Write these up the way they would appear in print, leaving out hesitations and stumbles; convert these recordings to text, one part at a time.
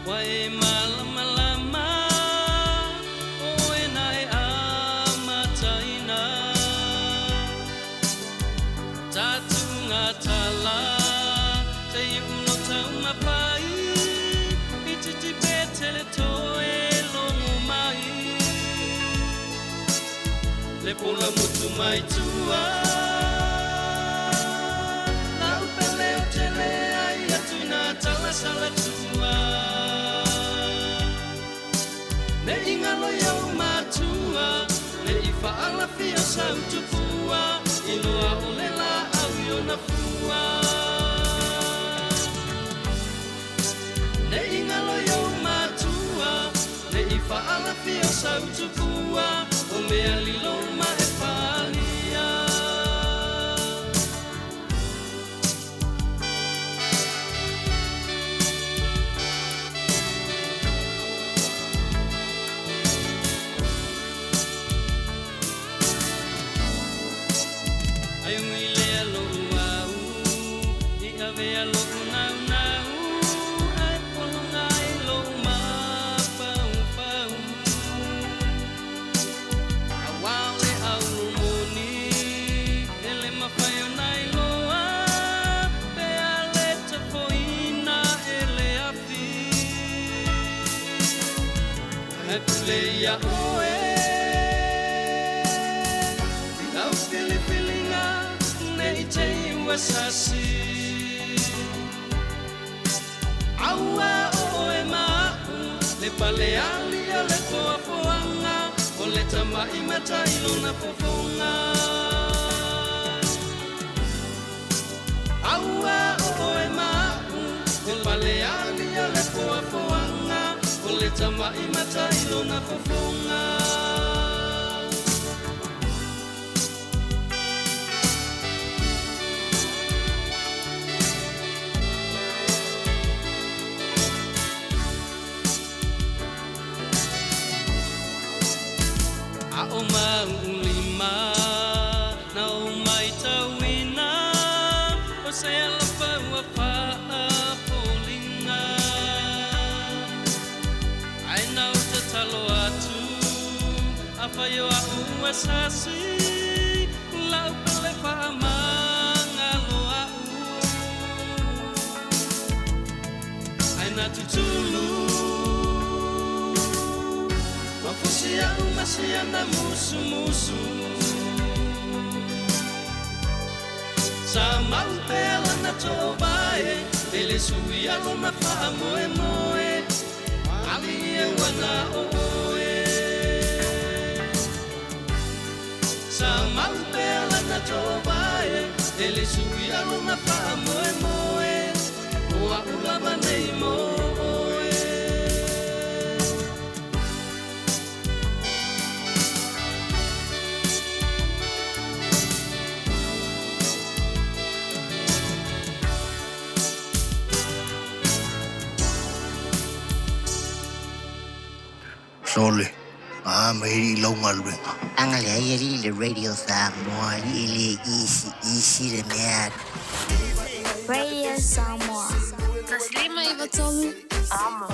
Ua e malamalama oe na e amataina Tatungatala te iuno taumapai I titi petele toe longo mai Le pola mutu mai tua Lau pele o tele ai atu ina tala sala tua Ne ingalo iau matua Ne i whaalafia sa utupua Iloa o le la au i ona fua Ne ingalo iau matua Ne i whaalafia sa utupua O mea lilo ma e palia Ai ui lea lo'u au I avea lo'u naunau Ae pologa ai lo'u mafaufau Auā o le aulomoni E le mafai ona iloa Pe a le tafoina e le afi Ae pule ia oe I lau filifiliga Ne i te i ua sasi Aua o e ma'u Le pale ali o le foafoaga O le tama'i matai lona fofoga Aua o e ma'u Le pale ali o le foafoaga O le tama'i matai lona fofoga A o maulima na o mai tauina O se alafaua faapoliga Ae na o tatalo atu Afai o a'u ua sasi Lau pele faamagalo a'u Ae na tutulu Mafusi a'u masiana musumusu Sa mau pea lana toovae E le sui alona faamoemoe Ali e wana o oe Sa mau pea lana toovae E le sui alona faamoemoe O a'u lava nei mo oe Sole, a mai i lau galuega. Aga leai alii le Radio Samoa alii e lē isi isi le mea. Radio Samoa. 153 Amo.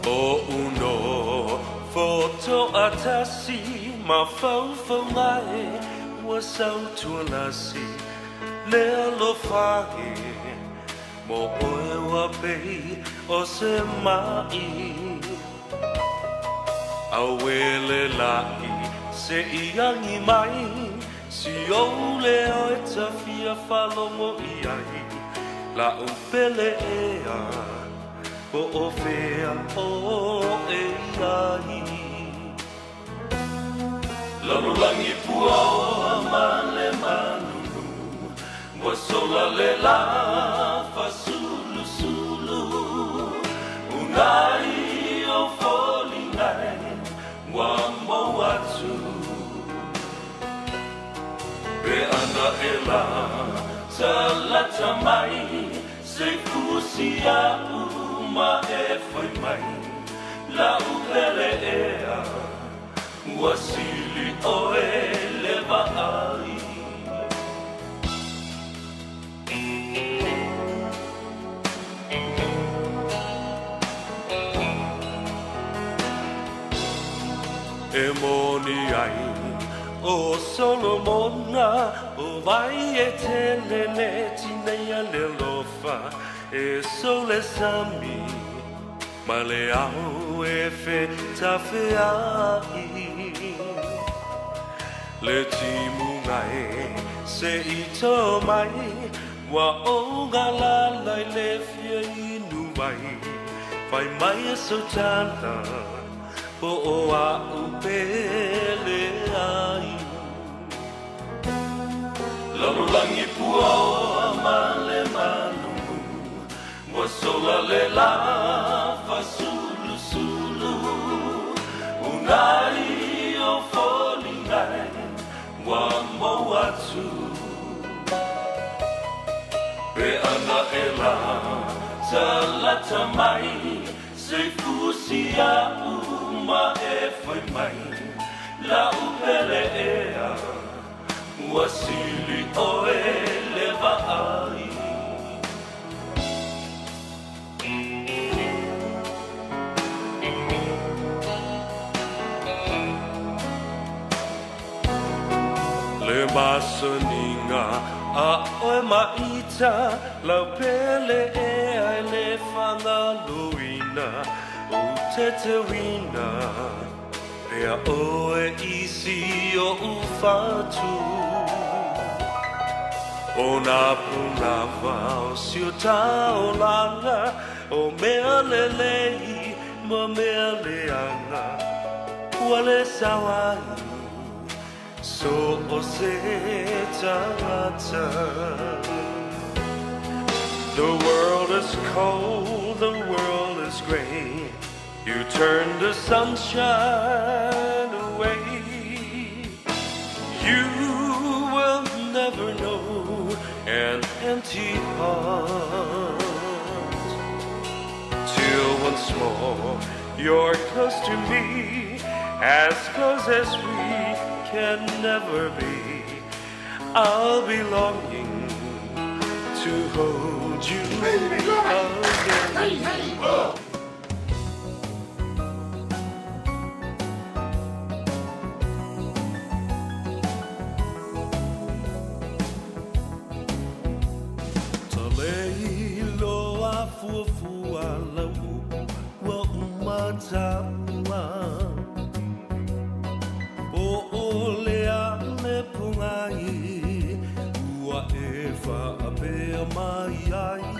O uno foto atasi ma faufaungae ua sautualasi le alofae mo oe ua pei o se ma'i auele la'i se iagi mai si ou le oe tafia falogo i ai la upele ea po o fea o e ai. Lalolagi puaoa ma le malulu ua sola le lā fasulusulu unai o foliga e ua mou atu pe ana e lā talata mai se fusi a'u ma e fai mai la'u pele ea ua sili oe le vaai. E moni ai o Solomona o vai e tele le tineia le lofa e sole sami ma le ao e fe tafeai le timuga e se i tō mai ua o galala i le fia inu mai fai mai e sautala po o a'u pele ai. Lalolagi puaoa ma le malulu ua sola le lā fasulusulu unai o foliga e ua mou atu pe ana e lā talata mai se fusi a'u ma e fai mai la'u pele ea ua sili oe le vaai. Le masaniga a oe maita lau pele ea e le fagaloina o tetewina pea oe isi o ufatu o nā punava o si o taolaga O mea lelei ma mea leaga Ua le sao ai so o se tagata. The world is cold, the world is gray. You turn the sunshine away. You will never know an empty heart till once more you're close to me, as close as we can never be. I'll be longing to hold you again. Ta lei loa fuafua lau upu ua uma taua. Po o le a le pogai ua e faapea mai ai.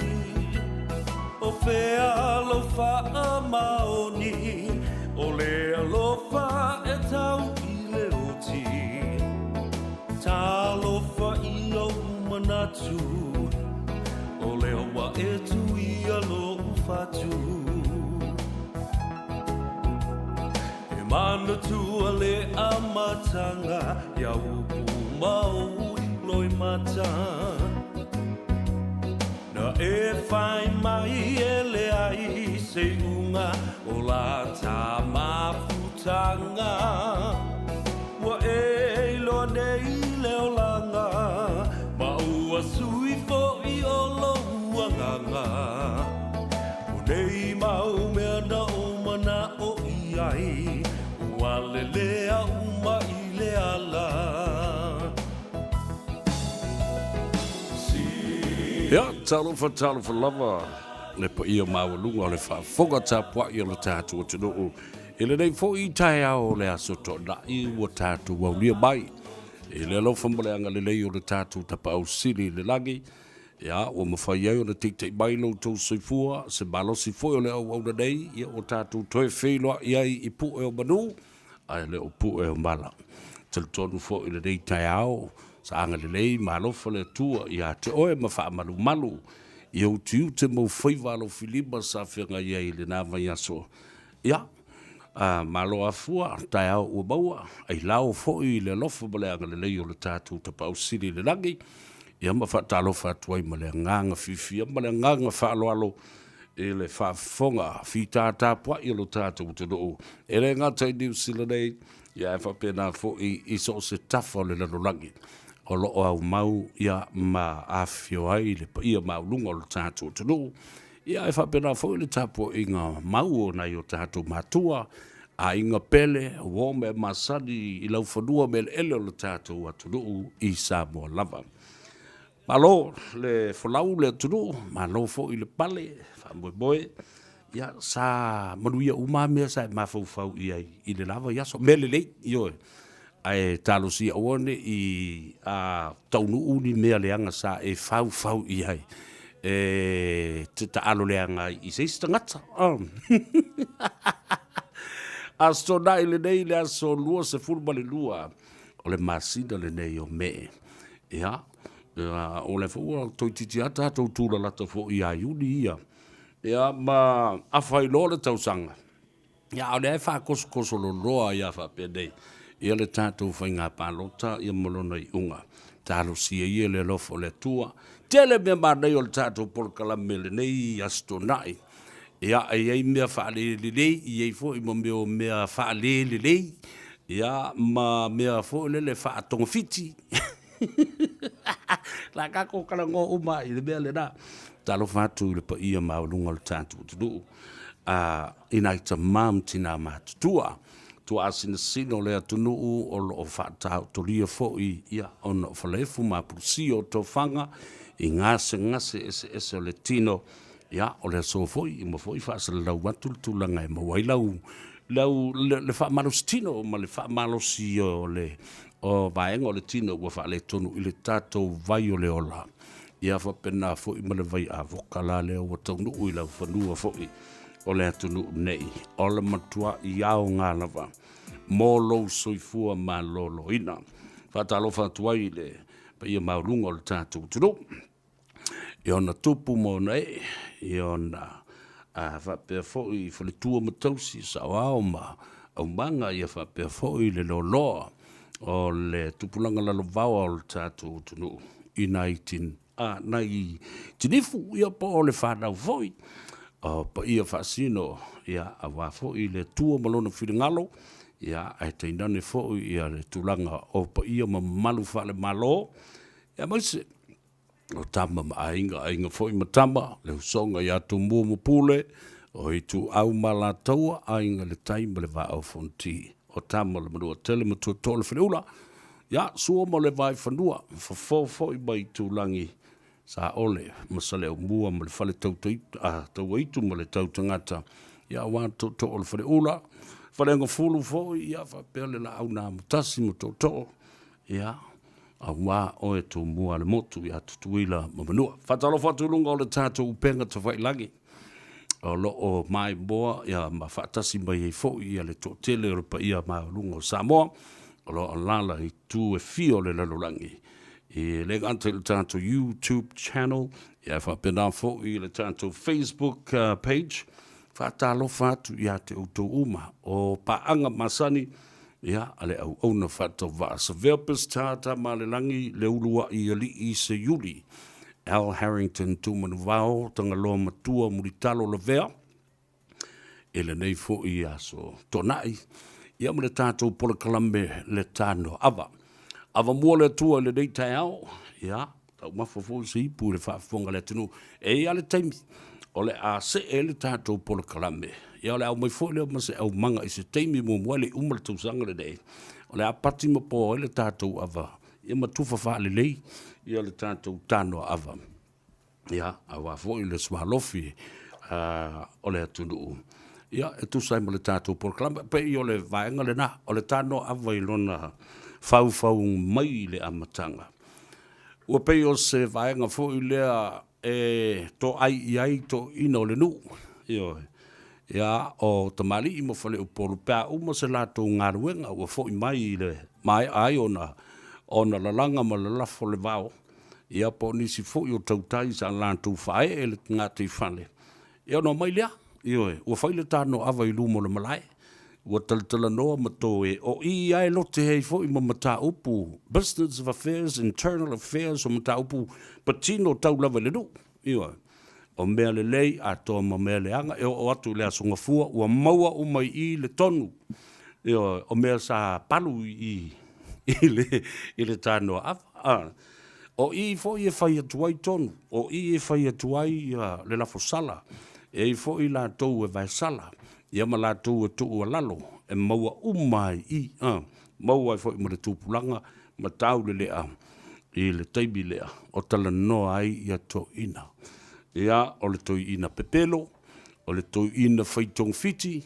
O fea lou faamaoni o le alofa e tau i le oti. Talofa i ou manatu o lea ua e tuia lou fatu. E manatua le amataga ia upu ma ou loimata. Na e fai mai e leai se iuga o la ta mafutaga. Ua e iloa nei le olaga ma ua sui foi o lou agaga. O nei mau mea na ou mana'o i ai ua lelea uma i le ala. Ia, talofa, talofa lava le paia maualuga o le faafofoga tapuai o le tatou atunuu i lenei foi taeao o le Aso Toonai ua tatou aulia mai i le alofa ma le agalelei o le tatou Tapaau Sili i le lagi. Ia, ua mafai ai ona teitei mai lo outou soifua, se malosi foi o le auauna nei, ia ua tatou toe feiloai ai i pue o manu, ae le o pue o mala. Talitonu foi i lenei taeao, sa agalelei ma alofa le Atua ia te oe ma faamalumalu i ou tiute ma ou faiva alofilima sa feagai ai i lena vaiaso. Ia, a malo afua, taeao ua maua, ailao foi i le alofa ma le agalelei o le tatou Tapaau Sili i le lagi, ia ma faatalofa atu ai ma le agaga fiafia ma le agaga faaaloalo i le faafofoga fita tapuai o lo tatou atunuu, e le gata i Niu Sila nei, ia ae faapena foi i so o se tafa o le lalolagi o lo o aumau ia ma afifio ai le paia maualuga o lo tatou atunuu, ia ae faapena foi le tapuaiga mau o nai o tatou matua, aiga pele, uo ma mea masani i laufanua ma eleele o lo tatou atunuu i Samoa lava. Malo le folau le atunuu, malo foi le pale, faamoemoe, ia sa manuia uma lava mea sa e mafaufau i ai i le la vaiaso. Mea lelei, ioe, ae talosia aua ne i taunuu ni mea leaga sa e faufau i ai e te taalo leaga ai i se isi tagata. Aso Toonai lenei le aso 22 o le masina lenei o Me. Ia, o lea foi ua toeitiiti lava tatou tulalata foi ia Iuni ia. Ia, ma afa ai loa le tausaga. Ia, a o lea e faatosotoso loloa ai lava faapenei ia le tatou faiga palota ia ma lona iuga. Talosia ia le alofa o le Atua. Tele mea manaia o le tatou polokalame lenei Aso Toonai. Ia, e i ai mea faalelelei, e i ai foi ma mea o mea faalelelei, ia, ma mea foi lele faatogafiti. La tatou talanoa uma i le mea lena. Talofa atu i le paia maualuga o le tatou atunuu, a, i nai tama ma tina matutua, tuaasinasina o le atunuu o lo o faataotolia foi ia ona o falaefu ma apulusia o tofaga i gasegase eseese o le tino. Ia, o le aso foi, uma foi faasalalau atu le tulaga e maua ai lau, lau, le, le faamalositino ma le faamalosi o le o vaega o le tino ua faaletonu i le tatou vai o le ola. Ia faapena foi ma le vai avoka la lea ua taunuu i laufanua foi o le atunuu nei. O le matuai aoga lava mo lou soifua maloloina. Faatalofa atu ai i le paia maualuga o le tatou atunuu i ona tupu ma ona ee, i ona faapea foi faletua ma tausi, saoao ma aumaga, ia faapea foi le loaloa o le tupulaga lalovaoa o le tatou atunuu i nai nai tinifu, ia po o le fanau foi, o paia faasino, ia aua foi le Atua ma Lona finagalo, ia ae tainane foi ia le tulaga o paia ma mamalu faale-Malo, aemaise o Tama ma Aiga, Aiga foi ma Tama, le usoga ia Tumua ma Pule, o Ituau ma Alataua, Aiga i le Tai ma le Vaa o Fonoti, o Tama o le Manuatele ma Tootoo o le Faleula, ia Sua ma le Vaifanua, Fofo foi ma Itulagi, Saole ma Saleaaumua ma le Fale Tauaitu ma le Tautagata, ia aua Tootoo o le Faleula, Faleagafulu foi, ia faapea le Laau na Amotasi ma Tootoo, ia aua oe Tumua le motu ia Tutuila ma Manua. Faatalofa atu i luga o le tatou upega tafailagi o lo o maimoa ia ma faatasi mai ai foi ia le toatele o le paia maualuga o Samoa o lo o alaala i itu e fia o le lalolagi. E le gata i le tatou YouTube channel, ia faapena foi i le tatou Facebook page. Faatalofa atu ia te outou uma o paaga masani ia a le auauna faatauvaa. Savea Peseta Tamalelagi le uluai alii Seiuli Al Harrington Tumanuvao Tagaloa Matua Mulitalo Lavea i lenei foi aso Toonai ia ma le tatou polokalame le Tanoa Ava. Avamua le Atua i lenei taeao, ia taumafa foi se ipu i le faafofoga a le atunuu. E i ai lava le taimi o le a see ai le tatou polokalame, ia o le a aumai foi lea ma se aumaga i se taimi muamua e le i uma le tausaga lenei, o le a pati ma po ai le tatou ava, ia ma tufa faalelei ia le tatou tanoa ava. Ia, aua foi le sualofi o le atunuu, ia, e tusa ai ma le tatou polokalame. E pei o le vaega lena, o le tanoa ava i lona faufau mai i le amataga. Ua pei o se vaega foi lea e toai i ai toeaiina o le nuu, ioe, ia, o tamalii ma faleupolu pe a uma se latou galuega ua foi mai i le maea ai ona lalaga ma lalafo le vao, ia po o nisi foi o tautai sa latou faaee le gataifale, ia ona omai lea, ioe, ua fai le tanoa ava i luma o le malae, ua talatalanoa ma toe, o i lava e lote ai foi ma mataupu, business of affairs, internal affairs, o mataupu patino tau lava i le nuu, ioe. O mea lelei atoa ma mea leaga, e oo atu i le Aso Gafua ua maua uma i i le tonu, ioe, o mea sa palu i i i le tanoa ava. A, o i foi e fai atu ai tonu, o i e fai atu ai le lafosala, e i ai foi latou e vaesala, ia ma latou e tuualalo, e maua uma ai i i, a, maua ai foi ma le tupulaga ma taulelea i le taimi lea o talanoa ai ia toeaiina. Ia, o le toeaina pepelo, o le toeaina fai togafiti,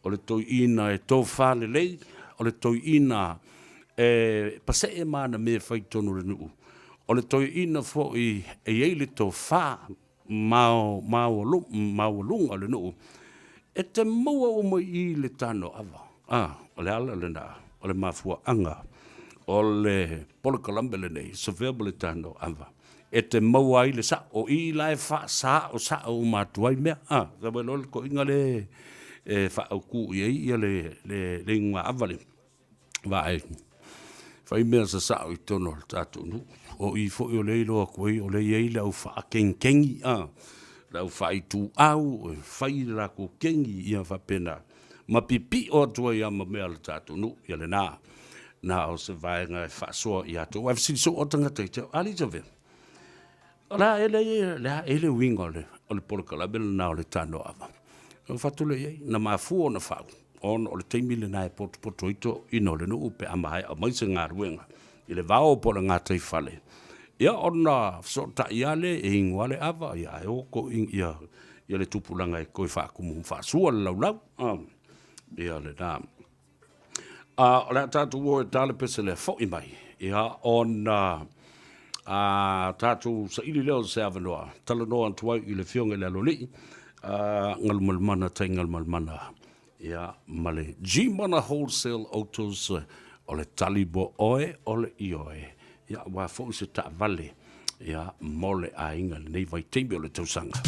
o le toeaina e tofa lelei, o le toeaina e pasee ma ana mea e fai i totonu o le nuu, o le toeaina foi e i ai le tofa maualuga o le nuu, e te maua uma i i le tanoa ava. A, o le ala lena o le mafuaaga o le polokalame lenei, Savea ma le Tanoa Ava, e te maua ai le sao. O i la e faasaosao uma atu ai mea. A, sau ai loa le toeaina lea e faaautu i ai ia le igoa ava lea, vaai, fai mea sasao i totonu o le tatou nuu. O i foi o lea e iloa atu ai o lea e i ai le au faakegikengi, a, le au faaituau e fai le latou kegi, ia faapena, ma pipio atu ai lava ma mea a le tatou nuu. Ia lena, na o se vaega e faasoa ia te au. Ae fesili soo lava tagata ia te au, a Elizabeth, o le a ea le, a ea le uiga o le polokalame lena o le tanoa ava? Ona ou fai atu lea i ai, na mafua ona fau, ona o le taimi lena e potopoto ai toeaiina o le nuu pe a maea mai se galuega i le vao po o le gataifale, ia ona fesootai lava lea e inu lava le ava, ia ae o toeaiina, ia le tupulaga e toe faatumu faasua le laulau. Ia lena. O le a tatou o e ta le pese lea, foi mai, ia ona A tatou saili lea o se avanoa, talanoa atu ai i le Afioga i le Aloalii, a Galumalemana Tai Galumalemana, ia, ma le Gmana Wholesale Autos, o le tali mo oe o le ioe, ia, aua foi se taavale, ia, mo le aiga i lenei vaitaimi o le tausaga.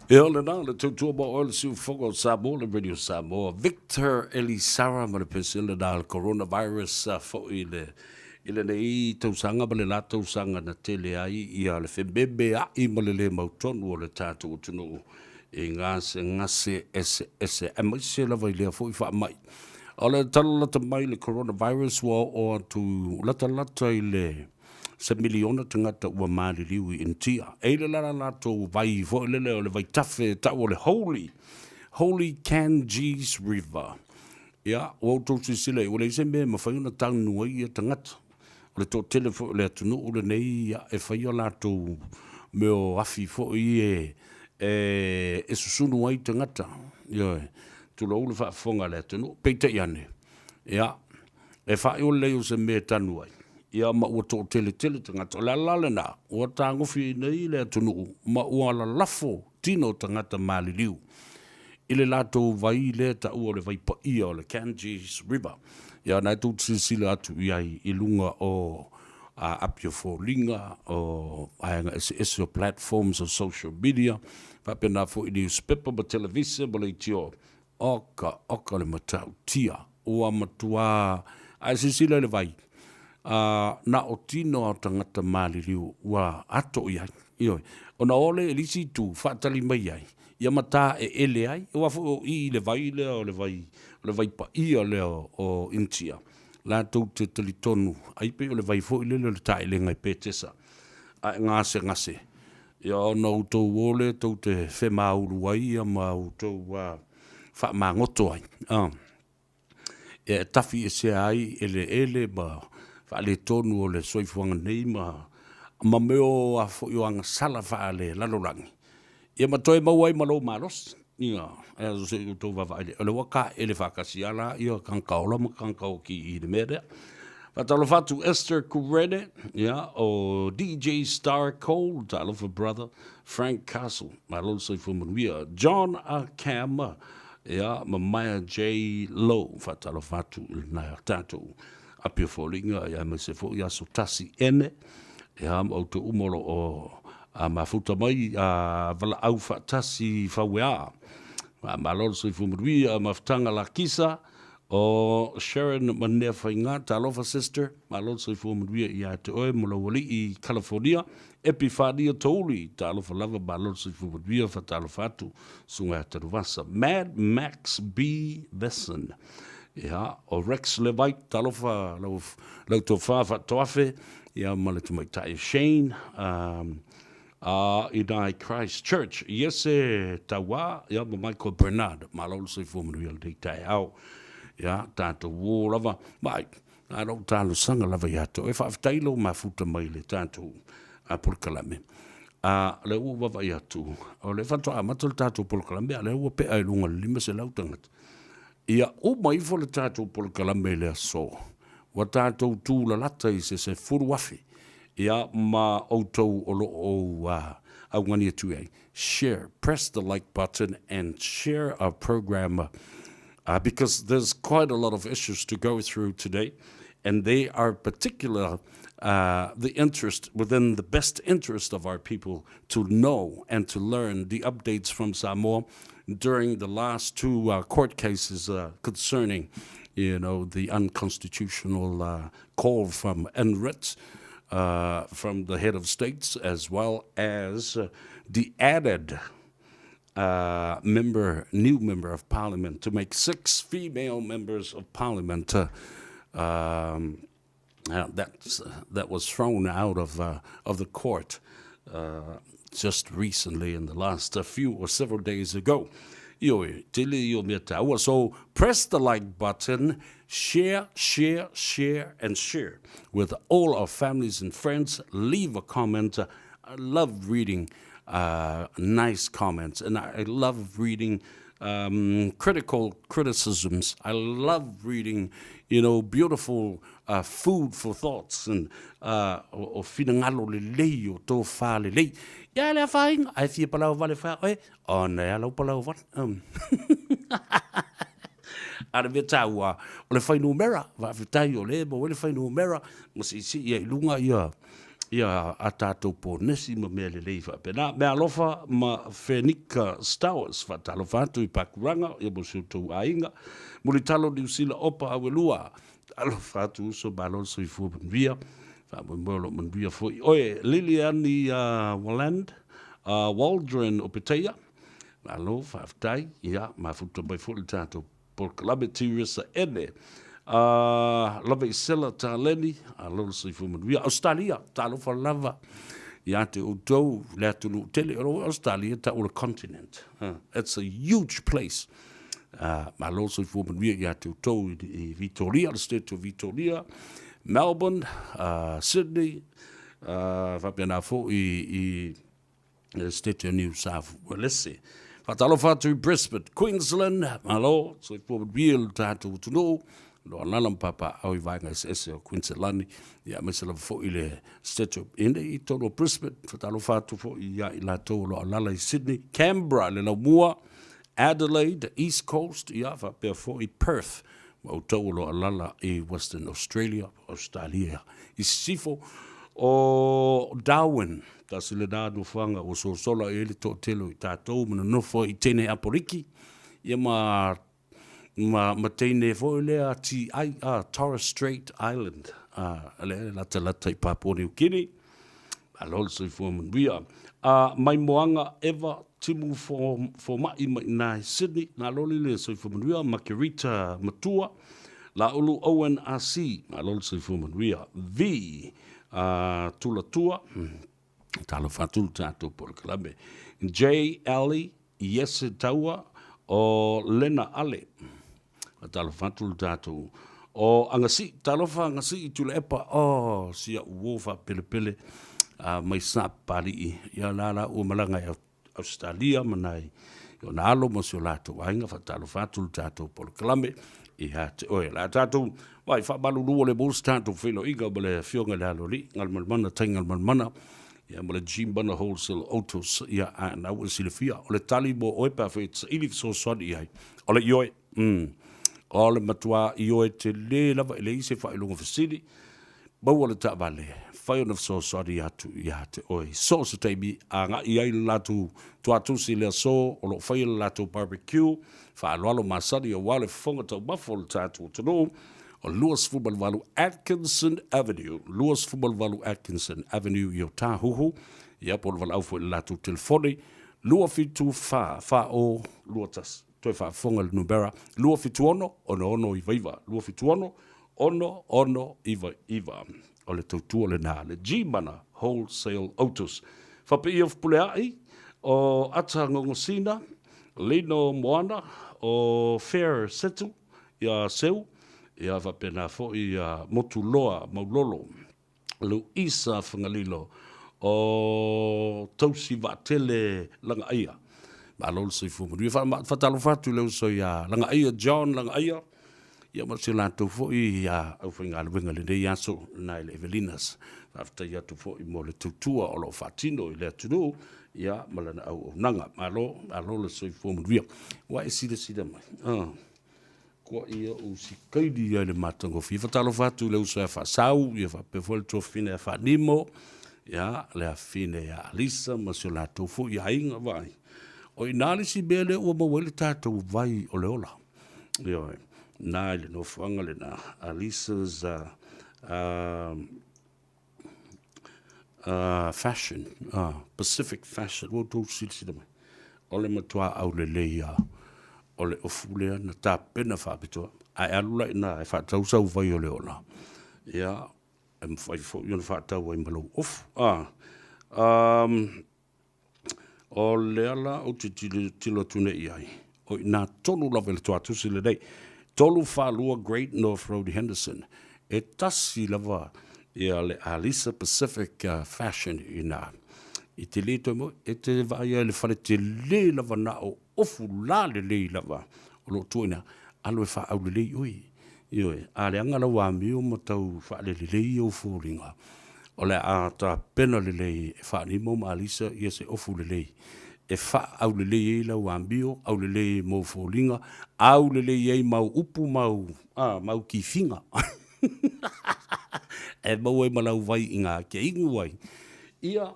Ia o lena le tautua mo oe le siufofoga o Samoa, le Radio Samoa, Victor Elisara ma le pesile lena le coronavirus foi i le i lenei tausaga ma le la tausaga na tele ai ia le fememea'i ma le le mautonu o le tatou atunuu i gasegase eseese aemaise lava i lea foi faamai. O le tala lata mai le coronavirus ua oo atu latalata i le se miliona tagata ua maliliu i Initia. E i le la latou vai foi lele o le vaitafe e tau o le Holy, Holy Ganges River. Ia, ua outou silasila i ai, ua leai se mea e mafai ona tanu ai ia tagata. O le toatele foi o le atunuu lenei, ia, e fai a latou mea o afi foi ia e susunu ai tagata, ioe, tulou le faafofoga a le atunuu. Peitai ane, ia, e faaiu lelei o se mea e tanu ai, ia ma ua toatele tele tagata. O le ala la lena, ua tagofi ai nei le atunuu ma ua lalafo tino o tagata maliliu i le latou vai lea e taua o le vai paia o le Ganges River. Ia na e tou te silasila atu i ai i luga o api o foliga, o vaega eseese o platforms o social media, faapena foi i niusipepa ma televise ma leitio. Oka, oka le matautia, ua matua, a e silasila i le vai, na o tino lava o tagata maliliu ua ato i ai. Ioe. Ona o lea i le isi itu, faatali mai ai, ia ma taeele ai, aua foi o i i le vai lea o le vai, o le vai paia lea o Initia, latou te talitonu ai pei o le vai foi lele o le taelega i Petesa, a e gasegase, ia ona outou o lea tou te femaulu ai ia ma outou faamagoto ai. E tafi esea ai eleele ma faaletonu o le soifuaga nei ma ma mea o a foi o agasala faalelalolagi, ia ma toe maua ai ma lou malosi. Ia, se i outou vaavaai lelei, o lea ua taeele faatasi lava la ia tagata ola ma tagata oti i le mea lea. Faatalofa atu Esther Kurene, ia, o DJ Star Cole, talofa brother, Frank Castle, malo le soifua manuia, John A. Cam, ia, ma Maya J. Low, faatalofa atu i lena tatou api o foliga, ia, aemaise foi Aso Tasi Ene, ia, ma outou uma o lo o mafuta mai, valaau faatasi i Fauea. Malo le soifua manuia, mafutaga Lakisa, O Sharon Manea Faiga, talofa sister, malo le soifua manuia ia te oe ma lou alii i California. Epifania Touli, talofa lava, malo le soifua manuia, faatalofa atu, susuga ia Tanuvasa. Mad Max B. Besson, ia, o Rex Levite, talofa lau, lau tofa faatoafe, ia ma le tamaitai Shane, um, A i nā i Christchurch, Iese Tauā, ia ma Michael Bernard. Malo le soifua manuia lenei taeao. Ia, tatou ō lava. Mai, na lou talosaga lava ia te oe. Faafetai lou mafuta mai le tatou polokalame. A, o lea ua ou vaavaai atu, o lea faatoa amata le tatou polokalame, a o lea ua pea i luga o le 500 tagata. Ia uma ifo le tatou polokalame i le aso, ua tatou tulalata i se 10,000 ia ma outou o lo o augani atu i ai, share, press the like button and share our program because there's quite a lot of issues to go through today and they are particular the interest within the best interest of our people to know and to learn the updates from Samoa during the last two court cases concerning you know the unconstitutional call from NRITS from the head of states as well as the added member, new member of parliament to make six female members of parliament. Um, that, that was thrown out of, of the court just recently in the last few or several days ago. Ioe, tele ia o mea taua. So press the like button, share, share, share and share with all our families and friends. Leave a comment. I love reading nice comments and I love reading um, critical criticisms. I love reading, you know, beautiful uh, food for thoughts and uh, o, o finagalo lelei, o tofā lelei. Ia le afainga, ai fia palau vale wha oe, ona e ala palau vale. Um. A le mea tāua, o le whainumera, faafetai o le maua ai le whainumera, ma siisii ai i luga ia, ia a tātou pōnesi ma mea lelei faapena. Mea alofa ma Fenika Stowers, faatalofa atu i Pakuranga, ia mo si outou aiga. Mulitalo Niu Sila Opa Auelua, alofa atu uso, malo le soifua manuia. Faamoemoe o lo o manuia foi oe. Liliani Waland, Waldron o Peteia, Malo, faafetai, ia, mafuta mai foi le tatou polokalame Tirisa Ene. Lava i Sela Taleni, alo le soifua manuia. Australia, talofa lava ia te outou le atunuu tele. O Australia tau o le continent. It's a huge place. Malo le soifua manuia ia te outou i Vitoria, le state o Vitoria, Melbourne, Sydney, faapena foi i le state o New South Wales. Faatalofa atu i Brisbane, Queensland, malo, soifua manuia le tatou atunuu, lo alala ma papaaao i vaega eseese o Queensland, ia aemaise lava foi le state o ina i totonu o Brisbane. Faatalofa atu foi ia i latou o lo o alaala i Sydney, Canberra, le laumua, Adelaide, East Coast, ia faapea foi Perth, ma outou o lo o alaala i Western Australia, Ausetalia i Sisifo, o Darwin, tasi lena nofoaga ua sosola i ai le toatele o i tatou ma nonofo ai i teine Apoliki, ia ma, ma, ma teine foi lea TI, Torres Strait Island, lea e latalata i Papua Niu Kini. Malo le soifua manuia. Maimoaga Eva Timu Fomai mai ina i Sydney, malo le soifua manuia. Makerita Matua, Laulu Owen RC, malo le soifua manuia. V Tulatua, talofa atu le tatou polokalame. J Alley Iese Taua o Lena Ale, talofa atu le tatou o Agasii, talofa Agasii Tuilaepa, oh si au uo faapelepele mai Sapapalii, ia la la ua malaga i Ausetalia ma nai ona alo ma si o latou aiga, faatalofa atu le tatou polokalame ia te oe. O le a tatou vaai faamalulu o le maua se tatou feiloaiga ma le Afioga i le Aloalii, Galumalemana Taiga Galumalemana, ia ma le G-Mana Wholesale Autos, ia a na ua e silafia, o le tali mo oe pe afai e te saili fesoasoani i ai, o le ioe. O le matua ioe tele lava e leai se faailoga fesili, maua le taavale, fai ona fesoasoani atu ia te oe. So o se taimi, agai ai le latou tuatusi i le aso o lo o faia le latou barbecue, faaaloalo masani aua le fofoga taumafa o le tatou atunuu, o 28 Atkinson Avenue, 28 Atkinson Avenue i Otahuhu, ia po o le valaau foi i le latou telefoni, 274 40 21. Toe faafofoga i le numera 276 6699, 276 6699. O le tautua lena a le G-Mana Wholesale Autos. Faapea o Fepuleai, o Ata Gogosina, Lino Moana, o Fair Setu, ia Seu, ia faapena foi ia Motuloa Maulolo, Luisa Fagalilo, o Tausi Vaatele Lagaaia. Malo le soifua manuia. Faatalofa atu i le uso ia Lagaaia, John Lagaaia, ia ma si o latou foi ia aufaigaluega i lenei aso na i le Evelinas. Faafetai atu foi mo le tautua o lo o faatino i le atunuu, ia ma lana auaunaga. Malo, malo le soifua manuia. Ua e silasila mai. Kua ia ou sikaili ia i le matagofie. Faatalofa atu i le uso ia Faasau, ia faapea foi le tuafafine ia Faanimo, ia le afafine ia Alisa ma si o latou foi aiga vaai. O i ina le isi mea lea ua maua ai le tatou vai o le ola. Ioe, na i le nofoaga lena, Alisa's Fashion, Pacific Fashion, ua outou silasila mai, o le matua aulelei lava o le ofu lea na tapena faapitoa. A e alu la i ina e faatau sau vai o le ola, ia, e mafai foi ona faatau ai ma lou ofu. O lea la ou te tilotilo atu nei i ai, o i ina tonu lava i le tuatusi lenei, 342 Great North Road, Henderson. E tasi lava ia le Alisa Pacific Fashion i ina. I te le toe moe, e te vaai ai i le fale tele lava na o ofu lalelei lava o lo o tua i ina, alu e faaaulelei oe. Ioe, a leaga lau amio ma tau faalelelei ou foliga, o le a tapena lelei e Faanimo ma Alisa ia se ofu lelei e faaaulelei ai lau amio, aulelei ai mou foliga, aulelei ai mau upu ma au, a, mau kifiga. E maua ai ma lau vai i ngā kia inu ai. Ia,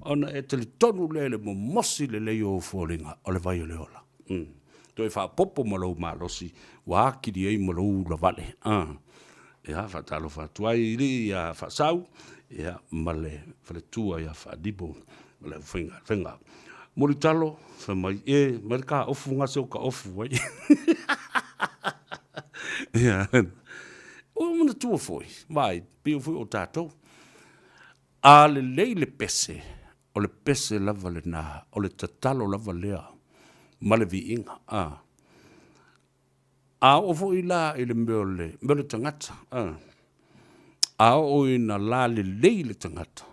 ona e talitonu lea i le momosi lelei o ou foliga, o le vai o le ola. Toe faaopoopo ma lou malosi, ua atili ai ma lou ulavale. Ia, faatalofa atu ai i alii ia Faasau, ia, ma le faletua ia Faalibo ma le aufaigaluega. Mulitalo, fai mai, e, mai le ka ofu gase o ka ofu ai. Ia, ua manatua foi, vaai, pei foi o tatou. A lelei le pese, o le pese lava lena, o le tatalo lava lea ma le viiga. A. A oo foi la i le mea o le mea o le tagata, a, a oo ina lalelei le tagata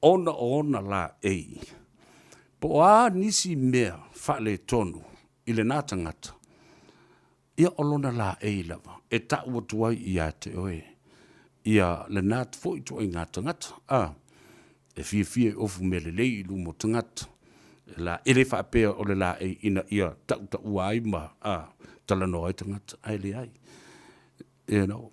ona o ona laei, po o a nisi mea faaletonu i lena tagata, ia o lona laei lava e tau atu ai ia te oe ia lena foi ituaiga tagata, a, e fiafia e ofu mea lelei i luma o tagata, e la, e le faapea o le laei ina ia tautaua ai ma a, talanoa ai tagata, ae leai. You know,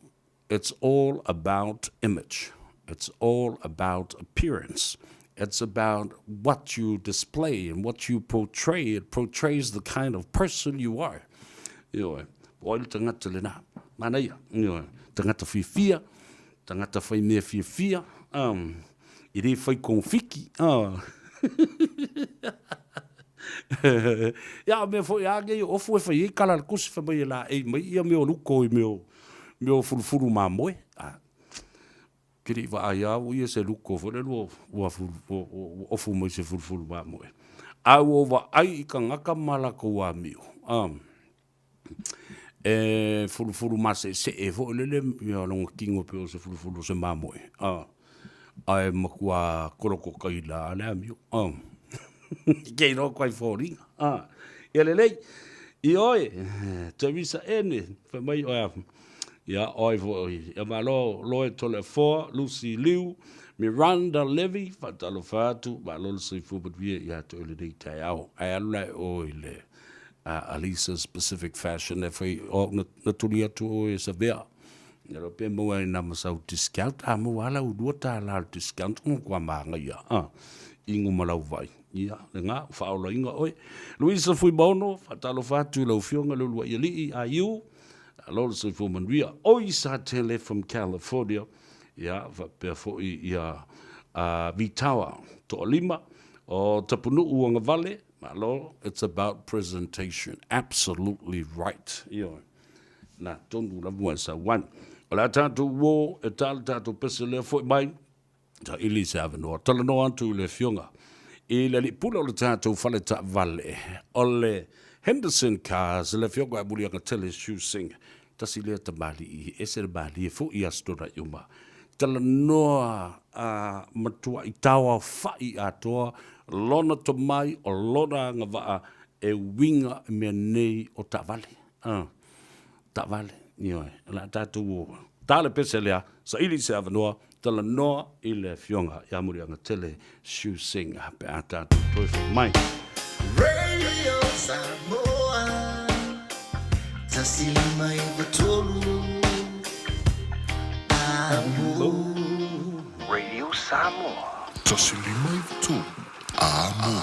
it's all about image. It's all about appearance. It's about what you display and what you portray. It portrays the kind of person you are. Ioe, po o ai le tagata lena. Manaia, ioe, tagata fiafia, tagata fai mea fiafia, um, e le fai kofiki. Uh. Ia, o mea foi a nei o ofu e fai ai kala le kusi fai mai e laei mai ia mea o luko i mea o, mea o fulufulu mamoe. Ah. Ke le i vaai lava au ia se luko foi lele ua, ua, ua, ua ofu mai se fulufulu mamoe. A ua ou vaai i kangaka ma lakou amio. Ah. E fulufulu maseesee foi lele ia lona tino pei o se fulufulu o se mamoe a ae matua kolokokaila lava le amio a ke iloa atu ai foliga a ia lelei ioe Teresa Ene fai mai oe a ia oe foi ia malo Loe Toleafoa Lucy Liu Miranda Levy faatalofa atu malo le soifua manuia ia te oe lenei taeao ae alu la e oe i le a Alisa's Pacific Fashion e fai o au na tuli atu oe e Savea. E iloa pe maua ai na ma sau discount, a maua lava lau $2 o le discount ua matua manaia a inu ma lau vai. Ia, lena, ua faaolaina oe. Luisa Fuimaono, faatalofa atu i lau Afioga le uluai alii, IU, alo le soifua manuia. Oi Satele from California, ia, faapea foi ia Vitawa Toalima o Tapunuu Agavale, Malo, it's about presentation. Absolutely right. Ioe. Na tonu lava ua e sau ai. O le a tatou uō e tā le tatou pese lea foi mai, saili se avanoa. Talanoa atu i le Afioga i le alii pule o le tatou fale taavale, o le Henderson Cars, le Afioga ia Muliagatele Shu Singh. Tasi lea tamalii, e ese le malie foi i aso Toonai uma. Talanoa a matuai taoaofa'i atoa lona tomai o lona agavaa e uiga i mea nei o taavale. A, taavale, ioe, o le a tatou o. Ta le pese lea, saili se avanoa, talanoa i le Afioga ia Muliagatele Shu Singh pe a tatou toe foi mai. Radio Samoa, 153 Amo. Radio Samoa. 153 Amo.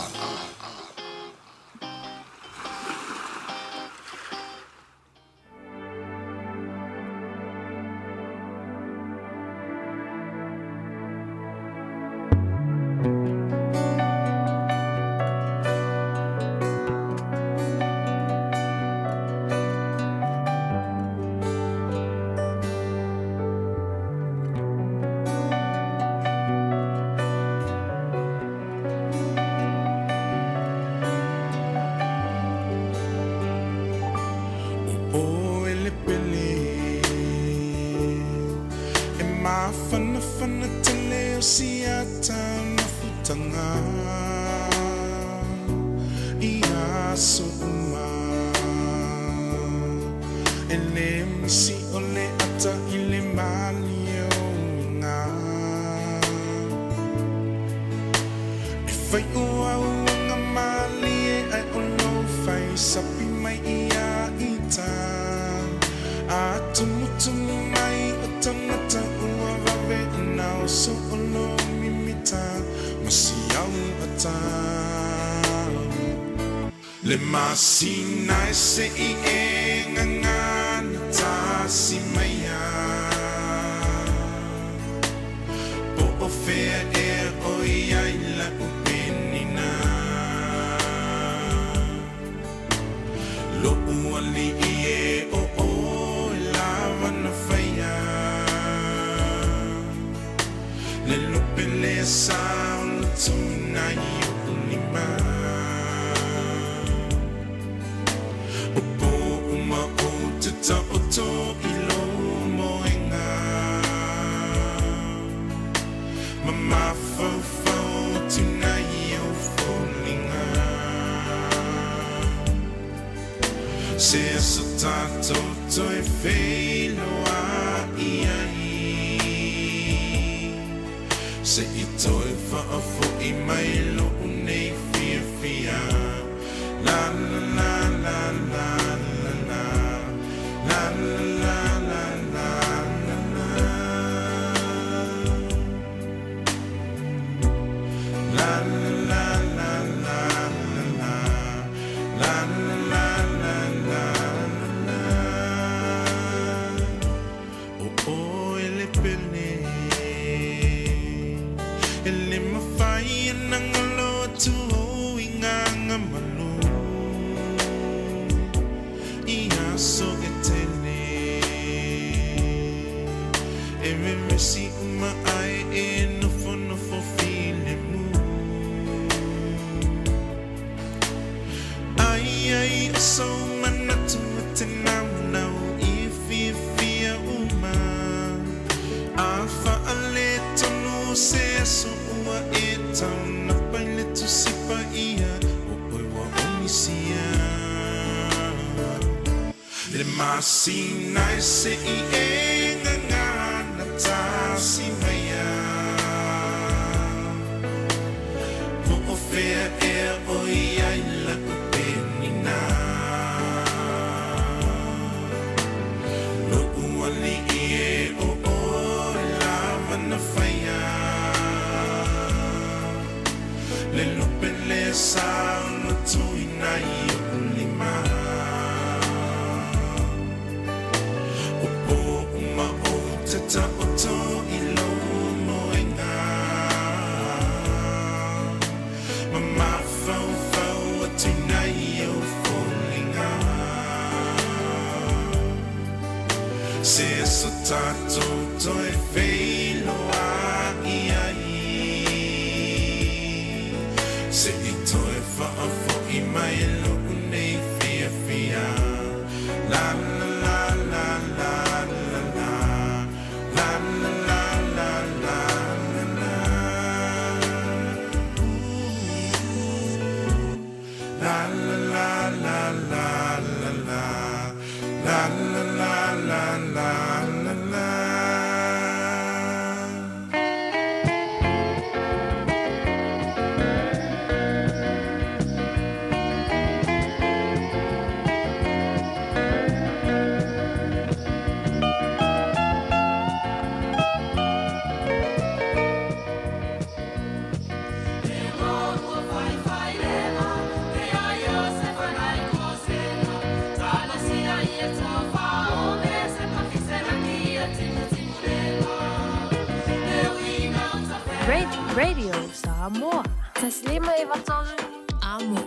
O oe le pele E māwhanawhana tele o siata mafutanga I aso uma E le misi o le ata i le malie o uiga E fai o au aga malie ae o lou fai sapi mai ia ita A tumutumu mai o tangata ua vave ona oso o lou mimita ma si au ata Le masina e se'i e ngangana tasi mai a Po o fea ea o i ai la'u penina Lo'u ali'i e o oe lava na faia Le lupe lea sa o le tuina i o'u lima O pō uma ou te Se aso tātou toe wheiloa i ai. Se i toe whaafo i mai lo'u nei fiafia. La la la la la la la. La la la la la la la. La la la la la la. La la la la la la. O o e le pele. E le mawhai e nangolo atu o i ngā malu. I aso e tele. E reresi uma ai e nofo nofo file mu. Ai ai o so manatu e te nau nau i fia fia uma. A whaale tonu se aso ua e tau na pai le tusipa ia o oi wa omisia. Le masina e se i e ngā na tasi maia. Po o whea e o i ai la o penina. Lo uali i e o o lava na whaia. Le lupe le sa o tui nai o lima. O po uma o te ta o tō i lo moenga. Ma mawhau whau atu nei o fōlinga. Se aso tātou toe wheiloa i ai. Se i toe whaafo i mai lo'u nei fiafia. La la la la la la la. La la la la la la la. La la la la la la la. La la la la la la la. Radio Samoa. Taslima Ivatolu. Amo.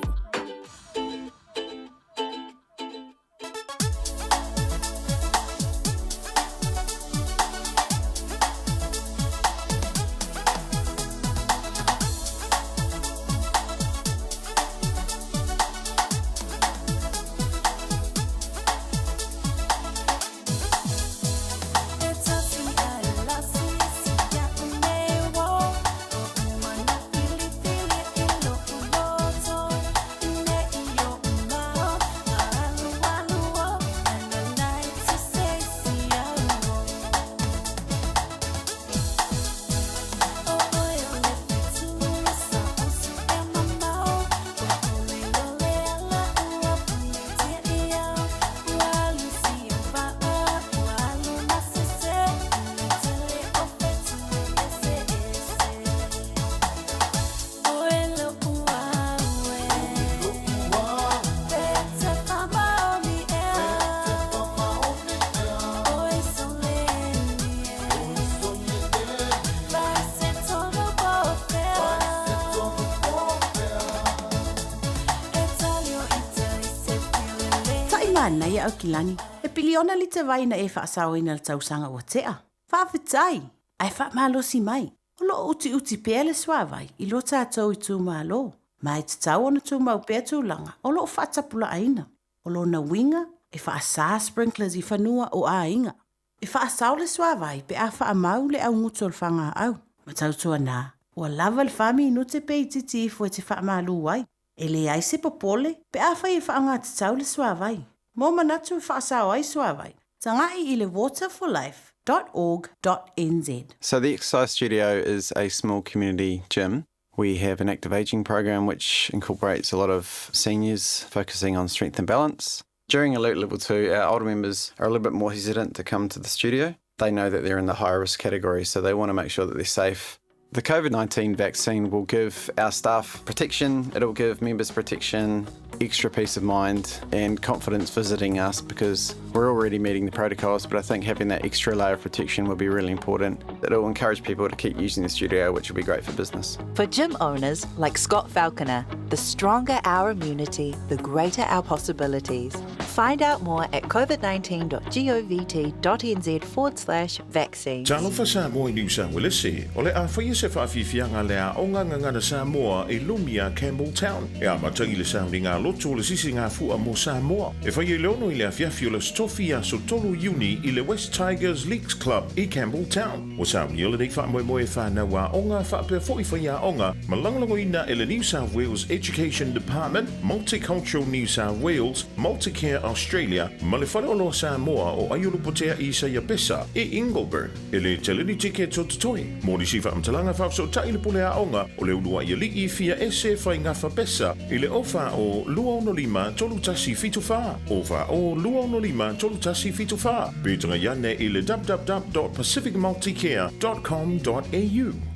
Taʻi manaia Aukilani, he piliona lita vai na e faasaoina i le tausaga ua tea. Faafetai, ae faamalosi mai, o loo utiuti pea le suavai i lo tatou itumalo, ma e tatau ona tumau pea tulaga o loo faatapulaaina. O lona uiga, e faasā sprinklers i fanua o aiga. E faasao le suavai pe a faamau le augutu o le fagaau. Ma tautuanā, ua lava le fa minute pe itiiti ifo e te faamalu ai. E leai se popole pe afai e faaaoga tatau le suavai. Mo manatu e faasao ai suavai, tagai i le waterforlife.org.nz. So the exercise studio is a small community gym. We have an active aging program which incorporates a lot of seniors focusing on strength and balance. During alert level 2, our older members are a little bit more hesitant to come to the studio. They know that they're in the higher risk category, so they want to make sure that they're safe. The COVID 19 vaccine will give our staff protection, it'll give members protection, extra peace of mind, and confidence visiting us because we're already meeting the protocols. But I think having that extra layer of protection will be really important. It'll encourage people to keep using the studio, which will be great for business. For gym owners like Scott Falconer, the stronger our immunity, the greater our possibilities. Find out more at covid19.govt.nz forward slash vaccines. Talofa Samoa i Niu Sa Uelese, o le a faia se faafiafiaga a le Aoga Gagana Samoa i Lumia, Campbelltown, e amata i le sauniga loto o le Sisigafua mo Samoa. E faia i le 6 i le afiafi o le Aso Tofi, aso 3 Iuni i le West Tigers Leagues Club i Campbelltown. Ua saunia lenei faamoemoe e fanau aoga faapea fo'i faiaoga ma lagolagoina e le New South Wales Education Department, Multicultural New South Wales, Multicare Australia ma le Faleoloa Samoa o Aiolupotea Isaia Pesa i Ingleburn. E le tele ni tiketi o totoe. Mo nisi faamatalaga faafesootai le pule aoga o le Uluai Alii Fia Ese Faigafa Pesa i le 0 4 0 2 6 5 3 1 7 4, 0 4 0 2 6 5 3 1 7 4, pe tagai ane i le www.pacificmulticare.com.au.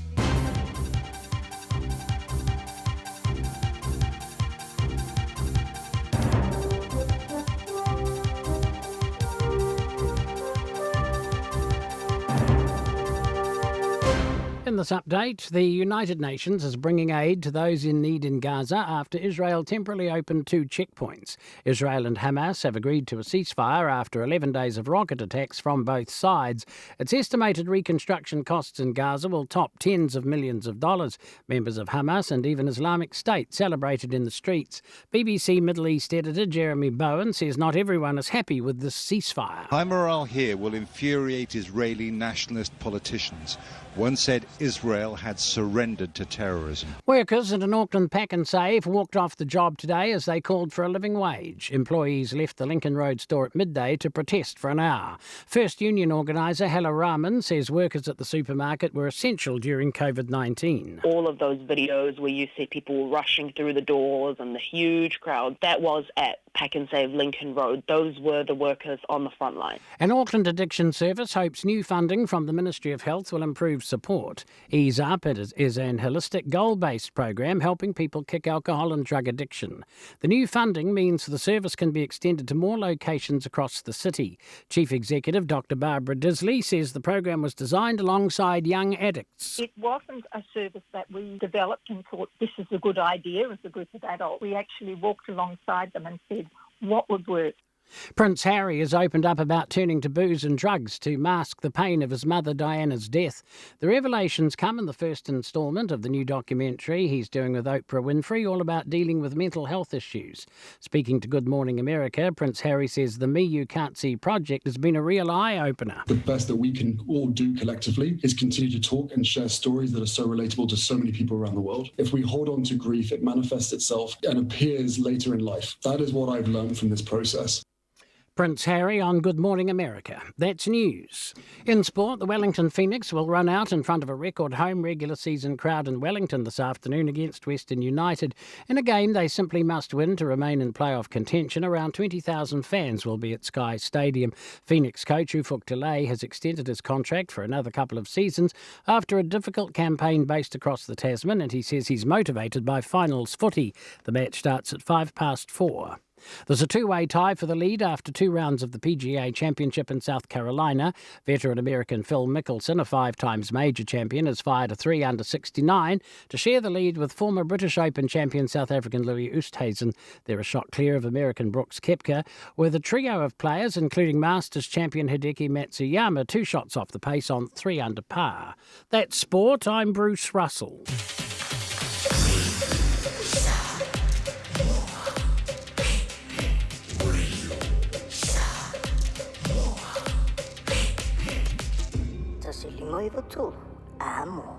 In this update, the United Nations is bringing aid to those in need in Gaza after Israel temporarily opened two checkpoints. Israel and Hamas have agreed to a ceasefire after 11 days of rocket attacks from both sides. It's estimated reconstruction costs in Gaza will top tens of millions of dollars. Members of Hamas and even Islamic State celebrated in the streets. BBC Middle East editor Jeremy Bowen says not everyone is happy with this ceasefire. High morale here will infuriate Israeli nationalist politicians. One said Israel had surrendered to terrorism. Workers at an Auckland Pak'nSave walked off the job today as they called for a living wage. Employees left the Lincoln Road store at midday to protest for an hour. First union organiser Hella Rahman says workers at the supermarket were essential during COVID 19. All of those videos where you see people rushing through the doors and the huge crowd, that was at Pak'nSave Lincoln Road. Those were the workers on the front line. An Auckland Addiction Service hopes new funding from the Ministry of Health will improve support. Ease Up is, is an holistic goal based program helping people kick alcohol and drug addiction. The new funding means the service can be extended to more locations across the city. Chief Executive Dr. Barbara Disley says the program was designed alongside young addicts. It wasn't a service that we developed and thought this is a good idea as a group of adults. We actually walked alongside them and said, what would work? Prince Harry has opened up about turning to booze and drugs to mask the pain of his mother Diana's death. The revelations come in the first instalment of the new documentary he's doing with Oprah Winfrey, all about dealing with mental health issues. Speaking to Good Morning America, Prince Harry says the Me You Can't See project has been a real eye opener. The best that we can all do collectively is continue to talk and share stories that are so relatable to so many people around the world. If we hold on to grief, it manifests itself and appears later in life. That is what I've learned from this process. Prince Harry on Good Morning America. That's news. In sport, the Wellington Phoenix will run out in front of a record home regular season crowd in Wellington this afternoon against Western United. In a game they simply must win to remain in playoff contention, around 20,000 fans will be at Sky Stadium. Phoenix coach Ufuk Talay has extended his contract for another couple of seasons after a difficult campaign based across the Tasman, and he says he's motivated by finals footy. The match starts at 4:05. There's a two way tie for the lead after two rounds of the PGA Championship in South Carolina. Veteran American Phil Mickelson, a five times major champion, has fired a 3 under 69 to share the lead with former British Open champion South African Louis Oosthuizen. They're a shot clear of American Brooks Koepka, with a trio of players, including Masters champion Hideki Matsuyama, two shots off the pace on 3 under par. That's sport. I'm Bruce Russell. 1 5 3, Amo.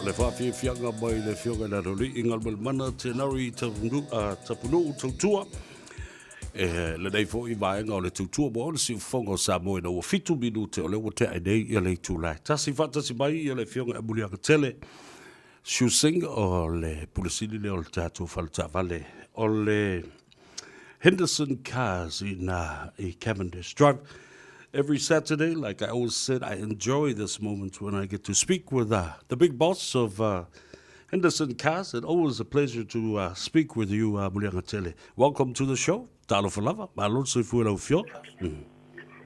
Le whawhiwhianga mai le whioga na rori i ngalmalmana te nari tapunuu tautua. E le nei fo i vaenga o le tautua mo le siufonga o Samoa ina ua 7 minute o le ua tea nei ia le itulai. Tasi whaatasi mai ia le whioga e mulianga tele. Siu Singh o le pulesili le o le tātou whaletawale o le Henderson Cars in i Cavendish Drive. Every Saturday, like I always said, I enjoy this moment when I get to speak with the big boss of Henderson Cars. It's always a pleasure to speak with you, Mulianga Tele. Welcome to the show. Talofa lava, malo soifua lau fioga.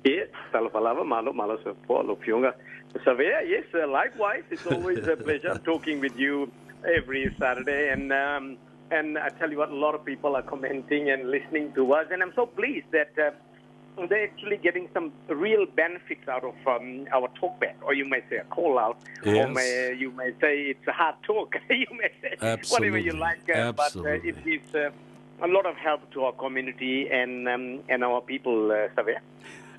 Yes, talofa lava, malo, malo soifua lau fioga. Savea, yes, likewise. It's always a pleasure talking with you every Saturday. And I tell you what, a lot of people are commenting and listening to us. And I'm so pleased that they're actually getting some real benefits out of our talkback, or you may say a call out, yes. Or you may say it's a hard talk. You may say absolutely. Whatever you like, but it is a lot of help to our community and our people, Savea.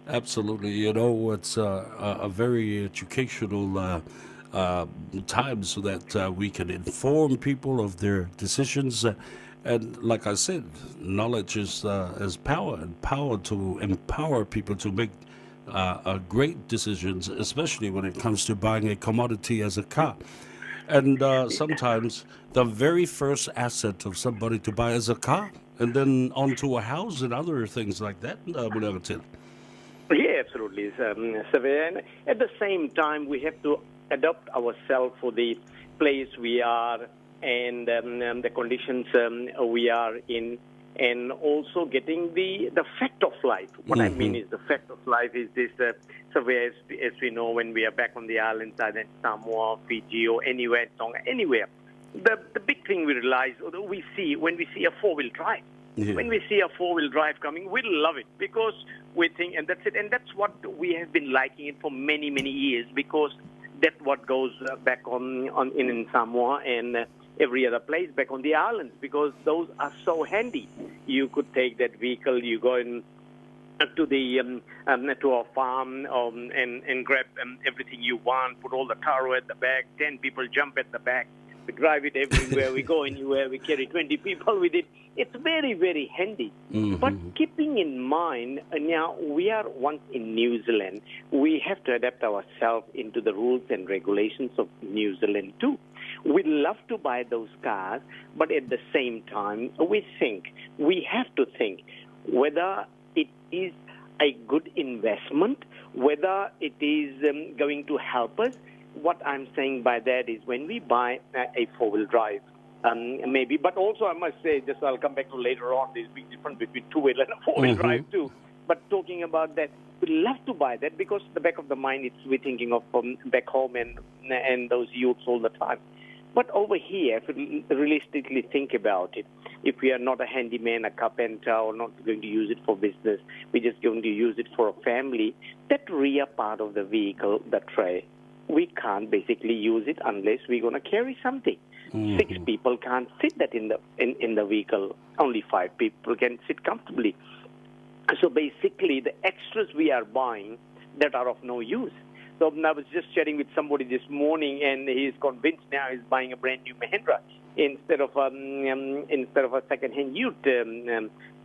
Absolutely. You know, it's a very educational time so that we can inform people of their decisions. And like I said, knowledge is power, and power to empower people to make great decisions, especially when it comes to buying a commodity as a car. And sometimes the very first asset of somebody to buy is a car, and then onto a house and other things like that. Yeah, absolutely. And at the same time, we have to adapt ourselves for the place we are and the conditions we are in, and also getting the fact of life. What I mean is the fact of life is this, so as we know, when we are back on the islands, either in Samoa, Fiji, or anywhere, Tonga, anywhere, the big thing we realize, or we see, when we see a four-wheel drive, when we see a four-wheel drive coming, we love it because We think, and that's it. And that's what we have been liking it for many, many years, because that's what goes back on in Samoa and every other place back on the islands, because those are so handy. You could take that vehicle, you go in to the to our farm and grab everything you want, put all the taro at the back, 10 people jump at the back. We drive it everywhere. We go anywhere. We carry 20 people with it. It's very, very handy. Mm-hmm. But keeping in mind, now we are once in New Zealand. We have to adapt ourselves into the rules and regulations of New Zealand too. We love to buy those cars, but at the same time, we have to think whether it is a good investment, whether it is going to help us. What I'm saying by that is when we buy a four-wheel drive, maybe, but also I must say, just I'll come back to later on, there's a big difference between two-wheel and a four-wheel Mm-hmm. drive too. But talking about that, we love to buy that because the back of the mind, it's we're thinking of back home and those youths all the time. But over here, if we realistically think about it, if we are not a handyman, a carpenter, or not going to use it for business, we're just going to use it for a family, that rear part of the vehicle, the tray, we can't basically use it unless we're going to carry something. Mm-hmm. 6 people can't fit that in the vehicle. Only 5 people can sit comfortably. So basically, the extras we are buying that are of no use. So I was just chatting with somebody this morning, and he's convinced now he's buying a brand new Mahindra instead of a second-hand ute,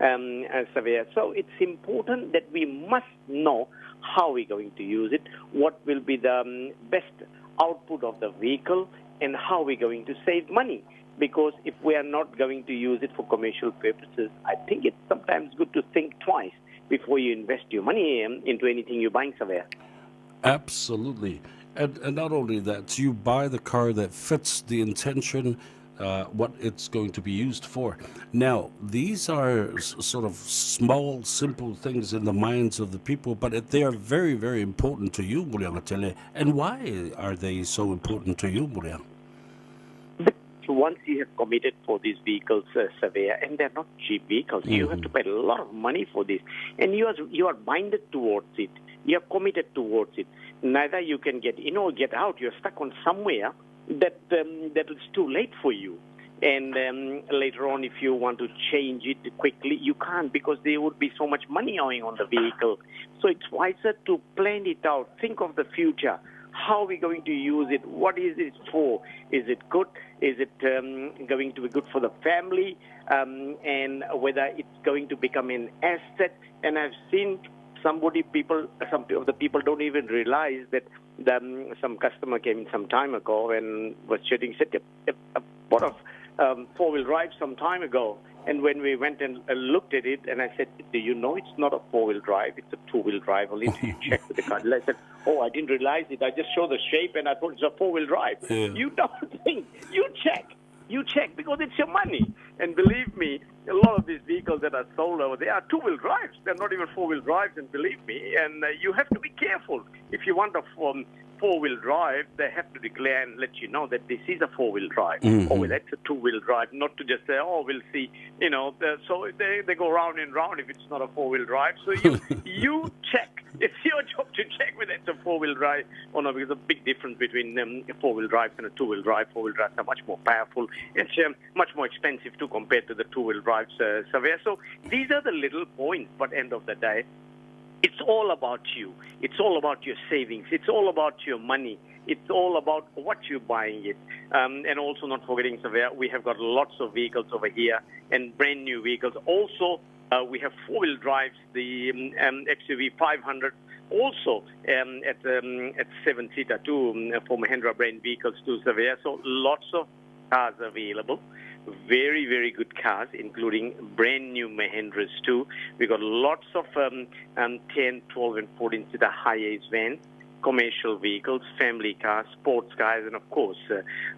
Savea. So it's important that we must know how we're going to use it, what will be the best output of the vehicle, and how we're going to save money. Because if we are not going to use it for commercial purposes, I think it's sometimes good to think twice before you invest your money into anything you're buying somewhere. Absolutely. And not only that, you buy the car that fits the intention, what it's going to be used for. Now, these are sort of small, simple things in the minds of the people, but they are very, very important to you, Muliagatele. And why are they so important to you, Muliaga? Once you have committed for these vehicles, Savea, and they're not cheap vehicles, mm-hmm. you have to pay a lot of money for this, and you are binded towards it. You are committed towards it. Neither you can get in or get out. You're stuck on somewhere that is too late for you. And later on, if you want to change it quickly, you can't, because there would be so much money owing on the vehicle. So it's wiser to plan it out. Think of the future. How are we going to use it? What is it for? Is it good? Is it going to be good for the family? And whether it's going to become an asset. And I've seen some of the people don't even realize that some customer came in some time ago and was chatting, said, I bought a four-wheel drive some time ago. And when we went and looked at it, and I said, do you know it's not a four-wheel drive, it's a two-wheel drive. Only you check with the car. I said, oh, I didn't realize it. I just saw the shape and I thought it's a four-wheel drive. Yeah. You don't think. You check. You check because it's your money. And believe me, a lot of these vehicles that are sold over there are two-wheel drives. They're not even four-wheel drives, and believe me, and you have to be careful. If you want a four-wheel drive, they have to declare and let you know that this is a four-wheel drive. Mm-hmm. Or that's a two-wheel drive, not to just say, oh, we'll see. You know, so they go round and round if it's not a four-wheel drive. So you, you check. It's your job to check whether it's a four-wheel drive or not, because there's a big difference between four-wheel drives and a two-wheel drive. Four-wheel drives are much more powerful. It's much more expensive, too, compared to the two-wheel drives, Savea. So these are the little points, but end of the day, it's all about you. It's all about your savings. It's all about your money. It's all about what you're buying it. And also not forgetting, Savea, we have got lots of vehicles over here and brand new vehicles. Also, we have four-wheel drives, the XUV 500, also at 7-seater too, for Mahindra brand vehicles too, Savea. So lots of cars available. Very, very good cars, including brand new Mahindras too. We got lots of 10, 12, and 14-seater high-ace vans, commercial vehicles, family cars, sports cars, and of course,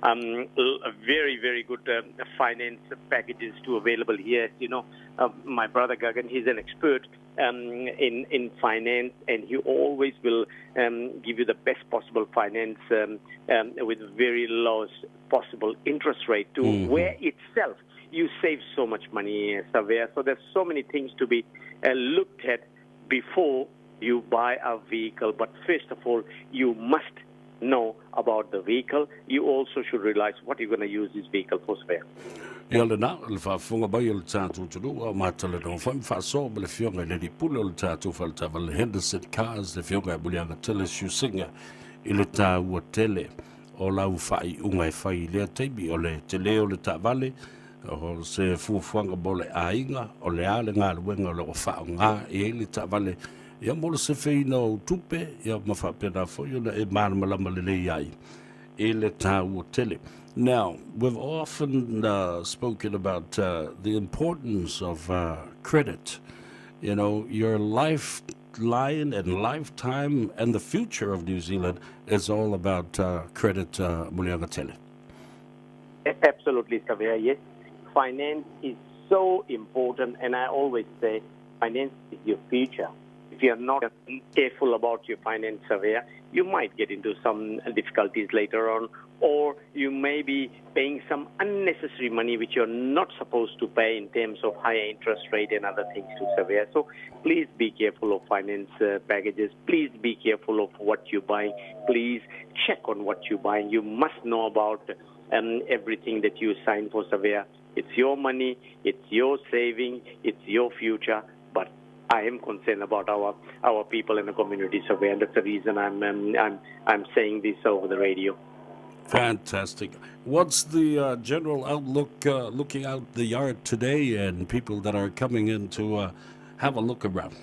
very, very good finance packages too available here. You know, my brother Gagan, he's an expert in finance, and he always will give you the best possible finance with very lowest possible interest rate to mm-hmm. where itself you save so much money, Savea. So there's so many things to be looked at. before you buy a vehicle. But first of all, you must know about the vehicle. You also should realize what you're going to use this vehicle for spare. Ia lena, le faafofoga mai o le tatou atunuu, a o matalanoa foi ma faasoa ma le Afioga i le Alii Pule o le tatou faletaavale Henderson Cars, le Afioga ia Muliagatele Siusiga, i le taua tele o lau faaiuga e fai i lea taimi, o le tele o le taavale, o se fuafuaga mo le aiga, o le a le galuega o lo o faaaoga i ai le taavale, ia mo le sefeina o ou tupe, ia ma faapena foi ona e malamalama lelei ai i le taua tele. Now, we've often spoken about the importance of credit. You know, your lifeline and lifetime and the future of New Zealand is all about credit, Muliagatele. Absolutely, Savea, yes. Finance is so important, and I always say finance is your future. If you're not careful about your finance, Savea, you might get into some difficulties later on, or you may be paying some unnecessary money which you're not supposed to pay in terms of higher interest rate and other things to Savea. So please be careful of finance packages. Please be careful of what you buy. Please check on what you buy. You must know about everything that you sign for, Savea. It's your money, it's your saving, it's your future, but I am concerned about our people in the community, Savea, and that's the reason I'm saying this over the radio. Fantastic. What's the general outlook looking out the yard today and people that are coming in to have a look around?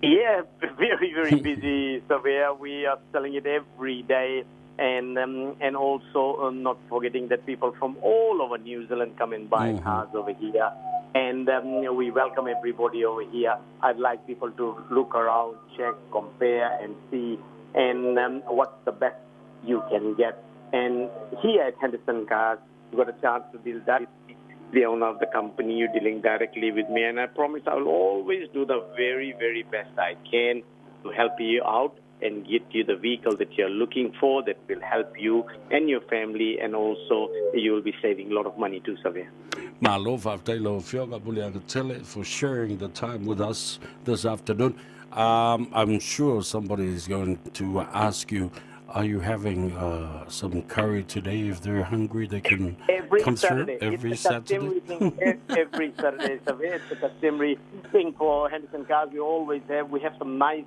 Yeah, very, very busy, Savea. We are selling it every day. And also not forgetting that people from all over New Zealand come and buy cars over here. And we welcome everybody over here. I'd like people to look around, check, compare, and see and what's the best you can get. And here at Henderson Cars, you got a chance to deal directly with the owner of the company. You're dealing directly with me. And I promise I will always do the very, very best I can to help you out and get you the vehicle that you're looking for that will help you and your family, and also you'll be saving a lot of money too, Savea. Malo faafetai lau Afioga Muliagatele for sharing the time with us this afternoon. I'm sure somebody is going to ask you, are you having some curry today? If they're hungry, they can Every come Saturday. through every It's a Saturday. customary thing. Every Saturday, Savea. It's a customary thing for Henderson Cars. We always have. We have some nice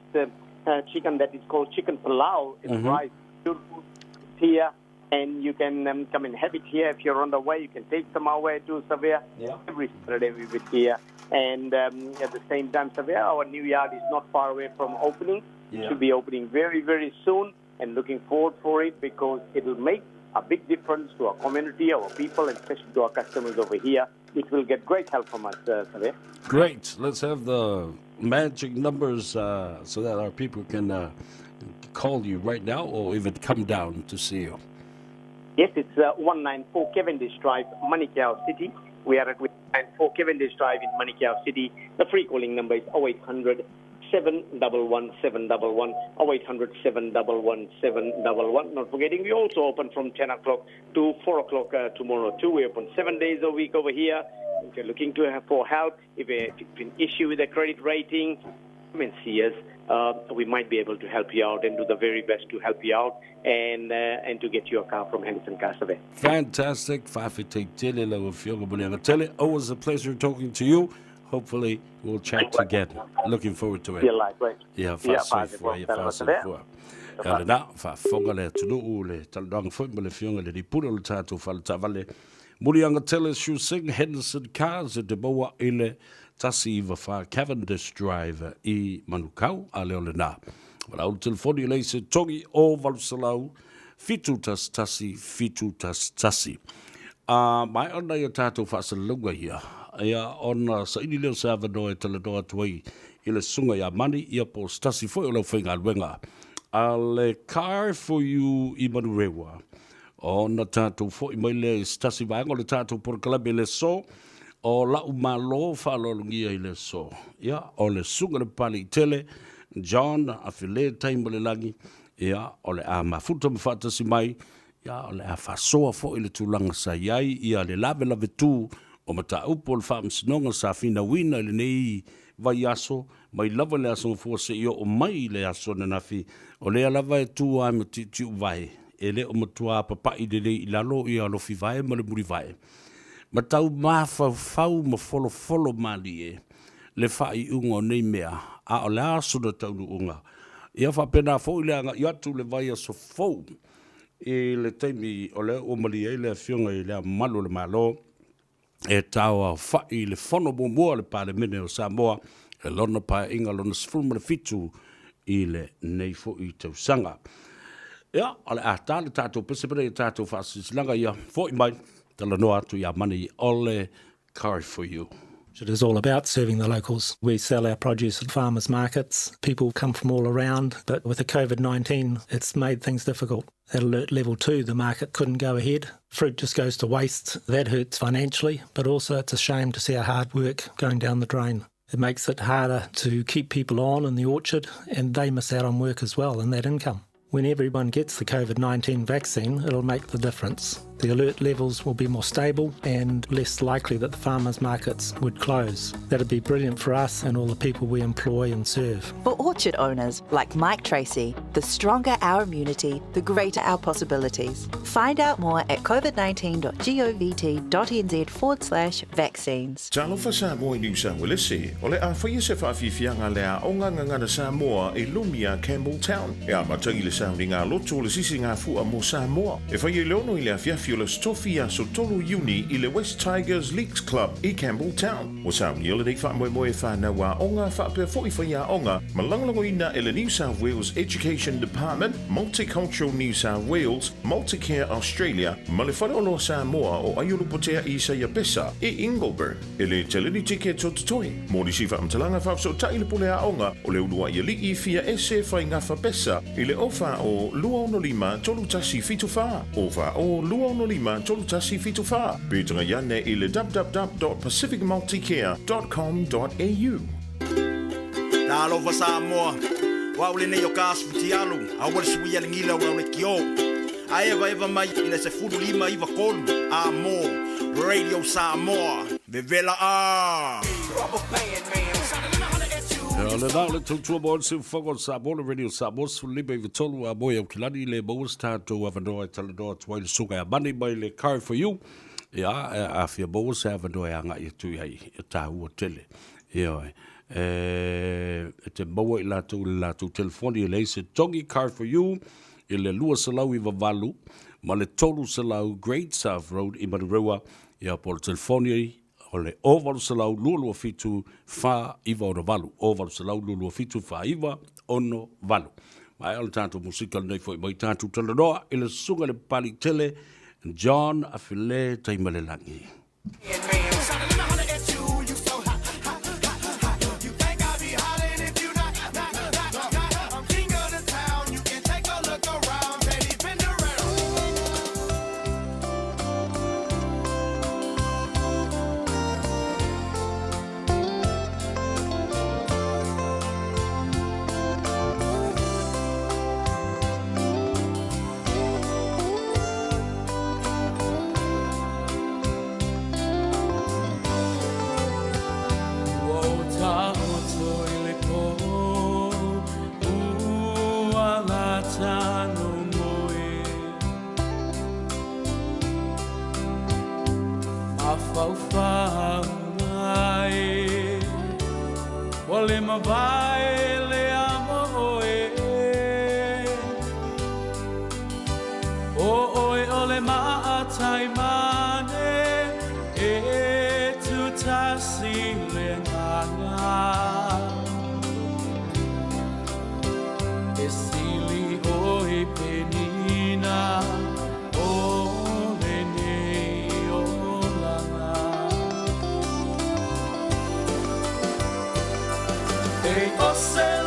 chicken that is called chicken pilau. It's rice, beautiful here, and you can come and have it here. If you're on the way, you can take some away to Savea. Every Saturday we will be here. And at the same time, Savea, our new yard is not far away from opening. It should be opening very, very soon, and looking forward for it because it will make a big difference to our community, our people, and especially to our customers over here, which will get great help from us, Savea. Great. Let's have the magic numbers so that our people can call you right now or even come down to see you. Yes, it's 194 Cavendish Drive, Manukau City. We are at 194 Cavendish Drive in Manukau City. The free calling number is 0800 711 711, 0800 711 711. Not forgetting, we also open from 10 o'clock to 4 o'clock tomorrow too. We open 7 days a week over here. If you're looking to have for help, if you have an issue with the credit rating, come and see us. We might be able to help you out and do the very best to help you out and to get you a car from Henderson Car Survey. Fantastic. Faafetai tele lau Afioga Muliagatele. Always a pleasure talking to you. Hopefully we'll chat again. Looking forward to it. Yeah, likewise. Ia, Yeah, faasoifua, ia faasoifua. faasoifua. Ia lena, faafofoga le atunuu le talanoaga foi ma le Afioga i le Lipula o le tatou faletaavale Muliagatele Siusega Henderson Cars e te maua i le 194 Cavendish Drive i Manukau, a leo lena. Wala o le telefoni lei se togi o 800 711 711. Mai ona ia tātou faasalalauga ia, ia ona saili lea o se avanoa e talanoa atu ai i le susuga ia Mani, ia po o se tasi foi o le aufaigaluega a le Car for You i Manurewa. Ona tātou foi mai lea i se tasi vaega o le tātou polokalame i le aso, o la'u malo faaaloalogia i le aso. Ia, o le susuga i le Papaliitele, John Afile Taimalelagi, ia, o le a mafuta ma faatasi mai, ia, o le a faasoa foi le tulaga sa i ai ia le lavelavetū o mataupu o le faamasinoga sa finauina i lenei vaiaso. mai lava i le Aso Gafua seia oo mai i le aso ananafi, o lea lava e tu ai ma tiutiuvae, e le o matua papa'i lelei i lalo ia alofivae ma le mulivae, ma tau mafaufau ma folofolo malie le faaiuga o nei mea, a o le a sona taunuuga? Ia faapena foi le agai atu i le vaiaso fou i le taimi o lea ua malie ai le Afioga i Le Ao Mamalu o le Malo e tauaofa'i i le Fono muamua a le Palemene o Samoa i lona Paeaiga lona 17 i lenei foi tausaga. Ia, o le a ta le tatou pese pele i tatou faasilasilaga ia, foi mai, talanoa atu ia Mani o le Car for You. It is all about serving the locals. We sell our produce at farmers markets. People come from all around, but with the COVID-19, it's made things difficult. At alert level 2, the market couldn't go ahead. Fruit just goes to waste. That hurts financially, but also it's a shame to see our hard work going down the drain. It makes it harder to keep people on in the orchard, and they miss out on work as well and that income. When everyone gets the COVID 19 vaccine, it'll make the difference. The alert levels will be more stable and less likely that the farmers' markets would close. That'd be brilliant for us and all the people we employ and serve. For orchard owners like Mike Tracy, the stronger our immunity, the greater our possibilities. Find out more at covid19.govt.nz forward slash vaccines. Talofa Samoa i Niu Sauelesi, o le a faia se faafiafiaga a le Aoga Gagana Samoa i Lumia, Campbelltown, e amata i le sauniga loto o le sisigafua mo Samoa. E faia i le 6 i le afiafi o le Aso Tofi, aso 3 Iuni i le West Tigers Leagues Club i Campbelltown. Ua saunia lenei faamoemoe e fanau aoga faapea foi faiaoga ma lagolagoina e le New South Wales Education Department, Multicultural New South Wales, Multicare Australia ma le Faleoloa Samoa o Aiolupotea Isaia Pesa i Ingleburn. E le tele ni tiketi o totoe. Mo nisi faamatalaga faafesootai le pule aoga o le Uluai Alii Fia Ese Faigafa Pesa i le 0 4 265 3174, 0 4 265 3174, pe tagai ane i le www.pacificmulticare.com.au. Talofa Samoa, o au lenei o ka asu fitialu, aua le suia le gila o le kio. A evaeva mai i le 15 93 a mo Radio Samoa, vevela a! O le na o le tautua mo le siufogo o Samoa, le Radio Samoa, 15 93 a moe Aukilani, le maua se tatou avanoa e talanoa atu ai le susuga ia Mani mai le Car for You. Ia, a fia maua se avanoa e agai atu i ai, e tāua tele. Ioe. E te maua i latou i le latou telefoni e leai se togi Car for You i le 298 ma le 300 Great South Road i Manurewa, ia po o le telefoni o le 0800 227 4968, 0800 227 4968. Ma o le tatou musika lenei foi mai tatou talanoa i le susuga i le Papali'i tele John Afile Taimalelagi. Ua ou taoto i le pō, ua lata no moe. Mafaufau mai, ua le mavae le amo oe. ʻO ʻoe o le maʻatai mane e tūtasi le agaga. E sili ʻoe penina o lenei olaga. E ose.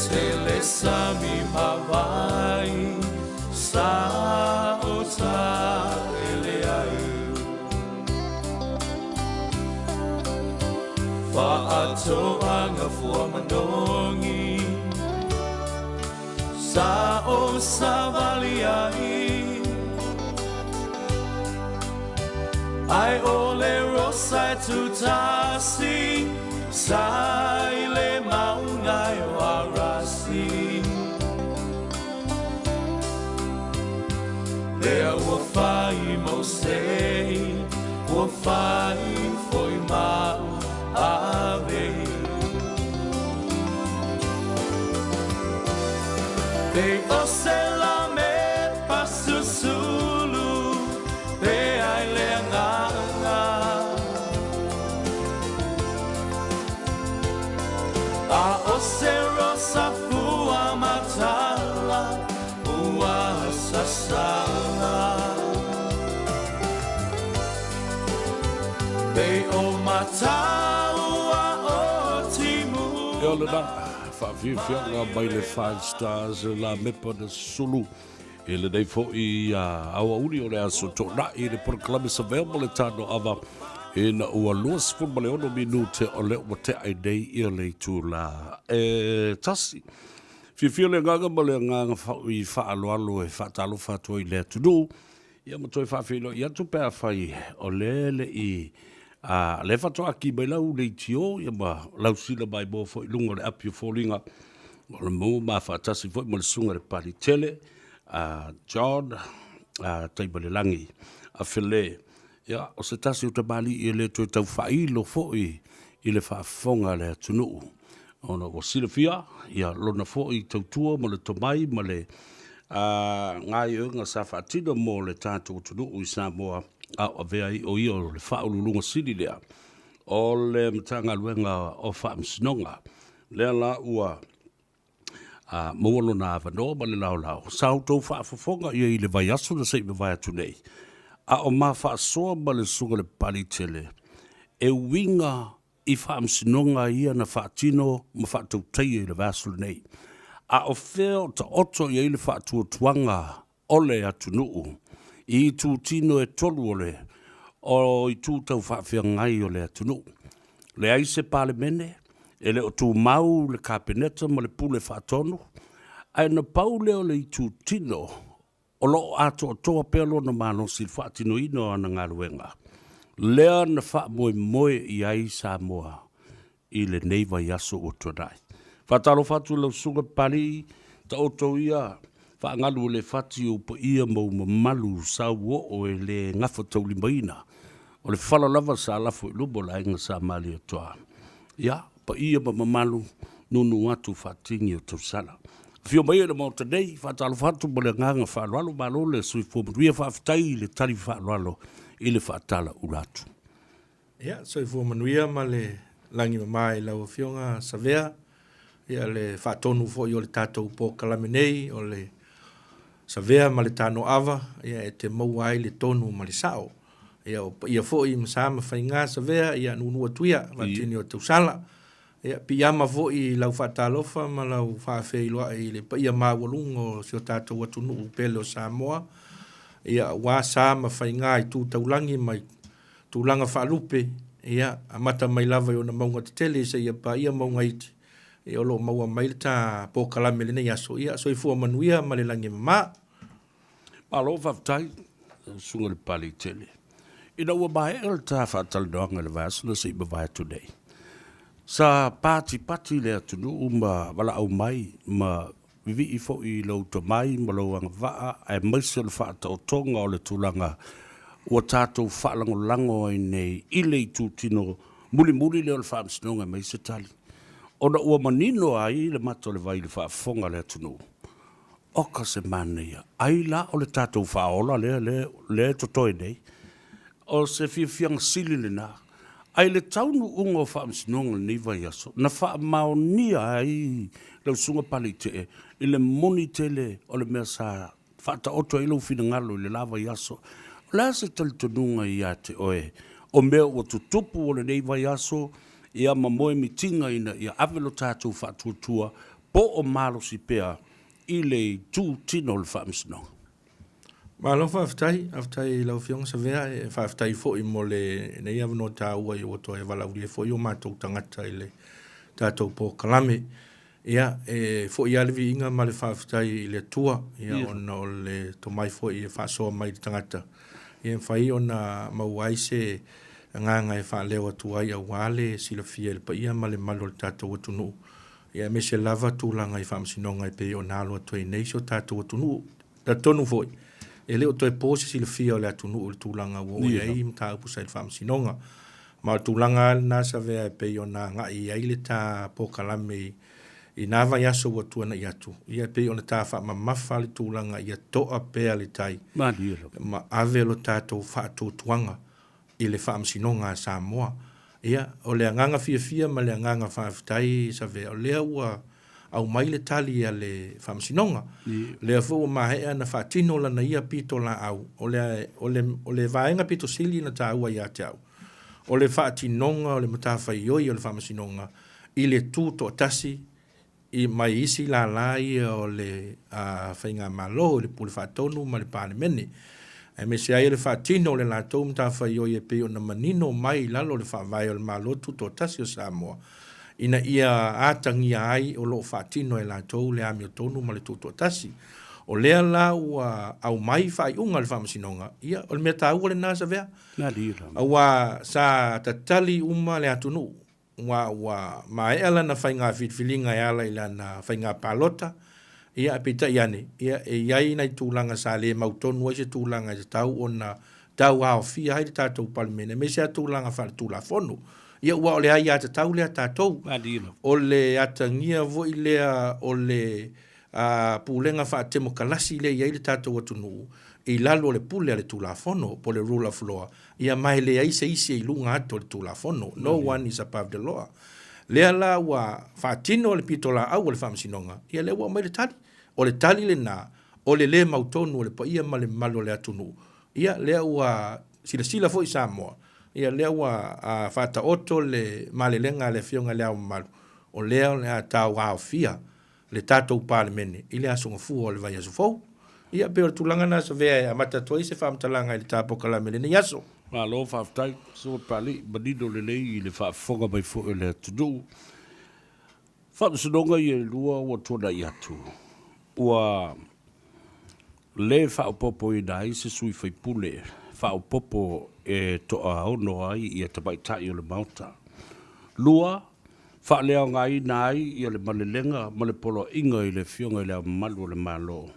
Se le sami ma vai sa o sa ele ai. Faatoaga fua manogi sa o savali ai. Ae o le rosa e tutasi sa i le mauga e o Arasi. Lea ua fai mo sei, ua fai foi ma ave. Pe o se lame pasusulu, pe ai le agaga. A o se rosa fua matala, ua sasala. Pe o mataua o timu. Ia o lena faafiafiaga mai le Five Stars la mepa na sulu i lenei foi aoauli o le aso Toonai i le polokalame Savea mo le Tanoava ina ua 26 minute o lea ua tea ai nei ia le itula e tasi. Fiafia le agaga ma le agaga foi faaaloalo e faatalofa atu ai i le atunuu Ia ma toe faafeiloai atu pe afai o lea e le i a lea faatoa aki mai lau leitio ia ma lau sila maimoa foi i luga o le api o foliga o le mo ma faatasi foi ma le susuga i le Palitele a John a Taimalelagi Afele. Ia o se tasi o tamalii e le toe tau faailo foi i le faafofoga a le atunuu ona ua silafia ia lona foi tautua ma le tomai ma le gaoioiga sa faatino mo le tatou atunuu i Samoa, a o avea ai o ia o le Faauluuluga Sili lea o le Matagaluega o Faamasinoga. Lea la ua maua lona avanoa ma le laolao. Sa outou faafofoga i ai i le vaiaso na se i mavae atu nei, a o ma faasoa ma le Susuga i le Papaliitele e uiga i faamasinoga ia na faatino ma faatautaia i le vaiaso lenei. A o fea o taoto i ai le faatuatuaga o le atunuu i itutino e tolu o le o itu tau faafeagai o le atunuu? Leai se Palemene, e le o tumau le Kapeneta ma le Pule Faatonu, ae na pau lea o le itutino o lo o atoatoa pea lona malosi i le faatinoina o ana galuega, lea na faamoemoe i ai Samoa i lenei vaiaso ua tuanai. Faatalofa atu i lau Susuga Papalii, taoto ia faagalu o le fati ou paia ma ou mamalu sauoo e le gafataulimaina. O le fala lava sa lafo i luma o le aiga sa Malietoa. Ia, paia ma mamalu, nunu atu faatini o tausala. Afio mai e le Maota nei, faatalofa atu ma le agaga faaaloalo, malo le soifua manuia, faafetai i le tali faaaloalo i le faatala ula atu. Ia, soifua manuia ma le lagi mama i lau Afioga Savea, ia le faatonu foi o le tatou polokalame nei o le Savea ma le Tanoava, ia e te maua ai le tonu ma le sao. Ia o paia foi ma sa ma faiga Savea, ia nuunuu atu ia, vaatini o tausala. Ia piiama foi i lau faatalofa ma lau faafeiloai i le paia maualuga o si o tatou atunuu pele o Samoa, ia aua sa ma faiga i tu taulagi ma i tulaga faalupe, ia amata mai lava i ona mauga tetele seia paia mauga iti, ia o lo o maua mai le ta polokalame i lenei aso. Ia soifua manuia ma le lagi e mama. Malo faafetai lau susuga i le Papaliitele. Ina ua maea le ta faatalanoaga i le vaiaso na se i mavae atu nei, sa patipati le atunuu ma valaau mai ma vivii foi i lou tomai ma lou agavaa aemaise o le faataotoga o le tulaga ua tatou faalagolago ai nei i le itutino mulimuli lea o le Faamasinoga e aumai se tali ona ua manino ai le mata o le vai i le faafofoga a le atunuu. Oka se manaia, ai la o le tatou faaola lea, lea, lea e totoe nei. O se fiafiaga sili lena. Ae i le taunuuga o faamasinoga i lenei vaiaso, na faamaonia ai lau Susuga Paleitee i le moni tele o le mea sa faataoto ai lou finagalo i le la vaiaso. O le a se talitonuga ia te oe o mea ua tutupu o lenei vaiaso ia ma moemitiga ina ia ave lo tatou faatuatua Po o malosi pea i le itu tino o le Faamasinoga. Malo faafetai, faafetai i lau Afioga Savea, e faafetai foi mo lenei avanoa taua ua toe valaaulia foi o matou tagata i le tatou polokalame. Ia, e foi lava le viiga ma le faafetai i le Atua, ia, ona o le tomai foi e faasoa mai i le tagata, ia e mafai ona maua ai se agaga e faaleo atu ai aua le silafia e le paia ma le mamalu o le tatou atunuu, ia aemaise lava tulaga i faamasinoga e pei ona alo atu ai nei si o tatou atunuu. Talitonu foi, e le o toe po se silafia o le atunuu i le tulaga ua oo i ai mataupu sa i le faamasinoga. Ma o le tulaga lava lena Savea e pei ona agai i ai le ta polokalame i na vaiaso ua tuanai atu, ia e pei ona ta faamamafa le tulaga ia toa pea le tai ma ave lo tatou faatuatuaga i le Faamasinoga a Samoa. Ia, o le agaga fiafia ma le agaga faafetai Savea, o lea ua aumai le tali a le Faamasinoga. O lea foi ua maea ona faatino lana ia pitolaau. O le, o le, o le vaega pito sili ona taua ia te au, o le faatinoga o le matafaioi o le Faamasinoga i le tutoatasi i mai isi lala ia o le Faigamalo i le Pule Faatonu ma le Palemene, aemaise ai o le faatino o le latou matafaioi e pei ona manino mai i lalo o le Faavae o le Malo Tutoatasi o Samoa, ina ia atagia ai o lo o faatino e latou le amiotonu ma le tutoatasi. O lea la ua aumai faaiuga a le Faamasinoga, ia o le mea taua lena Savea, aua sa tatali uma le atunuu Ua, ua maea lana faiga filifiliga e ala i lana faiga palota, ia, ae peitai ane, ia, e i ai nai tulaga sa le mautonu ai se tulaga e tatau ona tauaofia ai le tatou Palemene, aemaise lava tulaga faaletulafono. Ia, aua o le aiatatau lea a tatou. O le atagia foi lea o le a pulega faatemokalasi lea e i ai le tatou atunuu i lalo o le pule a le Tulafono po o le rule of law, ia ma e leai se isi e i luga atu o le Tulafono, no one is above the law. Lea la ua faatino le pitolaau a le Faamasinoga, ia lea ua aumai le tali. O le tali lena o le le mautonu o le paia ma le mamalu o le atunuu, ia lea ua silasila foi Samoa, ia lea ua faataoto le malelega a le Afioga i Le Ao Mamalu, o lea o le a tauaofia le tatou Palemene i le Aso Gafua o le vaiaso fou. Ia, pei o le tulaga lena Savea e amata atu ai se faamatalaga i le ta polokalame i lenei aso. Malo faafetai Susuga Papalii, manino lelei i le faafofoga mai foi o le atunuu. Faamasinoga ia e lua ua tuanai atu, ua le faaopoopoina ai se sui faipule faaopoopo e toaono ai ia tamaitai o le Maota. Lua, faaleaogaina ai ia le malelega ma le poloaiga i le Afioga i Le Ao Mamalu o le Malo.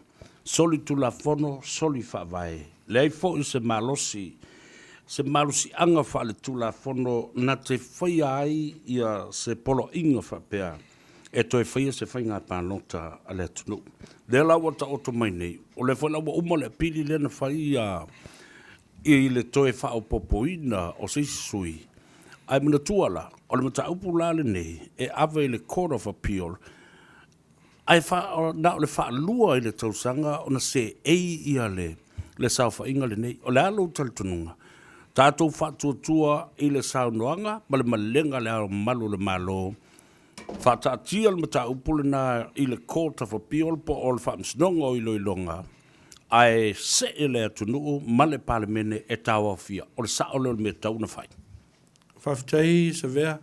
Soli Tulafono, soli Faavae. Leai foi se malosi, se malosiaga faaletulafono na te faia ai ia se poloaiga faapea e toe faia se faiga palota a le atunuu. Lea la ua taoto mai nei, o lea foi la ua uma le apili lea na fai ia i le toe faaopoopoina o se isi sui, ae manatua la, o le mataupu la lenei e ave i le Court of Appeal, ae na o le faalua i le tausaga ona seei ia le le saofaiga lenei. O le a lou talitonuga? Tatou faatuatua i le saunoaga ma le malelega a Le Ao Mamalu o le Malo, faataatia le mataupu lena i le Court of Appeal po o le Faamasinoga o Iloiloga, ae see le atunuu ma le Palemene e tauaofia. O le sao lea o le mea e tatau ona fai. Faafetai Savea,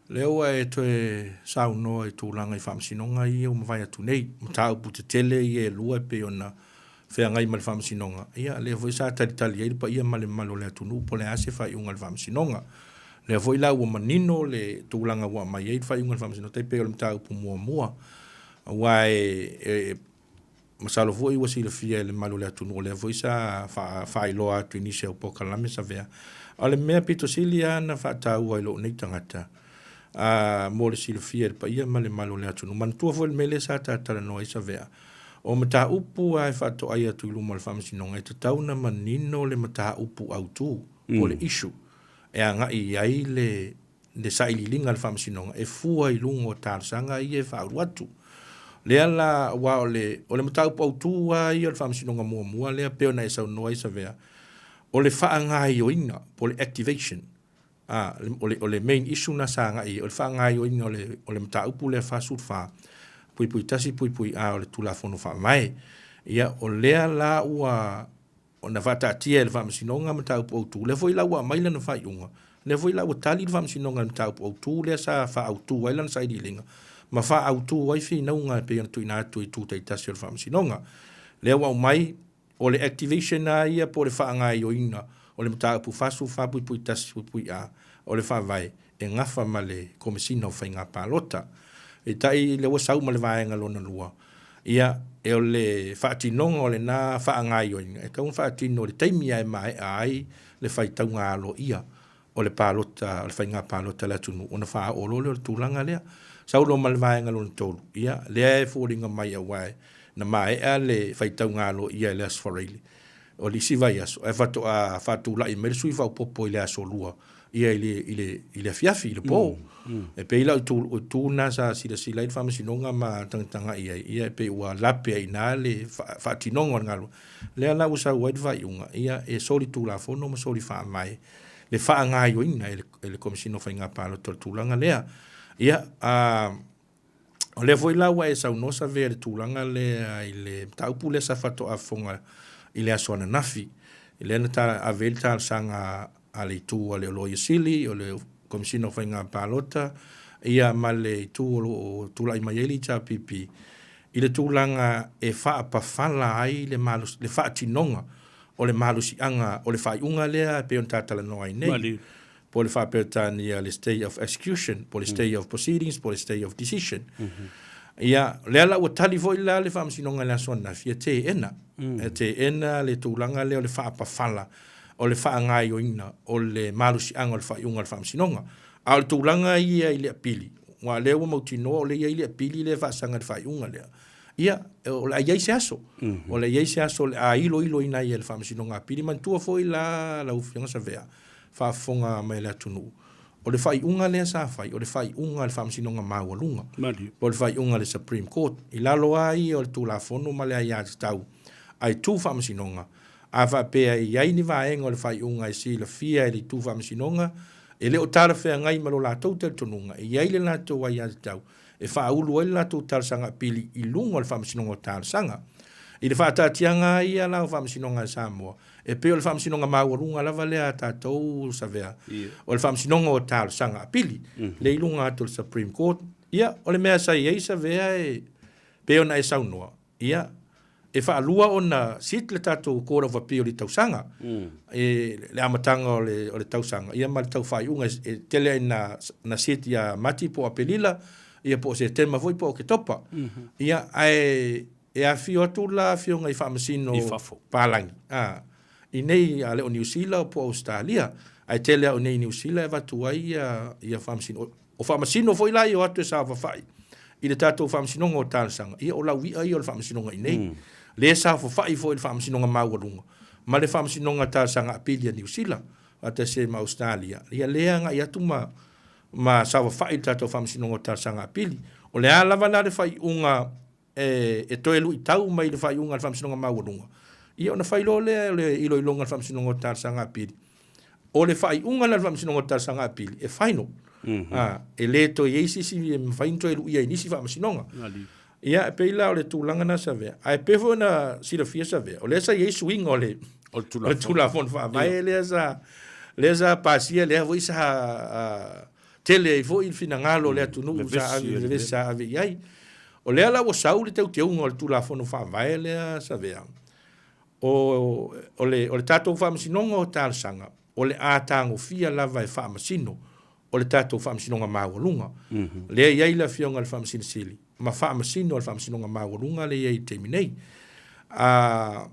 lea ua e toe saunoa i tulaga i faamasinoga ia ua mavae atu nei, mataupu tetele ia e lua e pei ona feagai ma le faamasinoga, ia lea foi sa talitali ai le paia ma le mamalu o le atunuu po o le a se faaiuga a le faamasinoga. Lea foi la ua manino le tulaga ua aumai ai le faaiuga a le faamasinoga, tai pei o le mataupu muamua, aua e Masalo foi ua silafia e le mamalu o le atunuu, o lea foi sa faailoa atu i nisi o polokalame Savea. O le mea pito sili lava ona faataua i lou nei tagata, mo le silafia e le paia ma le mamalu o le atunuu, manatua foi le mea lea sa ta talanoa ai Savea, o mataupu lava e faatoai atu i luma o le Faamasinoga, e tatau ona manino le mataupu autu, po o le issue e agai i ai le le sailiiliga a le Faamasinoga e fua i luga o talosaga ia e faaulu atu. Lea la, aua o le, o le mataupu autu lava ia o le Faamasinoga muamua lea pei ona e saunoa ai Savea, o le faagaoioiga po o le activation, a, o le, o le main issue lena sa agai i ai, o le faagaoioiga o le, o le mataupu lea 44. (1) (A) o le Tulafono Faavae. Ia, o lea la ua ona faataatia e le Faamasinoga mataupu autu, lea foi la ua aumai lana faaiuga, lea foi la ua tali le Faamasinoga i le mataupu autu lea sa faaautu ai lana sailiiliga ma faaautu ai finauga e pei ona tuuina atu i itu taitasi o le Faamasinoga. Lea ua aumai, o le activation lava ia po o le faagaoioiga o le mataupu 44.1 (A) o le Faavae e gafa ma le Komesina o Faiga Palota. Peitai lea ua sau ma le vaega lona lua, ia, e o le faatinoga o lena faagaoioiga e tatau ona faatino i le taimi lava e maea ai le faitauga aloaia o le palota, o le faiga palota a le atunuu ona faaoo loa lea o le tulaga lea. Sau loa ma le vaega lona tolu, ia, lea e foliga mai aua na maea le faitauga aloaia i le Aso Faraile o le isi vaiaso, ae faatoa faatulai mai le sui faaopoopo i le Aso Lua ia i le, i le, i le afiafi, i le po. E pei la o itu, o itu na sa silasila ai le Faamasinoga ma tagatagai ai, ia e pei ua lape ai i ina le faatinoga o le galuega. Lea la ua sau ai le faaiuga, ia e soli tulafono ma soli faavae le faagaoioiga e le, e le Komesina o Faiga Palota o le tulaga lea. Ia, a, o lea foi la ua e saunoa Savea i le tulaga lea i le mataupu lea sa faatoa fofoga i le aso ananafi, lea na ta, ave ai le talosaga a le itu a le Loia Sili, o le Komesina o Faiga Palota, ia ma le itu o lo o tulai mai ai le HRPP, i le tulaga e faapafala ai le malosi, le faatinoga o le malosiaga o le faaiuga lea e pei ona ta talanoa ai nei. Malie. Po o le faa-Peretania le stay of execution, po o le stay of proceedings, po o le stay of decision. Ia, lea la ua tali foi la le Faamasinoga i le aso ananafi e teena. E teena le tulaga lea o le faapafala o le faagaoioiga o le malosiaga o le faaiuga a le Faamasinoga. A o le tulaga ia i le apili, aua o lea ua mautinoa o lea e i ai le apili lea e faasaga i le faaiuga lea, ia, o le a i ai se aso. O le a i ai se aso o le a iloiloina ai e le Faamasinoga Apili. Manatua foi la lau Afioga Savea, faafofoga mai a le atunuu, o le faaiuga lea sa fai, o le faaiuga a le Faamasinoga Maualuga, po o le faaiuga a le Supreme Court. I lalo lava ia o le Tulafono ma le aiatatau a itu faamasinoga, A faapea e i ai ni vaega o le faaiuga e silafia e le Itu Faamasinoga e le o talafeagai ma lo latou talitonuga, e i ai le latou aiatatau e faaulu ai le latou talosaga apili i luga o le Faamasinoga o Talosaga. I le faataatiaga ia la o Faamasinoga a Samoa, e pei o le Faamasinoga maualuga lava lea a tatou Savea, o le Faamasinoga o Talosaga Apili, lea i luga atu o le Supreme Court. Ia, o le mea sa i ai Savea e pei ona e saunoa, Ia, e faalua ona sit le tatou Court of Appeal i tausaga, i le amataga o le, o le tausaga, ia ma le tau faaiuga e tele ai na, na sit ia Mati po o Apelila, ia po o Setema foi po o Oketopa. Ia, ae e afifio atu la afioga i faamasino I fafo. palagi, a, i nei a le o Niu Sila po o Ausetalia, ae tele lava o nei i Niu Sila e avatu ai ia, ia faamasino. O faamasino foi la ia o atu e saofafai i le tatou faamasinoga o talosaga, ia o laui'a ia o le faamasinoga i inei. Lea e saofafai foi i le faamasinoga maualuga ma le faamasinoga talosaga apili a Niu Sila faatasi ai ma Ausetalia, ia lea e agai atu ma ma saofafai i le tatou faamasinoga o talosaga apili. O le a lava la le faaiuga e toe luitau mai i le faaiuga a le Faamasinoga Maualuga, ia ona fai loa lea o le iloiloga a le Faamasinoga o Talosaga Apili. O le faaiuga la a le Faamasinoga o Talosaga Apili, e final. Mm -hmm. A, e le toe i ai se isi e mafai ona toe luia i nisi faamasinoga. Ia, e pei la o le tulaga na Savea. Ae pei foi ona silafia Savea, o lea sa i ai suiga o le, o le Tulafono Faavae lea sa pasia, lea foi sa tele ai foi le finagalo o le atunuu sa ave, le vevesi sa ave i ai. O lea la ua sau le teuteuga o le Tulafono Faavae lea Savea, o, o, le, o le tatou faamasinoga o talosaga, o le a tagofia lava e faamasino o le tatou faamasinoga maualuga. Mm -hmm. Lea i ai le afioga i le Faamasino Sili ma faamasino o le faamasinoga maualuga lea i ai i le taimi nei. A,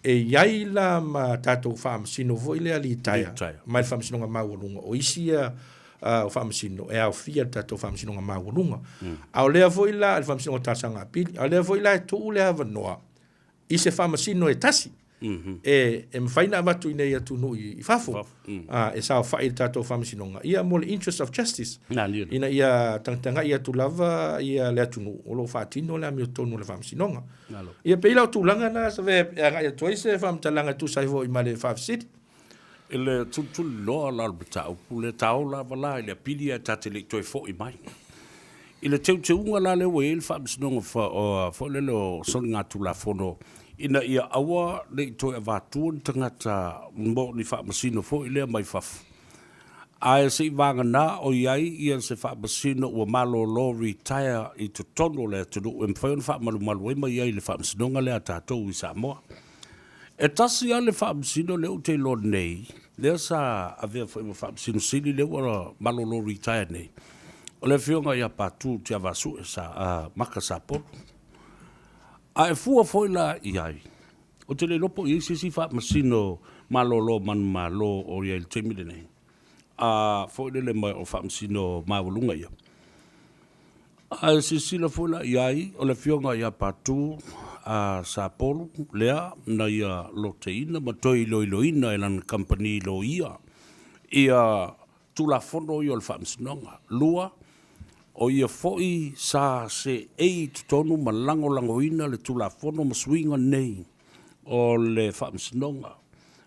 E i ai la ma tatou faamasino foi lea litaea mai le Faamasinoga Maualuga, o isi ia o faamasino e aofia le tatou Faamasinoga Maualuga. A o lea foi la le Faamasinoga Talosaga Apili, a o lea foi la e tuu le avanoa i se faamasino e tasi e e mafai ona avatu i inei atunuu i fafo e saofai i le tatou Faamasinoga, ia mo le interest of justice, ina ia tagatagai atu lava ia le atunuu o lo o faatino le amiotonu o le Faamasinoga. Ia pei la o tulaga na e agai atu ai se faamatalaga e tusa ai foi ma le faafesili. I le tulituliloa la o le mataupu lea, ta o lava la i le apili ae ta te le i toe foi mai. I le teuteuga la lea ua i ai le Faamasinoga foi lele o Soligatulafono ina ia aua ne i toe avatua ni tagata mo ni faamasino foi lea mai fafo, ae se i vagana o i ai ia se faamasino ua malolo retire i totonu o le atunuu e mafai ona faamalumalu ai ma i ai i le faamasinoga lea a tatou i Samoa. E tasi lava le faamasino lea ou te iloa nei, lea sa avea foi ma Faamasino Sili lea ua malolo retire nei, o le Afioga ia Patu Tiavasue sa, Maka Sapolu. A e fua foi la i ai, ou te le iloa po o i ai se isi faamasino malolo manumalo o i ai i le taimi lenei, a foi lele ma o faamasino maualuga ia. A e silasila foi la i ai, o le Afioga ia Patu a Sapolu lea na ia loteina ma toe iloiloina e lana kamupani loia ia Tulafono ia o le Faamasinoga. 2, o ia foi sa seei i totonu ma lagolagoina le Tulafono ma suiga nei o le Faamasinoga.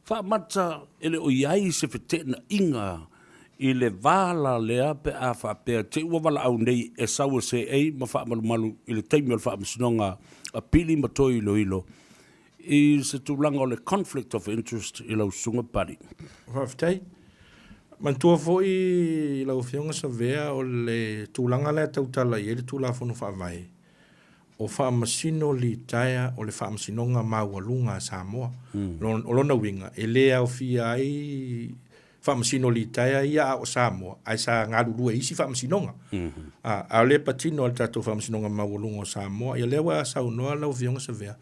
Faamata e le o i ai se feteenaiga i le va la lea pe a faapea te i ua valaau nei e sau e seei ma faamalumalu i le taimi o le Faamasinoga Apili ma toe iloilo i se tulaga o le conflict of interest i lau Susuga Pali. Faafetai. Manatua foi lau Afioga Savea o le tulaga lea e tautala i ai le Tulafono Faavae, o Faamasino litaea o le Faamasinoga Maualuga a Samoa. O lona uiga, e le aofia ai Faamasino litaea ia a o Samoa, ae sa galulue i isi faamasinoga. A o lea e patino lava i le tatou Faamasinoga Maualuga o Samoa. Ia lea ua saunoa lau Afioga Savea,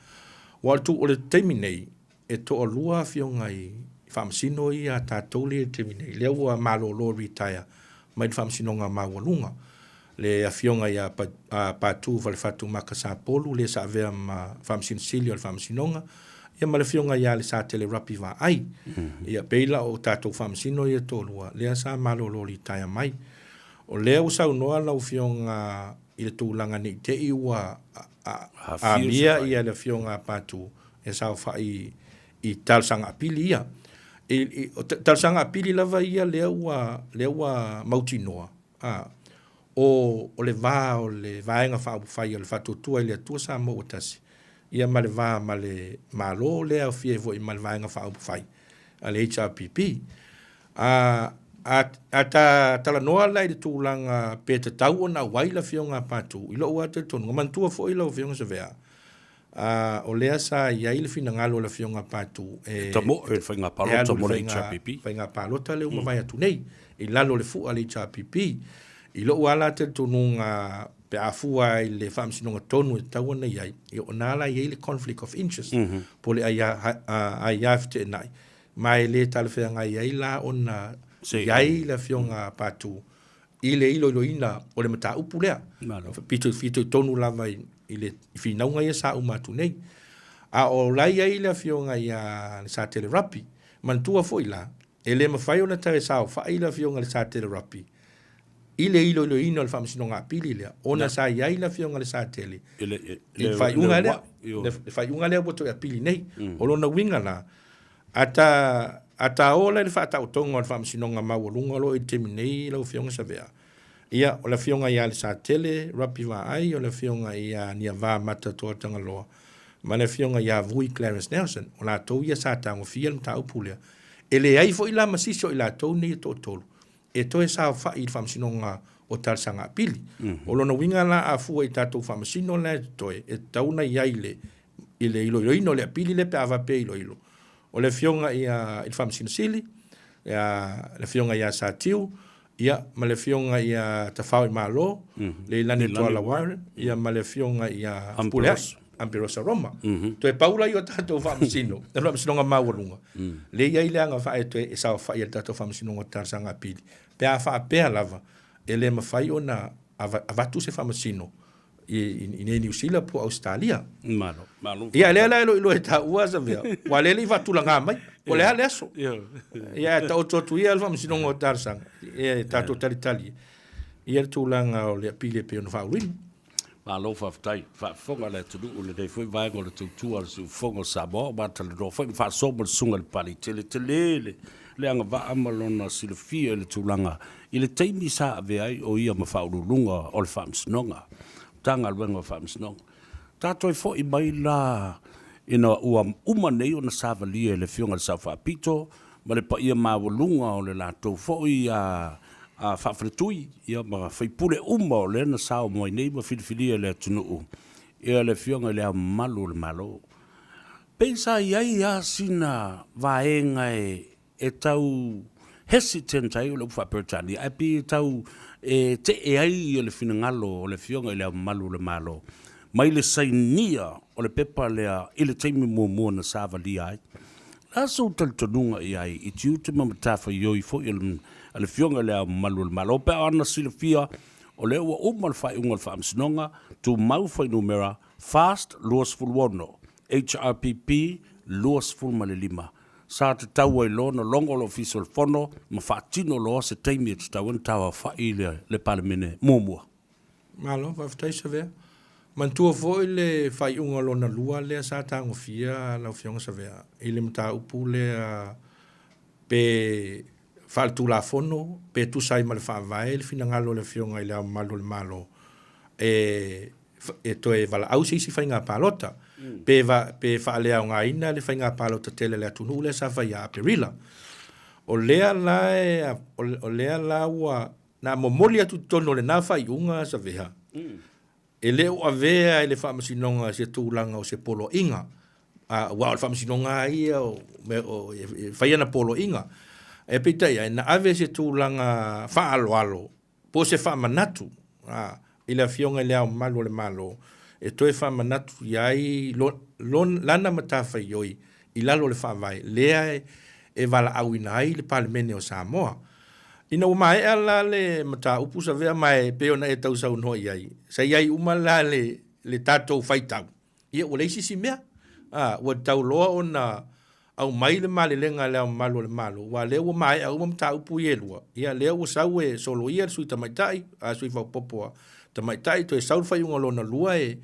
aua o le taimi nei, e toalua afioga i Faamasino ia a tatou lea i le taimi nei, lea ua malolo retire mai le Faamasinoga Maualuga, le Afioga ia Patu Falefatu Maka Sapolu lea sa avea ma Faamasino Sili o le Faamasinoga, ia ma le Afioga ia Lesatele Rapi Vaai. Ia pei la o tatou Faamasino ia e toalua lea sa malolo retire mai. O lea ua saunoa lau Afioga i le tulaga ne i te i ua amia ia le Afioga a Patu e saofai i talosaga apili ia. I, o talosaga apili lava ia lea ua, lea ua mautinoa, a, o, o le va o le Vaega Faaupufai o le Faatuatua i le Atua Samoa ua Tasi, ia ma le va ma le Malo lea e aofia ai foi ma le Vaega Faaupufai a le HRPP. A, a, a ta talanoa la i le tulaga pe tatau ona auai le Afioga a Patu, i lou lava talitonuga, manatua foi lau Afioga Savea, A o lea sa i ai le finagalo o le Afioga a Patu e tamoe i le faiga palota mo le HRPP. Faiga palota lea ua mavae atu nei i lalo o le fua a le HRPP. I lou lava la talitonuga pe a fua i le faamasinoga tonu e tatau ona i ai, ia o na la e i ai le conflict of interest, po o le aia feteenai, ma e le talafeagai ai la ona i ai le Afioga a Patu i le iloiloina o le mataupu lea. Pito fitoitonu lava i, i le i finauga ia sa uma atu nei. A o la i ai le afioga ia Lesatele Rapi, manatua foi la, e le mafai ona toe saofai le afioga Lesatele Rapi i le iloiloina o le Faamasinoga Apili lea, ona sa i ai le afioga Lesatele i le faaiuga lea, le faaiuga lea ua toe apili nei. O lona uiga la, A ta, a ta ola i le faataotoga o le Faamasinoga Maualuga o lo o i le taimi nei lau Afioga Savea, ia, o le Afioga ia Lesatele Rapi Vaai, o le Afioga ia Niava Mata Toa Tagaloa, ma le Afioga ia Vui Clarence Nelson, o latou ia sa tagofia le mataupu lea. E leai foi la ma sisi o i latou nei e toatolu e toe saofai i le Faamasinoga o Talosaga Apili. O lona uiga la a fua i tatou Faamasino la e totoe, e tatau ona i ai i le i le iloiloina o le apili lea pe a faapea e iloilo. O le Afioga ia i le Faamasino Sili, ia, le Afioga ia Satiu, ia, ma le Afioga ia Tafaoimalo, Leilani Tuala Warren, ia, ma le Afioga ia Fepuleai, Amperosa Roma. Toe pau la ia o tatou Faamasino, le Faamasinoga Maualuga, lea e i ai le agavaa e toe e saofai ai le tatou Faamasinoga o Talosaga Apili, pe a faapea lava e le mafai ona avatu se Faamasino i nei Niu Sila po o Ausetalia. Malo, malo. Ia, lea la e loiloa e taua Savea, ua lea le i faatulagā mai, po o le a le aso. Ia, e taoto atu ia le Faamasinoga o Talosaga, ia e tatou talitali ia le tulaga o le apili e pei ona faauluina. Malo faafetai. Faafofoga le atunuu i lenei foi vaega o le tautua a le siufofoga o Samoa, ua talanoa foi ma faasoa ma le Susuga i le Pali. Tele tele le. le agavaa ma lona silafia i le tulaga i le taimi sa avea ai o ia ma Faauluuluga o le Faamasinoga, Matagaluega o Faamasinoga. Ta toe foi mai la ina ua uma nei ona savalia e le Afioga i le Sao Faapito ma le paia maualuga o le latou foi a faafaletui ia ma faipule uma o lea na sao mai nei ma filifilia e le atunuu ia le Afioga i Le Ao Mamalu o le Malo. Pei sa i ai lava sina vaega e tau hesitant ai o le upu faa-Peretania, ae pei e tau e tee ai le finagalo o le Afioga i Le Ao Mamalu o le Malo mai le sainia o le pepa lea i le taimi muamua na savalia ai. O le a sou talitonuga i ai i tiute ma matafaioi foi a le Afioga i Le Ao Mamalu o le Malo pe a ona silafia o lea ua uma le faaiuga o le Faamasinoga Tumau Fuainumera Fast 26, HRPP 25, sa tatau ai loa ona logo le Ofisa o le Fono ma faatino loa se taimi e tatau ai ona tauaofa'i le Palemene muamua. Malo, faafetai Savea. Manatua foi le faaiuga lona lua lea sa tagofia lau Afioga Savea i le mataupu lea pe faaletulafono pe tusa ai ma le Faavae le finagalo o le Afioga i Le Ao Mamalu o le Malo e e toe valaau se isi faiga palota, pe, va, pe faaleaogaina le faiga palota tele a le atunuu lea sa fai ia Aperila. O lea la e, o lea la ua na momoli atu i totonu o lena faaiuga Saveha, e le o avea e le Faamasinoga se tulaga o se poloaiga, aua o le Faamasinoga lava ia o, o, e fai ana poloaiga. Ae peitai ane, na ave se tulaga faaaloalo po o se faamanatu i le Afioga i Le Ao Mamalu o le Malo e toe faamanatu i ai lana matafaioi i lalo o le Faavae lea e valaauina ai le Palemene o Samoa. Ina ua maea la le mataupu Savea ma e pei ona e tausaunoa i ai, sa i ai uma la le tatou faitau, Ia ua leai se isi mea. A, ua tatau loa ona aumai le malelega a Le Ao Mamalu o le Malo, aua o lea ua maea uma mataupu ia e lua, ia lea ua sau e soloia le sui tamaitai, a sui faaopoopo a tamaitai, toe sau le faaiuga lona lua e,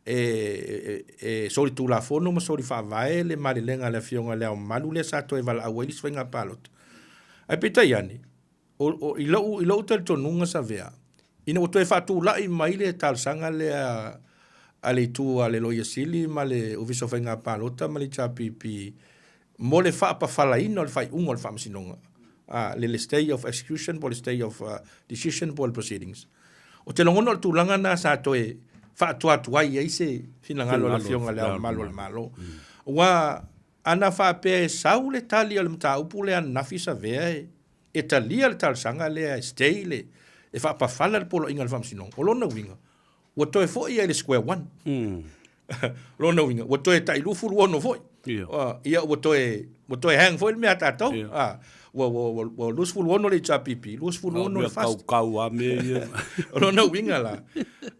e, e solitulafono ma soli faavae le malelega a le Afioga i Le Ao Mamalu lea sa toe valaau ai le isi faiga palota. Ae peitai ane, O, o, i lou, i lou talitonuga Savea, ina ua toe faatulai mai le talosaga lea a le itu a le Loia Sili ma le Ofisa o Faiga Palota ma le HRPP mo le faapafalaina o le faaiuga o le Faamasinoga, a, le, le stay of execution po o le stay of uh, decision po o le proceedings. Ou te lagona o le tulaga lena sa toe faatuatuai ai se finagalo o le Afioga i Le Ao Mamalu o le Malo. Aua ana faapea e sau le tali o le mataupu lea ananafi Savea e, e talia le talosaga lea e stay le, e faapafala le poloaiga a le Faamasinoga, o lona uiga, ua toe foi ia i le square one. Mm. lona uiga, ua toe tai 26 foi. Yeah. Uh, ia ua toe, ua toe hang foi le mea a tatou. Yeah. Uh, ua, ua, ua, ua 26 le HRPP, 26 le FAST. Kau a mea ia. O lona uiga la,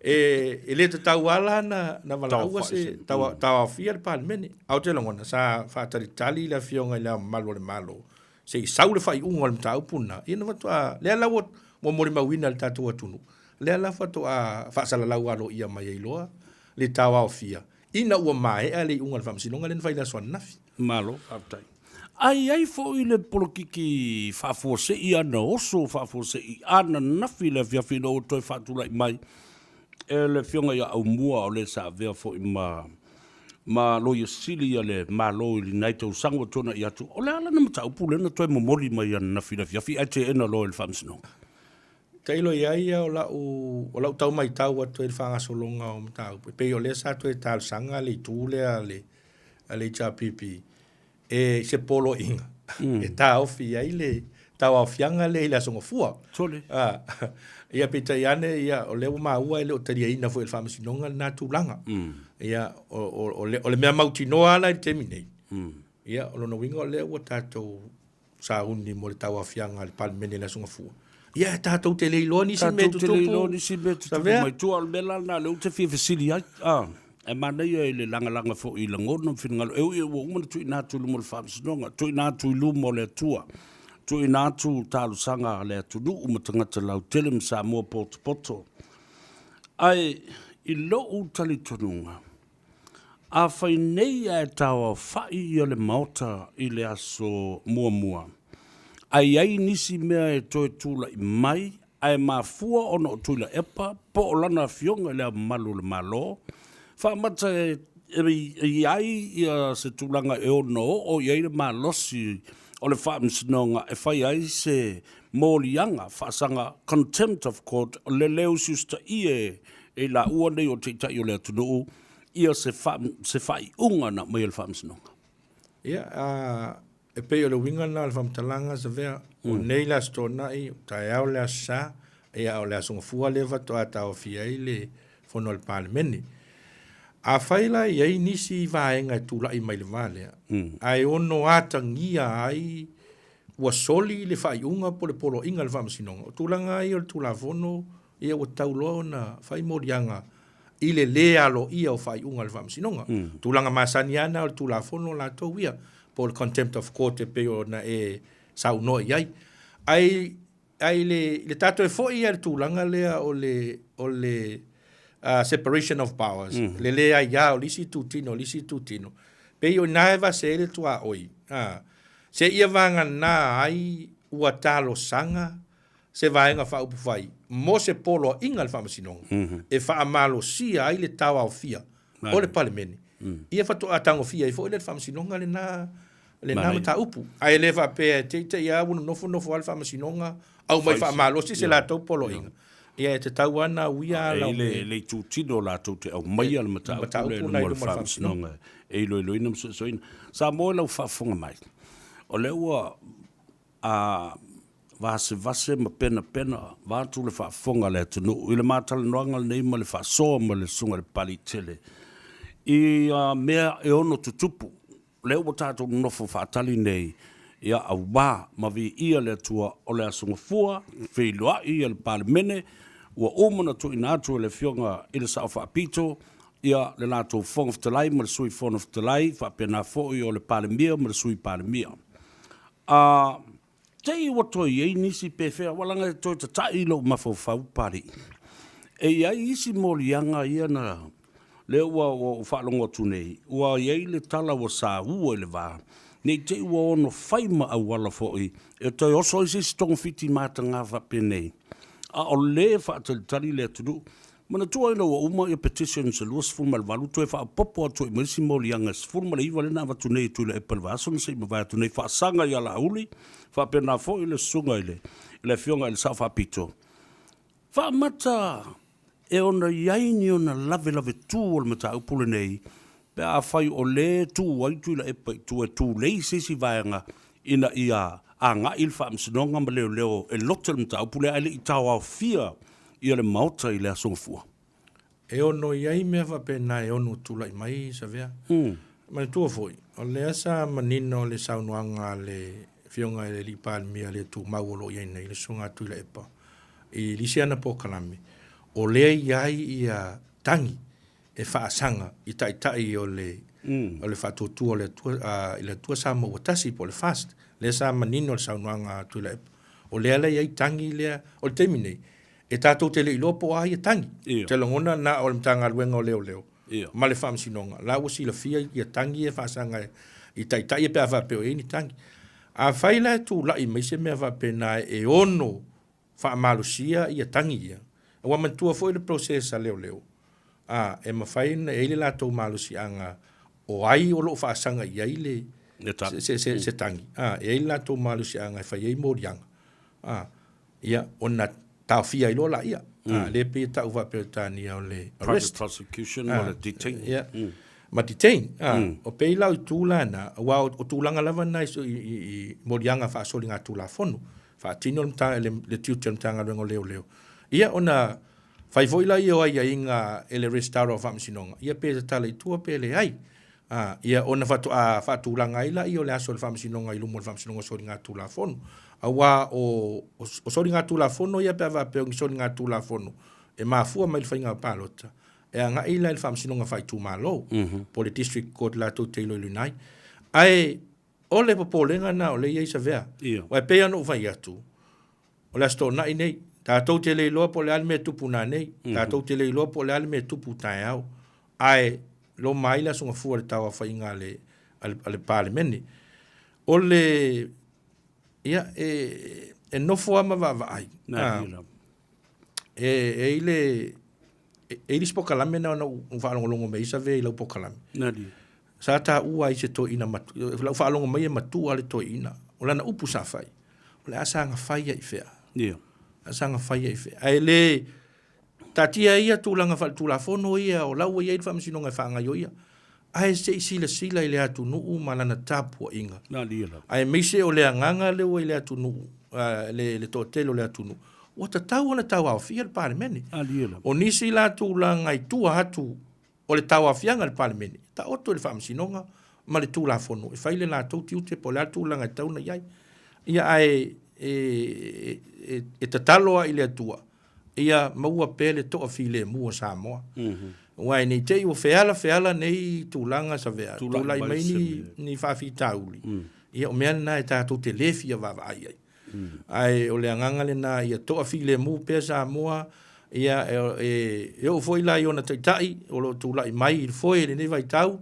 e, e le tatau lava la na, na valaua se, tauaofia le Palemene. Ae ou te lagona, sa faatalitali le Afioga i Le Ao Mamalu o le Malo, se i sau le faaiuga o le mataupu lena, ia na faatoa, lea la ua molimauina e le tatou atunuu, lea la faatoa faasalalau aloaia mai ai loa le tauaofia ina ua maea le iuga o le Faamasinoga lea na fai i le aso ananafi. Malo, faafetai. A i ai foi le polokiki faafuasei ana oso faafuasei ananafi i le afiafi ina ua toe faatulai mai e le Afioga ia Aumua o le sa avea foi ma ma Loia Sili a le Malo i lenai tausaga ua tuanai atu, o le a lana mataupu lea na toe momoli mai ananafi i le afiafi ae teena loa e le Faamasinoga? Tailo i ai ia o lau, o lau tau matau atu i le faagasologa o mataupu, e pei o lea sa toe talosaga le itu lea a le, a le HRPP e se poloaiga mm. e taofi ai le tauaofiaga lea i le Aso Gafua. Sole. Ah, ia peitai ane, ia, o lea ua maua e le o taliaina foi e le Faamasinoga lena tulaga. Mm. Ia, o, o, o, le, o le mea mautinoa la i le taimi nei. Mm. Ia, o lona uiga o lea ua tatou sauni mo le tauaofiaga a le Palemene i le Aso Gafua. Ia, tatou te le iloa nisi mea tutupu. Tatou te le iloa nisi mea tutupu mai tua. O le mea la lena lea ou te fia fesili ai. Ah. E manaia i le lagalaga foi i lagona ma finagalo, e ui ua uma ona tuuina atu i luma o le Faamasinoga, tuuina atu i luma o le Atua, tuuina atu talosaga a le atunuu ma tagata lautele ma Samoa potopoto. Ae i lou talitonuga, afai nei ae taoaofa'i ia le Maota i le aso muamua, Ae i ai nisi mea e toe tulai mai ae mafua ona o Tuilaepa po o lana Afioga i Le Ao Mamalu o le Malo faamata e i ai se tulaga e ono oo i ai le malosi o le Faamasinoga e fai ai se moliaga faasaga contempt of court le le usiusitaia e i laua nei o Taitai o le atunuu ia se faaiuga na aumai e le Faamasinoga. Ia, e pei o le uiga lena o le faamatalaga Savea, o nei le Aso Toonai, o taeao le Aso Sa, ia a o le Aso Gafua lea faatoa taofia ai le Fono a le Palemene. Afai la e i ai nisi vaega e tulai mai i le va lea, ae ono atagia ai ua soli le faaiuga po o le poloaiga a le Faamasinoga, o tulaga lava ia o le Tulafono, ia ua tatau loa ona fai moliaga i le lē aloaia o faaiuga a le Faamasinoga. Tulaga masani lava na o le Tulafono latou ia, po o le Contempt of Court e pei ona e saunoa i ai. Ae, ae i le, le tatou e foi ia i le tulaga lea o le, o le separation of powers, le lē aia o le isi itutino i le isi itutino, pei o i ina e vase ai le tuaoi, seia vagana ai ua talosaga se Vaega Faaupufai mo se poloaiga a le Faamasinoga e faamalosia ai le taoaofia o le Palemene, ia faatoa tagofia ai foi lea e le Faamasinoga lena lena mataupu. Ae le faapea e teitei lava ua nofonofo lava le Faamasinoga aumai faamalosi se latou poloaiga. Ia e tatau lava ona uia ala o mea. E i ai le itutino latou te aumaia le mataupu lea i luma o le Faamasinoga e iloiloina ma suesueina. Samoa i lau faafofoga mai, o lea ua a vasevase ma penapena vaeatu le faafofoga a le atunuu i le ma talanoaga lenei ma le faasoa ma le Susuga i le Papaliitele i mea e ono tutupu. O lea ua tatou nonofo faatali nei, ia aua ma viia le Atua o le Aso Gafua, feiloai le Palemene, ua uma ona tuuina atu e le Afioga i le Sao Faapito ia le latou Fofoga Fetalai ma le Sui Fofoga Fetalai, faapena foi o le Palemia ma le Sui Palemia. A te i ua toe i ai nisi pe fea, aua leaga e toe tata'i lou mafaufau Papalii. E i ai isi moliaga ia na, lea ua ou faalogo atu nei, ua i ai le tala ua saua i le va, ne i te i ua ono fai ma auala foi e toe oso ai se isi togafiti mataga faapenei, a o lē faatalitali le atunuu. Manatua ina ua uma ia petitions e 28, toe faaopoopo atu ai ma isi moliaga e 19 lea na avatu nei e Tuilaepa i le vaiaso na se i mavae atu nei, faasaga ia Laauli, faapena foi le susuga i le le Afioga i le Sao Faapito. Faamata e ono i ai ni ona lavelave tu o le mataupu lenei pe afai o lea e tu ai Tuilaepa i tua e tulei se isi vaega ina ia agai i le faamasinoga ma leoleo e lote le mataupu lea ae le i taoaofia ia le Maota i le Aso Gafua. E ono i ai mea faapena e ono tulai mai, Savea. Manatua foi, o lea sa manino le saunoaga a le Afioga i le Alii Palemia le tumau o lo o i ai nei, le Susuga a Tuilaepa, i le isi ana polokalame, o lea e i ai ia tagi e faasaga i taitai o le o le faatuatua o le Atua, i le Atua Samoa ua tasi po o le FAST. Lea sa manino le saunoaga a Tuilaepa, o lea la e i ai tagi lea. O le taimi nei, e tatou te le iloa po o a ia tagi. Ou te lagona na o le Matagaluega o Leoleo ma le Faamasinoga la ua silafia ia tagi ia e faasaga i taitai ia pe a faapea o i ai ni tagi. Afai la e tulai mai se mea faapena e ono faamalosia ia tagi ia. Ua manatua foi le process a leoleo, a, e mafai ona e i ai le latou malosiaga o ai o lo o faasaga i ai le, se, se, se tagi, a, e i ai le latou malosiaga e fai ai moliaga, a, ia, ona taofia ai loa laia. A, lea pei e tau faa-Peretania o le arrest. Private prosecution ma le detain. Ia, ma detain. A, o pei la o itu la na, aua o tulaga lava na i, i, i moliaga faasoligatulafono. Faatino le, le, le tiute o le Matagaluega o Leoleo. Ia, ona fai foi lea o aiaiga e le Resitala o Faamasinoga, ia pe tatala i tua pe leai. A, ia, ona faatoa faatulaga ai lea o le aso o le Faamasinoga i luma o le Faamasinoga o Soligatulafono. Aua o, o, o soligatulafono ia pe a faapea o ni soligatulafono e mafua mai i le faiga palota, e agai la i le Faamasinoga Faaitumalo, mm -hmm. po o le District Court latou te iloiloina ai. Ae O le popolega lena o lea e i ai Savea. Aua e pei lava ona ou fai atu, o le Aso Toonai nei, tatou te le iloa po o le a le mea e tupu nanei, tatou te le iloa po o le a le mea e tupu taeao, ae loma ai le Aso Gafua i le tauaofaiga a le, a le, a le Palemene. O le. Ia, e, e nofo lava ma vaavaai. E, e i le, e, e i le isi polokalame na ona ou faalogologo mai ai Savea i lau polokalame. Sa taua ai se toeaina matu, lau faalogo mai e matua le toeaina. O lana upu sa fai, o le a saga fai ai i fea. Ia. A saga fai ai i fea. Ae le taatia ia tulaga faaletulafono ia o la ua i ai le faamasinoga e faagaioia. Ae se i silasila i le atunuu ma lana tapuaiga. Aemaise o le agaga lea ua i le atunuu, le toatele o le atunuu, ua tatau ona tauaofia le Palemene. O nisi la tulaga i tua atu o le tauaofiaga o le Palemene, taoto i le Faamasinoga ma le Tulafono e fai le latou tiute po o le a le tulaga e tatau ona i ai. Ia ae e tatalo lava i le Atua ia maua pea le toafilemu o Samoa. Aua ne i te i ua feala feala nei tulaga Savea, tulai mai ni, ni faafitauli, ia o mea lena e tatou te le fia vaavaai ai. Ae o le agaga lena ia toafilemu pea Samoa, ia e, e, e oo foi la i ona taitai o lo o tulai mai i le foe i lenei vaitau,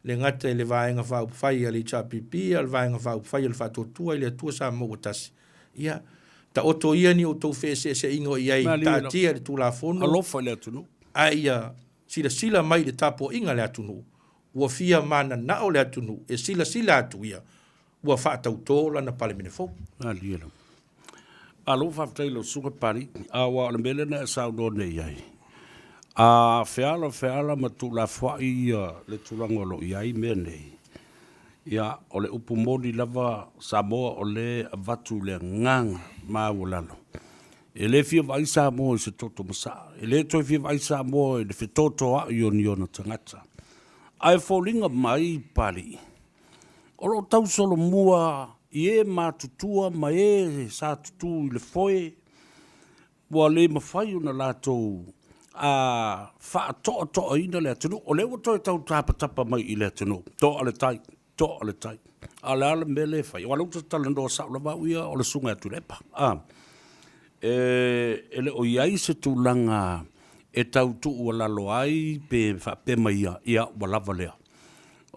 le gata i le Vaega Faaupufai a le HRPP, a o le Vaega Faaupufai a le Faatuatua i le Atua Samoa ua Tasi. Ia, taoto ia ni outou feeseeseaiga o i ai, taatia le Tulafono. Alofa i le atunuu. A ia silasila mai i le tapuaiga a le atunuu, ua fia mananao le atunuu e silasila atu ia, ua faatauto lana Palemene fou. Malie lava. Malo faafetai i lau Susuga Papalii. Aua o le mea lea na e saunoa nei i ai, a feala feala ma tuulafoai ia le tulaga o lo o i ai mea nei, Ia, o le upu moni lava Samoa o lea e avatu le agaga maualalo. E le fia vaai Samoa i se toto masaa, e le toe fia vaai Samoa i le fetotoai o ni ona tagata. Ae foliga mai Papalii, o lo o tausolomua i e matutua ma e sa tutu i le foe, ua le mafai ona latou a faatoatoaina le atunuu. O lea ua toe tau tapatapa mai i le atunuu, toa le tai, toa le tai. A o le a le mea lea e fai? Aua o lea ou te talanoa sao lava au ia, o le susuga ia Tuilaepa. A, e, e le o i ai se tulaga e tau tuualalo ai pe faapea mai ia, ia ua lava lea.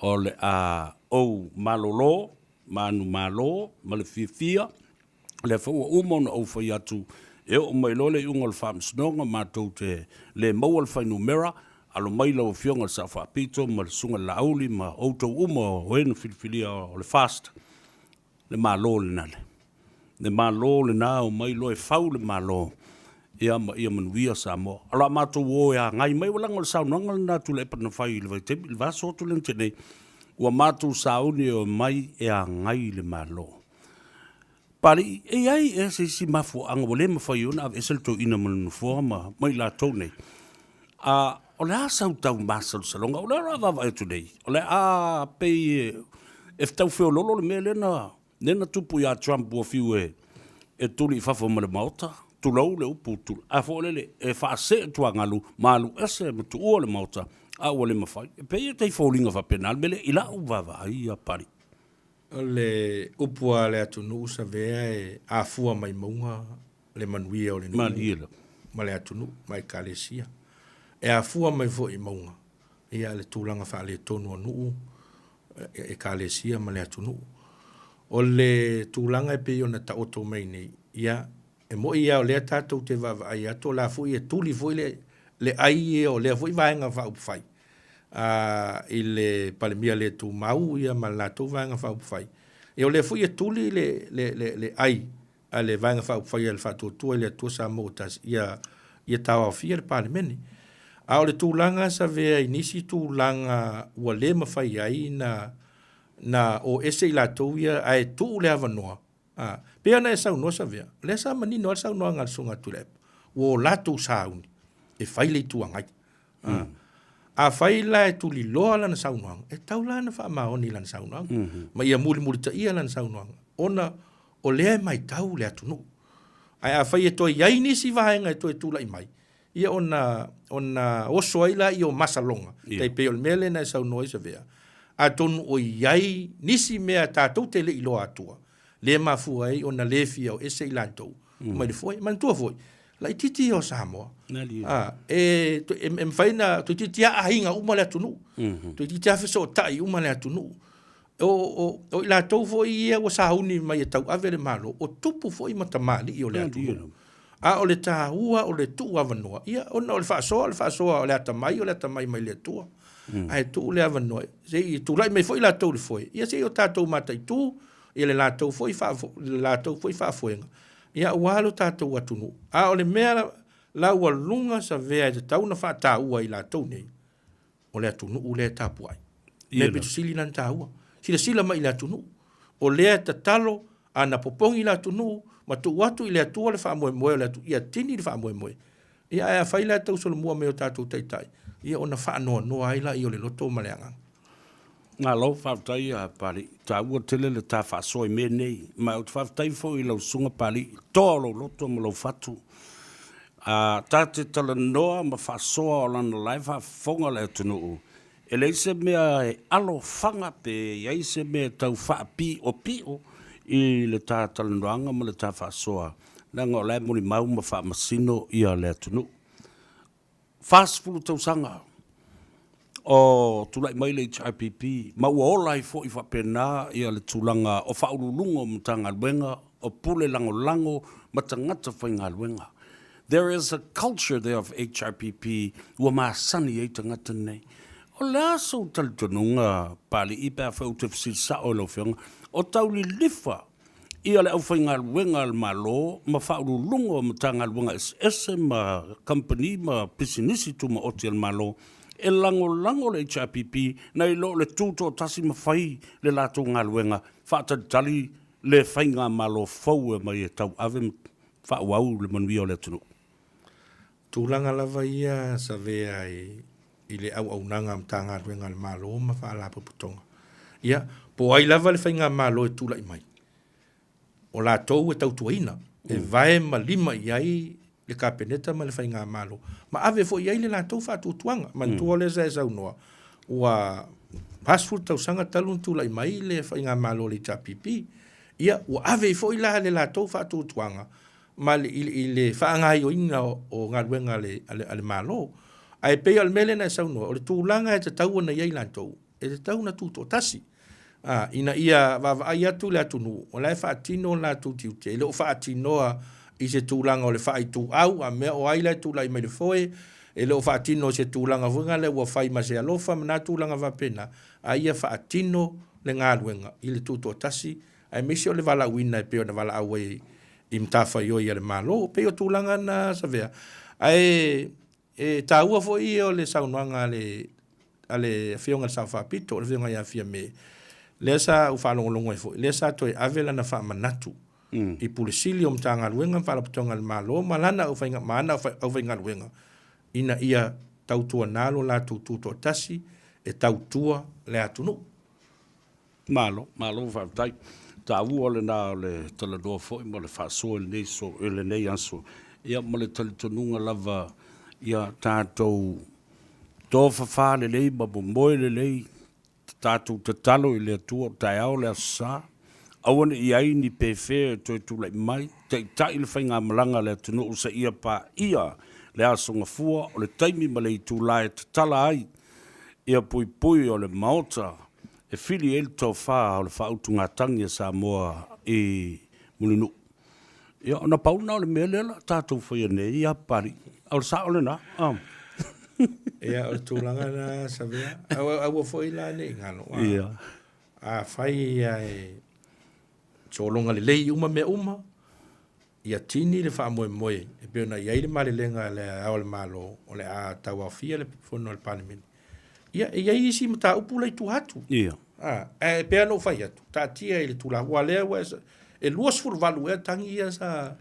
O le a ou malolo, manumalo ma le fiafia, O lea foi ua uma ona ou fai atu, e oo mai loa le iuga o le Faamasinoga matou te le maua le fuainumera, alo mai lau Afioga i le Sao Faapito ma le Susuga i le Laauli ma outou uma o e na filifilia o le FAST, le Malo lena. Le Malo lena, omai loa e fau le Malo ia ma ia manuia Samoa. O le a matou o e agai mai, ua leaga o le saunoaga lena a Tuilaepa na fai i le vaitaimi, le vaiaso atu lea na tea nei, ua matou sauni e omai e agai le Malo. Papalii, e i ai ea se isi mafuaaga ua le mafai ai ona aveese le toeaina ma le nofoa ma, ma i latou nei? A, o le a sau tau masalosaloga? O lea o le a vaavaai atu nei, o le a pei e, e tau feoloolo le mea lea na, lea na tupu ia Trump ua fiu e, e tuli i fafo ma le Maota, tulou le upu, tu, a foi lele, e faasee tuagalu ma alu ese ma tuua le Maota, a ua le mafai. E pei e tai foliga faapena le mea lea i lau vaavaai ia Papalii. O le upu a le atunuu Savea e afua mai mauga le manuia o le nuu ma le atunuu ma ekalesia. E afua mai foi i mauga ia le tulaga faaletonu o nuu, ekalesia ma le atunuu. O le tulaga e pei ona taoto mai nei, ia E moni lava o lea tatou te vaavaai atu o la foi e tuli foi le, le ai o lea foi Vaega Faaupufai a, i le Palemia le tumau ia ma le latou Vaega Faaupufai. Ia o lea foi e tuli le, le, le, le ai a le Vaega Faaupufai a le Faatuatua i le Atua Samoa ua Tasi ia, ia taoaofia le Palemene. A o le tulaga Savea i nisi tulaga ua le mafai ai na, na o ese i latou ia ae tuu le avanoa A, pei ona e saunoa Savea, o lea sa manino lava le saunoaga a le Susuga Tuilaepa, ua o latou sauni e fai le Itu Agai. A, mm. Afai la e tuliloa lana saunoaga, e tau la ona faamaoni lana saunoaga, mm -hmm. ma ia mulimulitaia lana saunoaga, ona o lea e maitau le atunuu. Ae afai e toe i ai nisi vaega e toe tulai mai, ia ona, ona oso ai lea o masaloga, yeah. tai pei o le mea lea na e saunoa ai Savea, atonu o i ai nisi mea tatou te le i iloa atua, lea e mafua ai ona le fia o ese i latou mm. mai le foe. Manatua foi, laitiiti ia o Samoa. Ah, e, e, e mafai na toeitiiti lava aiga uma le atunuu. Mm -hmm. Toeitiiti lava fesootai uma le atunuu. O, o, o i latou foi ia ua sauni mai e tauave le Malo, o tupu foi ma tamalii o le atunuu. A o le taua o le tuu avanoa, ia, ona o le faasoa, o le faasoa o le atamai, o le atamai mai le Atua. Ae tuu le avanoa, se i tulai mai foi latou i le foe, ia se i o tatou mataitu, ia le latou foi, le latou foi faafoega, ia aua lo tatou atunuu. A o le mea laualuga savea e tatau ona faataua e i latou nei, o le atunuu lea e tapuai. Mea pito sili la ona taua. Silasila mai i le atunuu. O lea e tatalo, a na popogi le atunuu ma tuu atu i le Atua le faamoemoe o le atunuu, ia tini le faamoemoe. Ia ae afai la e tausolomua mai e o tatou taitai, ia ona faanoanoa ai laia o le loto ma le agaga. Malo faafetai a Papalii, taua tele le ta faasoa i mea nei, ma ou te faafetai foi i lau susuga Papalii, toa o lou loto ma lou fatu. A ta te talanoa ma faasoa o lana la e faafofoga le atunuu, e leai se mea e alofaga pe i ai se mea e tau faapiopio i le ta talanoaga ma le ta faasoa, leaga o la e molimau ma faamasino ia le atunuu. 40 tausaga o tulai mai le HRPP ma ua ola ai foi faapena ia le tulaga o Faauluuluga o Matagaluega, o Pule Lagolago ma tagata faigaluega. There is a culture there of HRPP ua masani ai tagata nei. O le a sou talitonuga Papalii pe afai ou te fesili sao i lau Afioga, o tau lilifa ia le aufaigaluega a le Malo ma Faauluuluga o Matagaluega eseese ma kamupani ma pisinisi tumaoti a le Malo e lagolago le HRPP nai lo le tutoatasi ma fai le latou galuega faatalitali le faigamalo fou e aumai e tauave ma faaauau le manuia o le atunuu. Tulaga lava ia Savea i le auaunaga a Matagaluega a le Malo ma Faalapotopotoga. Ia, po o ai lava le faigamalo e tulai mai, o latou e tautuaina, e vae ma lima i ai le Kapeneta ma le faigamalo, ma ave foi i ai le latou faatuatuaga. Manatua lea sa e saunoa, ua 40 tausaga talu ona tulai mai le faigamalo a le HRPP. Ia, ua ave ai foi la le latou faatuatuaga ma le, i, i le faagaoioiga o, o galuega a le, a le, a le Malo. Ae pei o le mea lea na e saunoa, o le tulaga e tatau ona i ai latou, e tatau ona tutoatasi, a, ina ia vaavaai atu le atunuu, o la e faatino o latou tiute, e le o faatinoa i se tulaga o le faaituau, a mea o ai la e tulai mai le foe, e le o faatino i se tulaga foi lea ua fai ma se alofa ma na tulaga faapena, a ia faatino le galuega i le tutoatasi aemaise o le valaauina e pei ona valaau ai i matafaioi a le Malo. Pei o tulaga na Savea, ae e taua foi ia o le saunoaga a le a le Afioga i le Sao Faapito, le Afioga ia Fiame, lea sa ou faalogologo ai foi, lea sa toe ave lana faamanatu i Pule Sili o Matagaluega ma Faalapotopotoga a le Malo ma lana aufaiga, ma ana aufaigaluega ina ia tautuana lo latou tutoatasi e tautua le atunuu. Malo, malo faafetai. Taua lena o le talanoa foi ma le faasoa i lenei so, i lenei aso. Ia ma le talitonuga lava ia tatou tofafa lelei ma momoe lelei, tatou tatalo i le Atua o taeao le Aso Sa, aua ne i i ai ni pefea e toe tulai mai, taitai le faigamalaga a le atunuu seia paia le Aso Gafua o le taimi ma le itula e tatala ai ia puipui o le Maota e fili ai le tofa o le faautugatagi a Samoa i Mulinuu. Ia, ona pau lena o le mea lea la tatou faia nei ia Papalii. O le sao lena. Oh. Ia, o le tulaga lena, Savea. Aua, aua foi la ne i galo. A, ia. Afai ia e sologa lelei uma mea uma, Ia tini le faamoemoe e pei ona i ai le malelega a Le Ao o le Malo o le a tauaofia le Fono a le Palemene. Ia, e i ai isi mataupu la i tua atu. Ia. A, ae pei lava ona ou fai atu, taatia i le tulaga, aua o lea ua e 28 ea tagi ia sa...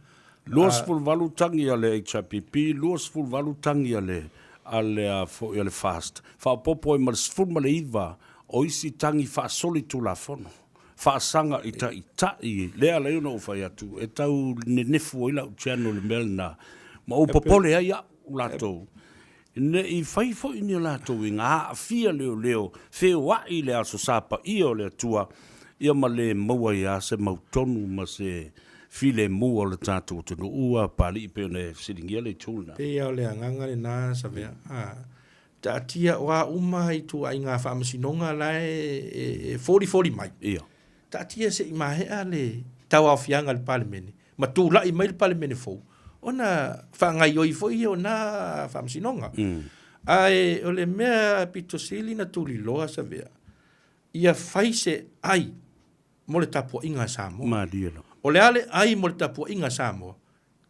28 tagi a le HRPP, 28 tagi a le, a le, a foi a le FAST. Faaopoopo ai ma le 19 o isi tagi faasolitulafono. faasaga i taitai, lea e ala ai ona ou fai atu, e tau nenefu ai lau channel i le mea lena, ma ou popole ai au latou, ne i fai foi ni latou uiga, aafia leoleo, feoai i le Aso Sa paia o le Atua, ia ma le maua ai lava se mautonu ma se filemu o le tatou atunuu, a Papalii, pei ona e fesiligia le itu lena. Pei lava o le agaga lena Savea. Taatia o a uma ituaiga faamasinoga la e, e folifoli mai. Ia. Taatia se i maea le tauaofiaga a le Palemene ma tulai mai le Palemene fou ona faagaioi foi ia o na faamasinoga. Ae o le mea pito sili na tuliloa Savea, ia fai se ai mo le tapuaiga a Samoa. Malie lava. O le a le ai mo le tapuaiga a Samoa?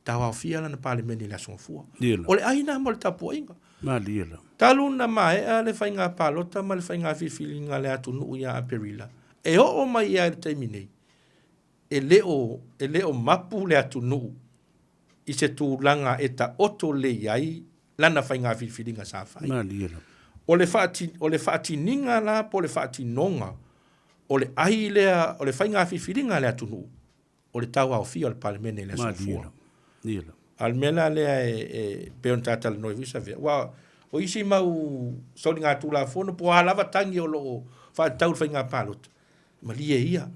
Tauaofia lana Palemene i le Aso Gafua. O le ai lena mo le tapuaiga. Malie lava. Talu na maea le faiga palota ma le faiga filifiliga a le atunuu ia Aperila, e oo mai lava i le taimi nei, e le o, e le o mapu le atunuu i se tulaga e taoto lelei ai lana faiga filifiliga sa fai. Malie lava. O le faati, o le faatiniga la po o le faatinoga o le ai lea o le faiga filifiliga a le atunuu, o le tauaofia o le Palemene i le Aso Gafua. A o le mea la lea e, e pei ona ta talanoa ai foi Savea, aua o isi mau soligatulafono po o a lava tagi o lo o faatatau i le faiga palota, malie ia.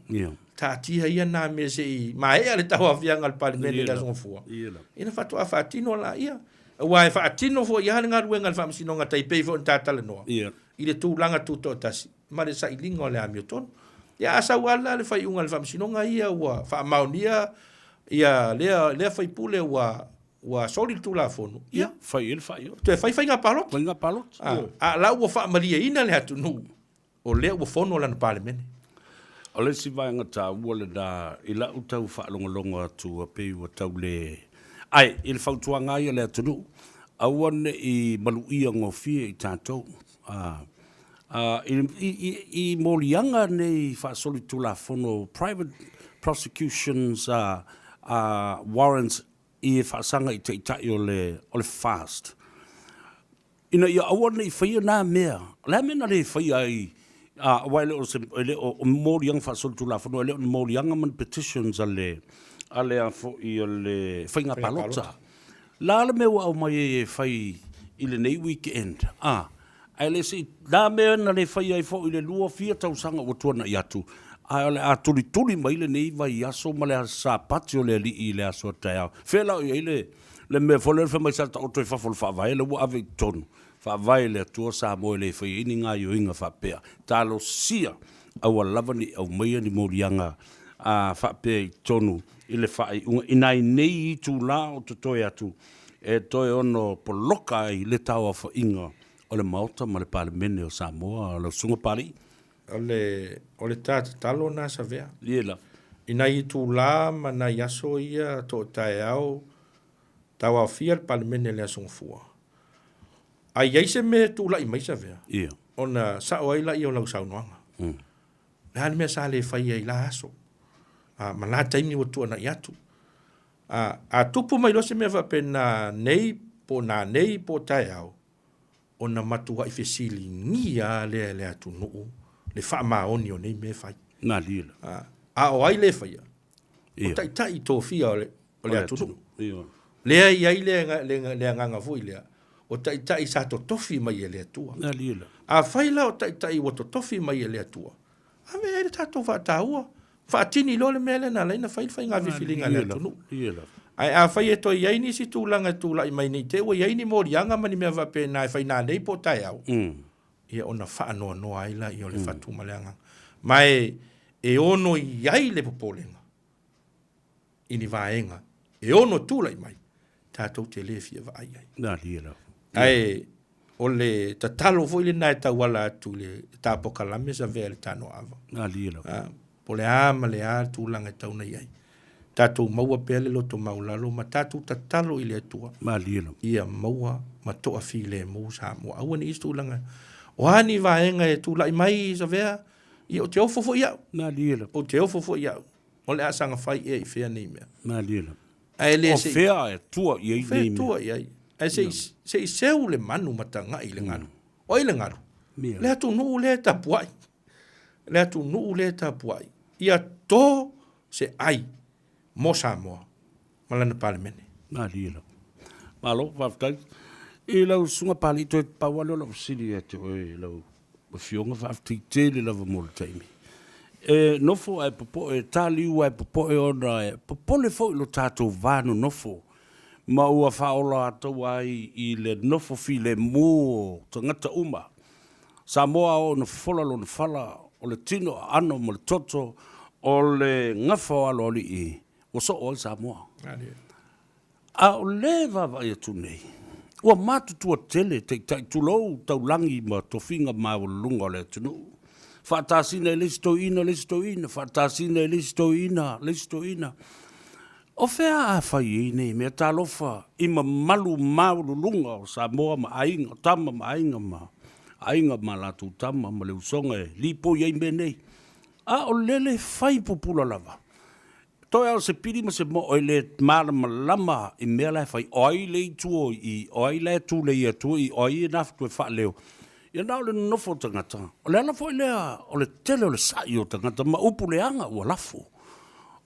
Taatia ia na mea se i maea le tauaofiaga o le Palemene i le Aso Gafua, ia faatoa faatino laia. Aua e faatino foi lava le galuega a le Faamasinoga tai pei foi ona ta talanoa i le tulaga tutoatasi ma le sailiga o le amiotonu. Ia a sau lava la le faaiuga a le Faamasinoga ia ua faamaonia ia lea, lea faipule ua, ua soli le Tulafono, ia, fai ai le faaiuga. Toe fai faiga palota. Faiga palota. A, a la ua faamalieina le atunuu, o lea ua fono lana Palemene. O le isi vaega taua lena i lau tau faalogologo atu pei ua tau le Ae i le fautuaga lava ia a le atunuu, aua ne i maluia gofie i tatou. A, I moliaga nei faasolitulafono, private prosecutions warrants i e faasaga i taitai o le FAST, ina ia aua ne i faia na mea. O le a mea na le faia ai, aua e le o se, e le o moliaga faasolitulafono, e le o ni moliaga ma ni petitions a le, a le a foi o le faiga palota. La le mea ua aumai ai e fai i lenei weekend, a, ae le se i, la mea na le faia ai foi i le 2 fia tausaga ua tuanai atu, ae o le a tulituli mai lenei vaiaso ma le aso Sapati o le Alii i le aso a taeao. Fea la o i ai le, le mea foi lea fai mai sa taoto i fafo o le Faavae, lea ua ave i totonu, Faavae le Atua Samoa e le faia ai ni gaioiga faapea. Talosia, aua lava ne i aumaia ni moliaga a faapea i totonu i le faaiuga i nai nei itulā o totoe atu e toe ono poloka ai le tauaofaiga o le Maota ma le Palemene o Samoa. Lau Susuga Papalii. O le, o le ta tatalo na Savea. Ie lava. I nai itulā ma nai aso ia toataeao tauaofia le Palemene i le Aso Gafua. A i ai se mea e tulai mai Savea, Ia. ona sao ai laia o lau saunoaga. Le a le mea sa le faia i la aso, a, ma la taimi ua tuanai atu. A, a tupu mai loa se mea faapena nei, po o nanei, po o taeao, ona matuai fesiligia lava lea e le atunuu le faamaoni o nei mea e fai. Malie la. A, a o ai le faia? O taitai tofia o le, o le atunuu. Lea e i ai le, le, le agaga foi lea, o taitai sa totofi mai e le Atua. Afai la o taitai ua totofi mai e le Atua, ave ai le tatou faataua, faatini loa le mea lea na ala ai ona fai le faiga filifiliga a le atunuu. Ae afai e toe i ai nisi tulaga e tulai mai ne i te i ua i ai ni moliaga ma ni mea faapena e fai nanei po o taeao, ia ona faanoanoa ai laia o le fatu ma le agaga. Ma e, e ono i ai le popolega i ni vaega e ono tulai mai, tatou te le fia vaai ai. Malie lava. Ae o le tatalo foi lena e tauala atu i le ta polokalame sa avea i le Tanoava. Malie lava. Po o le a ma le a le tulaga e tatau ona i ai. Tatou maua pea le loto maualalo ma tatou tatalo i le Atua. Malie lava. Ia maua ma toafilemu Samoa. Aua ne i i ai se tulaga, o a ni vaega e tulai mai Savea, ia ou te ofo foi au. Malie lava. Ou te ofo foi au. O le a saga fai ea i fea nei mea. Malie lava. Ae le O fea e tua i ai nei mea. tua i ai. Ae se i, se i seu le manu ma taga'i i le galu. O ai le galu? Le atunuu lea e tapuai. Le atunuu lea e tapuai. Ia to se ai mo Samoa ma lana Palemene. Malie lava. Malo, faafetai. I lau Susuga Papalii, toe pau lava lea o lau fesili ia te oe i lau Afioga, faafetai tele lava mo le taimi. E nofo ae popoe, e taliu ae popoe ona e popole foi lo tatou va nonofo. Ma ua faaola atoa ai i le nofo filemu o tagata uma. Samoa a oo ina fofola lona fala, o le tino aano ma le toto o le gafa o aloalii ua soo ai Samoa. A o le vaavaai atu nei, ua matutua tele taitai tulou taulagi ma tofiga maualuluga o le atunuu. Faatasina e le isi toeaina le isi toeaina, faatasina e le isi toeaina le isi toeaina. O fea a fai ai nei mea? Talofa i mamalu maualuluga o Samoa ma aiga, tama ma aiga ma aiga ma latou tama ma le usoga e lipoi ai mea nei. A o lele fai pupula lava. Toe lava o se pili ma se moo e le malamalama i mea la e fai, o ai le itu o i, o ai la e tulei atu i, o ai e nafa toe faaleo. Ia na o le nonofo o tagata. O le ala foi lea o le tele o le sai o tagata ma upu leaga ua lafo.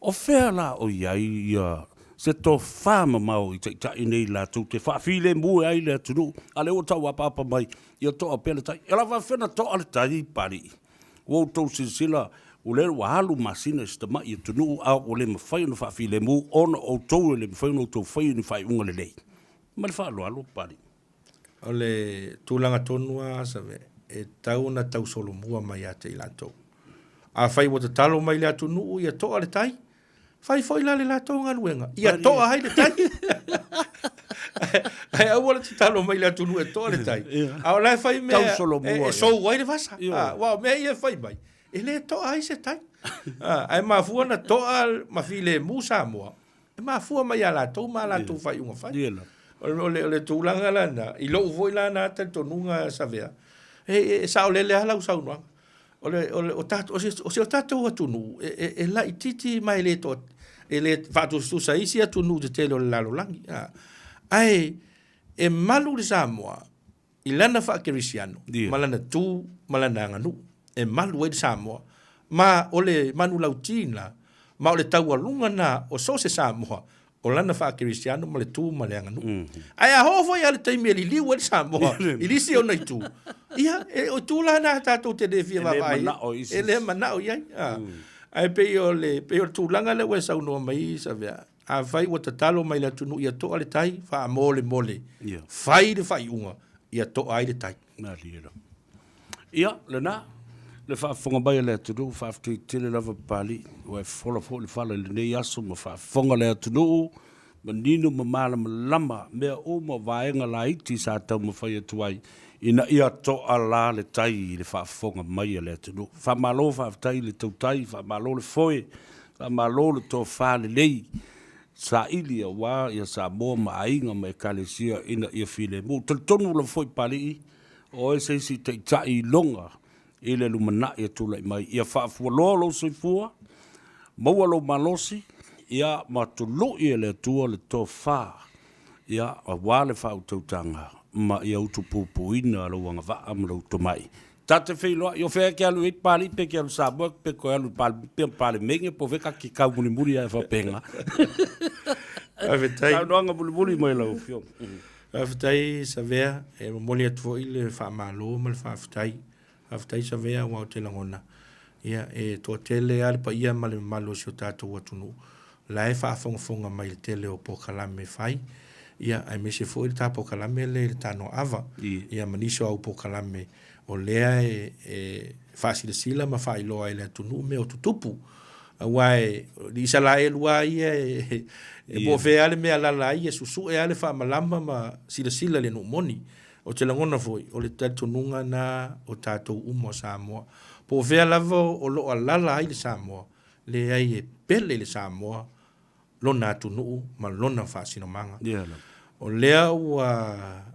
O fea la o i ai ia se tofa mamao i taitai nei latou te faafilemu ai le atunuu, a o lea ua tau apaapa mai ia toa pea le tai. E la faapefea ona toa le tai, Papalii? Ua outou silasila, o lea ua alu masina i si tamai atunuu a ua le mafai ona faafilemu ona o outou e le mafai ona outou faia ni faaiuga lelei. Ma le faaaloalo, Papalii. O le tulaga tonu lava Save, e tatau ona tausolomua mai ia te i latou. Afai ua tatalo mai le atunuu ia toa le tai, fai foi la le latou galuega, ia toa ai le tai. Ae aua le tatalo mai le atunuu e toa le tai, a o la e fai mea e sou ai le vasa. Aua o mea ia e fai mai, e le toa ai se tai. Ae mafua ona toa ma filemu Samoa, E mafua mai ia latou ma a latou faaiuga fai. O le tulaga la lena, i lou foi la na talitonuga Savea, e saolele lava lau saunoaga. O le, o le, o tatou, o si o tatou atunuu, e laitiiti ma e le toa, e le faatusatusa i isi atunuu tetele o le lalolagi. Ae e malu le Samoa i lana faakerisiano ma lana tu ma lana aganuu e malu ai le Samoa, ma o le manulauti lena, ma o le taualuga lena o so o se Samoa, o lana faakerisiano ma le tu ma le aganuu. Ae a oo foi lava i le taimi e liliu ai le Samoa i le isi ona itu, ia, e, o itu la na tatou te le fia vaavaai ai, e le manao i ai. Ae pei o le, pei o le tulaga lea ua e saunoa mai ai Savea, Afai ua tatalo mai le atunuu ia toa le tai, faamolemole, fai le faaiuga ia toa ai le tai. Malie lava. Ia, lena, le faafofoga mai a le atunuu, faafetai tele lava Papalii, ua e fofola foi le fala i lenei aso ma faafofoga le atunuu, manino ma malamalama mea uma o vaega laiti sa taumafai atu ai ina ia toa la le tai i le faafofoga mai a le atunuu. Faamalo faafetai i le tautai, faamalo le foe, Faamalo le tofa lelei saili aua ia Samoa ma aiga ma Ekalesia ina ia filemu. Talitonu lava foi Papalii, o oe se isi taitai iloga i le lumanai e tulai mai. Ia faafualoa lou soifua, maua lou malosi, ia ma tului e le Atua le tofa ia aua le faautautaga ma ia utupupuina lou agavaa ma lou tomai. Ta te feiloai, o fea e te alu i ai Papalii pe te alu i Samoa pe toe alu i le Palemene po o fea ta te tau mulimuli ae faapena. Faafetai. Saunoaga mulimuli mai lau Afioga. Faafetai Savea, e momoli atu foi le faamalo ma le faafetai. Faafetai Savea aua ou te lagona, ia e toatele lava le paia ma le mamalu o si o tatou atunuu la e faafogafoga mai i le tele o polokalame e fai, ia aemaise foi le ta polokalame lea i le Tanoa Ava, ia ma nisi o au polokalame o lea e faasilasila ma faailoa ai i le atunuu mea o tutupu. Aua e, o le Isalaelu lava ia e po o fea lava le mea e alaala ai, e susue lava le faamalama ma silasila i le nuu moni. Ou te lagona foi, o le talitonuga lena o tatou uma o Samoa. Po o fea lava o lo o alaala ai le Samoa, Leai e pele le Samoa lona atunuu ma lona faasinomaga. O lea ua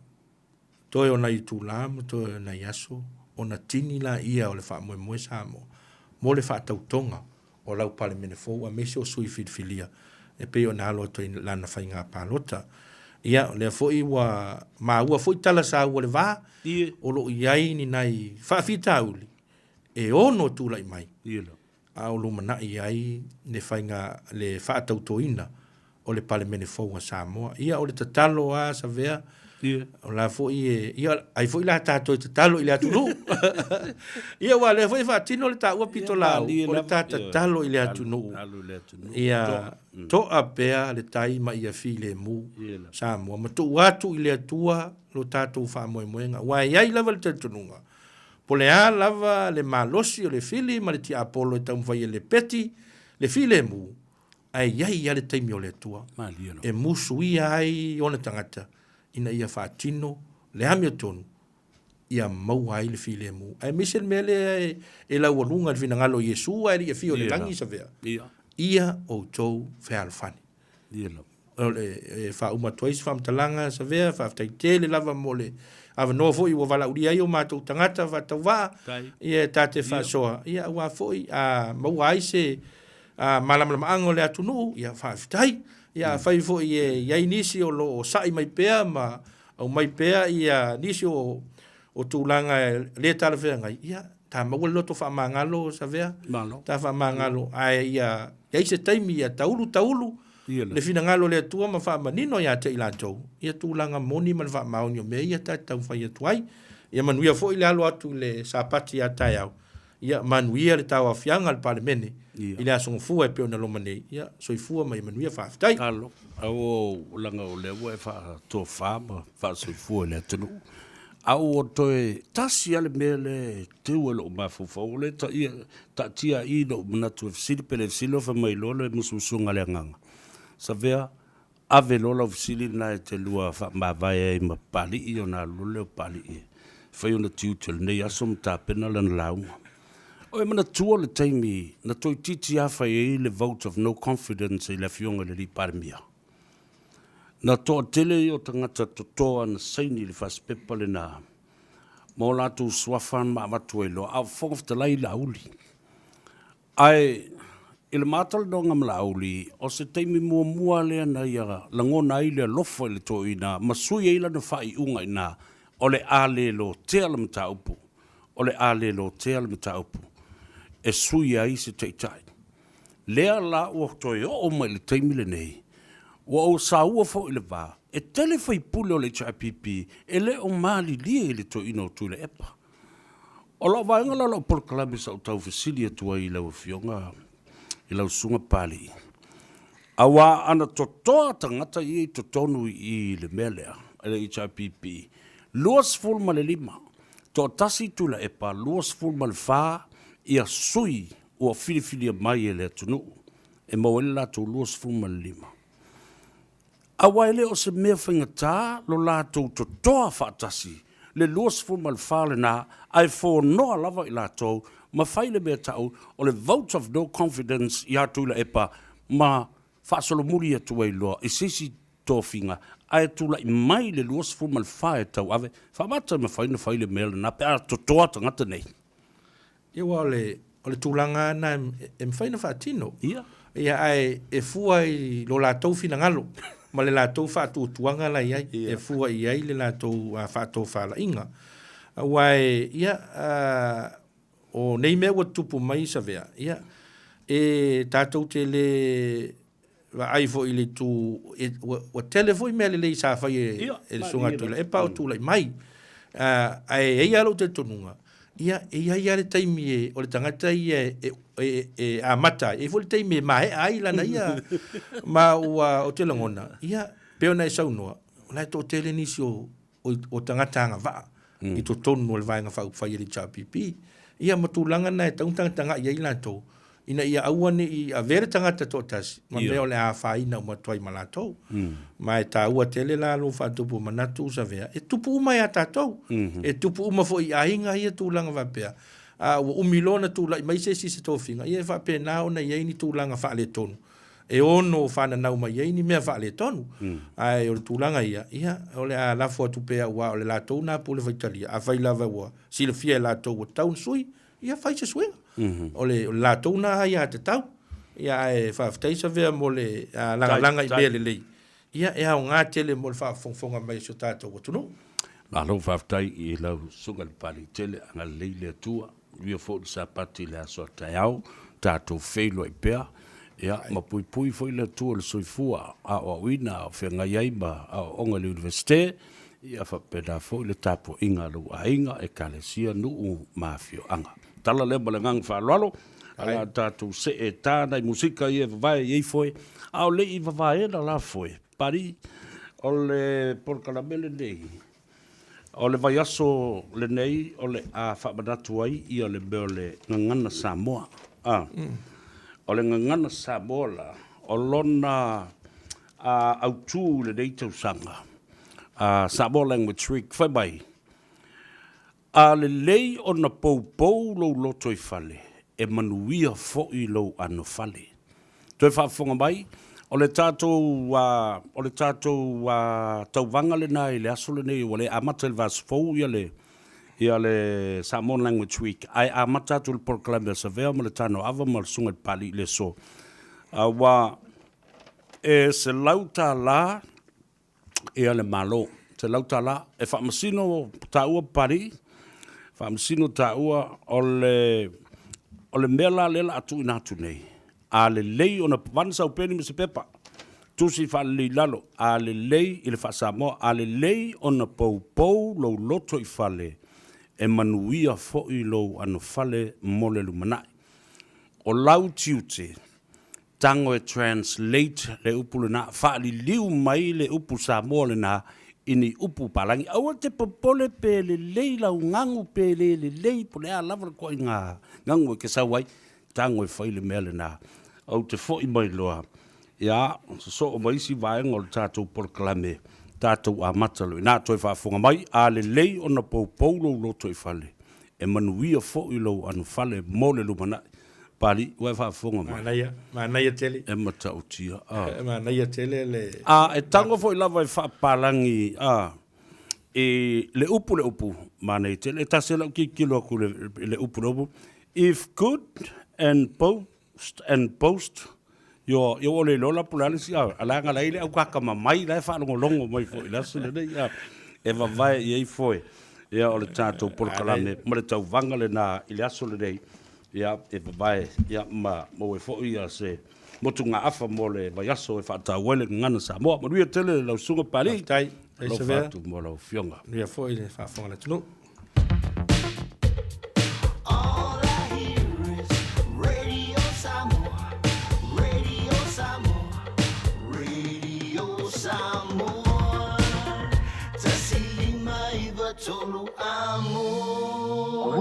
toe o nai itula ma toe o nai aso ona tini laia o le faamoemoe Samoa mo le faatautoga o lau Palemene fou aemaise o sui filifilia e pei ona alo atu ai lana faiga palota. Ia, o lea foi ua maua foi tala saua o le va o lo o i ai ni nai faafitauli e ono tulai mai a o lumanai ai le faiga le faatautoina o le Palemene fou a Samoa. Ia o le tatalo a Savea, O la foi e, ia, ai foi la tatou e tatalo i le atunuu. Ia, aua o lea foi e faatino le taua pitolaau, o le ta tatalo i le atunuu. Ia to'a pea le tai ma ia filemu Samoa ma tuu atu i le Atua lo tatou faamoemoega. Aua e i ai lava le talitonuga, po o le a lava le malosi o le fili ma le tiapolo e taumafai e lepeti le filemu, ae i ai lava le taimi o le Atua e musuia ai ona tagata ina ia faatino le amiotonu ia maua ai le filemu. Aemaise le mea lea e laualuga i le finagalo o Iesu ae le i afio i le lagi Savea, ia outou fealofani. O le e faauma atu ai se faamatalaga Savea, faafetai tele lava mo le avanoa foi ua valaaulia ai o matou tagata faatauvaa, ia e ta te faasoa, ia aua foi a maua ai se malamalamaaga o le atunuu, ia faafetai. Ia afai foi e i ai nisi o lo o sa'i mai pea ma aumai pea ia nisi o o tulaga e le talafeagai, ia ta maua le loto faamagalo Savea, Malo. ta faamagalo, ae ia i ai se taimi ia taulu taulu le finagalo o le Atua ma faamanino ia te i latou ia tulaga moni ma le faamaoni o mea ia ta te taumafai atu ai. Ia manuia foi le alo atu i le Sapati a taeao. Ia manuia le tauaofiaga a le Palemene i le Aso Gafua e pei ona loma nei. Ia soifua ma ia manuia. Faafetai. Malo. Aua leaga o lea ua e faatofa ma faasoifua i le atunuu. A ua toe tasi lava le mea lea e teu ai lou mafaufau, o lea e taatia i i lou manatu e fesili pe le fesili, o fai mai loa le musumusuga a le agaga, Savea, Ave loa lau fesili lena e te lua faamavae ai ma Papalii ona alu loa lea o Papalii e fai ona tiute o lenei aso ma tapena lana lauga. O e manatua le taimi na toeitiiti lava fai ai le vote of no confidence i le Afioga i le alii Palemia? Na toatele ia o tagata totoa na saini i le fasipepa lena ma o latou suafa ma avatu ai loa, a o Fofoga Fetalai Laauli. Ae i le ma talanoaga ma Laauli, o se taimi muamua lea na ia lagona ai le alofa i le toeaina ma sui ai lana faaiuga i ina, o le a le lotea le mataupu, o le a le lotea le mataupu e sui ai se taitai. Lea la ua toe oo mai i le taimi lenei, ua ou saua foi i le va, e tele faipule o le HRPP e le o malilie i le toeaina o Tuilaepa. O lau vaega la o lau polokalame sa ou tau fesili atu ai i lau Afioga i lau Susuga Papalii, aua ana totoa tagata ia i totonu i i i le mea lea, le HRPP, 25, toatasi Tuilaepa, 24 ia sui ua filifilia mai e le atunuu e maua ai le latou 25. Aua e le o se mea faigata lo latou totoa faatasi le 24 lena, ae fonoa lava i latou ma fai le mea tau o le vote of no confidence ia Tuilaepa ma faasolomuli atu ai loa i se isi tofiga ae tulai mai le 24 e tauave. Faamata e mafai ona fai le mea lena pe a totoa tagata nei. Ia aua o le, o le tulaga lava lena e mafai ona faatino. Ia. Ia ae e fua i lo latou finagalo ma le latou faatuatuaga la i ai. Ia. E fua i ai le latou faatofalaiga. Aua e, ia, o nei mea ua tutupu mai Savea, ia, e tatou te le vaai foi i le itu, e, ua, ua tele foi mea lelei sa fai e, e le Susuga Tuilaepa a o tulai mai. Ae e i ai lava lou talitonuga, ia, e i ai lava le taimi e, o le tagata ia e, e, e amata ai, e i ai foi le taimi e maea ai lana ia, ma ua, ou te lagona, ia, pei ona e saunoa, o la e toatele nisi o, o tagata agavaa i totonu o le Vaega Faaupufai a le HRPP. Ia ma tulaga na e tatau ona tagatagai i ai latou, ina ia aua ne i avea le tagata toatasi ma mea o le a afaina uma atu ai ma latou. Ma e taua tele la lou faatupu manatu Savea, e tupu uma ia tatou. E tupu uma foi i aiga ia tulaga faapea. A ua umi loa ona tulai mai se isi i se tofiga, ia e faapena ona i ai ni tulaga faaletonu e ono fananau mai ai ni mea faaletonu. Ae o le tulaga ia, ia, o le a lafo atu pea aua o le latou na pule faitalia. Afai lava ua silafia e latou ua tatau ona sui, ia fai se suiga. O le latou na aiatatau. Ia ae faafetai Savea mo le lagalaga i mea lelei. Ia e aoga tele mo le faafogafoga mai a si o tatou atunuu. Malo faafetai i lau Susuga i le Papaliitele, agalelei le Atua. Manuia foi le Sapati i le aso a taeao, tatou feiloai pea, ia, ma puipui foi le Atua i le soifua aoaoina a o feagai ai ma aoaoga i le Iunivesite. Ia faapena foi le tapuaiga a lou aiga, ekalesia, nuu ma afioaga. Tala lea ma le agaga faaaloalo, o le a tatou see e ta nai musika ia e vavae i ai foe, a o le i vavaena la foe, Pari, o le polokalame lenei, o le vaiaso lenei o le a faamanatu ai ia le mea o le Gagana Samoa. A, o le Gagana Samoa la, o lona autu i lenei tausaga, Samoa Language Week, fai mai, A lelei ona poupou lou lotoifale, e manuia foi lou anofale. Toe faafofoga mai, o le tatou, o le tatou tauvaga lena i le aso lenei, ua le amata i le vaiaso fou ia le, ia le Samoan Language Week, ae amata atu i le polokalame a Savea ma le Tanoava ma le Susuga i le Papalii i le aso. Aua e $100 ia le Malo, $100 e faamasino taua Papalii, faamasino taua o le, o le mea la lea o le a tuuina atu nei, a lelei ona vane sau peni ma se pepa, tusi faalelei i lalo, a lelei i le faa-Samoa, a lelei ona poupou lou lotoifale, e manuia foi lou anofale mo le lumanai. O lau tiute, tago e translate le upu lena, faaliliu mai le upu Samoa lena i ni upu palagi. Aua te popole pe lelei lau gagu pe le lelei po o le a lava le ituaiga gagu e te sau ai, tago e fai le mea lena. Ou te foi mai loa, ia, sosoo ma isi vaega o le tatou polokalame, tatou amata loa i ina. Toe faafofoga mai, a lelei ona poupou lou lotoifale, e manuia foi lou anofale mo le lumanai. Pali, ua e faafofoga mai? Manaia, manaia tele. E matautia, a. E manaia tele le... A, e tago foi lava e faapapalagi, a, i le upu le upu, manaia tele. E tasi lava lau tilotilo atu i le upu le upu, if good and post and post your, ia ua le iloa la po o le a le isi, a, leaga la e i ai le aukaakamamai la e faalogologo mai foi i le aso lenei, a, e vavae i ai foe, ia, o le tatou polokalame ma le tauvaga lena i le aso lenei. Ia, e vavae, ia, ma maua ai foi ia se motugaafa mo le vaiaso e faataua ai le Gagana Samoa. Manuia tele lau Susuga Papalii. Faafetai. Alofa atu mo lau Afioga. Manuia foi le faafofoga a le atunuu.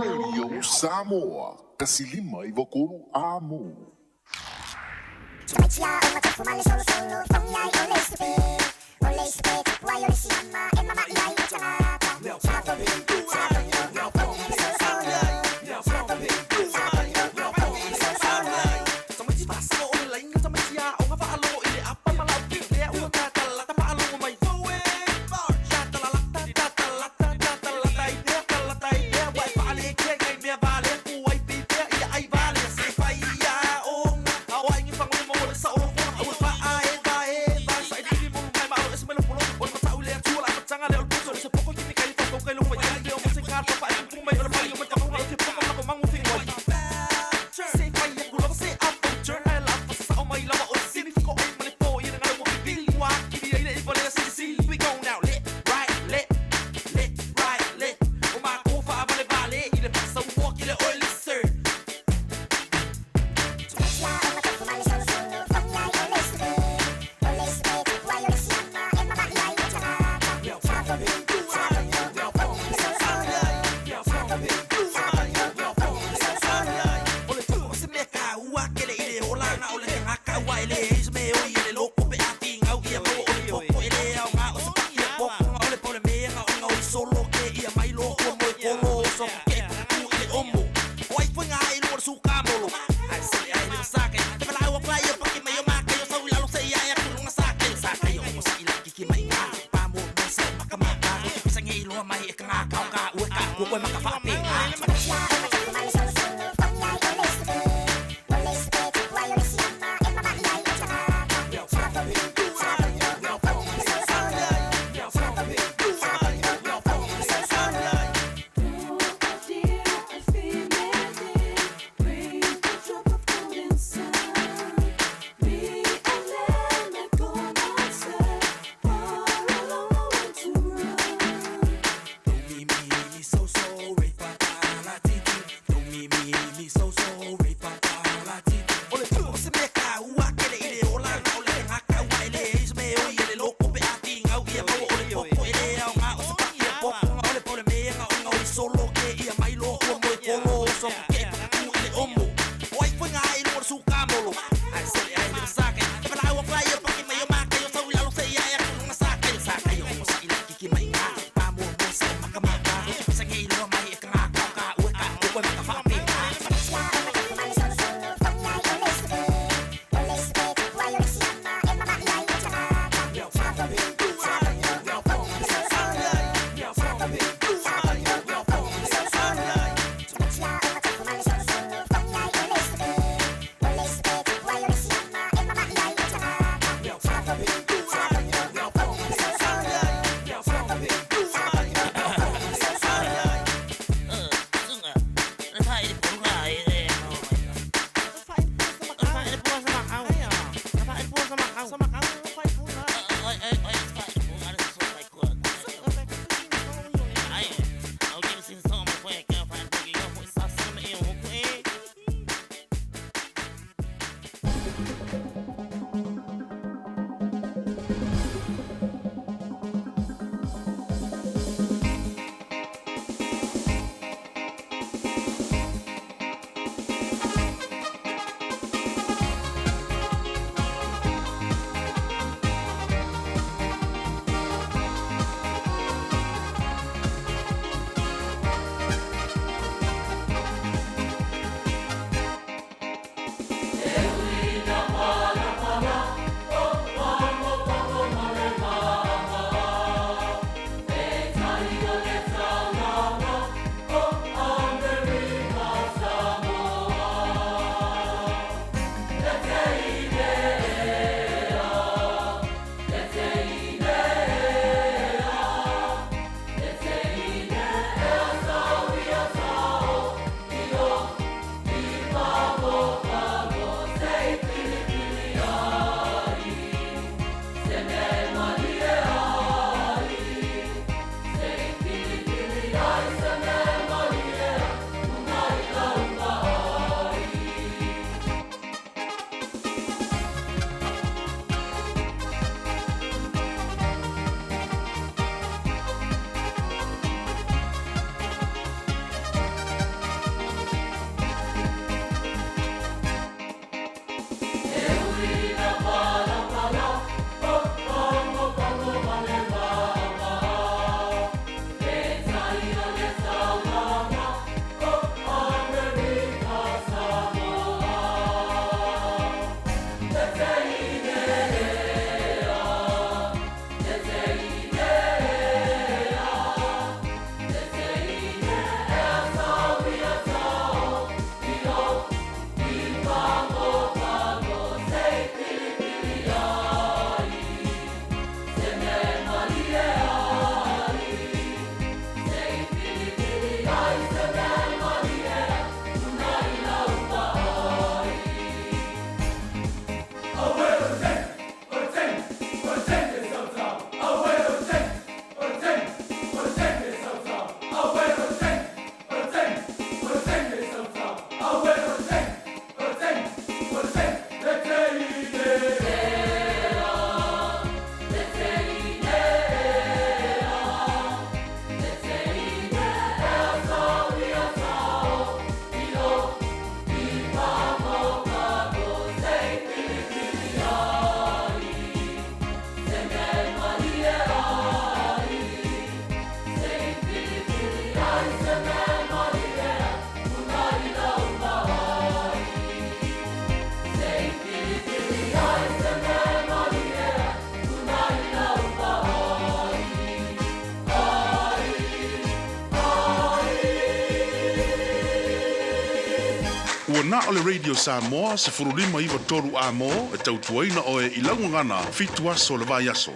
Radio Samoa, 159 Amu. na o le Radio Samoa 15 9 3 A-mo e tautuaina oe i lau gagana fitu aso o le vaiaso.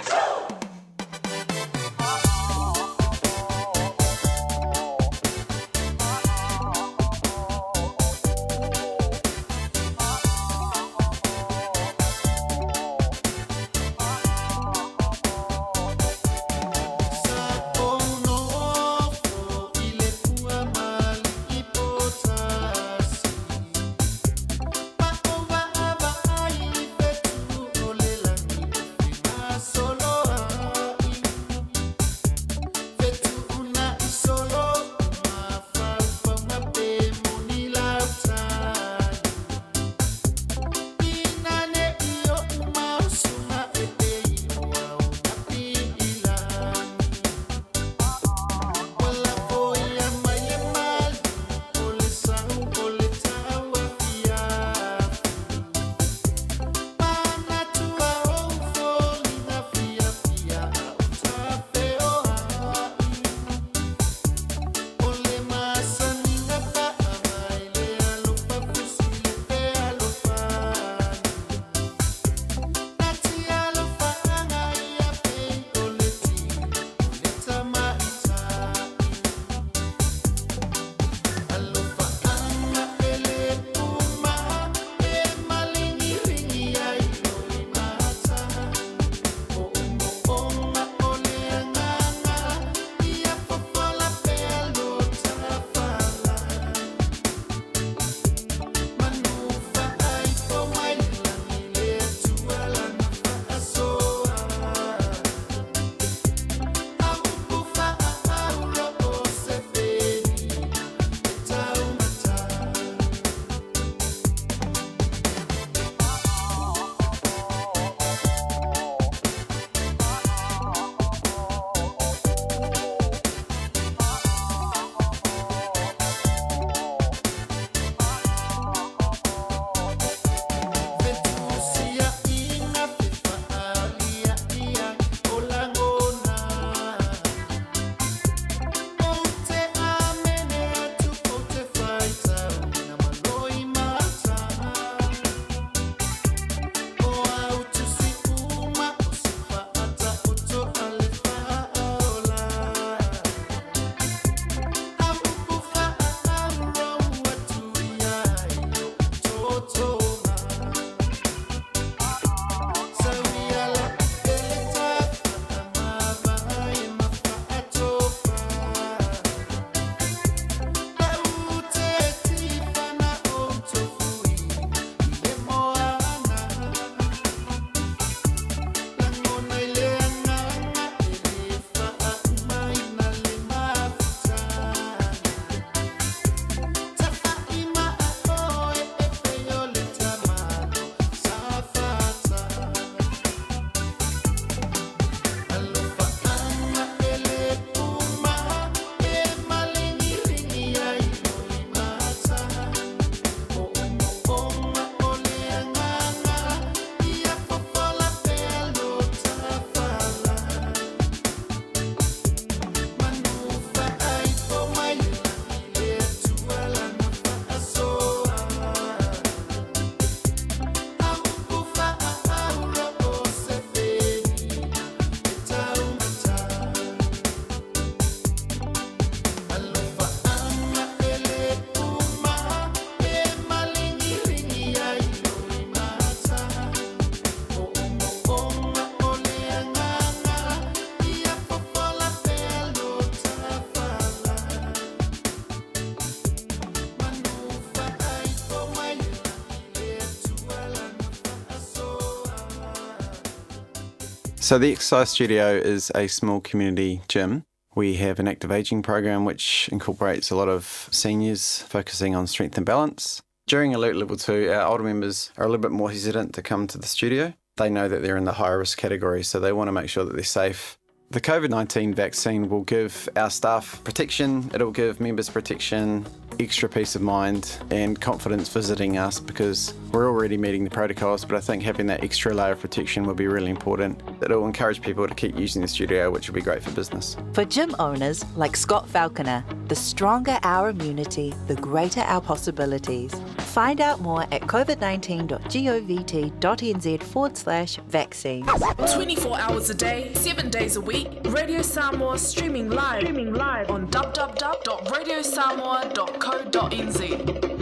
So the Exercise Studio is a small community gym. We have an active aging program which incorporates a lot of seniors focusing on strength and balance. During Alert Level 2, our older members are a little bit more hesitant to come to the studio. They know that they're in the higher risk category, so they want to make sure that they're safe. The COVID-19 vaccine will give our staff protection, it'll give members protection, extra peace of mind and confidence visiting us because we're already meeting the protocols, but I think having that extra layer of protection will be really important. It'll encourage people to keep using the studio, which will be great for business. For gym owners like Scott Falconer, the The stronger our immunity, the greater our possibilities. Find out more at covid19.govt.nz forward slash vaccines. 24 hours a day, 7 days a week, Radio Samoa streaming live, streaming live on www.radiosamoa.co.nz.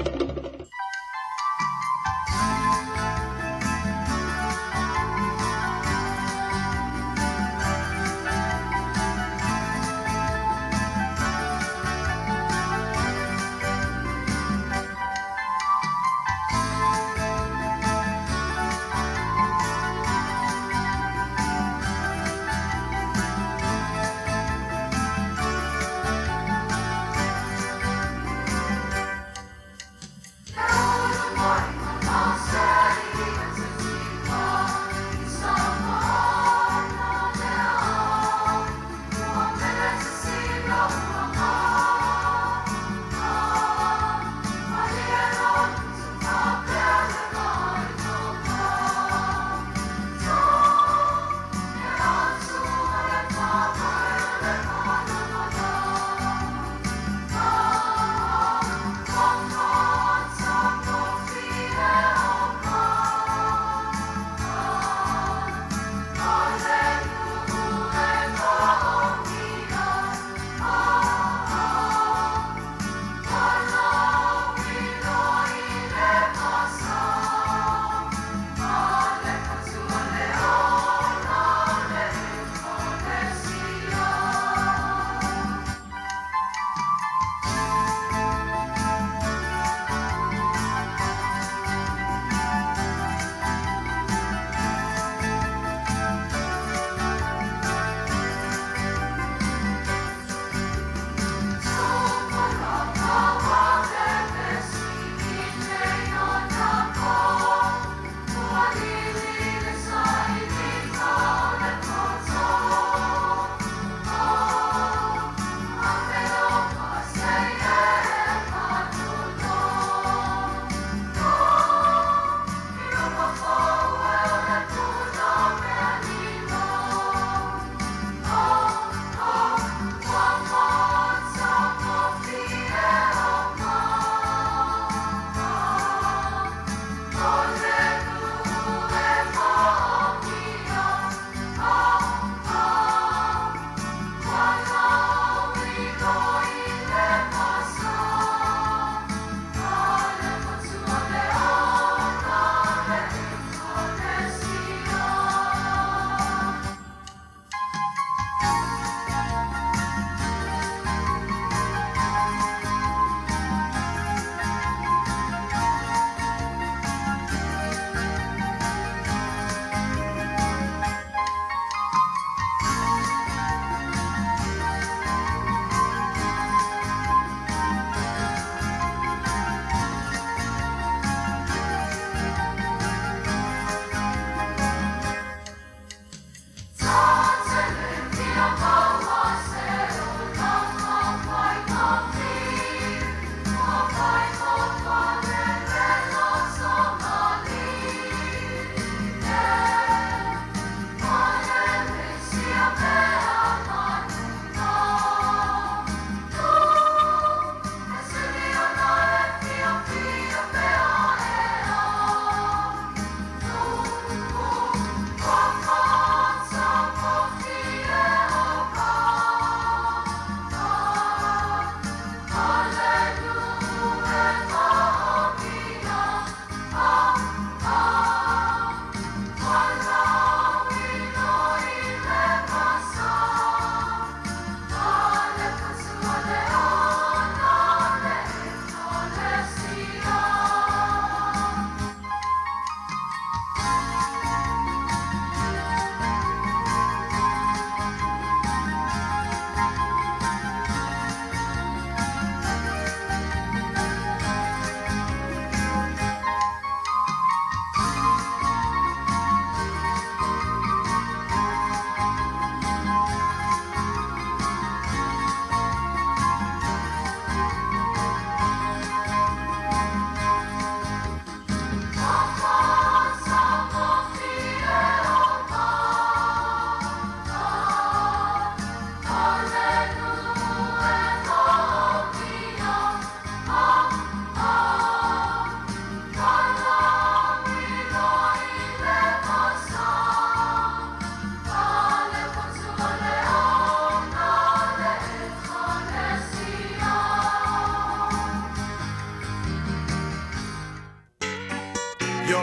Yo,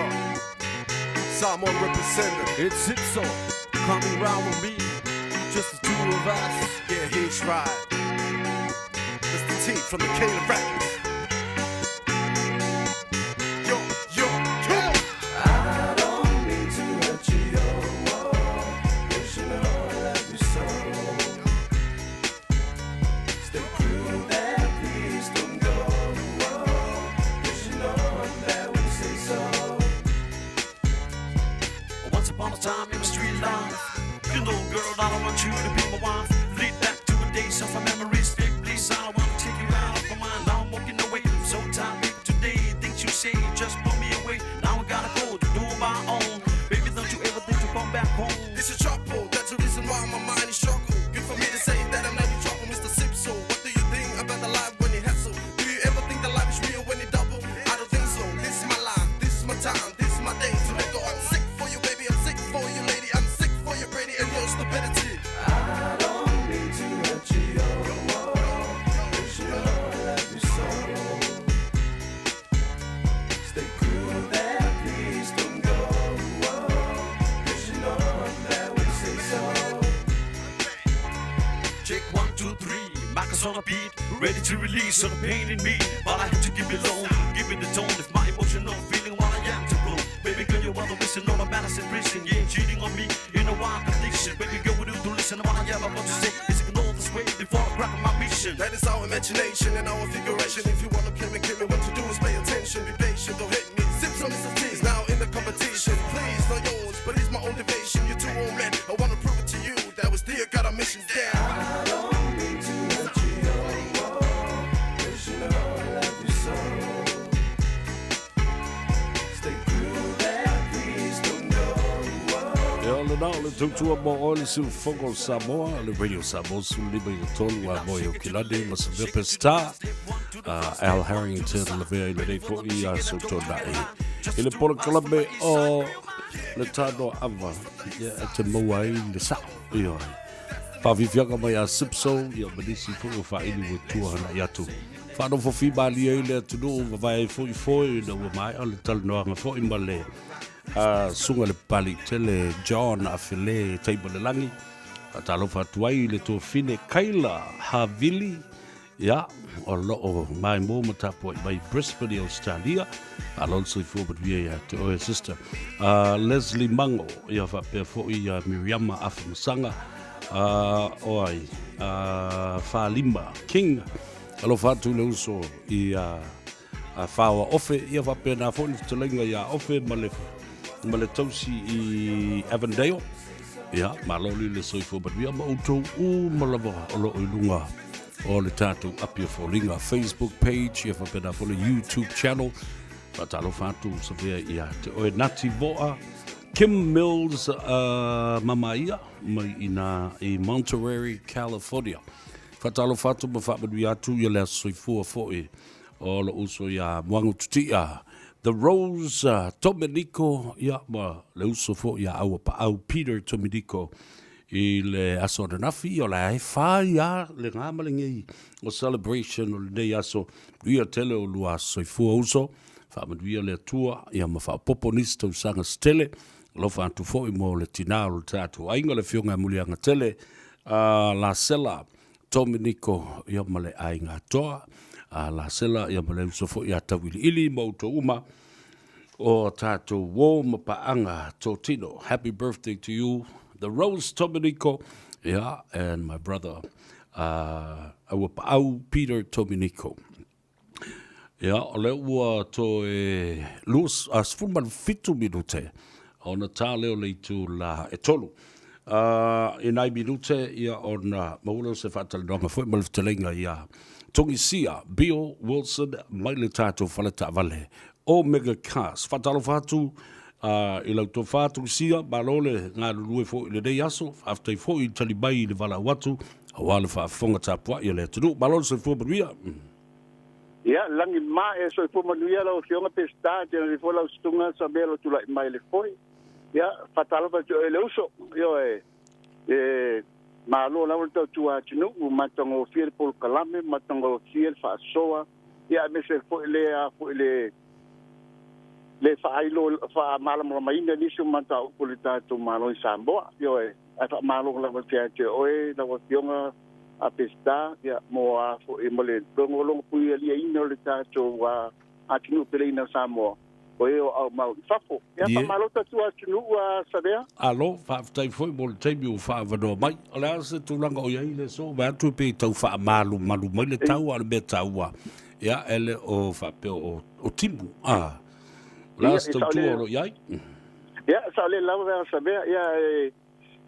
Samoan representative. It's Ipso coming round with me, just the two of us. Yeah, he's right. Mr. T from the Caleb Records. Yo, yo, come on. I don't mean to hurt you, oh, but you know I love you so. Stay true there, please don't go, oh, 'cause you know I'm there when you say so. Once upon a time it was street life. You know, girl, I don't want you to be my wife. Lead back to a days of our memories. Babe, please, I don't want to take you out of my mind. Now I'm walking away. I'm so tired, baby, today. Things you say just blow me away. Now I gotta go to do my own. Baby, don't you ever think to come back home? This is trouble, that's the reason why my mind is struggle. Good for me to say that I'm not in trouble, Mr. Sipso. What do you think about the life when it hassle? Do you ever think the life is real when it double? I don't think so. This is my life, this is my time, this is my day to let go. I'm sick for you, baby, I'm sick for you, lady. I'm sick for your pretty and your stupidity. I don't mean to hurt you, oh, but you know I love you so. Stay cool there, please don't go, oh, 'cause you know I'm there when you say so. Check 1, 2, 3, Marcus on a beat, ready to release all the pain in me. But I had to give it low, give it the tone if my emotional feeling while I am to blow. Baby girl, you are the reason all the matters in prison. Yeah, cheating on me in a wild condition. Baby girl, we do to listen to what I am about to say. Is ignore this way before I crack my mission. That is our imagination and our figuration. If you want to play me, kill me, what to do is pay attention. Be patient, don't hate me. Sips on Mr. T is now in the competition. Please, not yours, but it's my own innovation. You two old man, I want to prove it to you that we still got our mission down. I don't mean to hurt you, oh, 'cause you know I love you so. Stay cool there, please don't go. Ia o lena o le tautua mo oe le siufofoga o Samoa, le Radio Samoa 15 i a moe o Kilani ma Savea Peseta, Al Harrington lavea i lenei fo'i aso Toonai. I le polokalame o le Tanoa Ava, ia e te maua ai le sa'o, ioe. Faafiafiaga mai a Sipso, ia ma nisi foi o faaili ua tua hana'i atu. Faanofo fimalie ai le atunuu vavae ai fo'i foe ina ua maea le talanoaga fo'i ma le susuga i le Papaliitele John Afele Taimalelagi. Faatalofa atu ai i le tuafine Kayla Havili, ia, o loo maimoa ma tapuai mai Brisbane i Australia. Malo le soifua manuia ia te oe sister. Leslie Mango, ia faapea foi ia Miriama Afamasaga, o ai, Falima King. Alofa atu i le uso i a Whaoa Ofe, ia faapena foi le fetalaiga ia Ofe ma le ma le tausi i Avondale. Ia, malo li le soifua manuia ma outou uma lava o loo i luga o le tatou api o foliga Facebook page, ia faapena foi le YouTube channel. Faatalofa atu Savea ia te oe Nati Voa, Kim Mills, Mamaia mai ina i Monterey, California. Faatalofa atu ma faamanuia atu ia le aso soifua foi o lou uso ia Moagu Tutia, The Rose Tomenico, ia ma le uso foi ia Auapaau Peter Tomenico i le aso ananafi, o la e fai a le ngā ma le ngei o celebration o lenei aso, manuia tele o lua aso soifua uso, faamanuia le Atua, ia ma faaopoopo nisi tausaga se tele, alofa atu foi mo le tinā o le tatou aiga, le Afioga ia Muliagatele Lasela Tomenico, ia ma le aiga atoa, a Lasela, ia ma le uso foi ia Tauiliili ma outou uma o tatou uo ma paaga totino. Happy birthday to you, The Rose Tomenico, yeah, and my brother, Auapaau Peter Tomenico. Ia, o lea ua toe 17 minute ona tā lea o le itu la e 3. I nai minute ia ona maua lea o se faatalanoaga foi ma le fetalaiga ia Togisia Bill Wilson mai le tatou fale taavale Omega Cars. Faatalofa atu i lau tofa Togisia, malo le galulue foi i lenei aso, faafetai foi i le tali mai i le valaau atu aua le faafofoga tapuai a le atunuu. Malo le soifua manuia. Ia, lagi ma e soifua manuia lau Afioga Peseta, tena foi lau susuga Samea lo tulai mai le foe. Ia, faatalofa atu i le uso, ioe, e malo lava le tautua atunuu, matagofie le polokalame, matagofie le faasoa, ia aemaise foi le a foi le le faailo faamalamalamaina nisi o mataupu le tatou Malo i Samoa. Ioe, ae faamalo lava ia te oe lau Afioga a Peseta, ia mo a fo'i mo le logologo puialiaina o le tatou atunuu peleina o Samoa o e o aumau i fafo. Ia faamalo tatou atunuu a Savea. Alo, faafetai foi mo le taimi ua faaavanoa mai. O le a se tulaga o i ai le aso? Vaai atu pei tau faamalumalu mai le tau, a o le mea taua, ia, e le o faapea o timu. A, o le a se tautua o lo o i ai? Ia, saolele lava Savea. Ia,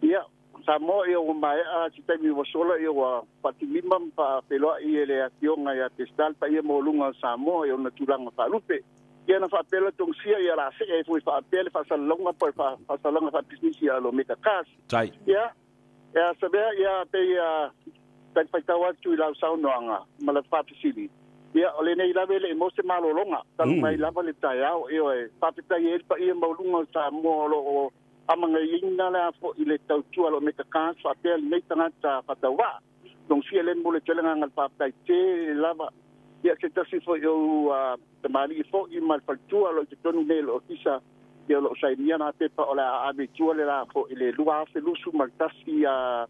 ia, Samoa, ia ua maea se taimi ua sola, ia ua faatilima ma faafeiloai e le Afioga ia Peseta le paia maualuga o Samoa i ona tulaga faalupe. Ia na faapea la Tongisia ia la see ai foi faapea le faasalalauga po o le faasalalauga faapisinisi a lo Mega Cars. Tai. Ia, ia Savea, ia pei ia talifaitau atu i lau saunoaga ma lau faafesili. Ia, o lenei lava e le i maua se malologa, talu mai lava le taeao, ioe, faafetai ai le paia maualuga o Samoa o lo o amagaiina le a fo'i le tautua a lo Mega Cars faapea lenei tagata faatauvaa. Tongisia le mo le tele agaga le faafetai tele lava. Ia se tasi fo'i o tamalii fo'i ma le faletua o lo o i totonu nei o le ofisa, ia o lo o sainia nā pepa o le a ave i tua le la fo'i le 2021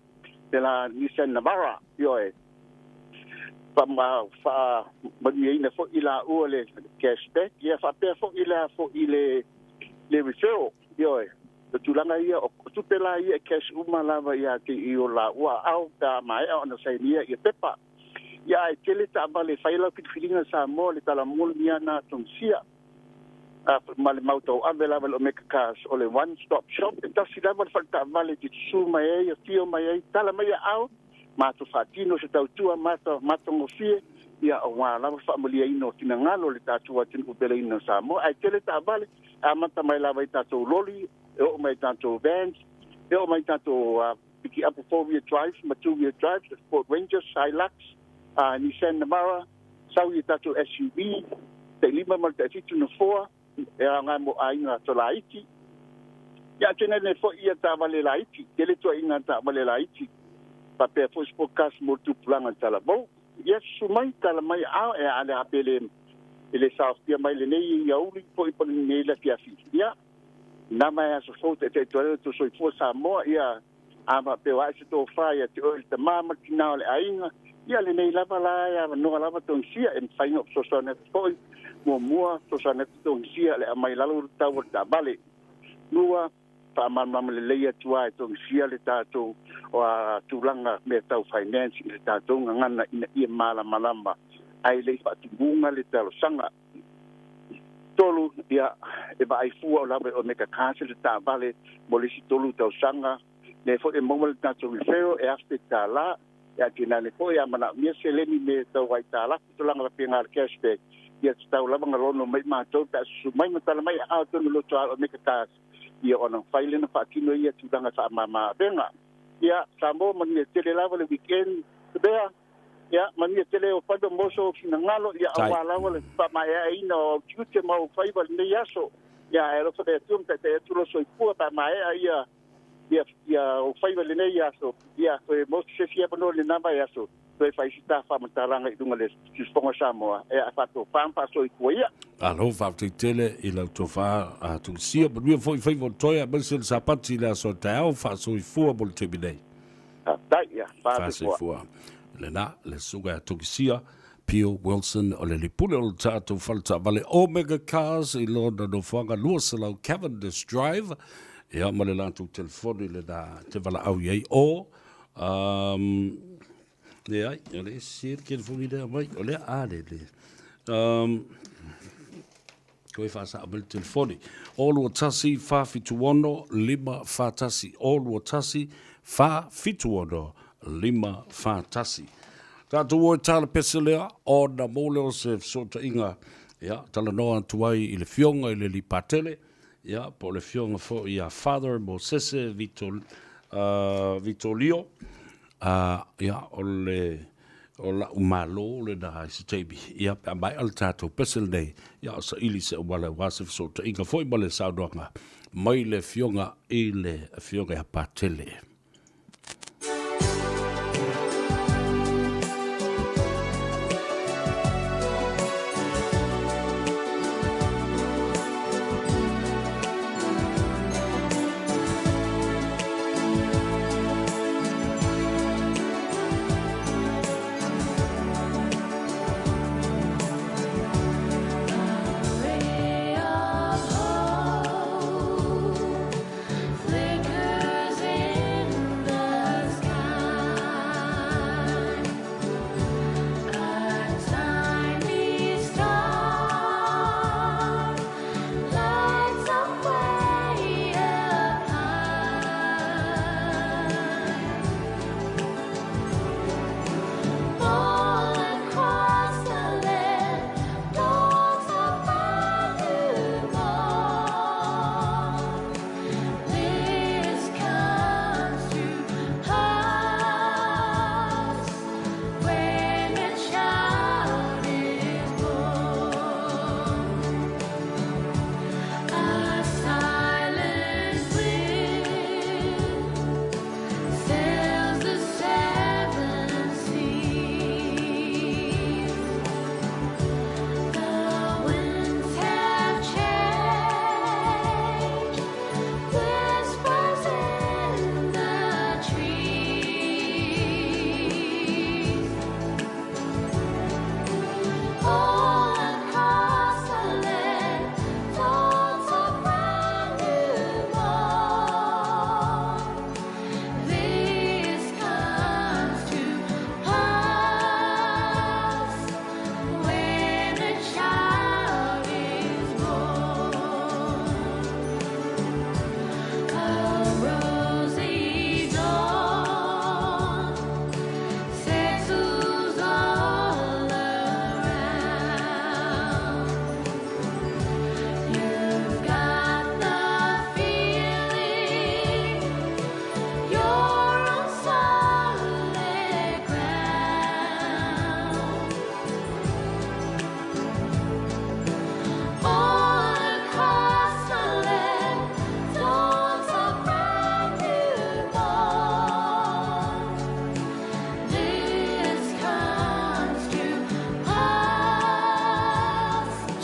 le la Nissan Navara. Ioe. Faamanuiaina fo'i laua le cashback, ia faapea fo'i le a fo'i le referral. Ioe, o tulaga ia, o tupe la ia e cash uma lava ia te i o laua aao pe a maea ona sainia ia pepa. Ia ae tele taavale e fai lau filifiliga Samoa le talamua lenei ana Tunisia ma le mau tauave lava le Omega Cars o le one stop shop e tasi lava le faletaavale e te susu mai ai, afio mai ai, tala mai aao, matou faatino se tautua matagofie, ia aua lava faamaliaina o finagalo o le tatou atunuu peleina o Samoa. Ae tele taavale, e amata mai lava i tatou loli, e oo mai i tatou vans, e oo mai i tatou pikiapu 4-wheel drive ma 2-wheel drive, Ford Rangers, Hilux, Nissan Navara, sau i tatou SUV, tai 5 ma le tai 7 nofoa, e aoga mo aiga tolaiti. Ia tenene foi ia taavale laiti, tele tuaiga taavale laiti, faapea foi sport cars mo le tupulaga talavou. Ia susu mai, tala mai aao e a le a pe le e le saofia mai lenei aoauli foi po lenei afiafi. Ia, na mai aso fou taitaitualele to soifua Samoa, ia a faapea ua ae se tofa ia te oe le tamā ma le tinā o le aiga, ia lenei lava la e avanoa lava togisia e mafai ona ou fesoasoani atu foi. Muamua, fesoasoani atu togisia le aumai i lalo le tau o le taavale. Lua, faamalamalama lelei atu lava e togisia le tatou tulaga mea tau finance i le tatou gagana ina ia malamalama ae le i faatumuga le talosaga. Tolu, ia, e vaai fua o lava e Omega Cars le taavale mo le isi 3 tausaga. Lea foi e maua le tatou referral e $1,000. E atinane foi a manaomia seleni me tau aitalafu tulaga faapena le cashback, ia tatau lava ona lono mai matou pe a susu mai ma tala mai aao tonu loto a Omega Cars, ia ona mafai lea ona faatino ia tulaga faamama avega. Ia, Samoa, manuia tele lava le weekend Savea. Ia, manuia tele o faiva mo so finagalo, ia aua lava le faamaeaina o au tiute ma ou faiva i lenei aso. Ia, ae alofa le Atua ma taitai atu lou soifua pe a maea ia ia ia ou faiva i lenei aso. Ia, toe maua se isi avanoa i lena vaiaso, toe fai si ta faamatalaga i luga o le Siusifoga o Samoa, e a faatofa ma faasoifua ia. Malo, faafetai tele i lau tofa a Tulisia. Manuia foi faiva o totoe aemaise le Sapati i le aso a taeao. Faasoifua mo le taimi nei. Faafetai, ia, faasoifua. Lena, le susuga ia Tokisia Pio Wilson o le Lipule o le tatou fale taavale Omega Cars i lona nofoaga 200 Cavendish Drive, ia ma le latou telefoni lena te valaau i ai o um, leai, o le isi le telefoni lea mai, o lea a le le Koe whaasa mai le telefoni. O 21 476 541. O 21 476 541. Tātou o e tāla pese lea, o na mō lea o se fesootaiga, ia, talanoa atu ai i le fioga i le Lipatele, ia, po o le fioga foi ia Father Mosese Vito, Vitolio, ia, o le O la'u malo lena i se taimi, ia, pe a maea le tatou pese lenei, ia, o saili se auala aua se fesootaiga foi ma le saunoaga mai le Afioga i le Afioga ia Patele.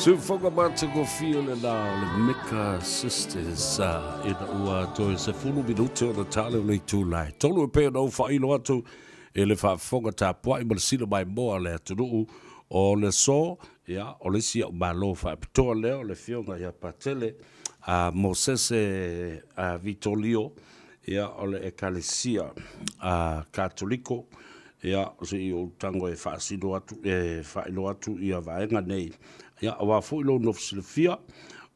Siufoga matagofie lenā o le Meka Sisters ina ua toe 10 minute ona tale o le itula e tolu e pei ona ou faailo atu i le faafofoga tapuai ma le sila maimoa a le atunuu o le aso. Ia, o le isi au malo faapitoa lea o le Afioga ia Patele a Mosese Vitolio, ia, o le Ekalesia a Katoliko. Ia, se i ou tago e faasino atu, e faailoa atu ia vaega nei. Ia, aua foi lou nofo silafia,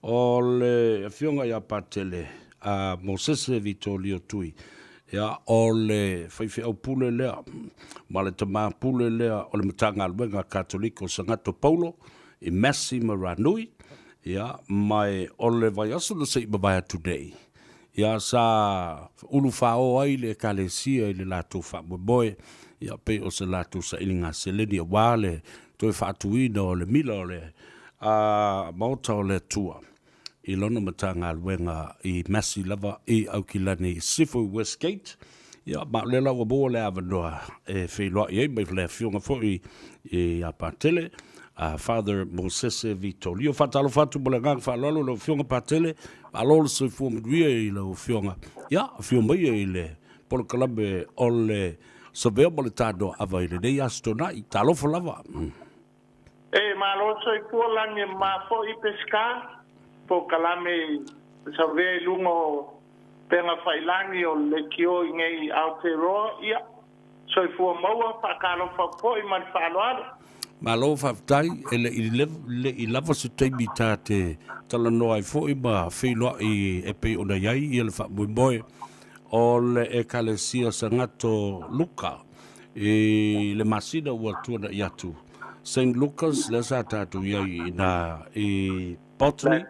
o le Afioga ia Patele a Mosese Vitolio Tui, ia, o le faifeau pule lea ma le tama pule lea o le Matagaluega Katoliko Sagato Paulo i Massey ma Ranui, ia, ma o le vaiaso na se i mavae atu nei, ia sa ulufāō ai le Ekalesia i le latou faamoemoe, ia pei o se latou sailiga seleni aua le toe faatuina o le mila o le Maota o le Atua i lona Matagaluega i Massey lava i Aukilani i Sisifo i Westgate. Ia, ma o lea la ua maua le avanoa e feiloai ai ma le afioga foi ia Patele, a Father Mosese Vitolio. Faatalofa atu ma le agaga faaaloalo i lau Afioga Patele, malo le soifua manuia i lau Afioga. Ia, afio maia i le polokalame o le Savea ma le Tanoaava i lenei Aso Toonai. Talofa lava. E malo le soifua lagi e mama foi Pesika, polokalame i Savea i luga o pega failagi o le leitio i nei Aotearoa, ia, soifua maua, faatalofa foi ma le faaaloalo. Malo faafetai, e le i lava se taimi ta te talanoa ai foi ma feiloai e pei ona i ai ia le faamoemoe o le Ekalesia Sagato Luka i le masina ua tuana'i atu. Saint Lucas lea sa tatou i ai i ina i Botany,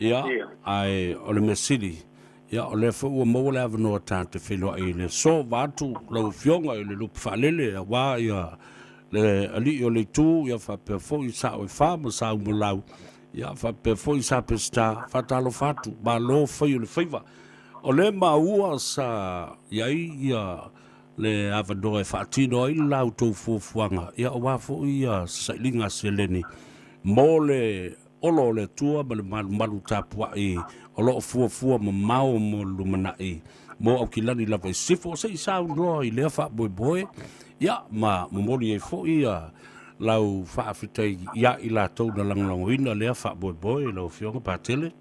ia, ae o le mea sili, ia, o lea foi ua maua le avanoa ta te feiloai i le aso vaeatu lau Afioga i le lupe faalele aua ia le alii o le itu, ia faapea foi Sao e Fa ma Sa Umalau, ia faapea foi Sa Peseta. Faatalofa atu, malo fai o le faiva. O lea maua sa i ai ia le avanoa e faatino ai le la outou fuafuaga, ia aua foi ia sailiga seleni mo le olo o le Atua ma le malumalu tapuai o lo o fuafua mamao mo le lumanai mo Aukilani lava i sisifo. Se i saunoa i lea faamoemoe, ia ma momoli ai foi ia lau faafetai ia i latou na lagolagoina lea faamoemoe, lau Afioga Patele.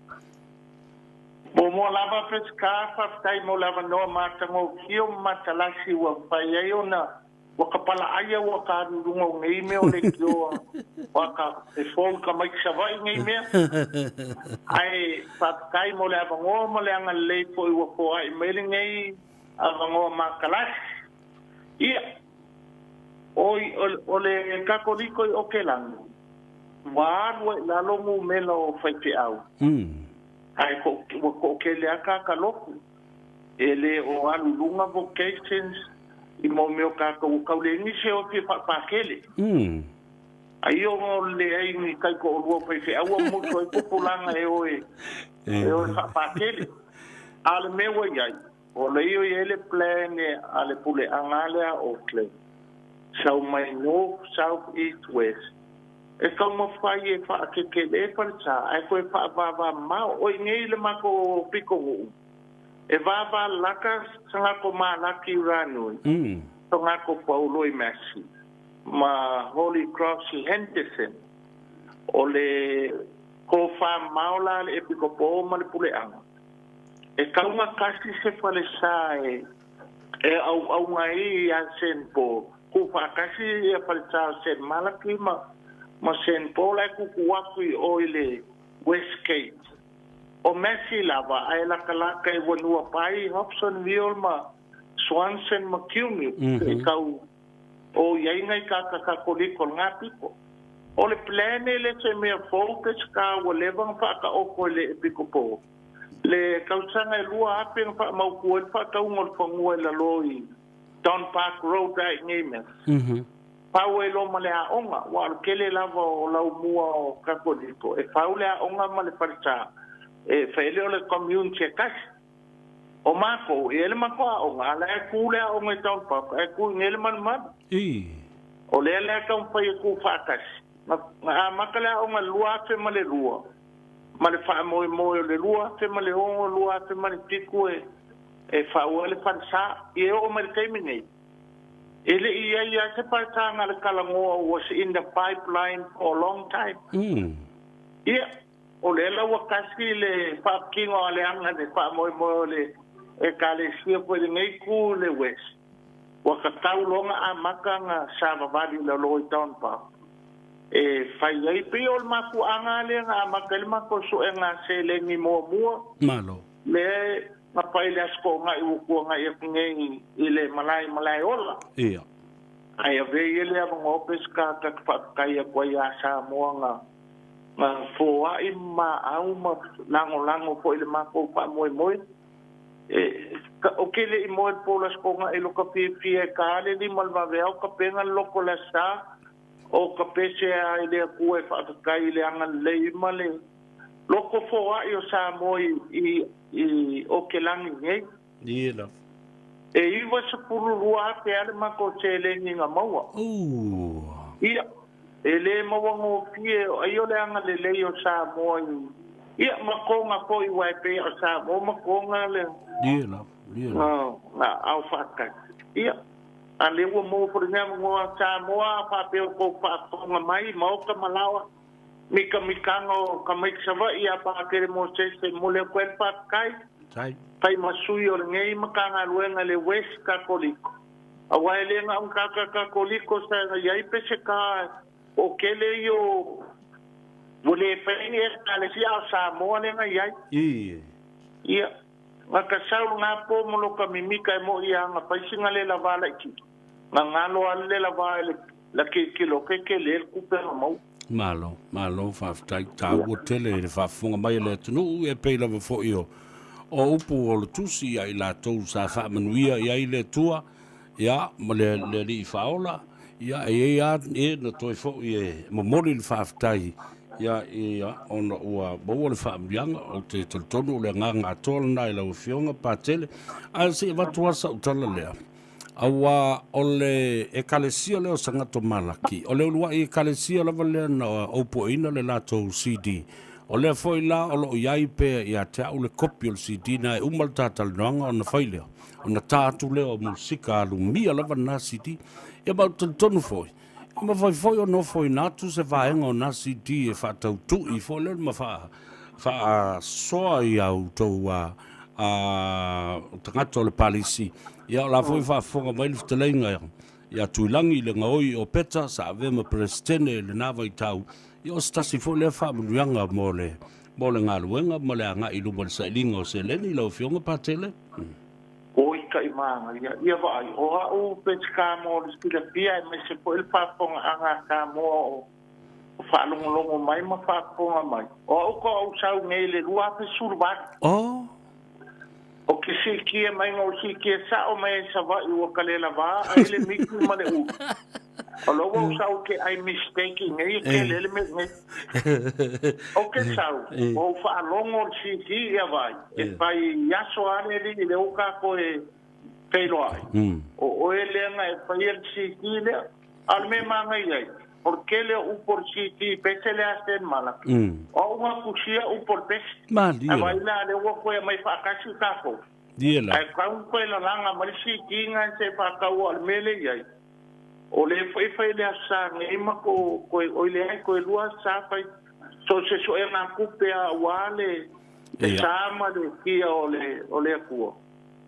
Muamua lava Pesika, faafetai mo le avanoa matagofie o matalasi ua mafai ai ona ua ka palaaia ua ka alu i luga o nei mea o leitioa ua ka e fou i ka maiki Savaii nei mea. Ae faafetai mo le avanoa ma le agalelei foi ua foai mai lenei avanoa matalasi. Ia, oi o le Katoliko i Okelani, ua alu ai i lalo numera o faifeau. Ae ua toatele lava tagata lotu e le o alu i luga vocations i mo mea o tatou ua tau leai nisi e o e fia faapakele. Ai ona o le leai ni taitoalua o faifeau ua motu ai tupulaga e o e e o e faapakele. A o le mea ua i ai, o lea ua i ai le plan a le puleaga lea a Auckland, sau mai North, South, East, West, e taumafai e faakekelee falesa ae toe faavavamamao. O i nei le matou pitonuu, e vavalaka tagata malaki i Ranui, tagata paulo i Massey ma Holy Cross i Henderson. O le tofamamao la a le Epikopo ma le puleaga, e taugatasi se falesa e auauna ai ia Saint Paul, tuufaatasi ia falesa o Saint Malaki ma Saint Paul ae tuutuu atu i o i le Westgate. O Massey lava ae latalata i Wanuapai, Hobsonville ma Swanson ma Kiumiu se i tau o i ai nai tagata Katoliko o lena pito. O le plan e le se mea fou Peseta ua leva ona faataoto e le Epikopo. Le tausaga e 2000 na faamautu ai le faatauga o le fanua i lalo i Don Park Road a i nei mea. Pau ai loa ma le aoga, aua o le tele lava o laumua o Katoliko, e fau le aoga ma le falesa, e fai lea o le community e tasi. O matou, e i ai le matou aoga, a o la e tu le aoga i Don Park, ae tu i inei le malumalu. O lea la e taumafai e tuufaatasi. Na, na amata le aoga i le 2002, ma le faamoemoe o le 2006, 2007 e, e fau ai le falesa. Ia e oo mai le taimi nei, e le i ai lava se falesa na le talanoa was in the pipeline for a long time. Ia, o lea la ua tasi le faatino a le aga le faamoemoe o le Ekalesia foi i lenei itu i le West. Ua tatau loa ona amata ona savavali i lalo i Town Park e fai ai. Pei o le mafuaaga lava lea na amata ai le matou suega seleni muamua. Malo. Lea na fai i le Aso Toonai ua tuanai atu nei i le malae Malaeola. Ia. Ae avea ia le avanoa Peseta ta te faafetai atu ai ia Samoa na na foai ma maau ma lagolago foi i le matou faamoemoe. E, ou te le i moe i le po o le Aso Toonai i lo ka fiafia e ta le lima o le vaveao tapena le loto o le Aso Sa, o ka pese a i le Atua e faafetai i le agalelei ma le loto foai o Samoa i, i, i Okelagi nei. Ie lava. E 92,000 a le matou seleni na maua. Ia, e le mauagofie, ai o le agalelei o Samoa i, ia, ma Toga foi, aua e pei o Samoa ma Toga le. Ie lava, ie lava. Na ao faatasi. Ia, a lea ua maua foi lenei avanoa Samoa, a faapea o tou faafofoga mai, maota ma laoa, mikamikaga o tamaiti Savaii a Patele Mosese, e momoli atu ai le faafetai. Fai ma sui o lenei Matagaluega i le West Katoliko. Aua e le na o ni tagata Katoliko sa i ai Peseta o tele ia o ua le fai ni Ekalesia a o Samoa lea na i ai. Ia, na ka sau lena po ma loka mimika e moʻi a na fai sina lela va laitiiti. Na galo a le lela va e le la kilokilo ke tele le tupe na maua. Malo, malo, faafetai. Taua tele i le faafofoga mai a le atunuu, e pei lava foi o, o upu o le tusi ia i latou sa faamanuia i ai le Atua, ia, ma le, le Alii Faaola, ia, e i ai lava e na toe foi e momoli le faafetai, ia, ia, ona ua maua le faamanuiaga. Ou te talitonu o le agaga atoa lena i lau Afioga Patele. Ae se i avatu lava sau tala lea. Aua o le Ekalesia lea o Sagato Malaki, o le uluai Ekalesia lava lea na oupoeina le latou CD. O lea foi la o lo o i ai pea ia te au le kopi o le CD na e uma le ta talanoaga ona fai lea, ona ta atu lea o musika alumia lava lena CD. Ia ma ou te talitonu foi, e mafai foi ona ofoina atu se vaega o na CD e faatautui foi lea ma faa, faasoa i a outou a, a tagata o le palisi. Ia, o la foi faafofoga mai le fetalaiga ia Tuilagi i le gaoi o Peta sa avea ma Peresetene i lena vaitau. Ia, o se tasi foi lea faamanuiaga mo le, mo le galuega ma le agai i luma i le sailiga o seleni lau Afioga Patele. Oi kai māngaia, ia vaai, o a'u Peseta mo le silafia aemaise foi le faafofogaaga a Samoa o faalogologo mai ma faafofoga mai. O a'u ka ou sau nei i le 2018. Oh. O ke siitia mai na ou siitia sa'o mai ai Savaii ua ka le lavā ai le miki ma le ulu. O lo ua ou sau ke ai mistake i nei e tele le mea nei. O ke sau, ua ou faalogo le CD ia vaai, e fai i aso a le alii le ou kākou e feiloai. O oe lea na e faia le CD lea. A o le mea e manaia ai, o le tele o upu o le CD pese le a Stan Malaki. O au na tusia upu o le pese. Malie Ae vaai la lea ua toe aumai faatasi tatou. Ie la. Ae tau toe lalaga mai le CD na se faataua o le mea lea i ai. O lea foi e fai le Aso Sa nei ma ko koe oi leai toe lua Aso Sa fai so o se suega tupe a aua le le sa ma le kia o le o le Atua.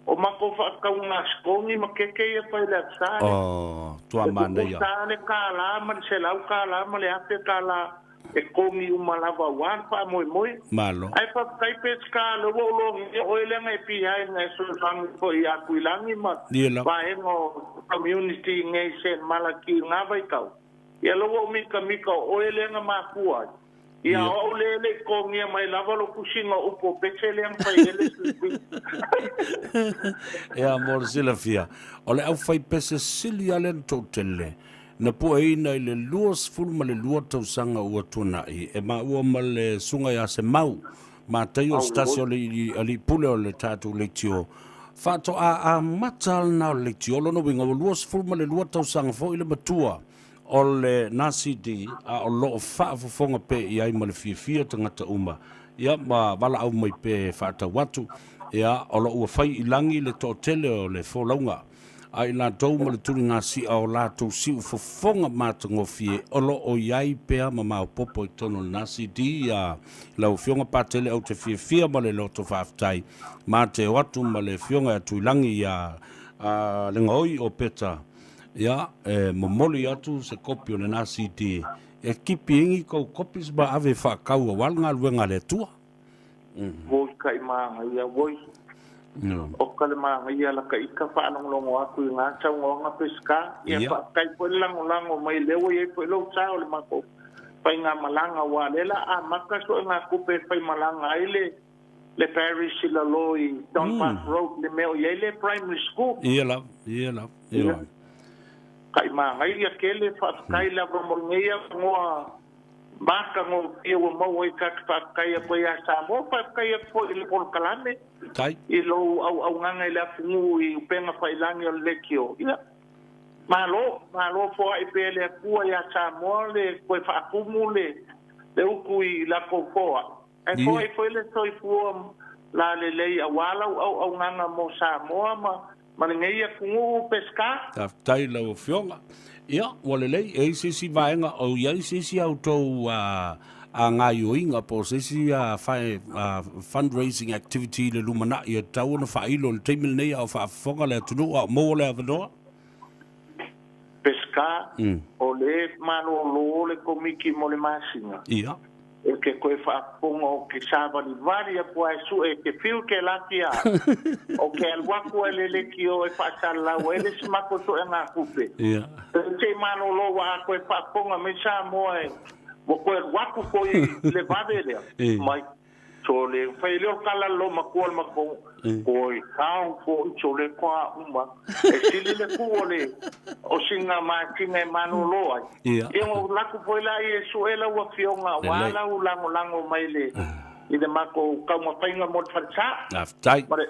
O matou faatauga sikogi ma keke ia fai le Aso Sa lea. Oh, tua E manaia. tutusa le $1 ma le $100 ma le $1,000 e kogi uma lava aua le faamoemoe. Malo. Ae faafetai Peseta lea ua ou logia oe leaga e behind na e soifanu foi ia Tuilagi ma Ia lava. vaega o community nei Saint Malaki i na vaitau. Ia lea ua ou mikamika o oe lea na mafua ai. Ia o au lea e le i togia mai lava lou tusiga o upu o pese lea na fai ai le suisui. Ea mo le silafia, o le aufaipese sili lava lea na toatele, na pueina i le 22 tausaga ua tuanai, e maua ma le susuga ia Semau Mataio o se tasi o le alii pule o le tatou leitio, faatoa amata lena o le leitio. O lona uiga ua 22 tausaga foi le matua. o lena CD, a o lo o faafofoga pea i ai ma le fiafia tagata uma, ia, ma valaau mai pea e faatau atu, ia, o lo o ua fai i lagi le toatele o le folauga a i latou ma le tuligasia o latou siufofoga matagofie o lo o i ai pea ma maopoopo i totonu o lena CD. Ia, lau Afioga Patele, ou te fiafia ma le loto faafetai ma te o atu ma le Afioga ia Tuilagi ia a Legaoi o Peta, ia, e momoli atu se kopi o lena CD e kipi ingi kou copies ma ave e faatau aua le galuega a le Atua. Woi kai māngaia, woi. O ka le māngaia la ka ika whaalongolongo aku i ngā taugoanga Pesika. Ia whaakai po le langolango mai lea ua iai foi lou sa o le makou faigamalaga ua lea la amata soe ngā kupe e faimalaga ai le le parish i lalo i Don Park Road le mea o iai le primary school. Ia lava, ia lava, ia. Kai māngaia kele whaakai lava mo lenei avanoa Matagofie ua maua ai ta te faafetai atu ai ia Samoa, faafetai atu foi i le polokalame, i lou auaunaga i le atunuu i upega faiilagi o le leitio. Ia, malo, malo foai pea e le Atua ia Samoa le toe faatumu le le utu i latou foai, ae foai foi le soifua lalelei aua lau auaunaga mo Samoa ma ma lenei atunuu Peseta. Faafetai i lau Afioga. Ia, ua lelei, e i ai se isi vaega o i ai se isi a outou gaoioiga po o se isi fundraising activity i le lumanai e tatau ona faailo i le taimi lenei a o faafofoga le atunuu a o maua le avanoa? Peseta, O le malolo le Komiti mo le masina. Ia. E ke koe faafofoga o ke sāvalivali aku a e suʻe e ke fiu ke laki a o ke alu aku a le lekiō e faasalalau ai le isi matou suʻega kupe. Ia. Se i malolo ua a koe faafofoga mai Samoa e ua koe alu aku foi i le vave lea mai Sole, fai lea o le tala le loomatua o le matou, Oi, kau foʻi sole koa uma. E sili le kū o le o sina masina e malōlō ai. Ia. Ia ona ou laku foi lea e sue lau afioga aua lau lagolago mai le i le matou taumafaiga mo le falesa. Faafetai. Ma le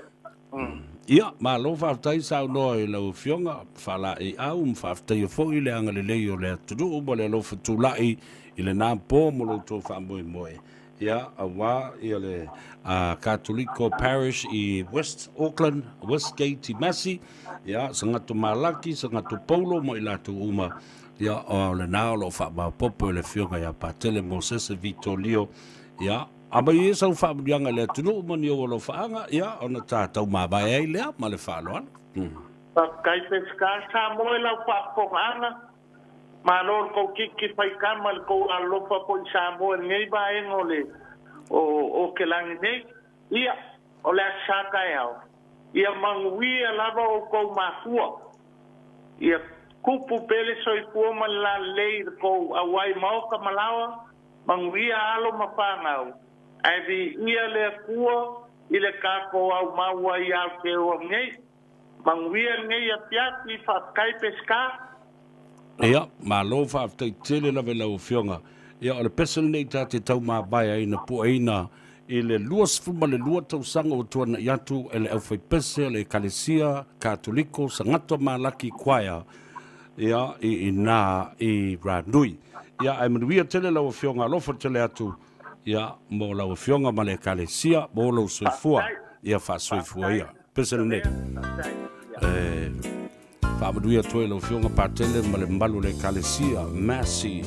Ia, malo faafetai saunoa i lau Afioga Faalaeiau ma faafetaia foi le agalelei o le atunuu ma le alofa tulai i lena po mo lo outou faamoemoe. Ia, aua ia le Katoliko Parish i West Auckland, Westgate i Massey, ia, Sagato Malaki, Sagato Paulo ma i latou uma, ia, o lena o lo o faamaopoopo e le Afioga ia Patele Mosese Vitolio, ia, aumai ia sau faamanuiaga i le atunuu ma ni ou alofaaga, ia, ona ta taumavae ai lea ma le faaaloalo. Faafetai Peseta, Samoa i lau faafofogaaga. Malo le tou kiki faitama le tou alolofa foi i Samoa i lenei vaega o le o ke lagi nei. Ia, o le aso sa taeao, ia manuia lava outou mafua. Ia tupu pea le soifua ma le lalelei i le tou auai maota ma laoa, manuia alo ma fanau, ae viia le Atua i le tatou au maua i Aotearoa nei. Manuia lenei afiafi, faafetai Peseta. Ia, malo faafetai tele lava i lau Afioga. Ia, o le pese lenei ta te taumavae ai na pueina i le 22 tausaga ua tuanai atu e le aufaipese o le Ekalesia Katoliko Sagato Malaki Choir, ia, i ina i Ranui. Ia, ae manuia tele lau Afioga, alofa tele atu, ia, mo lau Afioga ma le Ekalesia, mo lou soifua, ia faasoifua ia. Pese lenei. E faamanuia atu ai lau Afioga Patele ma le mamalu o le Ekalesia Massey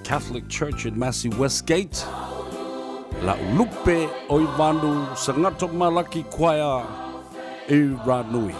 Catholic Church in Massey Westgate. La ulupe o Ivanu Sagato Malaki Choir i Ranui.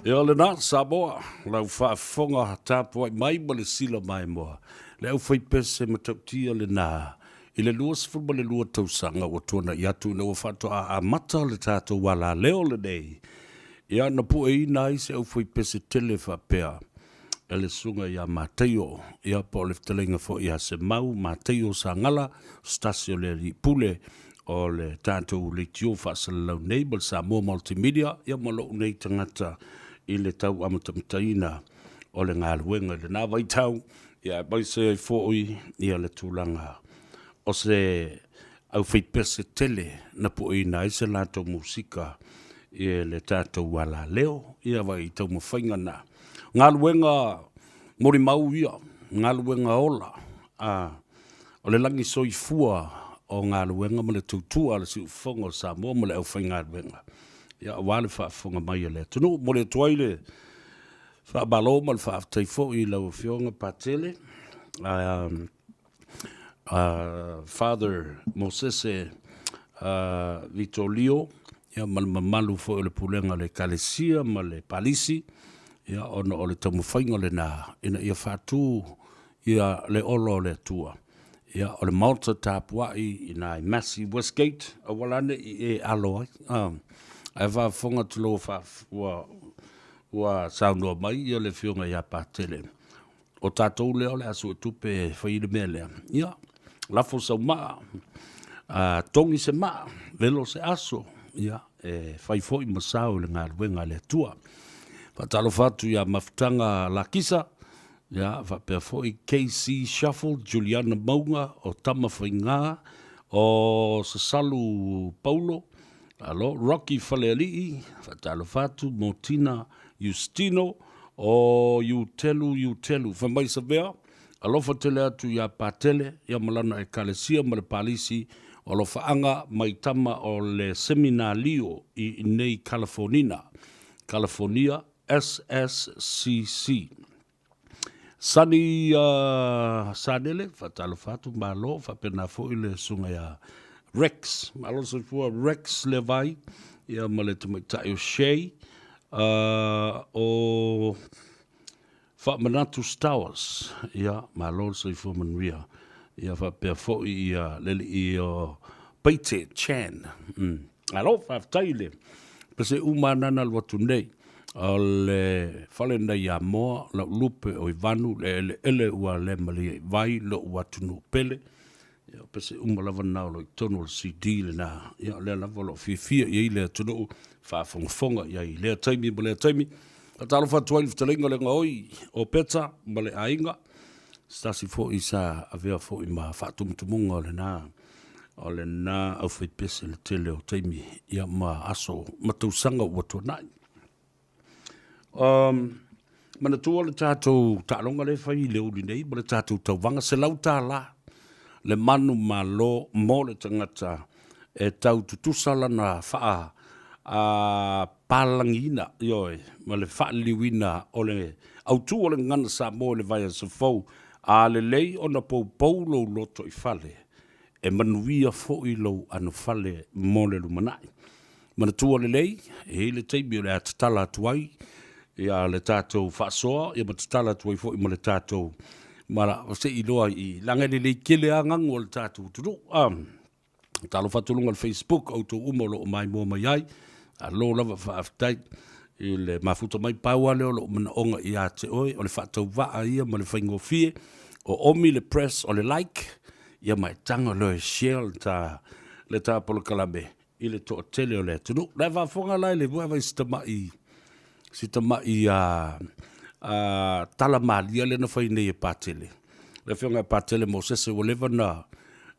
Ia lena, Samoa, lau faafofoga tapuai mai ma le sila maimoa. Le aufaipese matautia lena, i le 22 tausaga ua tuanai atu ina ua faatoa amata le tatou alaleo lenei, ia na pueina ai se aufaipese tele faapea e le susuga ia Mataio, ia po o le fetalaiga foi ia Semau Mataio Sagala, o se tasi o le alii pule o le tatou leitio faasalalau nei ma le Samoa Multimedia, ia ma lou nei tagata i le tau amatamataina o le galuega i lena vaitau, ia aemaise ai foi ia le tulaga o se aufaipese tele na pueina ai se latou musika i le tatou alaleo, ia vai taumafaiga na. Galuega molimau ia, galuega ola, a. O le lagi soifua o galuega ma le tautua a le Siufofoga o Samoa ma le aufaigaluega, ia aua le faafofoga mai a le atunuu. Momoli atu ai le faamalo ma le faafetai foi i lau Afioga Patele, Father Mosese Vitolio, ia ma le mamalu foi o le Pulega a le Ekalesia ma le Palisi, ia ona o le taumafaiga lena ina ia faatu ia le ola o le Atua. Ia, o le maota tapuai i ina i Massey Westgate, aua la ne i e alo ai. Ae faafofoga atu loa ua, ua, ua saunoa mai ia le Afioga ia Patele, o tatou lea o le a suetupe e fai le mea lea. Ia, lafo sau maa, togi se maa, velo se aso, ia, e fai foi ma sao i le galuega a le Atua. Faatalofa atu ia Mafutaga Lakisa, Ia, faapea foi KC Shuffle, Juliana Mauga, o Tamafaiga, o Sasalu Paulo, alo, Rocky Falealii, faatalofa atu, Motina Iustino, o Iutelu Iutelu. Fai mai Savea, alofa tele atu ia Patele, ia ma lana Ekalesia ma le Palisi, o alofaaga mai tama o le Seminalio i inei Kalafonina, Kalafonia, SSCC. Sani Sanele, faatalofa atu, malo, faapena foi le susuga ia Rex, malo le soifua, Rex Levai, ia ma le tamaitai o Shay, o Faamanatu Stowers, ia, malo le soifua manuia, ia faapea foi ia le alii o Peite Chan. Malo, faafetai le pese uma nana alu atu nei. O le fale nei a Moa, lau lupe o Ivanu, le eleele ua le malie i vai, lo'u atunuu pele. Ia, o pese uma lava na o lo i totonu o le CD lena. Ia, o lea lava o lo o fiafia i ai le atunuu, faafogafoga i ai i lea taimi ma lea taimi. Faatalofa atu ai i le fetalaiga o le gaoi o Peta ma le aiga, se tasi foi sa avea foi ma faatumutumuga o lena o lena aufaipese i le tele o taimi ia ma aso ma tausaga ua tuanai. Manatua le tatou taaloga lea e fai i le uli nei ma le tatou tauvaga, $100 le manumalo mo le tagata e tau tutusa lana faa palagiina, ioe, ma le faaliliuina o le autu o le gagana Samoa i le vaiaso fou. A lelei ona poupou lou loto i fale, e manuia foi lou anofale mo le lumanai. Manatua lelei, e i ai le taimi o le a tatala atu ai ia le tatou faasoa, ia ma tatala atu ai foi ma le tatou ma se i iloa i leaga e lelei tele lava gagu a le tatou atunuu. Talofa atu i luga o le Facebook, outou uma o lo o maimoa mai ai, malo lava faafetai i le mafuta mai. Pau lava lea o lou manaoga ia te oe, o le faatauvaa ia ma le faigofie, o omi le press o le like, ia ma e tago loa e share le ta, le ta polokalame i le toatele o le atunuu. La e faafofoga la i le vaai si tamai, si tamai a, a tala malia lea na fai nei e Patele. Le afioga ia Patele Mosese ua leva na,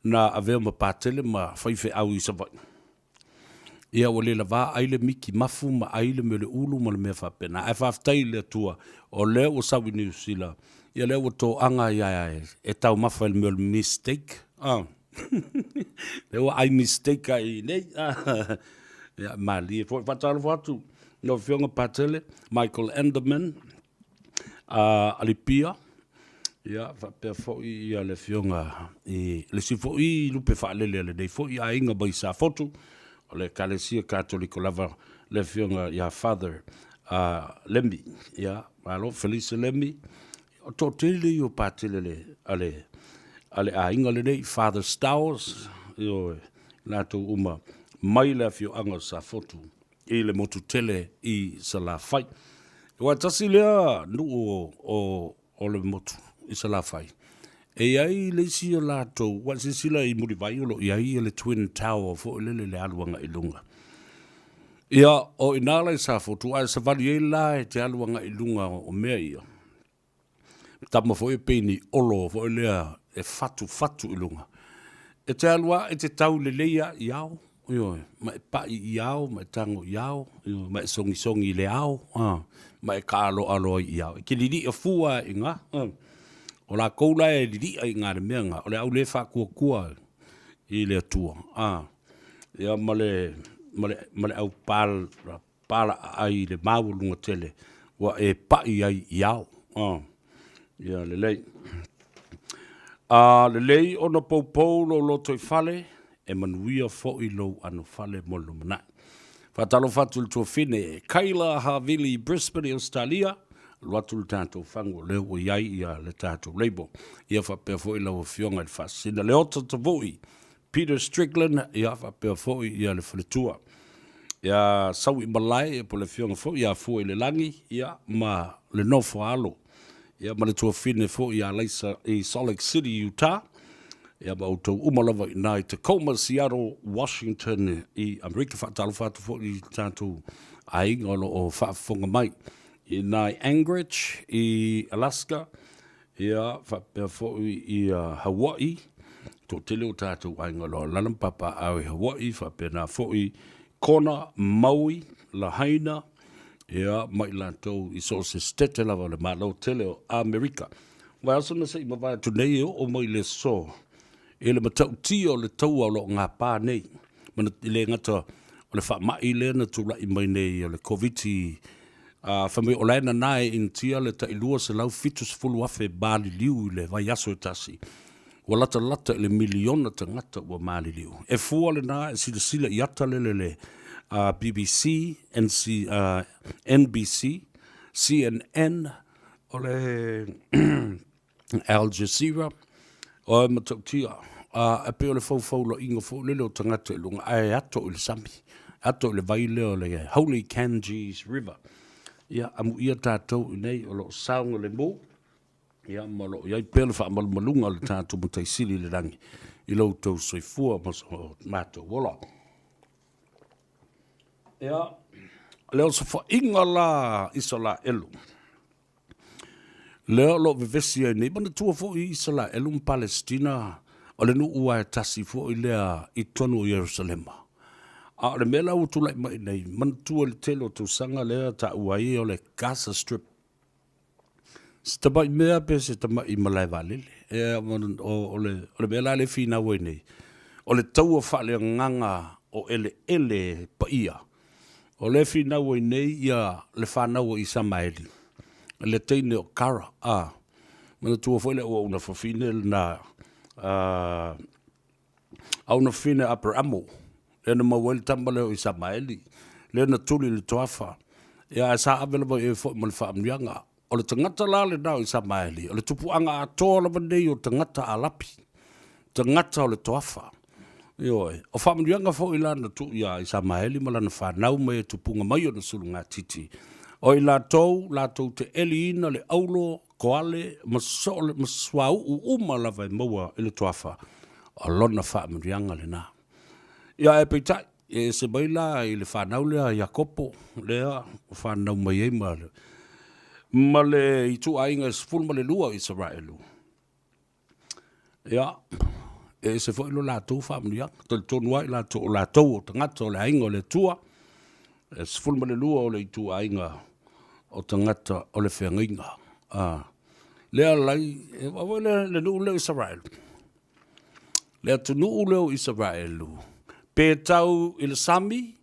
na avea ma Patele ma faifeau i Savaii. Ia ua le lava ai le miki mafu ma ai le mea o le ulu ma le mea faapena. Ae faafetai i le Atua o lea ua sau i Niu Sila, ia lea ua toaga ai a e taumafa i le mea o le mistake. Ah. Lea ua ai mistake ai nei. Ia malie foi. Faatalofa atu lau Afioga Patele, Michael Enderman, Alipia, ia faapea foi ia le Afioga i le isi foi lupe faalele a lenei foi aiga mai Safotu, o le Ekalesia Katoliko lava le Afioga ia Father Lemi. Ia, malo, Felice Lemi. O toatele ia o Patele a le, a le, a le aiga lenei, Father Stowers, ioe, latou uma mai le afioaga o Safotu i le motu tele i Salafai. Aua tasi lea nuu o, o, o le motu i Salafai, e i ai le isi o latou, ua silasila i Mulivai o lo o i ai le Twin Tower foi lele le alu agai i luga. Ia, o i ina la i Safotu, a e savali ai la e te alu agai i luga o mea ia, tama foi e pei ni olo foi lea e fatufatu i luga. E te alu lava e te tau lelei lava i ao, ioe, ma e pai i ao, ma e tago i ao, ioe, ma e sogisogi i le ao, ma e taaloaloa ai i ao. E te lili'a fua lava i ina. O lakou la e lili'a i ina le mea lena, o le au le fa'atuatua i le Atua, a, ia ma le, ma le, ma le au pala'aai i le maualuga tele ua e pa'i ai i ao. A, ia lelei. A lelei ona poupou lou lotoifale, e manuia fo'i lou anofale mo le lumanai. Faatalofa atu i le tuafine Kayla Havili i Brisbane i Ausetalia, alu atu le tatou fagu o lea ua i ai ia le tatou label. Ia faapea foi lau Afioga i le Faasisina Leota Tavui, Peter Strickland, ia faapea foi ia le faletua ia Sauimalae po o le Afioga foi ia Fuailelagi, ia ma le nofo a alo, ia ma le tuafine foi ia Laisa i Salt Lake City, Utah. Ia ma outou uma lava i ina i Tacoma, Seattle, Washington i Amerika. Faatalofa atu foi i tatou aiga o lo o faafofoga mai i ina i Anchorage i Alaska, ia faapea foi i Hawaii. Toatele o tatou aiga o lo o alaala ma papaaao i Hawaii, faapena foi Kona, Maui, Lahaina, ia ma i latou i so o se setete lava o le Malo tele o Amerika. Vaiaso na se i mavae atu nei e oo mai i le aso i le matautia o le taua o lo o gapa nei. E le gata o le faamai lea na tulai mai nei o le Koviti, a fai mai o la e nana e Initia le tai 270,000 maliliu i le vaiaso e tasi. Ua latalata i le miliona tagata ua maliliu. E fua lena e silasila i ata lele le BBC, NC, NBC, CNN, o le Al Jazeera, o e matautia, a e pei o le faufauloaiga foi lele o tagata i luga, ae ato i le sami, ato i le vai lea o le Holy Ganges River. Ia, amuia tatou i nei o lo o saogalemu, ia, ma o lo o i ai pea le faamalumaluga a le tatou Matai Sili i le lagi i lo outou soifua ma so matou ola. Ia, le osofaiga la Isalaelu, lea o lo o vevesi ai nei, manatua foi Isalaelu ma Palesitina, o le nuu lava e tasi foi lea i totonu o Ierusalema. A o le mea la ua tulai mai nei, manatua i le tele o tausaga lea e taua ai o le Gaza Strip, Se tamai mea pe se tamai malae vaalele. E, o, le, o le mea la lea e finau ai nei, o le taua faaleagaga o eleele paia, o lea e finau ai nei ia le fanau a Isamaeli, le teine o Kara, a, manatua foi le auauna fafine lena, a, auauna fafine a Aperamo, lea na maua ai le tama lea o Isamaeli, lea na tuli i le toafa, ia ae sa ave lava i ai foi ma le faamanuiaga. O le tagata la lena o Isamaeli, o le tupuaga atoa lava nei o tagata Alapi, tagata o le toafa. Ioe, o faamanuiaga foi la na tuu iā Isamaeli ma lana fanau mai e tupuga mai ona sulugatiti, o i latou latou te eliina le aulo koale ma soo ma suauu uma lava e maua i le toafa, o lona faamanuiaga lena. Ia ae peitai, e ese mai la i le fanau lea a Iakopo, lea ua fanau mai ai ma le, ma le ituaiga e 12 o Isaraelu. Ia, e ese foi lo latou faamanuiaga. Talitonu lava i latou o latou o tagata o le aiga o le Atua, e 12 o le ituaiga o tagata o le feagaiga. A, lea lai, e foi le, le nuu lea o Isaraelu. Le atunuu lea o Isaraelu, pe tau i le sami,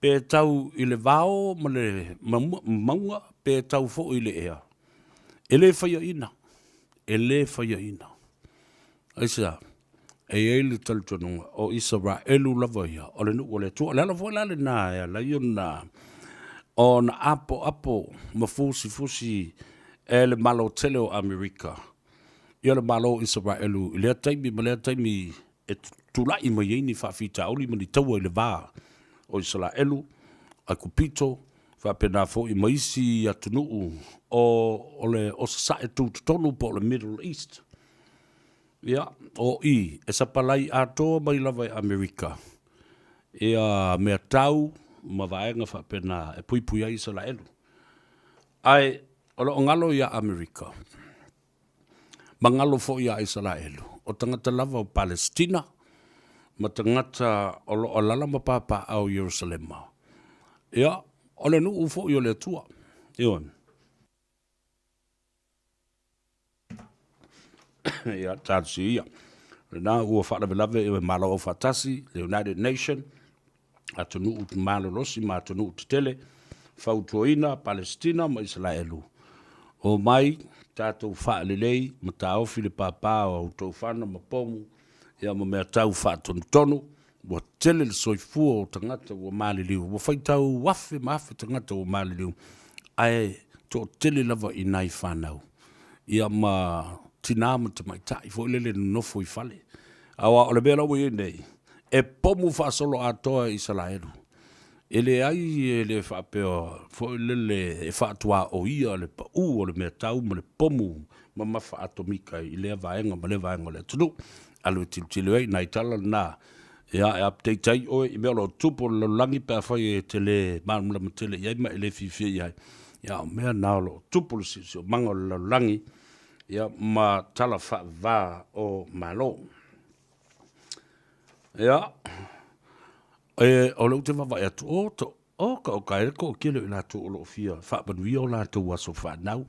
pe tau i le vao ma le mauga, pe tau foi i le ea. E le faiaina, e le faiaina. Aisea? E i ai le talitonuga o Isaraelu lava ia o le nuu o le Atua. O le ala foi la lena e ala ai ona ona apoapo ma fusifusi e le Malo tele o Amerika ia le Malo o Isaraelu i lea taimi ma lea taimi e tulai mai ai ni faafitauli ma ni taua i le va o Isaraelu, Aikupito, faapena foi ma isi atunuu o o le o Sasae Tutotonu po o le Middle East. Ia, o i e sapalai atoa mai lava e Amerika ia mea tau ma vaega faapena e puipui ai Isaraelu. Ae o lo o galo ia Amerika ma galo foi ia Isaraelu, o tagata lava o Palesitina ma tagata o lo o alaala ma papaaao i Ierusalema. Ia, o le nuu foi o le Atua. Ioe. Ia, talosia ia. O lena ua faalavelave e Malo Aufaatasi, le United Nation, atunuu malolosi ma atunuu tetele, fautuaina Palesitina ma Isalaelu, omai tatou faalelei ma taofi le pāpā o a outou fana ma pomu, ia ma mea tau faatonutonu, ua tele le soifua o tagata ua maliliu, ua faitau afe ma afe tagata ua maliliu, ae toatele lava i nai fanau, ia ma tinā ma tamaitai foi lele nonofo i fale. Aua o le mea la ua i ai nei, e pomu faasoloatoa e Isalaelu. E leai e le faapea foi lele e faatuaoia le pau o le meatau ma le pomu mamafa atomika i lea vaega ma lea vaega o le atunuu. Alu e tilotilo i ai, nai tala lena, ia e update ai oe i mea o lo o tupu o le lalolagi pe afai e te le malamalama tele i ai ma e le fiafia i ai. Ia o mea na o lo o tupu le siosiomaga o le lalolagi ia ma tala faava o Malo. Ia, e, o lea ou te vaavaai atu, o, to, o, ka o ka e toatele o i latou o lo o fia faamanuia o latou aso fanau.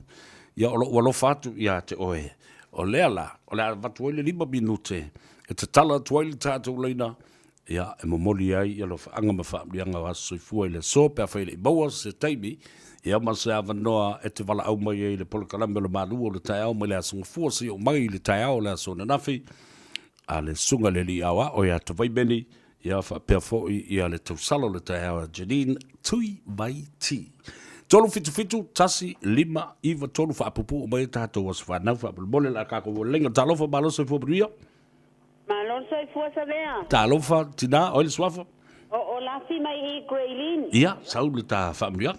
Ia, o lou alofa atu ia te oe, o lea la, o le a avatu ai le 5 minute e tatala atu ai le tatou laina, ia, e momoli ai alofaaga ma faamanuiaga o aso soifua i le aso pe afai e le i maua se taimi, ia ma se avanoa e te valaau mai ai i le polokalame o le Malu o le Taeao mai le Aso Gafua seia oo mai i le taeao o le aso ananafi a le Susuga i le Alii Aoao ia Tavaimeni, ia faapea foi ia le tausala o le taeao a Janine Tuivaiti. 377 1 5 9 3 faapupuu mai tatou aso fanau faamolemole la tatou laina. Talofa malo soifua manuia. Malo le soifua Savea. Talofa tina, oi le suafa. O o Lafi mai i Grey Lynn. Ia, sau le ta faamanuiaga.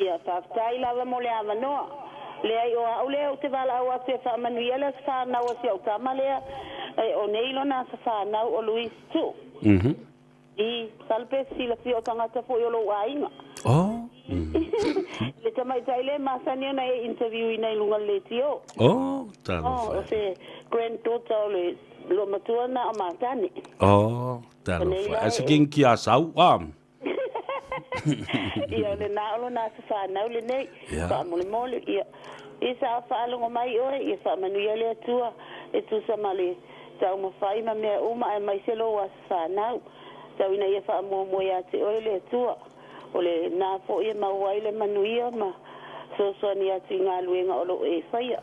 Ia, faafetai lava mo le avanoa. Leai, o au lea ou te valaau atu e faamanuia le aso fanau o si au tama lea, e, o nei lona aso fanau o Louis Tuu. I, masalo pe silafia o tagata foi o lou aiga. Oh. Le tamaitai lea e masani ona e interview ina i luga o le leitio. Oh, talofa. Oh, o se granddaughter o le loomatua na o Matane. Oh, talofa. Ai se king ki a sau, ah. Ia, o lena o lona aso fanau lenei. Yeah. Faamolemole, ia. I sa faalogo mai oe, ia faamanuia le Atua e tusa ma le taumafai ma mea uma aemaise lou aso fanau. Tau ina ia faamuamua ia te oe le Atua. O lena foi e maua ai le manuia ma fesoasoani atu i galuega o lo o e faia.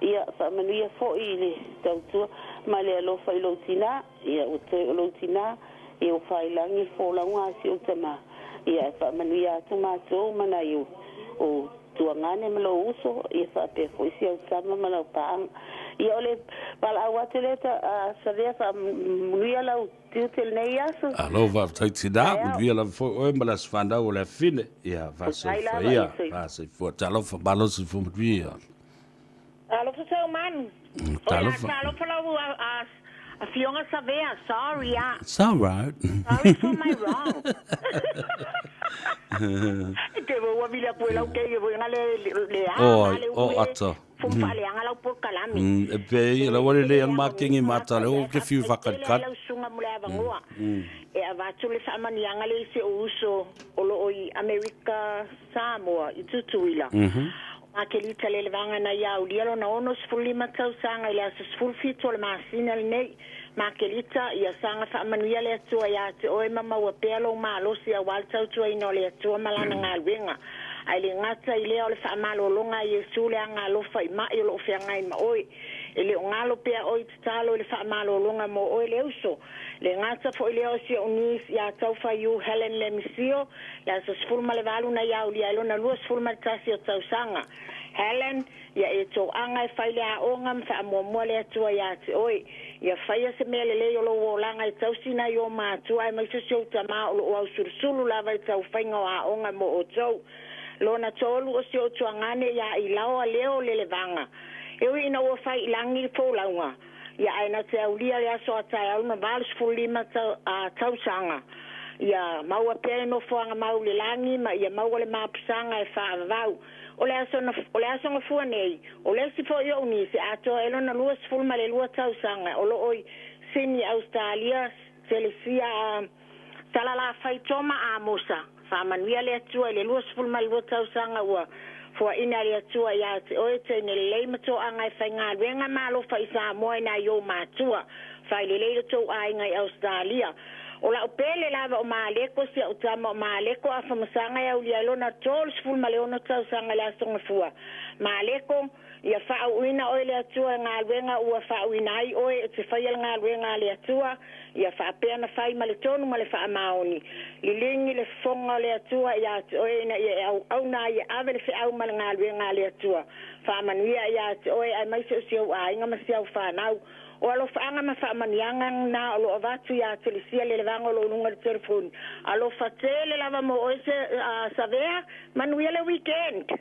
Ia faamanuia foi i le tautua ma le alofa i lou tinā. Ia ua toe o lou tinā, ia ua failangi le folauga a si ou tamā. Ia e faamanuia atu matou ma nai ou tuagane ma lou uso, ia faapea foi si au tama ma lau paaga. Ia o le valaau atu lea ta, a Savea faamanuia lau tiute i lenei aso. Alo faafetai tinā, manuia lava foi oe ma le aso fanau o le afafine. Ia faasoifua ia, faasoifua. Talofa, malo soifua manuia. Talofa Seumanu. Talofa. Talofa lau afioga Savea. Sorry ah. It's all right. Sorry for my wrong. Te ua vili atu e lau kei e nga le le a Oh, le oh ata. Fumfaleanga lau polokalame. E pe ia lau ale le ang makengi mata le o ke fiu whakarikat. Lau sunga mo le avangoa. E avatu le faamanuiaga le i si ou uso o loo i Amerika Samoa i Tutuila. O Makelita le levaga na ia aulia lona 65 tausaga i le aso 17 o le masina lenei. Makelita, ia saga faamanuia le Atua ia te oe ma maua pea lou malosi aua le tautuaina o le Atua ma Lana galuega. Ae le gata i lea o le faamalologa a Iesu le agaalofa i mai o loo feagai ma oe. E le o galo pea oe i tatalo i le faamalologa mo oe le uso. Le gata foi lea o si ou niece ia Taufaiu Helen Lemisio, le aso 18 na ia aulia ai lona 21 o tausaga. Helen, ia e toaga e fai le aoga ma faamuamua le Atua ia te oe. Ia faia se mea lelei o lou olaga e tausi nai o matua aemaise si ou tama o loo ausulusulu lava i taufaiga o aoga mo outou. Lona tolu o si ou tuagane ia Ilaoa Leo Lelevaga. E ui ina ua fai i lagi le folauga, ia ae na te aulia le aso a taeao lona 85 tausaga. Ia maua pea le nofoaga mau i le lagi ma ia maua le mapusaga e faavavau. O le aso na, o le aso gafua nei, o le isi foi ou nisi atoa e lona 22 tausaga o loo i Sini, Ausetalia, Selesia a Talalafai Toma Amosa. Faamanuia le Atua i le 22 tausaga ua Foaina le Atua ia te oe teine lelei ma toaga e faigaluega ma alofa i Samoa i nai ou matua. Fai lelei lo tou aiga i Ausetalia. O la'u pele lava o Maleko, si a'u tama o Maleko Afamasaga e aulia ai lona 36 tausaga i le Aso Gafua. Maleko, Ia faauuina oe e le Atua i galuega ua faauuina ai oe e te faia le galuega a le Atua, ia faapea ona fai ma le tonu ma le faamaoni. Liligi le fofoga o le Atua ia te oe ina ia e auauna ai e ave le feau ma le galuega a le Atua. Faamanuia ia te oe aemaise o si ou aiga ma si au fanau. O alofaaga ma faamanuiaga na o lo o avatu ia Telesia Lelevaga o lo o luga i le telefoni. Alofa tele lava mo oe Savea. Manuia le weekend.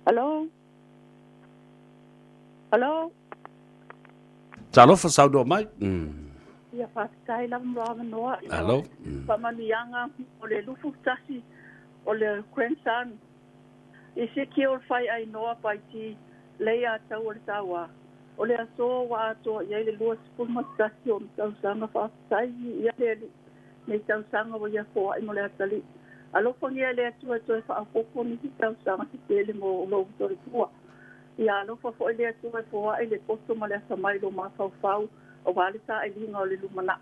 Hello? Hello? Talofa saunoa mai. Ia faafetai lava mo avanoa. Hello. Faamanuiaga o le 21 o le grandson. I siki o le fai ainoa paiti lei a tau o le taua. O le aso ua atoa i ai le 21 o ona tausaga faafetai ia le Alii nei tausaga ua ia foai mo le atalii. Alofagia e le Atua e toe faaopoopo nisi tausaga se tele mo lou soifua. Ia alofa foi le Atua e foai le poto ma le atamai i lou mafaufau aua le sailiga o le lumanai.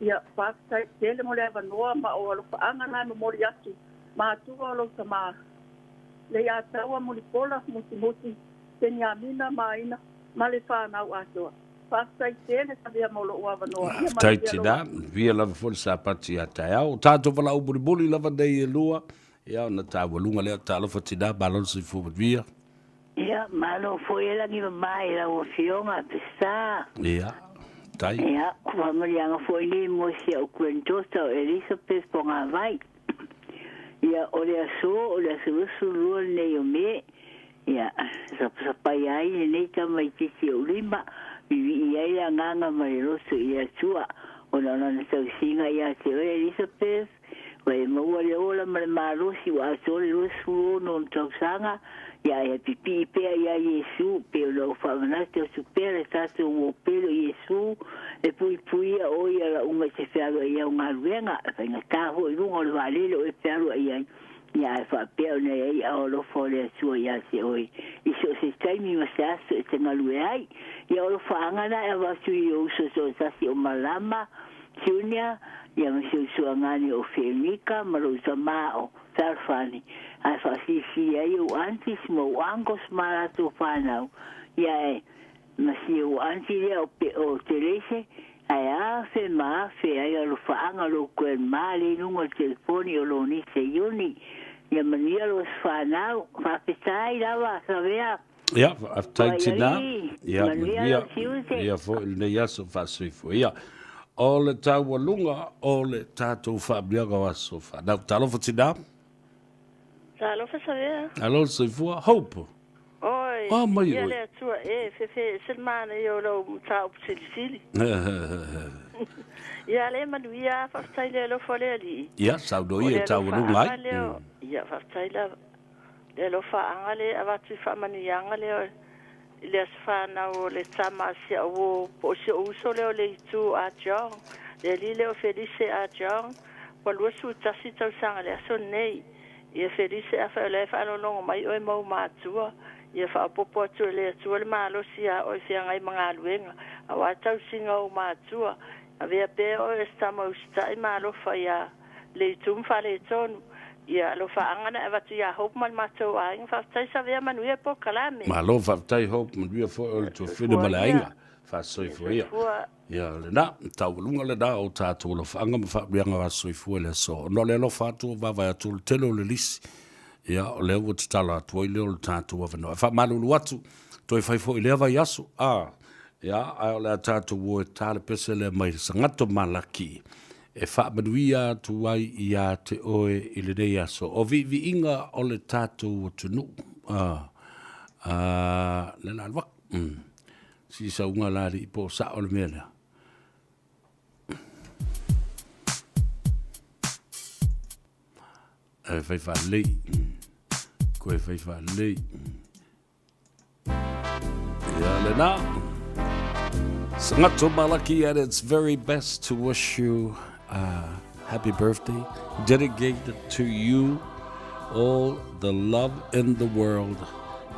Ia faafetai tele mo le avanoa ma o alofaaga na e momoli atu matua o lou tama Leiataua Mulipola Mutimuti Peniamina Maina ma le fanau atoa. Faafetai tele Savea mo lou avanoa. Ia Faafetai manuia lou tina, manuia lava foi le Sapati ia taeao. O tatou valaau mulimuli lava nei e lua, ia ona taua luga lea. Talofa tina, malo le soifua manuia. Ia, malo foi e lagi mama i lau Afioga Peseta. Ia, tai. Ia, faamanuiaga foi nei mo si au granddaughter o Elizabeth Pogavai. Ia, o le aso, o le aso 22 lenei o Me, ia, sapasapaia ai lenei tamaitiiti ou lima, vivii ai le agaga ma le loto i le Atua, ona o lana tausiga ia te oe, Elisabeth, ua e maua le ola ma le malosi ua atoa le 26 ona tausaga, ia ae pipii pea ia Iesu, pei ona ou faamanatu atu pea le tatou uo pele o Iesu, e puipuia o ia lauga i te fealuai i au galuega, e faigata foi i luga o le vaalele o e fealuai ai, ia ae faapea ona e ai ao alofa o le Atua ia te oe i so o se taimi ma se aso e te galue ai. Ia o alofaaga na e avatu i ou uso toatasi o Malama, Junior, ia ma si ou suagane o Fenika ma lou tama o Fealofani, ae faasilisili ai ou aunties ma ou uncles ma latou fanau, ia e ma si ou auntie lea o pe o Terese, ae afe ma afe ai alofaaga lou grandma lea i luga o le telefoni o Lonise Iuni. Ia manuia lou aso fanau. Faafetai lava Savea. Ia, faafetai tina. Ia, manuia. Ia foi lenei aso faasoifua. Ia, o le taualuga o le tatou faamanuiaga o aso fanau. Talofa tina. Talofa Savea. Alo le soifua. Hope. Oi, Ah, mai ia oi. le Atua e, fefe ese le manaia o lau mataupu silisili. Ia le manuia, faafetai le alofa o le Alii. Ia, saunoa O ia le e taualuga alofaaga ai. lea, ia faafetai lava. Le alofaaga lea e avatu i faamanuiaga lea i le aso fanau o le tama a si au uo po o si ou uso lea o Leitu Ah Jong, le alii lea o Felise Ah Jong, ua 21 tausaga i le aso lenei. Ia Felise, afai o la e faalogologo mai oe ma ou matua, ia faaopoopo atu e le Atua le malosi iā oe i feagai ma galuega, aua tausiga o ou matua. Avea pea oe o se tama usitai ma alofa iā Leitu ma faaletonu. Ia alofaaga na e avatu iā Hope ma le matou aiga. Faafetai Savea manuia polokalame. Malo faafetai Hope, manuia foi o le tuafafine ma le aiga. Faasoifua ia. Soifua. Ia lena, taualuga lena o tatou alofaaga ma faamanuiaga o aso soifua i le aso. Ona o le alofa atu o vaavaai atu o le tele o le lisi, ia o lea ua tatala atu ai lea o le tatou avanoa. E faamalulu atu, toe fai foi i lea vaiaso, a, ia, ae o le a tatou o e ta le pese lea mai le Sagatto Malaki e faamanuia atu ai ia te oe i lenei aso. O viiviiga o le tatou atunuu, a, a, le la alu aku. Si sauga la alii po o sao le mea lea. E fai faalelei. Koe fai faalelei. Ia lena. Sagatto Malaki at its very best to wish you Happy birthday. Dedicated to you all the love in the world.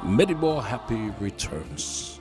Many more happy returns.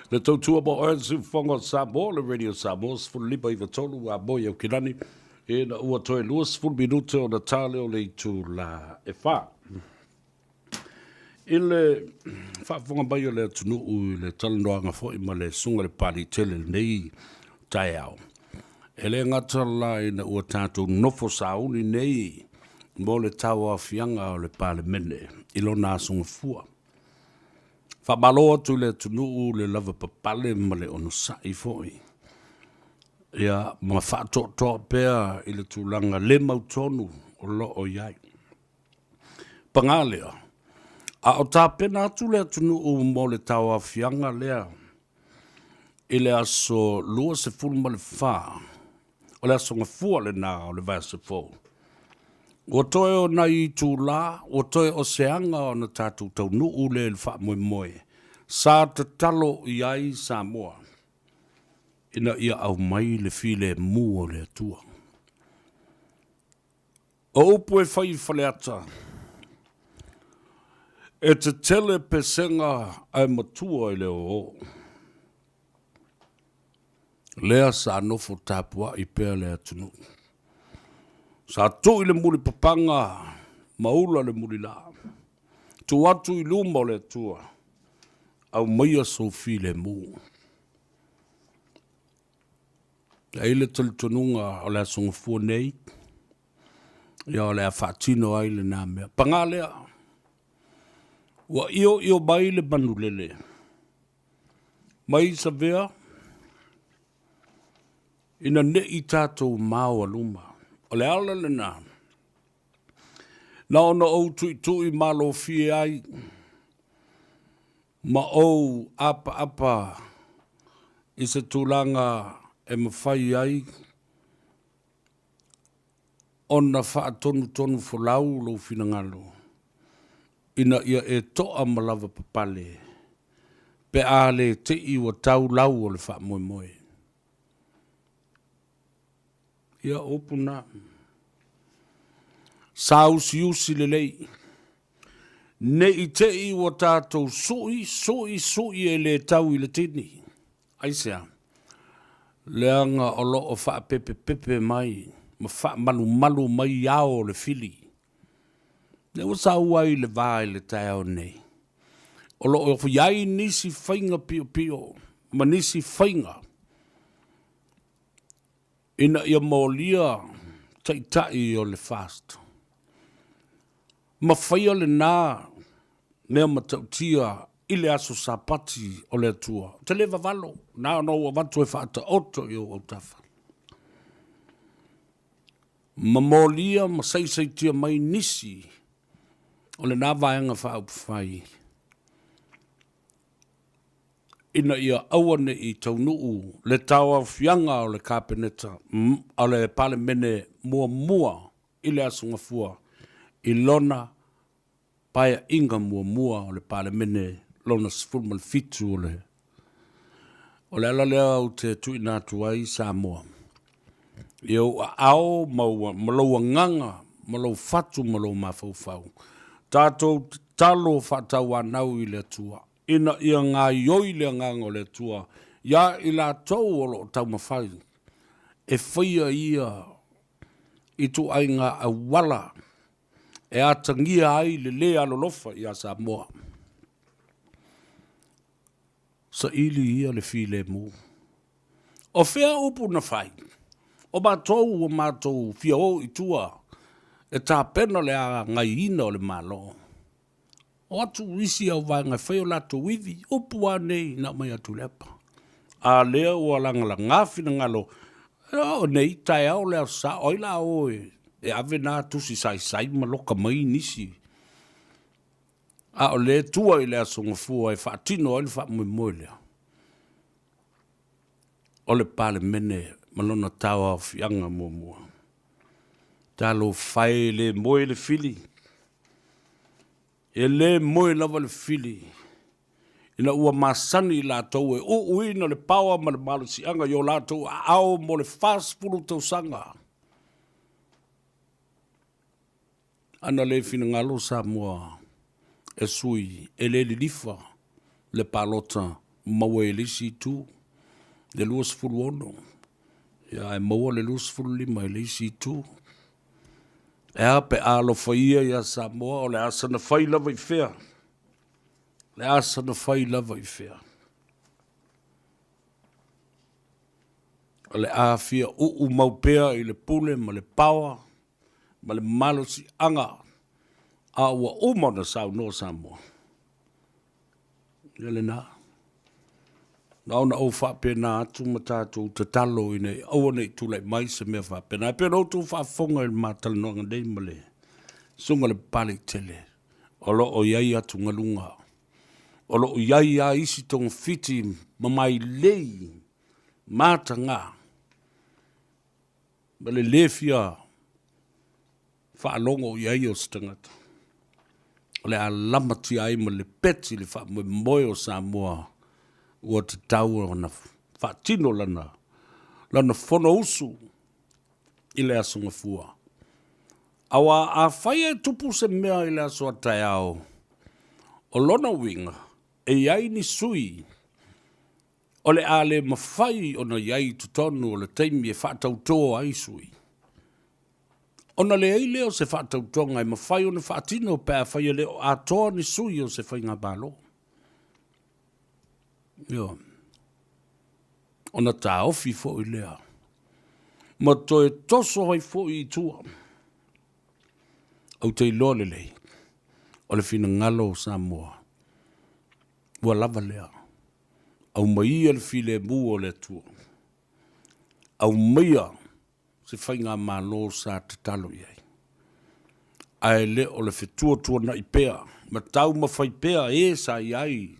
Le tautua mo oe siufofoga o Samoa, le Radio Samoa, 15 93 a moe Aukilani, ina ua toe 20 minute ona tā lea o le itulā e whā. I le faafofoga mai o le atunuu i le talanoaga foi ma le Susuga i le Papaliitele i lenei taeao, e le gata la ina ua tatou nofo sauni nei mo le tauaofiaga o le Palemene i lona aso Gafua. Faamalo atu i le atunuu le lavapapale ma le onosai foi, ia ma faatoatoa pea i le tulaga le mautonu o lo o i ai. Paga lea, a o tapena atu le atunuu mo le tauaofiaga lea i le aso 24, o le aso Gafua lena o le vaiaso fou, ua toe o nai itulā, ua toe o se aga ona tatou taunuu lea i le faamoemoe sa tatalo i ai Samoa ina ia aumai le filemu o le Atua. O upu e fai i Faleata, e tetele pesega ae matua i le oo. Lea sa nofo tapuai pea le atunuu. Sa tui le mulipapaga ma ula le mulilā. Tuu atu i luma o le Atua, aumaia sou filemu. E i ai le talitonuga o le Aso Gafua nei, ia o le a faatino ai lena mea. Paga lea, ua ioio mai le manulele mai Savea ina ne i tatou maoaluma. O le ala lena, na ona ou tuitui malofie ai ma ou apaapa i se tulaga e mafai ai ona faatonutonu folau lou finagalo ina ia e toa ma lavapapale pe a le te i ua tau lau o le faamoemoe. Ia, o upu na. Saausiusi lelei. Ne i te i ua tatou suʻi, suʻi, suʻi e le tau i le tini. Aisea? Leaga o lo o faapepepepe mai ma faamalumalu mai ao o le fili. Lea ua saua ai le va i le taeao nei. O lo o i ai nisi faiga piopio ma nisi faiga ina ia molia taitai o le FAST. Ma faia lena mea matautia i le aso Sapati o le Atua. Ou te le vavalo, na ona ou avatu e faataoto i ou autafa. Ma molia ma saisaitia mai nisi o lena Vaega Faaupufai ina ia aua ne i taunuu le tauaofiaga o le Kapeneta, o le Palemene muamua i le Aso Gafua i lona Paeaiga muamua o le Palemene lona 17 o le O le ala lea ou te tuuina atu ai Samoa i ou aao ma, ma lou agaga ma lou fatu ma lou mafaufau. Tatou tatalo faatauanau i le Atua ina ia gaioi le agaga o le Atua iā i latou o lo o taumafai e faia ia ituaiga auala e atagia ai le lē alolofa iā Samoa. Saili ia le filemu. O fea upu na fai? O matou ua matou fia o i tua e tapena le agaiina o le Malo. O atu isi au vaega e fai o latou ivi, upu a nei na aumai a Tuilaepa. A lea ua lagalaga finagalo, o nei taeao le Aso Sa, o ai la o e ave na tusi saisai ma loka mai nisi. A o lea e tua i le Aso Gafua e faatino ai le faamoemoe lea, o le Palemene ma lona tauaofiaga muamua. Talofa e, e le moe le fili, e le moe lava le fili ina ua masani i latou e uuina le paoa ma le malosiaga i o latou aao mo le 40 tausaga. Ana le finagalo Samoa e sui e le lilifa le palota maua i le isi itu le 26 ia ae maua le 25 i le isi itu. E a pe a alofaia ia Samoa o le a sana fai lava i fea? Le a sana fai lava i fea? O le a fia uu mau pea i le pule ma le paoa ma le malosiaga a ua uma ona saunoa Samoa. Ia lena. Na ona ou faapena atu ma tatou tatalo ina ia aua ne i tulai mai se mea faapena. E pei ona outou faafofoga i le ma talanoaga nei ma le Susuga i le Papalaitele, o lo o i ai atugaluga, o lo o i ai lava isi togafiti ma mailei mataga ma le lē fia faalogo i ai o se tagata, o le a lamatia ai ma lepeti le faamoemoe o Samoa ua tatau ona faatino lana, lana fonousu i le Aso Gafua. Aua afai e tupu se mea i le aso a taeao, o lona uiga, e i ai ni sui O le a le mafai ona i ai i totonu o le taimi e faatautō ai sui. Ona leai lea o se faatautoga e mafai ona faatino pe afai e le o atoa ni sui o se faigamalo. Ioe. Ona taofi foi lea. Ma toe toso ai foi i tua. Ou te iloa lelei, o le finagalo o Samoa, ua lava lea. Aumaia le filemu o le Atua. Aumaia se faigamalo sa tatalo i ai. Ae le o le fetuatuanai pea ma taumafai pea e sa i ai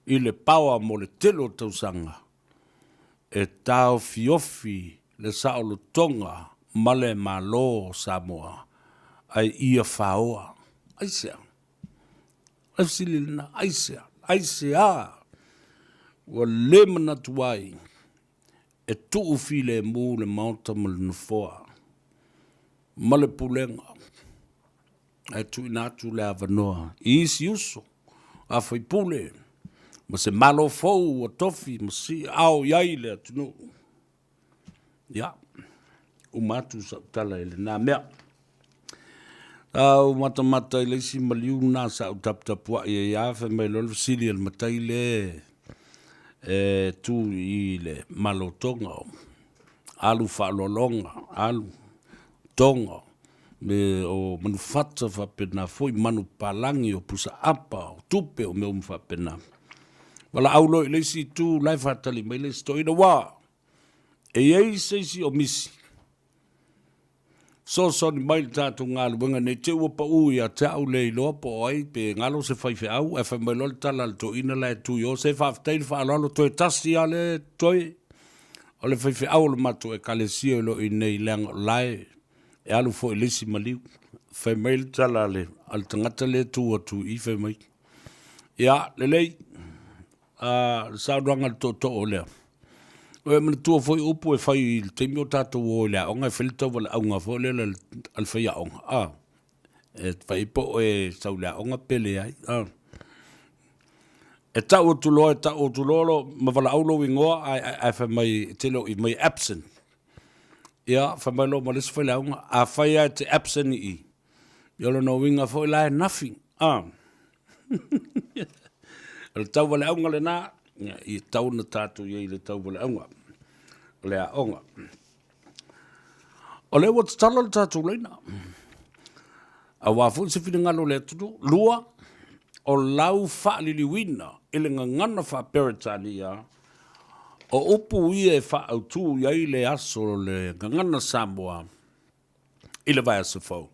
i le paoa mo le tele o tausaga e taofiofi le saolotoga ma le Malo o Samoa ae ia faoa. Aisea? O le fesili lena, aisea? Aisea ua le manatu ai e tuu filemu le Maota ma le Nofoa ma le Pulega ae tuuina atu le avanoa i isi uso a faipule ma se Malo fou ua tofi ma siao i ai le atunuu. Ia, uma atu sau tala i lena mea. Au matamata i le isi maliu na sa ou taputapuai ai a fai mai loa le fesili a le matai le e tu i le Malo Tonga o alu faaaloaloga, alu Tonga me o manufata faapena foi manupapalagi o pusaapa o tupe o mea uma faapena. Valaau loa i le isi itu la e faatali mai le isi toeaina ua e i ai se isi o misi fesoasoani mai i le tatou galuega nei te ua pau ia te au le iloa po o ai pe galo se faifeau ae fai mai loa le tala a le toeaina la e tu i o se faafetai le faaaloalo toe tasi lava le toe o le faifeau o le matou ekalesia o lo o i inei leaga o la e e alu foi i le isi maliu. Fai mai le tala a le, a le tagata lea e tu atu i i fai mai, ia, lelei, a le saunoaga a le tootoo lea. O e manatua foi upu e fai i le taimi o tatou o i le aoga e fai le tauvaleauga foi lea a le faiaoga. A, e fai po o e sau i le aoga pe leai. A. E tau atu loa, e tau atu loa lo, ma valaau lou igoa ae, ae, ae fai mai, e te le o i mai absent. Ia, fai mai loa ma le isi failauga, afai lava e te absent i i, ia o lona uiga foi la e nothing. Ah. O le tauwaleauga lena, ia, i tau na tātou i ai le tauwaleauga, o le aoga. O lea ua tatalo le tātou laina. Auā foi se finagalo o le atunuu. Lua, o lau faaliliuina i le gagana faa-Peretania, O upu ia e faaautu i ai le aso o le Gagana Samoa i le vaiaso fou.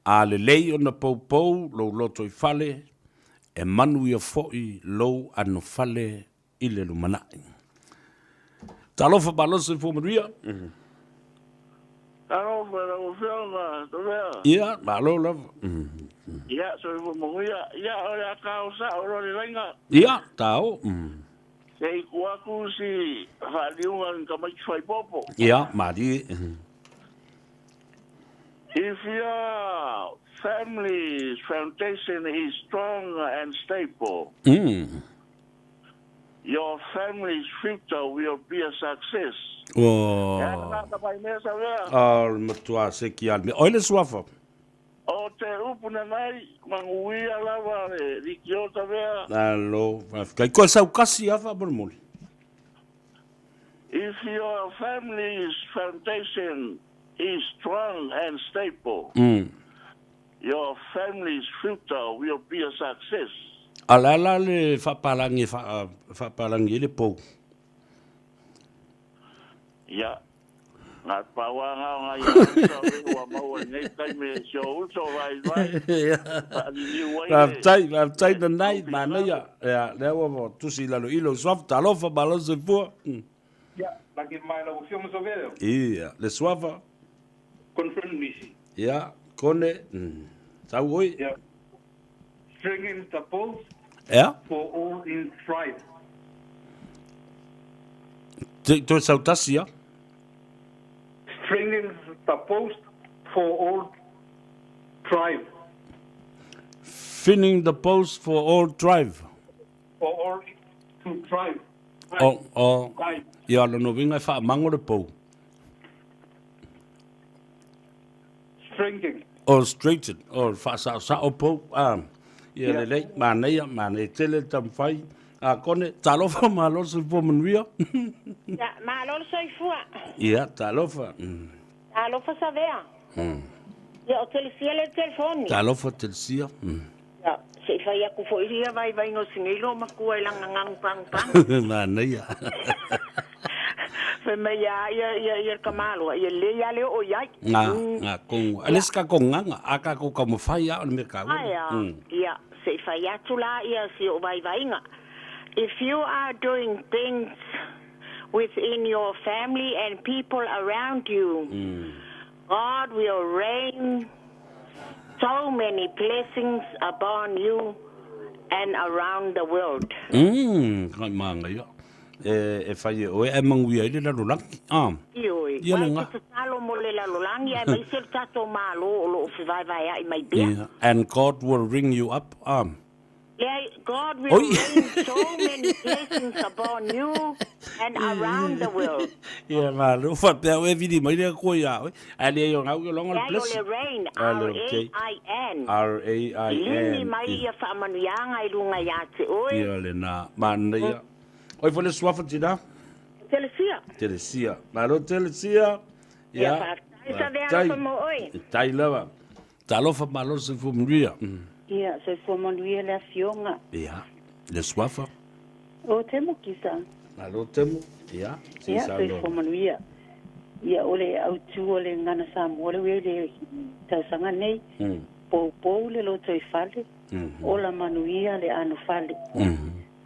A lelei ona poupou lou lotoifale, e manuia foi lou anofale i le lumanai. Talofa malosi soifua manuia. Talofa i lau Afioga Tovea. Ia, malo lava. Ia, soifua manuia. Ia, o le a tao sao loa le laina. Ia, tao. Se i tuu atu si faaliuga ni tamaiti faipopo. Ia, malie. If your family's foundation is strong and stable, your family's future will be a success. Ua. E ana nā ka mai mea sa mea. Oh, le matua seki a le mea. Oi le suafa. O te upu nanai, manuia lava le likiota mea. Alo, faafetai. Koe saukasi a faamolemole. If your family's foundation is strong and stable, your family's future will be a success. A le a la le faapalangi e faapalangi ai le pou? Ia, ngā pāwāngā o ngā ia uso a wehe ua maua i nei taimi e si o uso vai vai, whaaliliu ai le. Faafetai, faafetai nanai, manaia. Ia, lea ua tusi i lalo i lou suafa, talofa malo soifua. Ia, lagi mai lau Afioga Soveo. Ia, le suafa. Conference Misi. Ia, Kone, sau oi. Ia, Stringing the post Ia. for all in strife. Te, toe sau tasi, ia. Stringing the post for all tribe. Finning the post for all tribe. For all to thrive. O, o, ia, lona uiga e faamango le pou. Stringing. O straighten, o faasaosao pou, a, ia lelei, manaia, manaia tele le taumafai. A kone, talofa malo le soifua manuia. Ia, malo le soifua. Ia, talofa. Talofa Savea. Ia, o Telesia lea i le telefoni. Talofa Telesia. Ia, se i fai atu foi ia vaivaiga o si nei loomatua i lana ganu pagupagu. Manaia. Fai mai a ia ia ia le tamaloa, ia lelei lava le oo i ai. Nga, nga kongu. A le se tatou gaga, a tatou taumafai lava o le mea taua. Ae a, ia, se i fai atu la ia si ou vaivaiga. If you are doing things within your family and people around you, God will rain so many blessings upon you and around the world. Umm, kai māngaia. E, e whai e oe, e manguia i le lalolagi. Ah. Ioe, Ia wa le e ngā. te tatalo mo le lalolagi aemaise le tatou Malo o lo o fevaevaea'i mai pea. Yeah. And God will ring you up. Ah. Leai, God will Oi! rain so many blessings upon you and around the world. Ia, malo. Faapea oe vili mai le Atua iā oe. Ae leai o ngau i o longa le Leai, o blessing. le rain, A le okay. R-A-I-N. R-A-I-N. Lini mai ia faamanuiaga i luga iā te oe. Ia le nā. Manaia. Oi fo le suafa tina. Telesia. Telesia. Malo Telesia. Ia, Ia. faafetai Savea alofa mo oe. Tai lava. Talofa malo soifua manuia. Ia, soifua manuia le afioga. Ia, le suafa. O Temo Kisa. Malo Temo. Ia, se Ia, saunoa. soifua manuia. Ia, o le autu o le Gana Samoa lea ua i ai le tausaga nei, poupou le lotoifale, ola manuia le anofale.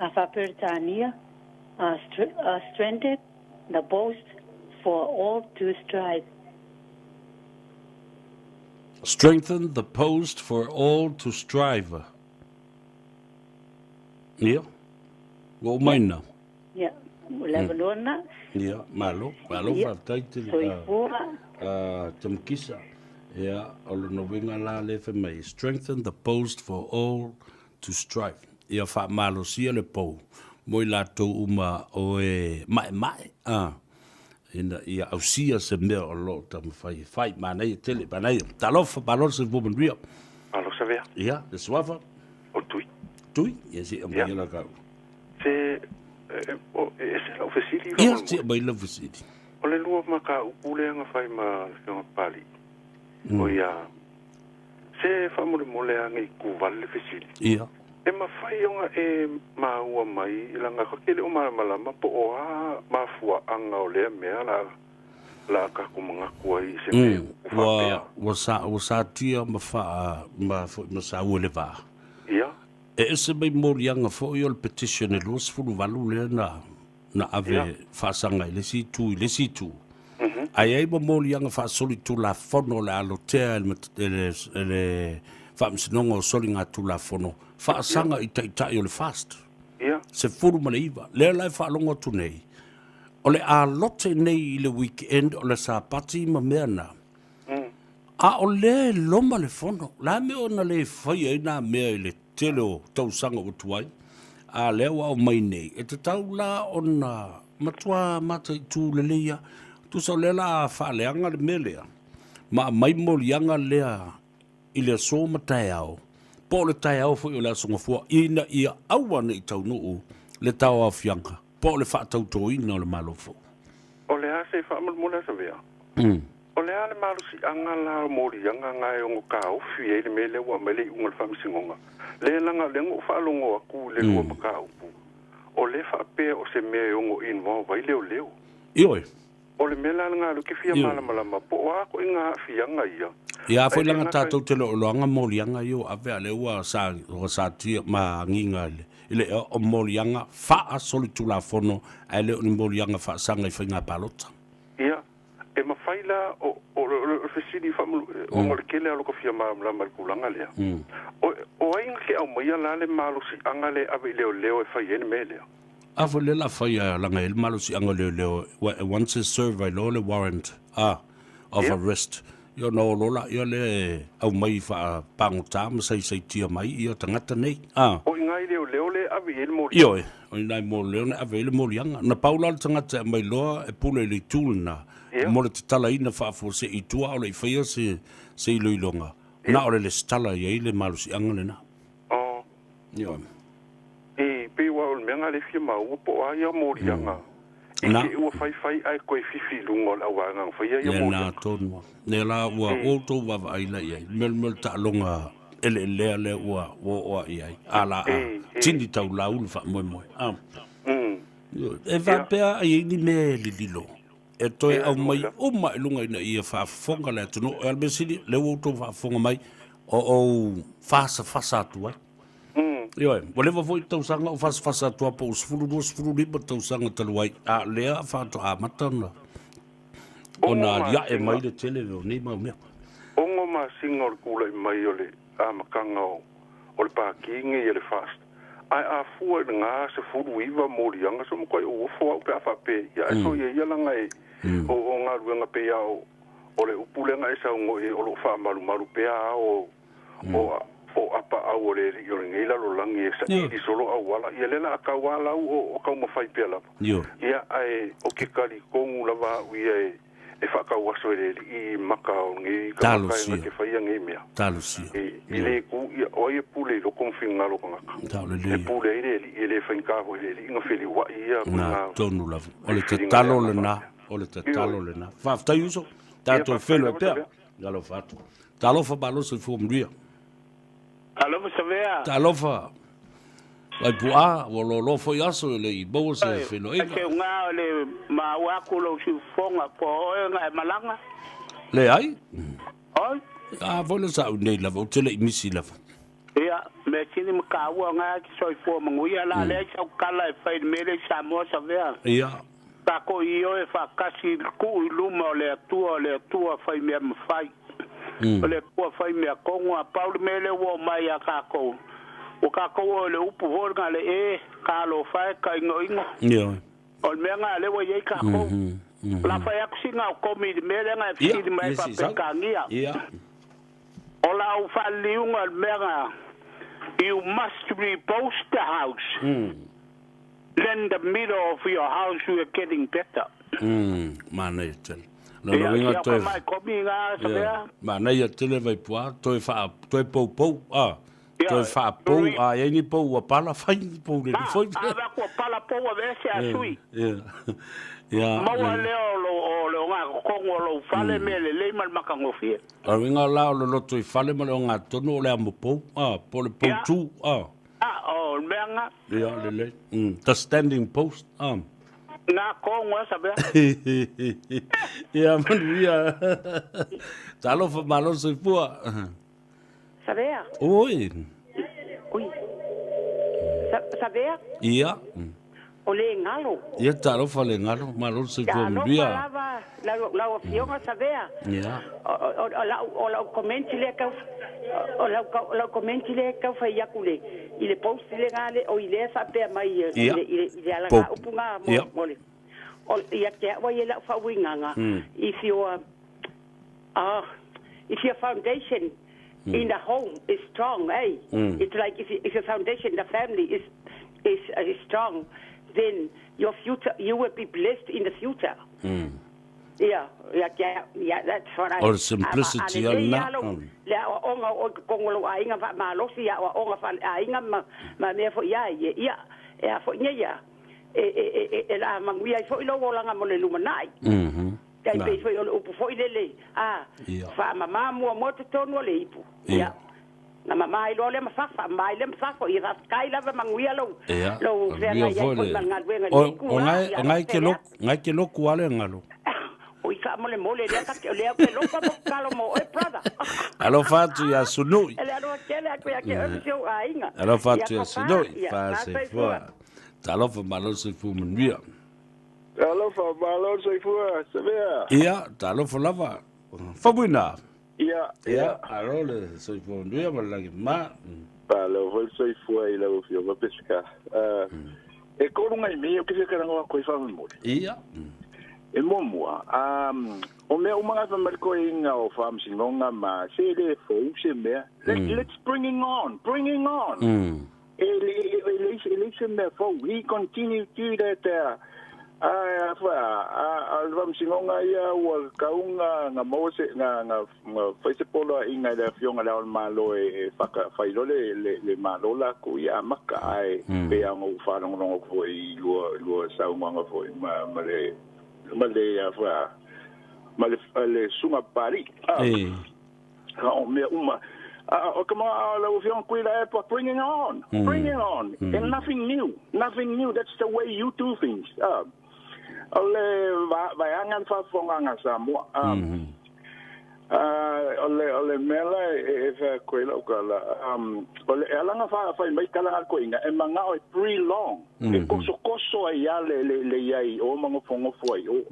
A Faa-Peretania, are stranded the boast for all to strive. Strengthen the post for all to strive. Ia, ua ou mai na. Ia, ua lava loa lena. Ia, malo, malo Ia, faafetai tele. soifua. Te Mukisa. Ia, o lona uiga la lea fai mai, strengthen the post for all to strive. Ia faamalosia le pou mo i latou uma o e maemae, a, ina ia ausia se mea o lo o taumafai e fai. Manaia tele, manaia. Talofa, malo le soifua manuia. Malo Savea. Ia, le suafa. O Tui. Tui, ia se aumai la kau. Se, e, o, e se lau fesili. Ia, se aumai lau fesili. O le lua mataupu lea na fai ma le Afioga Papalii, o ia, se faamolemole lava nei kuvale le fesili. Ia. E mafai ona e maua mai i laga ka ke le o malamalama po o a mafuaaga o lea mea la la tatou manatu ai i se mea Mm, ua, ua sa, ua satia ma faa, ma foi ma saua le vaa. Ia. E ese mai moliaga foi o le petition e 28 lea na, na ave Ia. faasaga i le isi itu i le isi itu. Ae i ai ma moliaga faasolitulafono o le a lotea e le e le, e le Faamasinoga o Soligatulafono faasaga i taitai o le FAST. Ia. 19. Lea la e faalogo atu nei, o le a lote nei i le weekend o le Sapati ma mea na. A o lea e loma le fono. O le a mea ona le faia ai nā mea i le tele o tausaga ua tuai, a lea ua aumai nei, e tatau la ona matua mataitu lelei lava. Tusa o lea o le a faaleaga le mea lea, ma aumai moliaga lea i le aso ma taeao, po o le taeao foi o le Aso Gafua, ina ia aua ne i taunuu le tauaofiaga po o le faatautoina o le Malo fou. O le a se faamolemole a Savea? O le a le malosiaga la o moliaga na e ono taofi ai le mea lea ua aumai le iuga o le faamasinoga? Le laga o lea na ou faalogo atu i le lua mataupu, o lea faapea o se mea e ono involve ai leoleo. Ioe. O le mea la lena o lea ou te fia malamalama po o a koe ngā aafiaga ia. Ia, a foi laga tatou te loaloaga moliaga ia ua ave a lea ua sa ua satia ma agiga i le i le o moliaga faasolitulafono ae le o ni moliaga faasaga i faiga palota. Ia, e mafai la o o le fesili faamalu ona o le tele lava o lota fia malamalama i le tulaga lea. O o ai na te aumaia la le malosiaga lea e ave i leoleo e fai ai le mea lea? A foi lea la fai a laga ai le malosiaga o leoleo once e serve ai loa le warrant a of arrest ia ona o loa laia lea e aumai faapagota ma saisaitia mai ia tagata nei a. O i ina i leoleo lea e ave i ai le moliaga. Ioe, o ina i leoleo na ave ai le moliaga. Na pau la le tagata e aumai loa e pule i le itu lena mo le tatalaina faafuasei i tua a o le i faia se se iloiloga na o le lesitala i ai le malosiaga lena. Oh. Ioe. E pei ua o le mea mea nga le fia maua po o a ia moliaga i Na. te ua faifai ae toe fifi i luga o le auvaega na faia ia Le moliaga. na tonu. Le la ua outou vaavaai la i ai. Mea taaloga eleelea lea ua ua oo i ai. A la a tini taulau le faamoemoe. Ah. E faapea ai ai ni mea e lililo. E toe aumai uma i luga ina ia faafofoga le atunuu. O le mea sili, lea ua outou faafofoga mai, o ou fasafasa atu ai. Ioe, ua leva foi tausaga o fasafasa atu po o 12, 15 tausaga talu ai, a lea faatoa amata ona ona aliae mai le tele o nei mau mea. 6 masina o le tula'i mai o le amataga o le Pati nei e le FAST, ae a fua i lena 19 moliaga, se matua'i ou ofo a'u pe a faapea ia ae soia ia laga e o o galuega pei a o le upu lea na e saunoa i ai o lo'o faamalumalu pea ao o o apaau o le ali'i o lenei lalolagi e saili solo auala ia lea la a tau a lau o taumafai pea lava. Ia ae o ke talitonu lava a'u ia e e faatauaso e le ali'i i maka o lenei tagata e na te faia nei mea. Talosia. E lē ku ia o ai e pule i loko ma finagalo o tagata. E pule ai le ali'i e lē faigata foi i le ali'i na feliua'i ia Na tonu lava. O le tatalo lena, o le tatalo lena. Faafetai uso, tatou feiloai pea. Alofa atu. Talofa malo soifua manuia. Alofa Savea. Talofa. Vaipu'a, ua loaloa foi aso e le i maua se feiloaiga. Ai se uga o le maua atu lou siufofoga po o oe na e malaga. Leai. Oi. A foi le sa au nei lava, ou te le i misi lava. Ia, mea sili ma taua na e te soifua manuia la leai sau tala e fai i le mea lea i Samoa Savea. Ia. Tatou ioe faatasi i le tuu i luma o le Atua, o le Atua fai mea mafai. O le Atua fai mea tonu, a pau le mea lea ua oo mai ia tatou, ua tatou oo i le upu foi lena le e, talofa e, ka inoino. Ioe. O le mea lena lea ua i ai tatou. O le a fai atu sina o komi i le mea lea na e fesili mai ai faa-Peretania. O lau faaliliuga o le mea lena, you must repost the house. Then the middle of your house will getting better. Manaia tele. Lona uiga toe. Ia, mai komi nga sa Manaia tele Vaipua, toe wha, toe poupou, a. Toe whaapou, a iai ni pou ua pala, whai ni pou le ni foi. A va kua pala pou a vese a sui. Ia. Ia. Maua lea o lo o le o ngā kokongo o lou fale me le lei ma le makagofie. O le uiga la o le loto i fale ma le o ngā tonu o le amo pou, a, po le pou tū, a. A, o le mea nga. Ia, lelei. The standing post, a. Nga kongo e sa mea. Ia, manuia. Talofa malo soifua. Savea. Oi. Ui. Savea. Ia. O le galo. Ia talofa le galo, malo soifua manuia. Talofa lava lau afioga Savea. Ia. O lau o lau comment lea tau o lau o lau comment lea tau fai atu le i le post le nga le o i lea faapea mai i le i le i le ala upu nga mo le o ia te au ai e lau faauigaga if your if your foundation in the home is strong eh it's like if if your foundation in the family is is is strong then your future you will be blessed in the future. Yeah, yeah, yeah, yeah, that's what I O le simplicity a a lena. lelei lava lou le aoaoga o oe i totonu o lou aiga faamalosi, aoaoga faaleaiga ma ma mea foi ia ia, ia, e a foi nei ia, e e e e e la manuia ai foi lou olaga mo le lumanai. Tai pei foi o le upu foi lele, a, faamama muamua totonu o le ipu. Ia. Na mama ai loa lea ma fafa, mama ai lea ma fafo, ia faafetai lava manuia lou, lou feagai ai foi ma le galuega i lenei itu, a, ia O ngai ke alofa loku, ngai ke loku a le galo. Oi faamolemole lea ta te, o lea ou te loka ma tatalo mo oe brother. Alofa atu ia Sunui. E le alofa tele atu ia te oe ma si ou aiga. Alofa Ia atu ia papa, Sunui. ia Fa soifua. Talofa malo soifua manuia. Talofa malo soifua, Savea. Ia, talofa lava. Famuina. Ia, ia. Alo le soifua manuia ma le lagi ma. Malo foi le soifua i lau afioga Pesika. E kolu ngai mea ou te fia karangoa koe faamolemole. Ia. E muamua, o mea uma ngai fai mai le koeina o faamasinoga ma se le fou se mea. Let's bringing on, bringing on. E le, e le, e le se mea fou. He continue to that Ae a fa a a le faamasinoga ia ua kauga na maua se na na na fai se poloaiga i le afioga i le Ao o le Malo e e faka fai loa le le le Malo lakou ia amata ae pei lava ona ou faalogologo foi i lua lua saunoaga foi ma ma le ma le a fa ma le le susuga Papalii a a o mea uma a o ka ma lau afioga Tuilaepa bring it on bring it on and nothing new nothing new that's the way you do things a o le vaeaga le faafofogaaga a Samoa a o le o le mea la e fai atu ai lau tala o le e ala ona fai mai tala a le toeaina e manao e pre-long e tosotoso ai lava le le le i ai i o ma nofonofo ai i o.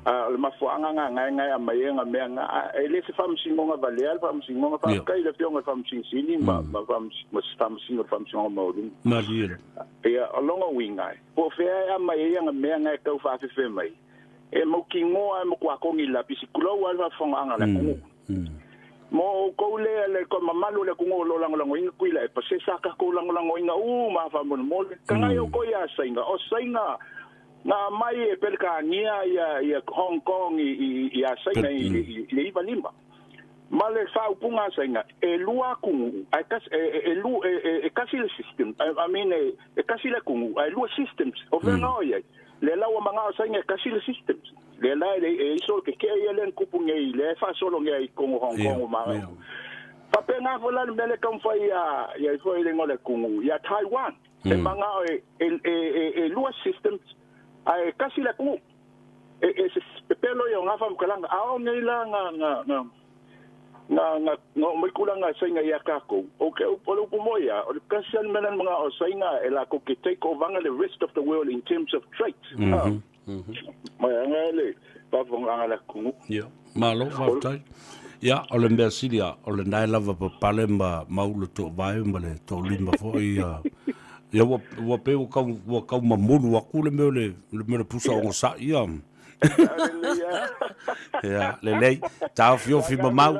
A o le mafuaaga na na e aumai ai na mea na, a e le se faamasinoga valea le faamasinoga. Faafetai i le Afioga i le Faamasino Sili ma ma ma se Faamasino o le Faamasinoga Maualuga. Malie. Ia, o lona uiga, po o fea e aumai ai ana mea na e tau faafefe mai, e mautinoa e matua togi lapisi, tulou lava le faafofogaaga a le atunuu. Mo outou lea le mamalu o le atunuu o lo o lagolagoina Tuilaepa, se sa tatou lagolagoina uma lava faamolemole. Tagai outou ia Saina, o Saina na aumai e Peretania ia Hong Kong ia Saina i le 95. Ma le faaupuga a Saina, e lua atunuu, ae tasi, e tasi le system, I mean e tasi le atunuu ae lua systems. O fea na o i ai? Lea la ua manao Saina e tasi le systems. Lea la e e iso le tetee ia lea na tupu nei, lea e faasolo nei i totonu o Hong Kong o ma. Faapena foi la le mea lea e taumafai ia ia foi le igoa o le atunuu ia Taiwan. E manao e e e e lua systems ae e tasi le atunuu. E e se pepelo ia o na faamatalaga. A o nei la na na na na na na oo mai tulaga a Saina ia tatou, o ke o le upu moi lava, o le tasi lava le mea lea na manao o Saina e latou te take over le rest of the world in terms of trade. Mai aga le faafofogaaga a le atunuu. Ia, malo faafetai. Ia, o le mea sili lava, o lena e lava papale ma maulu toovae ma le toolima foi ia. Ia ua, ua pei ua tau, ua tau mamulu atu le mea o le, le mea o le pusa ogasai ia. Ia, lelei. Taofiofi mamau.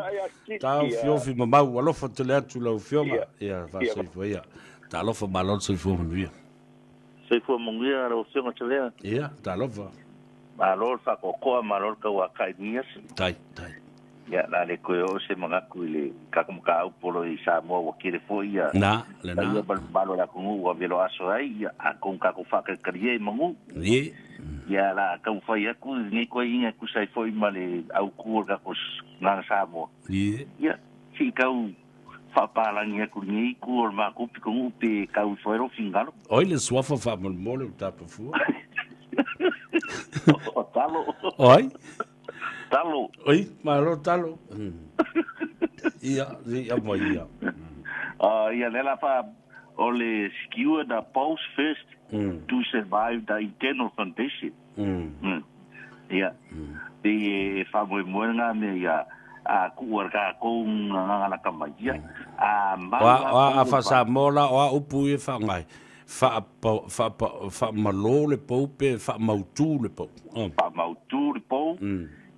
Taofiofi mamau. Alofa tele atu lau Afioga. Ia, faasoifua ia. Talofa malo le soifua manuia. Soifua manuia lau Afioga Savea. Ia, talofa. Malo le faatoatoa, malo le tauakai i lenei aso. Tai, tai. Ia, o le a le toe oo se manatu i le tatou mataupu o lo o i Samoa ua tele foi ia Na, lena. paia ma le mamalu o le atunuu ua velo aso ai, ia, atonu tatou faatalikali ia i manu. Ie. Ia, o le a taumafai atu i lenei toeaiina e tusa ai foi ma le autu o le tatou Agaga Samoa. Ie. Ia, se i tau faapalagi atu i lenei itu o le matou pitonuu pe tau ifo ai lou finagalo. Oi le suafa faamolemole o tapafua. O Talo. Oi. Talo. Oi, malo Talo. Ia, ia mai ia. Ah, ia lea la fa o le secure the pulse first to survive the internal foundation. Ia. Pei e faamoemoe ngā mea ia a kuu a tatou ngā laka mai. Ia. A mau a a a faa-Samoa la, o a upu ia e faaaoga ai? Faamalo le pou pe faamautū le pou? Faamautū le pou,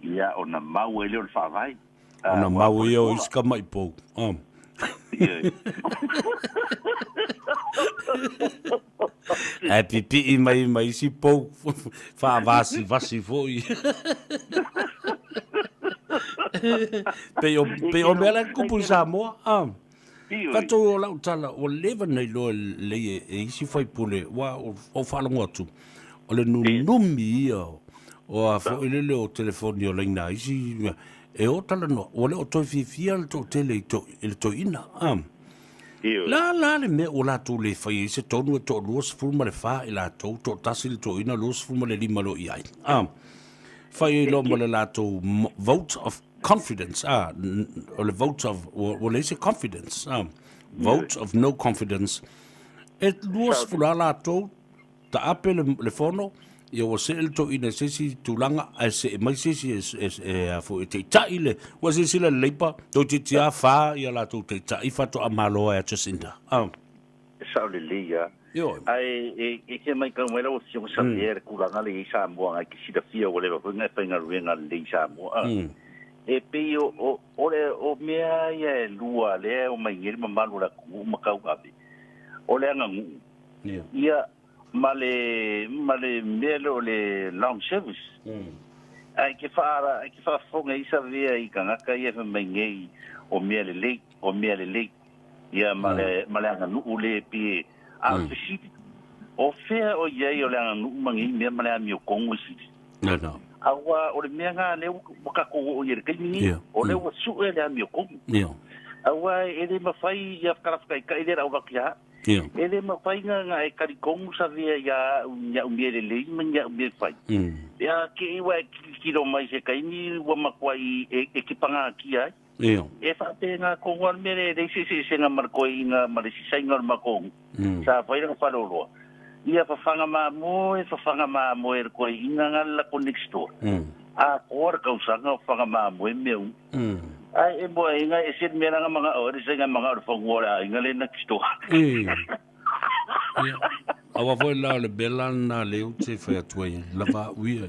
ia ona mau ai lea o le faavae. Ona mau ai o isi tama'i pou. Ae pipii mai ma isi pou faavasivasi foi. Pei o, pei o mea la e tupu i Samoa. Tatou o lau tala, ua leva ona iloa lelei e isi faipule, ua ou faalogo atu, o le nunumi ia o a foi lele o telefoni o laina a isi mea, e o talanoa, ua le o toe fiafia le toatele i, to, i le toeaina. Ah. La la le mea ua latou le fai ai se tonu e toalua 14 i latou, toatasi le toeaina, 25 loa i ai. Ah. Fai ai loa ma le latou vote of confidence, ah, o le vote of, ua leai se confidence, ah, vote of no confidence. E 20 a latou, taape le, le fono, ia ua see le toeaina i se isi tulaga, ae see mai se isi e, e, e, a foi, e taitai le, ua silasila le Leipa, toeitiiti lava fa ia latou taitai faatoa malo ai a Jacinda. Ah. E sao lelei lava. Ioe. Ae e, e te matau mai lau Afioga Savea le tulaga lea i Samoa ngai te silafia ua leva foi ona e faigaluega lelei i Samoa. E pei o, o, o le o mea ia e lua lea e omai nei le mamalu o le atunuu ma tauave, o le aganuu. Ia. Ia, Ma le ma le mea lea o le long service. Ae ke wha ke whaafofoga i Savea i tagata ia fai mai nei o mea lelei, o mea lelei. Ia ma le ma le aganuu le pei a o le fesili, o fea o i ai o le aganuu ma nei mea ma le amiotonu e sili? No. Aua o le mea na lea ua tatou oo i ai i le taimi nei, o lea ua sue le amiotonu. Aua e le mafai ia talafetaitai lea o le a ou avatu ia au. E le mafai na e talitonu Savea ia au i ni au mea lelei ma ni au mea fai. Pe a te i ua e tilotilo mai i se taimi ua matuai e te pagatia ai. E faapena tonu lava le mea lea e leai se eseesega ma le toeaina ma le isi saina o le matou nuu sa fai lana faleoloa. Ia fafaga mamoe, fafaga mamoe e le toeaina na le latou next door. Atoa le tausaga o fafaga mamoe mea uma. Ae e moe ai e ese le mea la na manao ai le saina manao i le fanua o le aiga lea next door. Ia, aua foi la o le mea la lena lea ou te fai atu ai, lava au ia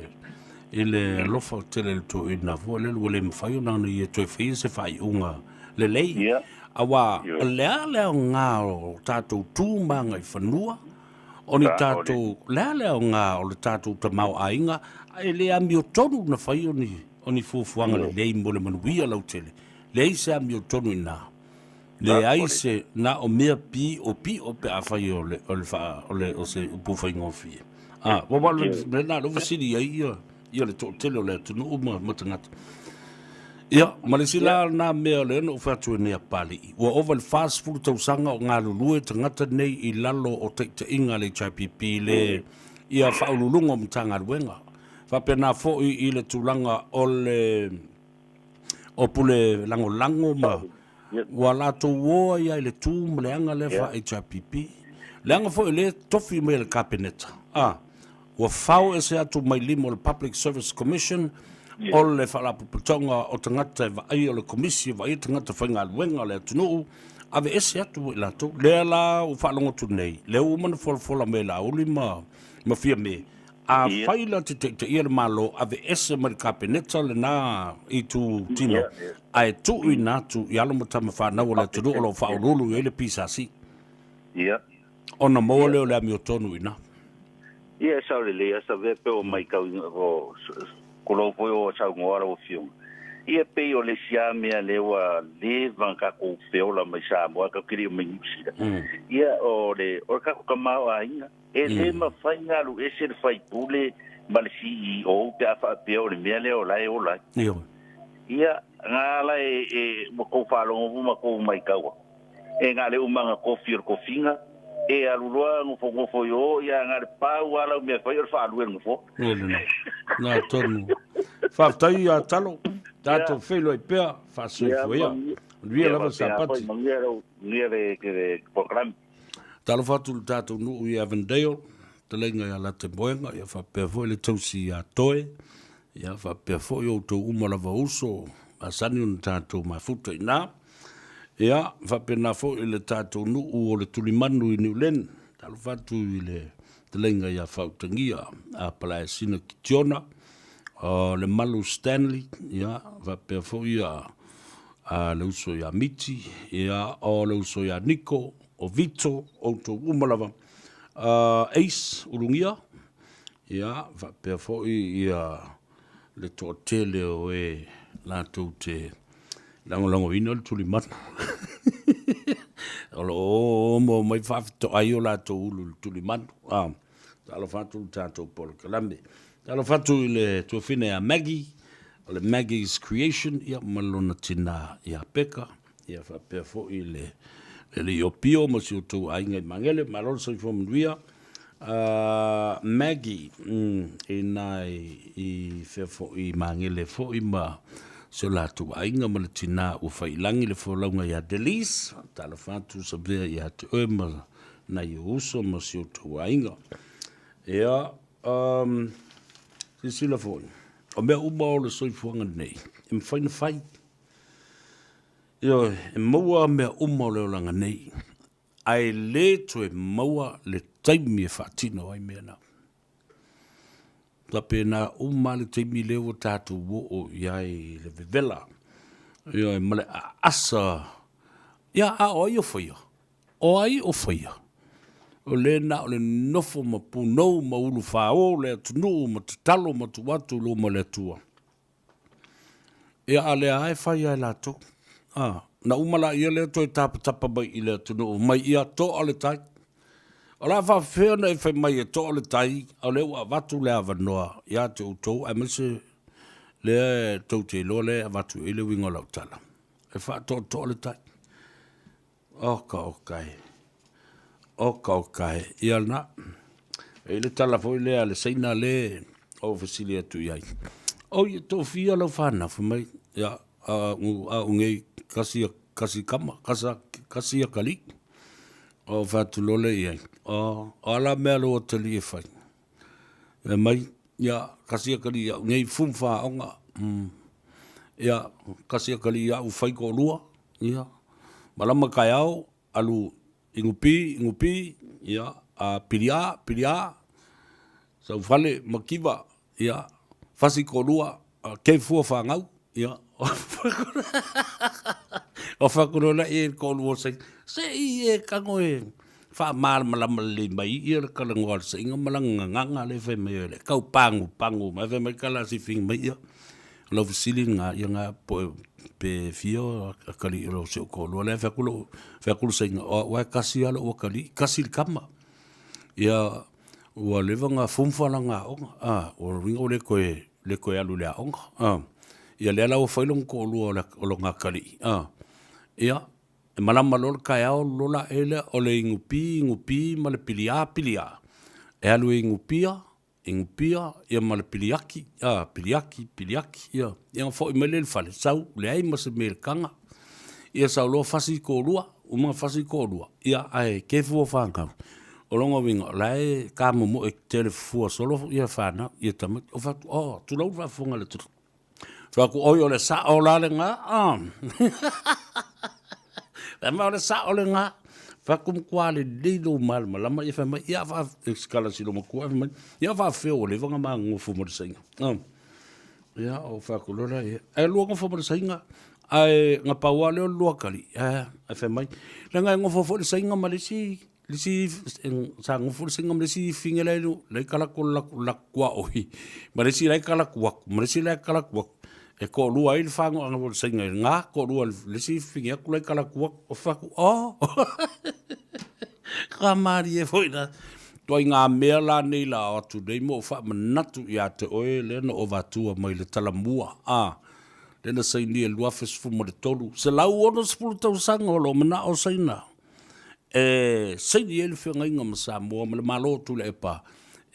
i le alofa tele i le toeaina foi lele ua le mafai ona ona ia toe faia se faaiuga lelei. Aua o le a le aoga o tatou tu ma agaifanua, o ni tatou, o le a le aoga o le tatou tamaoaiga, e le amiotonu ona fai o ni, o ni fuafuaga lelei mo le manuia lautele. Leai se amiotonu i ina. Leai se, na o mea piopio pe afai o le, o le faa, o le, o se upu faigofie. A, ua wa le mea lena lea ua fesili ai ia, ia le toatele o le atunuu ma, ma tagata. Ia, ma le isi la lena mea lea na ou fai atu ai nei a Papalii, ua ova i le 40 tausaga o galulue tagata nei i lalo o taitaiga a le HRPP i le, ia Faauluuluga o Matagaluega. Faapena foi i le tulaga o le, o pule lagolago ma ua latou o ai lava i le tu ma le aga lea faa-HRPP. Leaga foi o lea e tofi mai e le Kapeneta, a, ua fao ese atu mai lima o le Public Service Commission, o le Faalapotopotoga o Tagata e Vaaia, o le Komisi e Vaaia Tagata Faigaluega a le atunuu, aveese atu i latou. Lea la ua faalogo atu nei, lea ua uma ona folafola mai e Laauli ma Fiame, Afai la te taitaia le Malo, aveese mai le Kapeneta lena itu tino, ae tuuina atu i alo ma tama fanau o le atunuu o lo o faauluulu i ai le PSC. Ona maua lea o le amiotonu i ina. Ia, e sao lelei lava Savea pe ua matau ina o tulou foi o saunoa lau Afioga. Ia pei o le isi lava mea lea ua leva ona tatou feola mai Samoa tatou te le i omai Niu Sila. Ia o le o le tatou tamaoaiga. E le mafai ona alu ese le faipule ma le CEO pe a faapea o le mea lea o la e ola ai. Ioe. Ia, na ala e, e, ua tou faalogo ma tou maitau atu, e na o le uma na tofi o le tofiga, e alu loa nofonofo i o, ia na o le pau lava lau mea e fai o le faalue i le nofoa. Ioe lena. Na tonu. Faafetai ia Talo. Tatou feiloai pea, faasoifua ia. Manuia lava Sapati. Manuia lau, manuia le, le polokalame. Talofa atu i le tatou nuu i Avondale, fetalaiga ia Latemoega, ia faapea foi le tausi ia Toe, ia faapea foi outou uma lava uso, masani ona tatou mafuta i ina. Ia faapena foi i le tatou nuu o le Tulimanu i Niulen, talofa atu i le fetalaiga ia Faautagia a Palaesina Kitiona, o le Malu Stanley, ia faapea foi ia a le uso ia Miti, ia, o le uso ia Niko, o Vito, outou uma lava, Ace Ulugia, ia, faapea foi ia le toatele o e latou te lagolagoina le tulimanu. O lo o omo mai faafetoai o latou ulu i le tulimanu. Ah, talofa atu le tatou polokalame. Talofa atu i le tuafine ia Maggie, o le Maggie's Creation, ia ma lona tina ia Peka, ia faapea foi le alii o Pio ma si outou aiga i Magele. Malo le soifua manuia. Maggie, ina i fea foi i Magele foi ma si o latou aiga ma le tina ua faiilagi le folauga ia Delise. Talofa atu Savea ia te oe ma nai ou uso ma si outou aiga. Ia, Um, silasila foi, o mea uma o le soifuaga nei, e mafai ona fai. Ioe, e maua mea uma o le olaga nei, ae le toe maua le taimi e faatino ai mea na. Faapena uma le taimi lea ua tatou oo i ai i le vevela, ioe, ma le aasa. Ia, a o ai o faia? O ai o faia? O lē na o le nofo ma punou ma ulufāō le atunuu ma tatalo ma tuu atu i luma o le Atua. Ia, a lea lava e fai lava e latou. A, na uma laia lea toe tapatapa mai i le atunuu mai ia toa le tai. O le a faapefea ona e fai mai e toa le tai, a o lea ua avatu le avanoa ia te outou aemaise lea tou te iloa lea e avatu i ai le uiga o lau tala, e faatoatoa le tai. Oka oka e. Oka oka e. Ia lena. E i ai le tala foi lea a le Saina lea ou fesili atu i ai. Oi, e toafia lau fanau? Fai mai, ia, a au nei, kasi, kasi kama, kasa, kasi akalii. Ou fai atu loa lea i ai, o, o a la mea lou atalii e fai? Fai mai, ia, kasi akalii au nei, fumfa aoga. Ia, kasi akalii au fai toalua. Ia, malama taeao, alu inupi, inupi, ia, a piliā, piliā, sau fale mativa, ia, fasi toalua, ke fua fanau, ia, o fakulola i e toalua o saina, se i e tago e faamalamalama lelei mai ia le talanoa a le saina ma lana gagana lea e fai mai ai le tau pagupagu mai, fai mai tala sifini mai ia. O lau fesili lena, ia na po o pe fia atalii o lou si ou toalua lea, fai atu lou, fai atu le Saina, o au lava e tasi lava lou atalii, tasi le tama. Ia, ua leva ona fumfa lana aoga, a, o lona uiga ua le toe, le toe alu i le aoga, a. Ia lea la ua fai lona toalua o lona atalii, a. Ia, e malama loa le taeao alu loa la lea, o le inupi, inupi ma le piliā, piliā, e alu e inupia, Inupia, ia ma le piliaki, a, piliaki, piliaki, ia, ia ona foi mai lea i le fale, sau, leai ma se mea i le taga, ia sau loa fasi toalua, uma ona fasi toalua, ia ae ke fua fanau. O lona uiga, o la e tamomoe tele fua solo ia fanau, ia tamaiti. Ou fai atu, oh, tulou le faafofoga a le atunuu. Fai atu, oi, o le sao la lena, a. Fai mai, o le sao lena. Fai atu, matua lelei lou malamalama. Ia fai mai, ia, fa, sikala si lou matua, fai mai, ia faafefea ua leva ona ma nonofo ma le saina. Ia, ou fai atu loa lea, ia, e lua nofo ma le saina, ae na pau lava lea o le lua atalii, ae fai mai, leaga e nofo foi le saina ma le isi le isi sa nofo le saina ma le isi fine la e kala atu o latou tuaoi ma le isi la e kala atu atu ma le isi la e kala atu atu e toalua ai le fagoaga o le saina i lena toalua le isi fine atu la e kala atu atu ou fai atu oh ka malie foi la ituaiga mea la nei la o atu nei ma ou faamanatu ia te oe lea na ou avatua mai le talamua a lea na sainia i le 2013 160 tausaga o lo o manao Saina e saini ai le feagaiga ma Samoa ma le Malo o Tuilaepa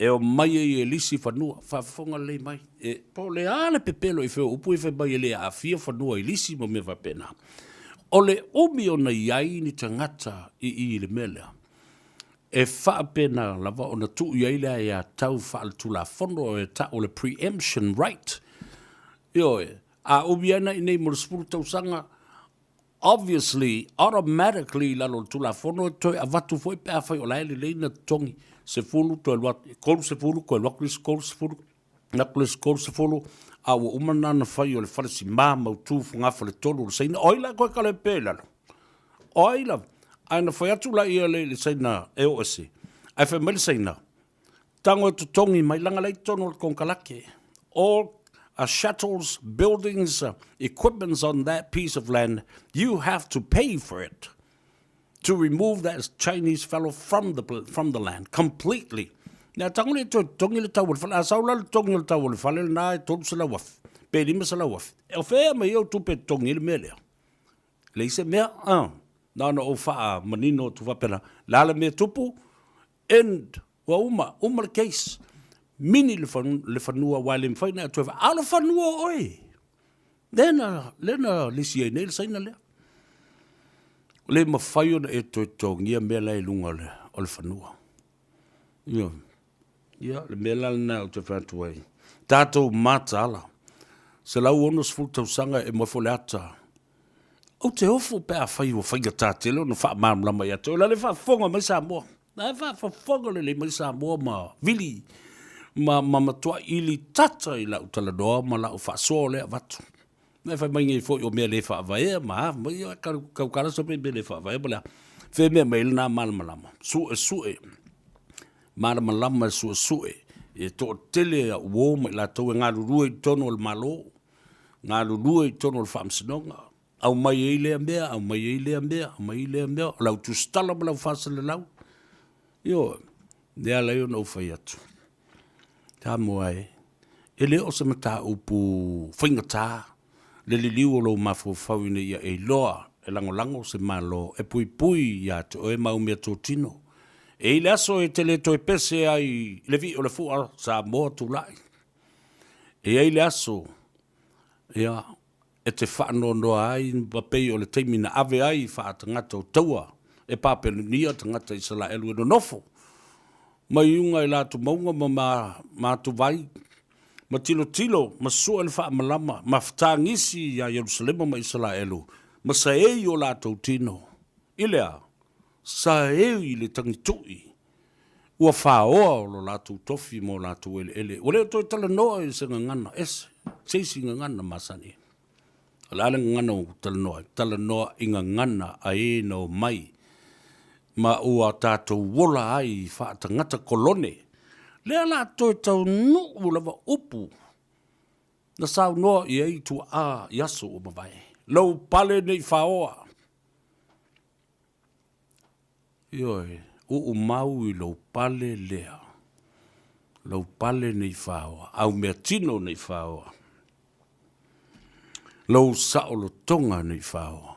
e omai ai e lisi fanua, faafofoga lelei mai. E, po o le a le pepelo i fea o upu ia fai mai e le aafia fanua i lisi ma mea faapena. O le umi ona i ai ni tagata i i i le mea lea, e faapena lava ona tuu i ai le aiatau faaletulafono e tau o le pre-emption right. Ioe, a umi ana i inei mo le 10 tausaga, Obviously, automatically i lalo o le Tulafono e toe avatu foi pe afai o la e lelei na totogi, 10 toe alu atu, 30 toe alu atu le isi 30, alu atu le isi 30, a ua uma lena ona fai o le fale sima mautu fogafale tolu o le Saina. O ai la e toe kalepe pea i lalo? O ai lava? Ae na fai atu laia i le Saina e o ese, ae fai mai le Saina, Tago e totogi mai leaga la i totonu o le konekarate. All chattels, buildings, equipments on that piece of land, you have to pay for it to remove that Chinese fellow from the, from the land completely. Nea tago le toe totogi le tau o le fale. A sau la le totogi o le tau o le fale lena e $300,000 pe $500,000. O fea mai ai au tupe e totogi ai le mea lea? Leai se mea, na ona ou faamanino atu faapena. Le a le mea e tupu? End. Ua uma, uma le case. Mini le, le fanua aua e le mafai ona e toe a o le fanua o oe. Lea na, lea na lisi ai nei le Saina lea. Le mafai ona e toe totogia mea la i luga o le, o le fanua. Ia, ia, le mea la lena ou te fai atu ai. Tatou mataala, 160 tausaga e moe foi le ata Ou te ofo pe afai ua faigata tele ona faamalamalama ia te oe. O la e faafofoga mai Samoa. La e faafofoga lelei mai Samoa ma vili ma, ma matuai ili tata i lau talanoa ma lau faasoa lea avatu. Na e fai mai nei foi o mea le faavaea ma a mai ia kau kala so mea le faavaea ma le a. Fe mea mai lena malamalama. Sue sue. malamalama e suesue e toatele au uō ma i latou e galulue i totonu o le Malo, galulue i totonu o le Faamasinoga, aumai ai lea mea, aumai ai lea mea, aumai ai lea mea, o lau tusitala ma lau faasalalau. Ioe, lea e ala ai ona ou fai atu, Samoa e, e le o se mataupu faigata le liliu o lou mafaufau ina ia e iloa e lagolago se Malo e puipui ia te oe ma au meatotino. E i le aso e te le toe pese ai i le vii o le fua Samoa tulai. E i ai le aso, ia, e te faanoanoa ai ma pei o le taimi na ave ai faatagata o taua e Papelonia tagata Isalaelu e nonofo mai i uga i la atu mauga ma ma atuvai ma tilotilo ma sue le faamalama ma fetagisi iā Ierusalema ma Isalaelu ma saei o latou tino i le a? Saei i le tagituʻi ua faoa o lo latou tofi ma o latou eleele, ua le o toe talanoa i se gagana ese, se isi gagana masani. O le a le gagana ua talanoa ai? Talanoa i gagana a e na omai ma ua tatou ola ai faatagata kolone. Lea la toe taunuu lava upu na saunoa i ai tuaa i aso ua mavae. Lou pale nei faoa. Ioe, uu mau i lou pale lea, lou pale nei faoa, au meatino nei faoa, lou saolotoga nei faoa,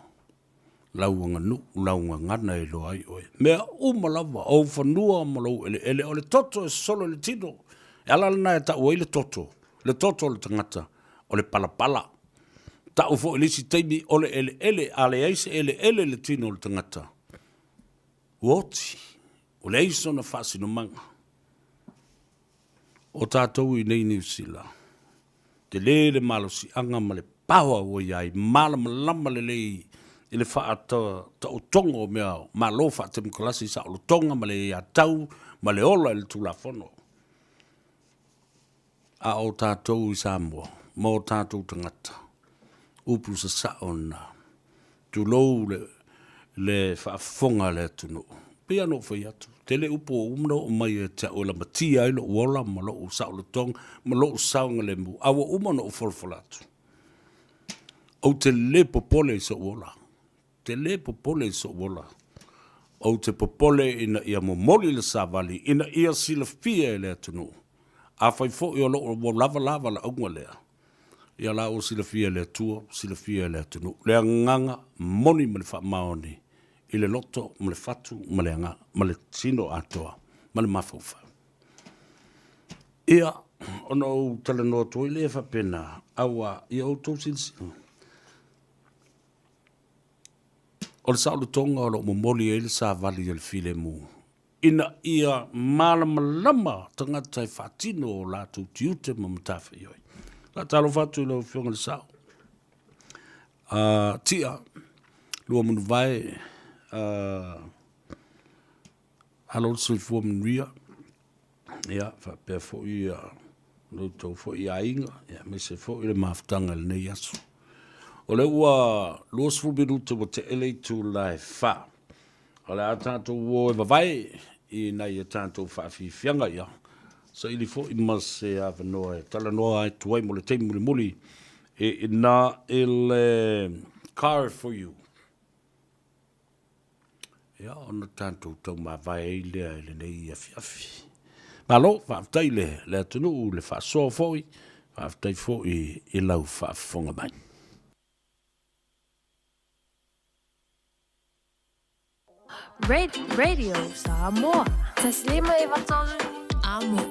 lau aganuu, lau gagana e iloa ai oe. Mea uma lava, ou fanua ma lou eleele, o le toto e sosolo i le tino. E ala lena e tau ai le toto, le toto o le tagata, o le palapala. Tau foi i le isi taimi o le eleele, a leai se eleele i le tino o le tagata, ua oti, ua leai sona faasinomaga. O tatou i nei Niu Sila, tele le malosiaga ma le power ua i ai, malamalama lelei i le faataotoga o mea Malo faatemokarasi, saolotoga ma le aiatatau ma le ola i le Tulafono. A o tatou i Samoa ma o tatou tagata, upu sasao lena, tulou le, le faafofoga a le atunuu. E pei lava ona ou fai atu, tele upu ua uma ona oo mai ia te au e lamatia ai lou ola ma lou saolotoga ma lou saogalemu, a ua uma ona ou folafola atu. Ou te le popole i sou ola. te le popole i sou ola. Ou te popole ina ia momoli le savali ina ia silafia e le atunuu. Afai foi o lo o ua lava la valaauga lea, ia la ua silafia e le Atua, silafia e le atunuu le agaga moni ma le faamaoni i le loto ma le fatu ma le agaga ma le tino atoa ma le mafaufau. Ia, ona ou talanoa atu ai lea faapena, aua ia outou silasila. O le saolotoga o lo o momoli ai le savali a le filemu, ina ia malamalama tagata e faatino o latou tiute ma matafaioi. Faatalofa atu i lau Afioga i le Sao. Tia, Luamanuvae, alo le soifua manuia. Ia, faapea foi ia lo outou foi aiga, ia, aemaise foi le mafutaga i lenei aso. O lea ua 20 minute ua tee le itula e 4. O le a tatou o e vavae i nai a tatou faafiafiaga ia saili foi ma se avanoa e talanoa atu ai mo le taimi mulimuli e ina i le Car for You. Ia, ona tatou taumavae ai lea i lenei afiafi. Malo, faafetai le, le atunuu, le faasoa foi, faafetai foi i lau faafofoga mai. Radio Samoa. Taslima 93 Amo.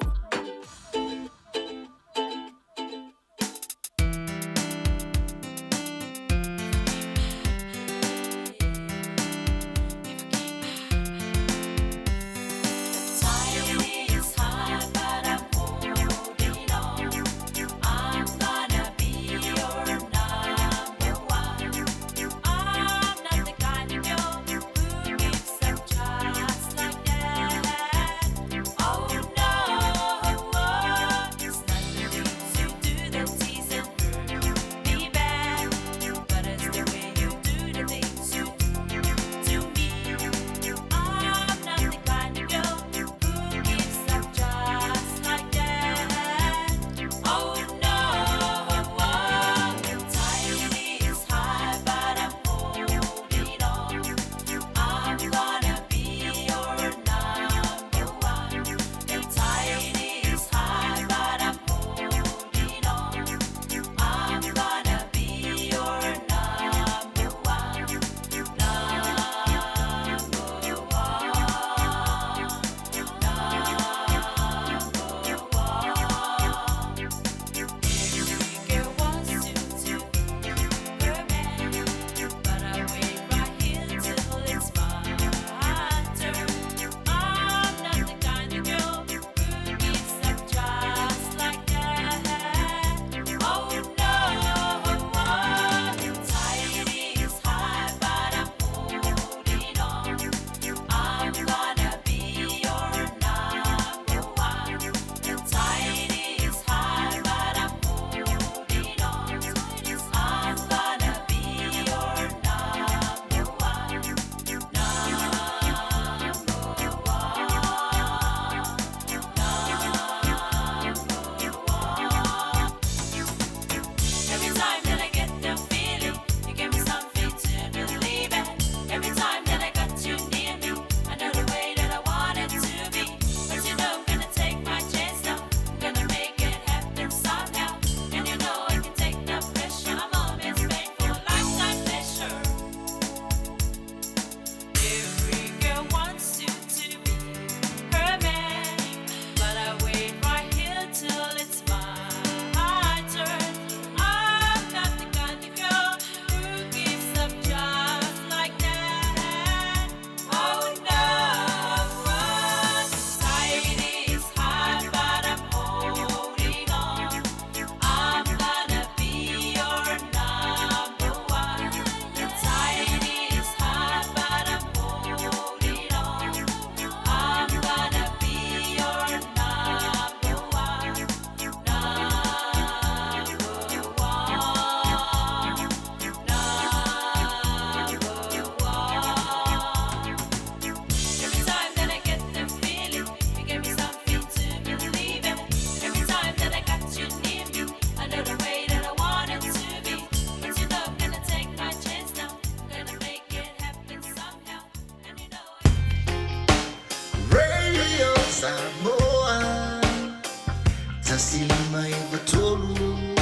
15 93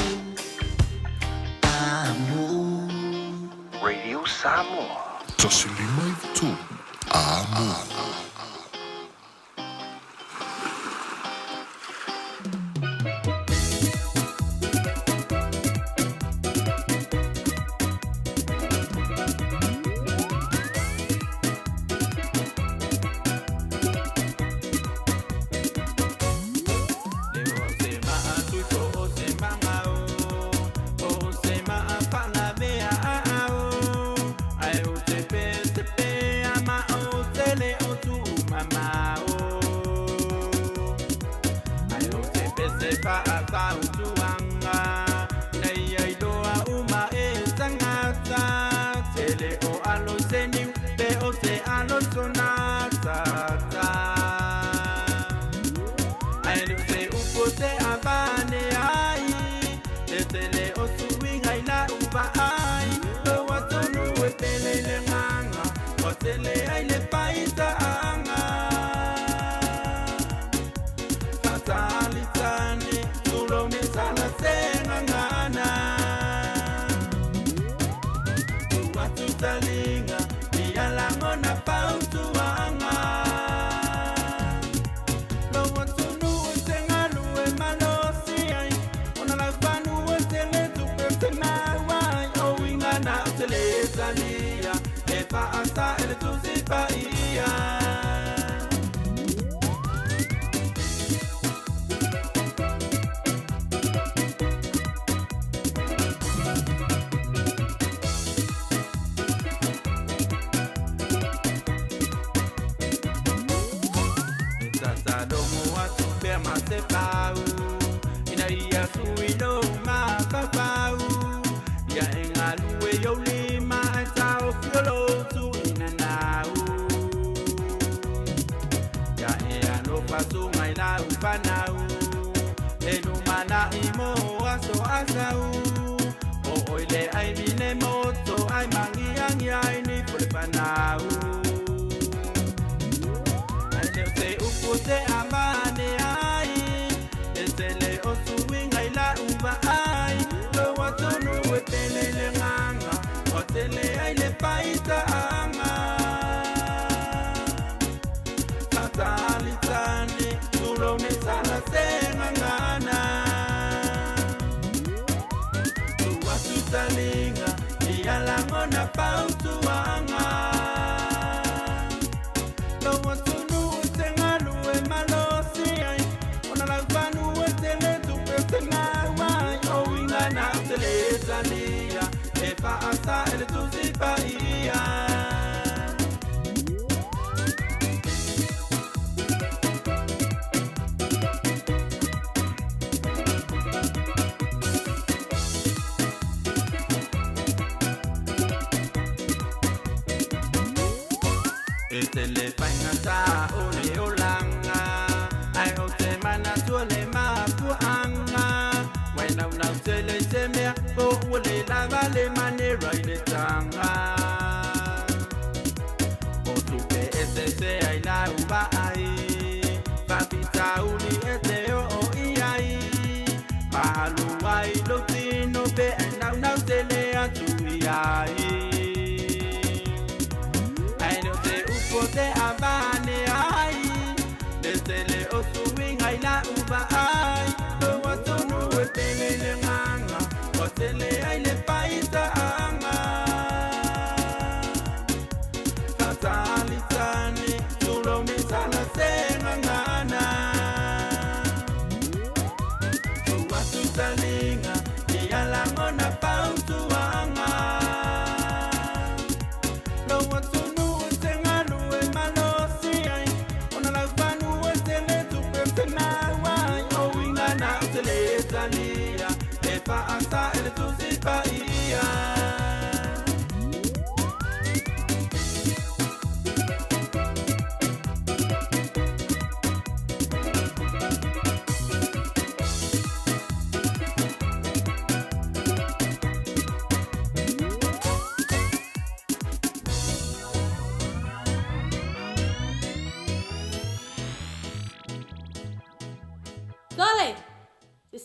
Amo. Radio Samoa. 1593 Amo.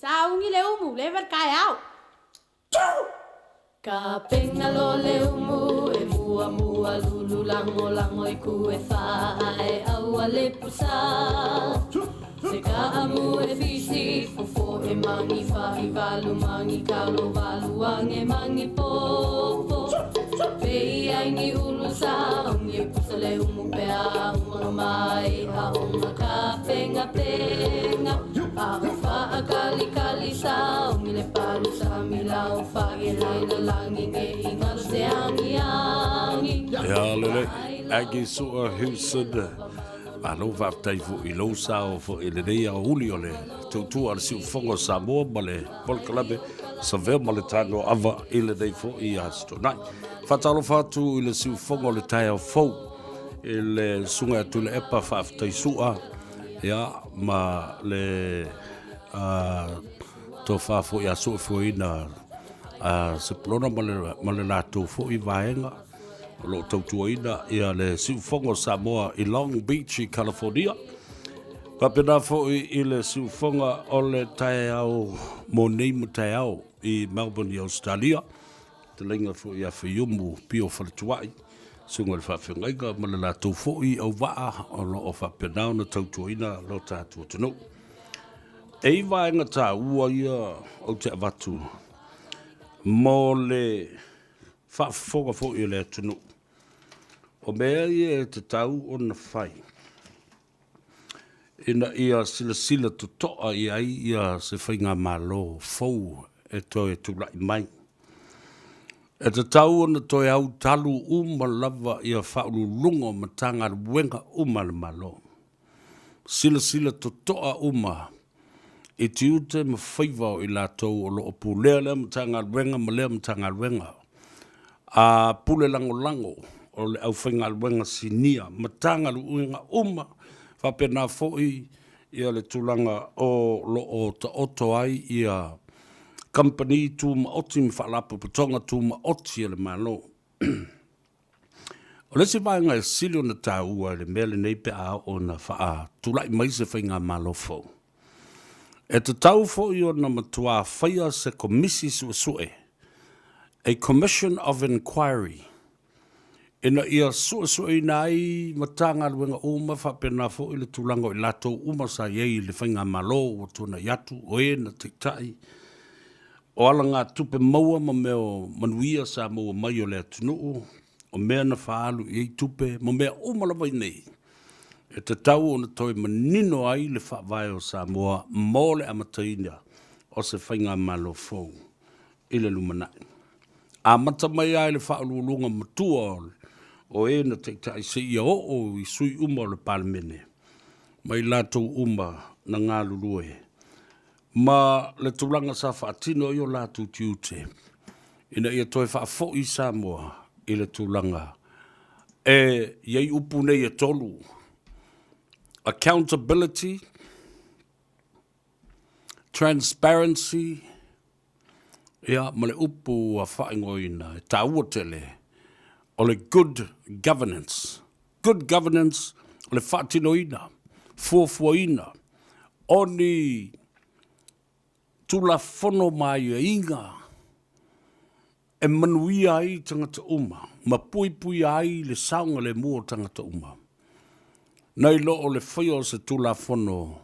Sauni le umu, leva le taeao. Ka penga lo le umu e mua mua lulu lango lango i ku e wha ae aua le pusa. Se ka amu e fisi fofo e mangi wha i valu mangi kaulo valu ange mangi popo. Pe i ai ni ulu sa ongi e pusa le umu pe a umanga mai a onga ka penga penga. A o wha a kali kali sa ongi le palu sa mila o wha e lai la langi nge i ngalo se angi angi. Ia lelei, Aggie Sua Houston, malo faafetai foi i lou sao foi i lenei aoauli o le tautua a le Siufofoga o Samoa ma le polokalame Savea ma le Tanoava i lenei foi Aso Toonai. Faatalofa atu i le siufofoga o le taeao fou i le Susuga ia Tuilaepa Faafetai Sua, ia, ma le tofa foi ia Suefueina Sepulona ma le latou foi vaega o lo o tautuaina ia le siufofoga o Samoa i Long Beach i California. Faapena foi i le siufofoga o le taeao mo nei ma taeao i Melbourne i Australia. Fetalaiga foi ia Faiumu Pio Faletuai, susuga i le faafeagaiga ma le latou foi auvaa o lo o faapena ona tautuaina lo tatou atunuu. E i vaega taua ia ou te avatu mo le faafofoga foi o le atunuu. O mea ia e tatau ona fai ina ia silasila totoa i ai ia se faigamalo fou e toe tulai mai. E tatau ona toe autalu uma lava ia Faauluuluga o Matagaluega uma a le Malo. Silasila totoa uma i tiute ma faiva o i latou o lo o pulea lea Matagaluega ma lea Matagaluega, a pule lagolago o le aufaigaluega sinia, Matagaluega uma, faapena foi ia le tulaga o lo o taoto ai ia kamupani tumaoti ma faalapotopotoga tumaoti a le Malo. O le isi vaega e sili ona taua i le mea lenei pe a oo ina faatulai mai se faigamalo fou, e tatau foi ona matuā faia se Komisi Suesue, a Commission of Inquiry, ina ia suesueina ai Matagaluega uma faapena foi le tulaga o i latou uma sa i ai i le faigamalo ua tuanai atu, o e na taitai, O alagatupe maua ma mea o manuia sa maua mai o le atunuu, o mea na faaalu i ai tupe ma mea uma lava i nei, e tatau ona toe manino ai le Faavae o Samoa mo le amataina o se faigamalo fou i le lumanai. Amata mai lava i le faauluuluga matua o e na taitai seia oo i sui uma o le Palemene ma i latou uma na galulue ma le tulaga sa faatino ai o latou tiute ina ia toe faafoi Samoa i le tulaga e i ai upu nei e tolu, accountability, transparency, ia ma le upu ua faaigoaina e taua tele, o le good governance. Good governance o le faatinoina, fuafuaina o ni Tulafono ma aiaiga e manuia ai tagata uma ma puipuia ai le saogalemu o tagata uma, nai lo o le faia o se Tulafono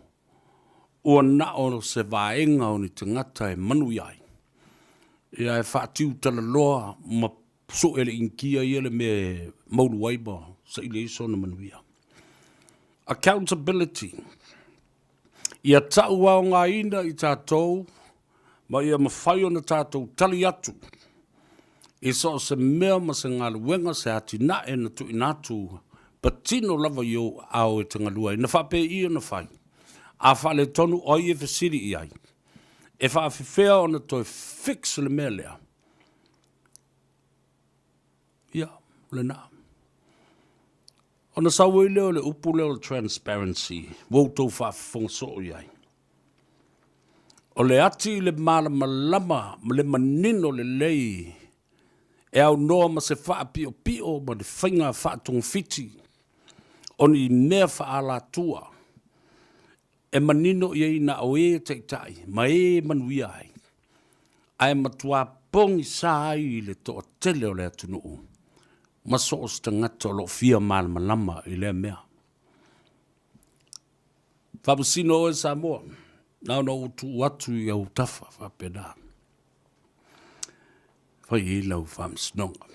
ua na o se vaega o ni tagata e manuia ai, ia e faatiutalaloa ma sue e le Initia ia le mea e maulu ai ma saili ai sona manuia. Accountability, Ia tauaogaina i tatou ma ia mafai ona tatou tali atu i so o se mea ma se galuega, se atinae na tuuina atu patino lava i ou aao e te galue ai. Na faapei ona fai? A faaletonu o ai e fesili i ai? E faafefea ona toe fix le mea lea? Ia, o lena. Ona sau ai lea o le upu lea o le transparency, ua outou faafofoga soo i ai. O le ati i le malamalama ma le manino lelei e aunoa ma se faapiopio ma le faiga faatogafiti o ni mea faaalatua. e manino i ai na o e taitai ma e manuia ai, ae matuā pogisa ai i le toatele o le atunuu ma so o se tagata o lo o fia malamalama i lea mea. Faamasino oe Samoa, na ona ou tuu atu i au tafa faapena. Fai i lau faamasinoga.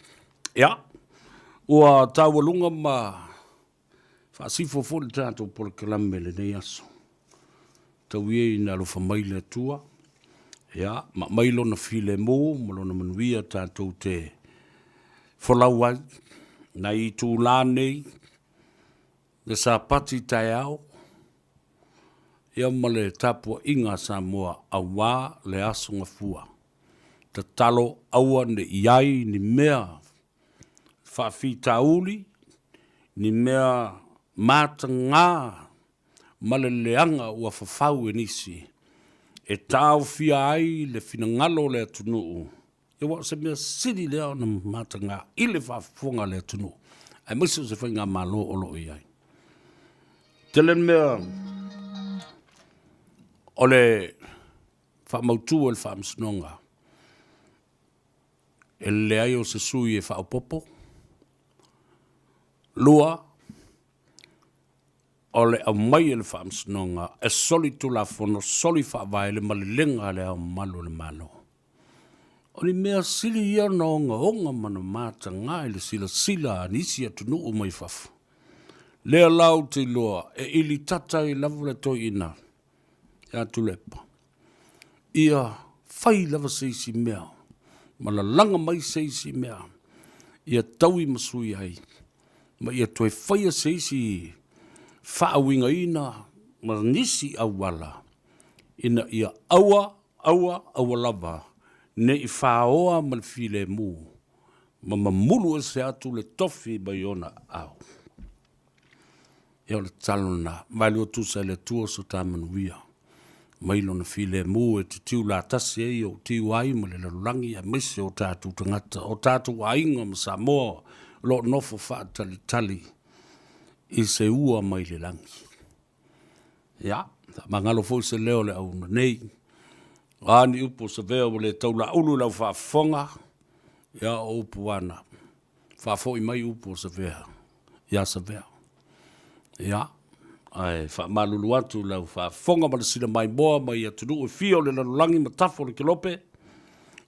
Ia, ua taualuga ma faasifo foi le tatou polokalame i lenei aso. Tau ia ina alofa mai le Atua, ia, ma aumai lona filemu ma lona manuia tatou te folau ai nai itulā nei, le Sapati taeao, ia ma le tapuaiga a Samoa aua le Aso Gafua. Tatalo aua ne i ai ni mea faafitauli, ni mea matagā ma le leaga ua fafau e nisi e taofia ai le finagalo o le atunuu, aua o se mea sili lea ona mataga i le faafofoga a le atunuu, aemaise o se faigamalo o lo o i ai. Tele mea o le faamautu e le Faamasinoga e leai o se sui e faaopoopo. Lua, o le aumai e le Faamasinoga e soli Tulafono, soli Faavae le malelega a Le Ao Mamalu o le Malo. O ni mea sili ia ona ogaoga ma ona mataga i le silasila a nisi atunuu mai fafo. Lea la ou te iloa e ili tata ai lava le toeaina ia Tuilaepa, ia fai lava se isi mea ma lalaga mai se isi mea ia taui ma sui ai ma ia toe faia se isi faauigaina ma nisi auala ina ia aua, aua, aua lava ne i faoa ma le filemu ma mamulu ese atu le tofi mai ona aao. Ia o le tatalo lena, vaelua tusa i le Atua so ta manuia. Mai lona filemu e titiu latasi ai ou tiu ai ma le lalolagi aemaise o tatou tagata, o tatou aiga ma Samoa o lo o nofo faatalitali i se ua mai le lagi. Ia, faamagalo foi se leo o le auna nei. O a ni upu o Savea ua le taulaulu i lau faafofoga, ia o upu ana. Faafoi mai upu o Savea ia Savea. Ia, ae faamalulu atu i lau faafofoga ma le silamaimoa mai atunuu e fia o le lalolagi ma tafa o le kelope,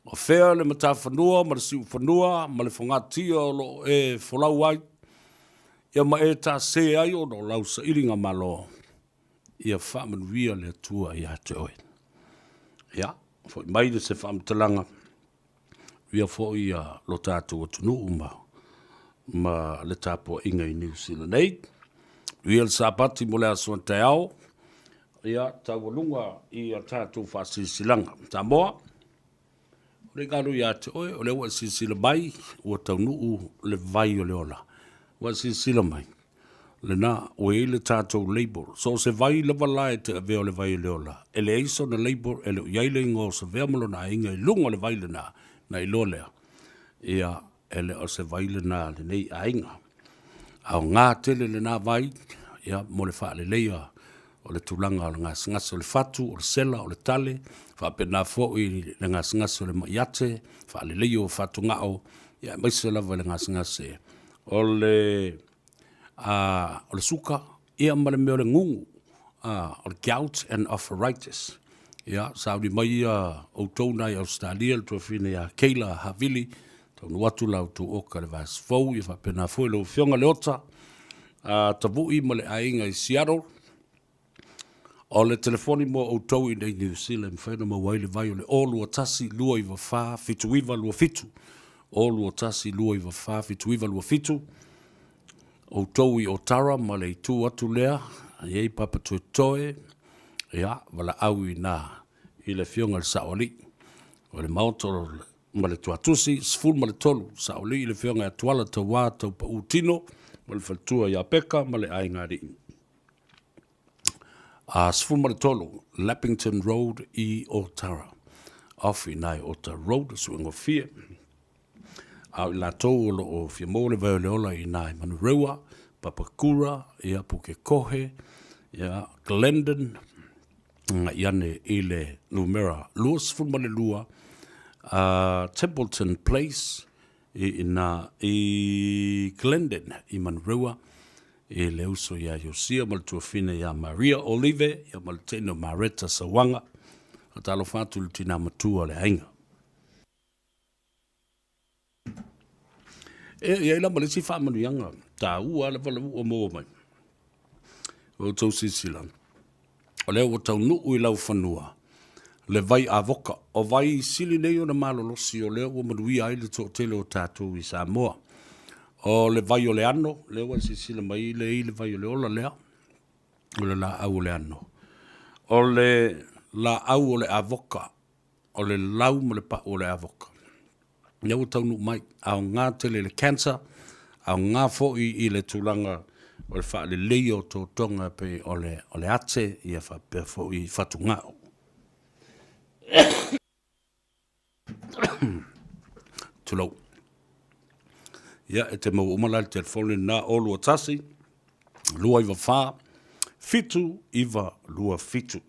o fea le matafanua ma le siufanua ma le fogatia o lo o e folau ai, ia ma e tase ai ona o lau sailiga malo, ia faamanuia le Atua ia te oe. Ia, foi mai le se faamatalaga, ia foi ia lo tatou atunuu ma, ma le tapuaiga i Niu Sila nei. Ia le Sapati mo le aso a taeao, ia taualuga i a tatou faasilasilaga. Samoa, o le galo ia te oe, o lea ua e silasila mai, ua taunuu le vai o le ola. Ua e silasila mai, lena, ua i ai le tatou label. So o se vai lava la e te avea o le vai o le ola, e leai sona label, e le o i ai le igoa o Savea ma lona aiga i luga o le vai lena, na iloa lea, ia, e le o se vai lena a lenei aiga. Aoga tele lena vai, ia, mo le faaleleia o le tulaga o le gasegase o le fatu, o le sela, o le tale, faapena foi le gasegase o le ma'i ate, faaleleia o fatugao, ia aemaise lava i le gasegase o le a, o le suka, ia ma le mea o le gugu, a, o le gout and arthritis. Ia, sauni mai ia outou na i Ausetalia, le tuafafine ia Kayla Havili, taunuu atu la outou oka i le vaiaso fou, ia faapena foi lau Afioga Leota a, Tavui ma le aiga i Seattle. O le telefoni mo outou i inei Niu Sila e mafai ona maua ai le vai o le 021 294 7927. 021 294 7927. Outou i Otara ma le itu atu lea, e i ai Papatoetoe, ia, valaau i ina i le Afioga i le Saoalii o le Maota ma le Tuatusi, 13 Saoalii le Afioga ia Tuala Tauā Taupaū Tino ma le faletua ia Peka ma le aiga alii. 13 Leppington Road i Otara. Off i ina i Otara Road, Suegofie. A o i latou o lo o fia maua le vai o le ola i ina i Manurewa, Papakura, ia Pukekohe, ia Glendon. Agai ane i le numera 22 Templeton Place i ina i Glendon i Manurewa i le uso iā Iosia ma le tuafine iā Maria Olive ia ma le teine o Mareta Sauaga. Faatalofa atu i le tinā matua o le aiga. E i ai la ma le isi faamanuiaga taua lava le ua maua mai. Ua outou silasila, o lea ua taunuu i laufanua le vai avoka. O vai sili nei ona malolosi o lea ua manuia ai le toatele o tatou i Samoa. O le vai o le ano, lea ua e silasila mai le i le vai o le ola lea, o le laau o le ano. O le laau o le avoka, o le lau ma le pau o le avoka. Lea ua taunuu mai, aoga tele i le cancer, aoga foi i le tulaga o le faaleleia o totoga e pei o le, o le ate, ia faapea foi fatugao. Tulou. Ia, e te maua uma la le telefoni lena, 021 294 7927.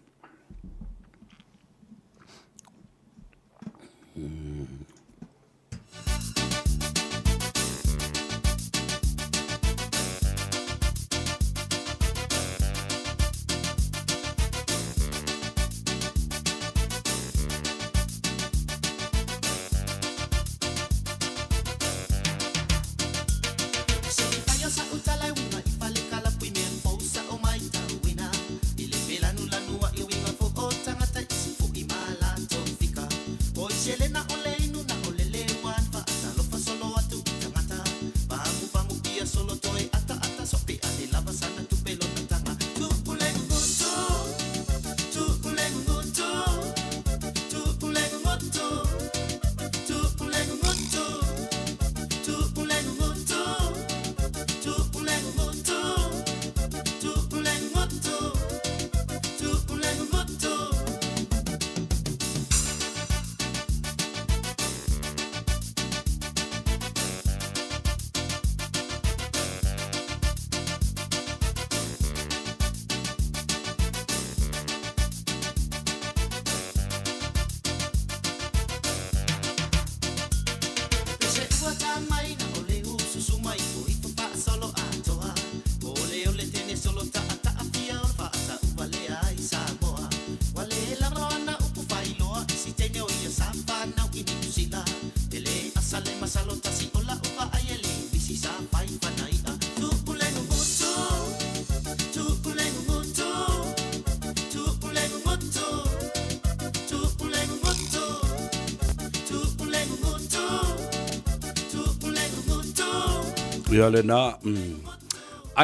Ia lena,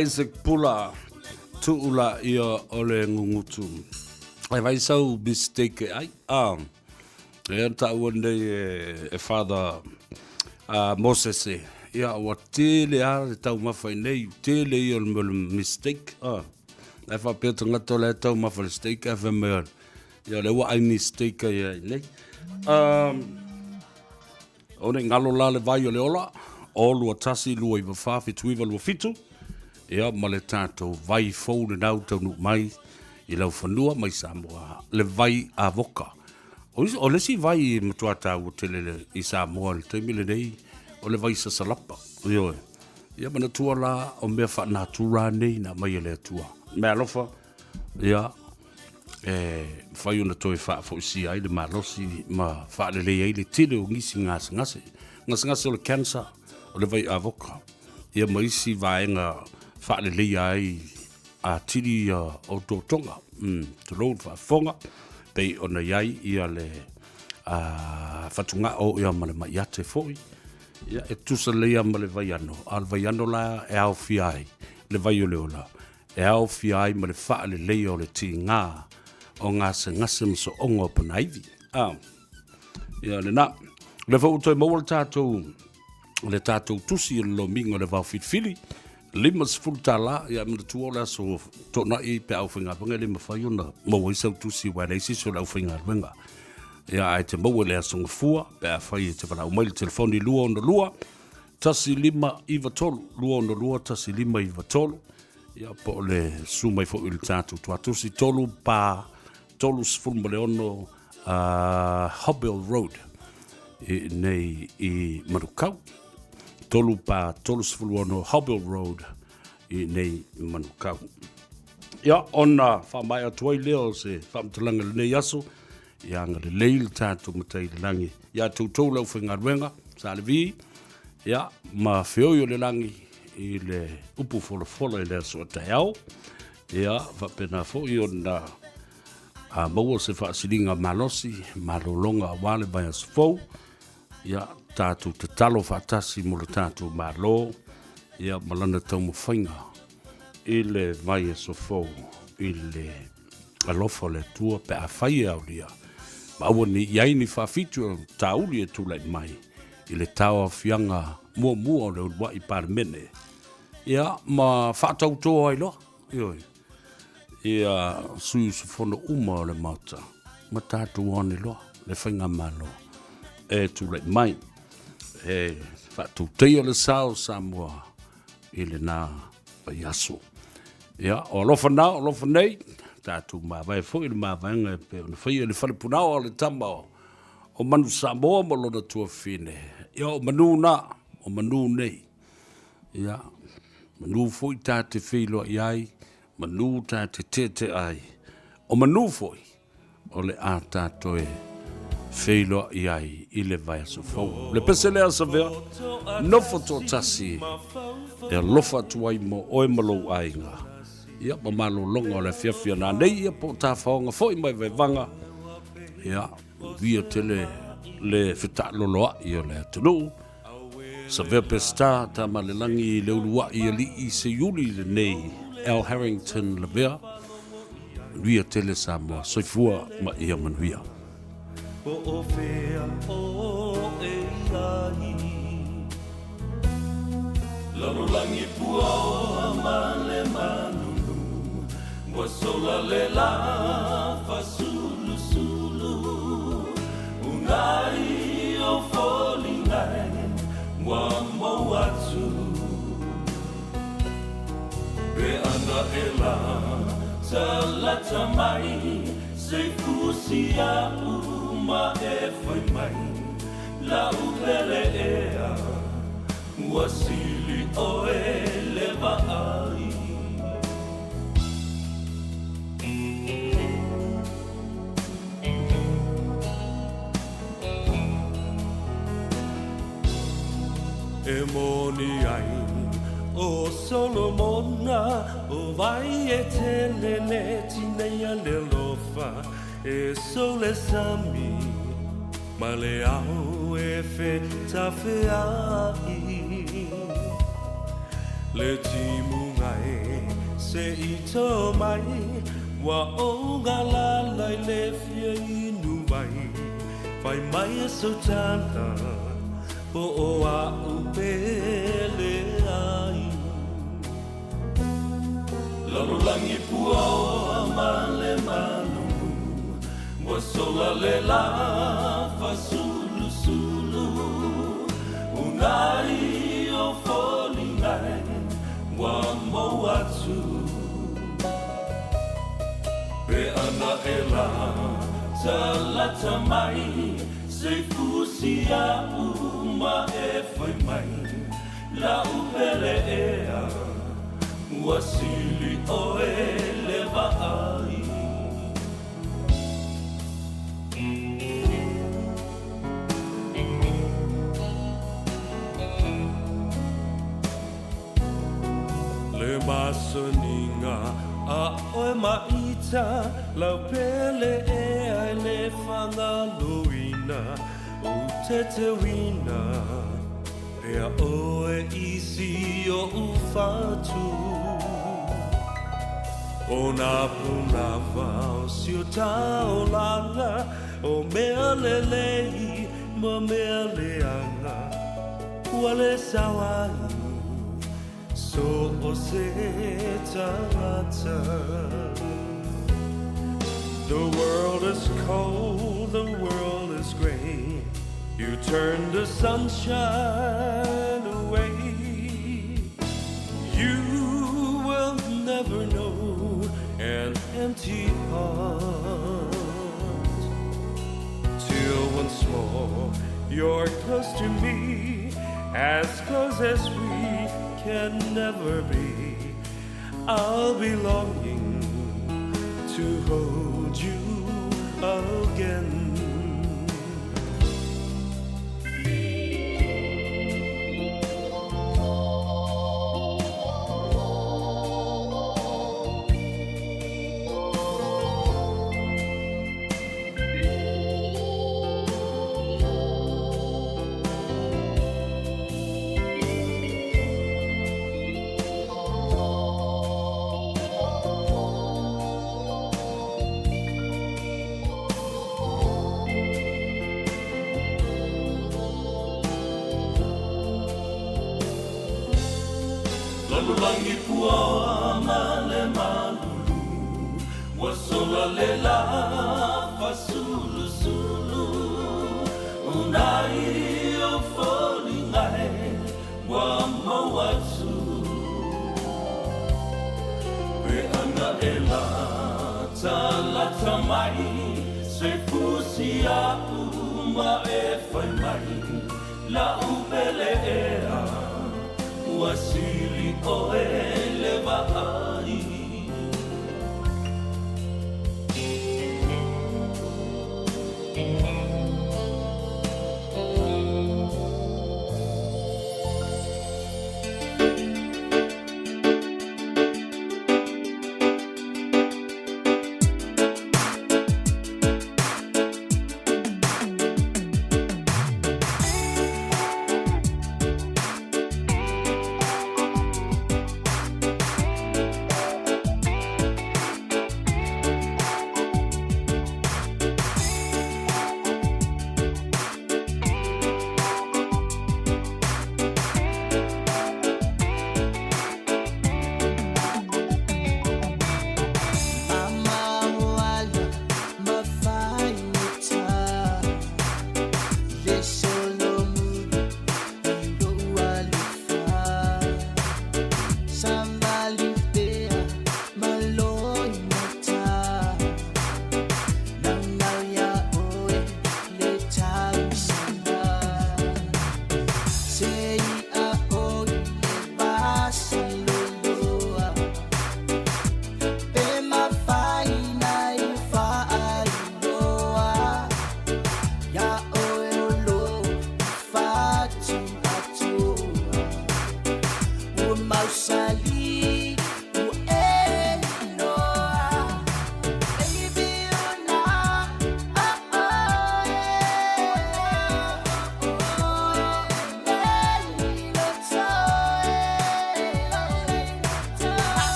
Isaac Pula, tuu la ia o le gugutu. E vai sau mistake e ai. Ah, e ana taua nei e, e Father Moses e. Ia, ua tele a le taumafa i nei, tele ia o le mistake. Ah, e faapea tagata o la e taumafa le steak, ae fai mai, ia lea ua ai mistake ai ai nei. O nei galo la le vai o le ola, o 21 294 7927, ia ma le tatou vai fou lenau taunuu mai i laufanua mai Samoa, le vai avoka. O, o le isi vai e matua taua tele le, i Samoa i le taimi lenei, o le vai sasalapa. Ioe. Ia manatua la o mea faanatura nei na aumai e le Atua. Mea alofa, ia, e mafai ona toe faafoisia ai le malosi ma faalelei ai le tele o nisi gasegase. Gasegase o le cancer, o le vai avoka, ia ma isi vaega faaleleia ai atili ia o totoga. Tulou le faafofoga, pei ona i ai ia le fatugao ia ma le mai ate foi. Ia, e tusa lelei lava ma le vaiano, a o le vaiano la e aofia ai le vai o le ola, e aofia ai ma le faaleleia o le tiga o gasegase ma sooga o ponaivi. A, ia lena. O lea foi ua toe maua le tatou, le tatou tusi o le lomiga o le vao filifili, $50, ia manatua o le aso Toonai pe a aufaigaluega e le mafai ona maua ai sau tusi aua e leai se isi o le aufaigaluega. Ia ae te maua i le aso Gafua pe afai e te valaau mai i le telefoni 262 1593 262 1593 ia po o le susu mai foi i le tatou tuatusi 3 pa 36 Hobbill Road i nei i Manukau. 3/36 Hobbill Road i nei i Manukau. Ia, ona faamaea atu ai lea o se faamatalaga i lenei aso, ia agalelei le tatou Matai i le Lagi ia toutou le aufaigaluega, Sa Levi, ia, ma feoi o le lagi i le upu folafola i le aso a taeao. Ia, faapena foi ona a maua se faasiliga malosi, malologa aua le vaiaso fou, ia, tatou tatalo faatasi mo le tatou Malo, ia, ma lana taumafaiga i le vaiaso fou i le alofa o le Atua pe afai e aulia, ma aua ne i i ai ni faafitu o tauli e tulai mai i le tauaofiaga muamua o le uluai Palemene, ia, ma faatauto ai loa, ioe, ia sui usufono uma o le Maota ma tatou one loa le faigamalo e tulai mai e faatauteia le sa o Samoa i lena vaiaso. Ia, o alofa na, o alofa nei, tatou mavae foi le mavaega e pei ona faia i le falepunaoa o le tama o Manu Samoa ma lona tuafafine. Ia, o manu na, o manu nei. Ia, manu foi ta te feiloai ai, manu ta te teetea ai. O manu foi o le a ta toe feiloai ai i le vaiaso fou. Le pese lea Savea, nofo toatasi e alofa atu ai mo oe ma lou aiga. Ia, ma malologa o le afiafi a nanei, ia po o tafaoga foi mai Vaivaga. Ia, manuia tele le fetaaloloai o le atunuu. Savea Peseta, Tamalelagi i le uluai alii seiuli lenei Al Harrington Lavea. Manuia tele Samoa. Soifua ma ia manuia. Po o fea oe i ai. Lalolagi puaoa ma le manunu Ua sola le la fasulusulu Unai o foliga e ua mau atu Pe ana e la talata mai Se fusi a'u ma e fai mai La'u pele ea Ua sili ʻoe le vaai. E moni ai ʻo Solomona, ʻO wai e tele le tineia le alofa, E sou le sami ma le ao e fetafeaʻi. Le timuga e se i tō mai, Ua ou galala i le fia inu wai, Fai mai e sou tala, po o a'u pele ai. Lalolagi puaoa ma le malulu, Ua sola le la fasulusulu, Unai o foliga e ua mau atu. Pe ana e la talata mai, Se fusi a'u ma e fai mai, La'u pele ea, ua sili ʻoe le vaai. Le masaniga a ʻoe ma ita, Lau pele ea e le fagaloina, Ou tetewina. Pea ʻoe i si oʻu fatu O nā pūnawa o si o taolaga O mea lelei ma mea leaga Ua le sao ai so o se tagata The world is cold, the world is gray You turn the sunshine away You will never know an empty heart. You're close to me, as close as we can never be. I'll be longing to hold you again. Lalolagi pua ma le malulu Ua sola le la fasulusulu Unai o foliga e ua mau atu Pe ana e latalata mai Se fusi a'u ma e fai mai La'u pele ea Ua sili oe le vaai.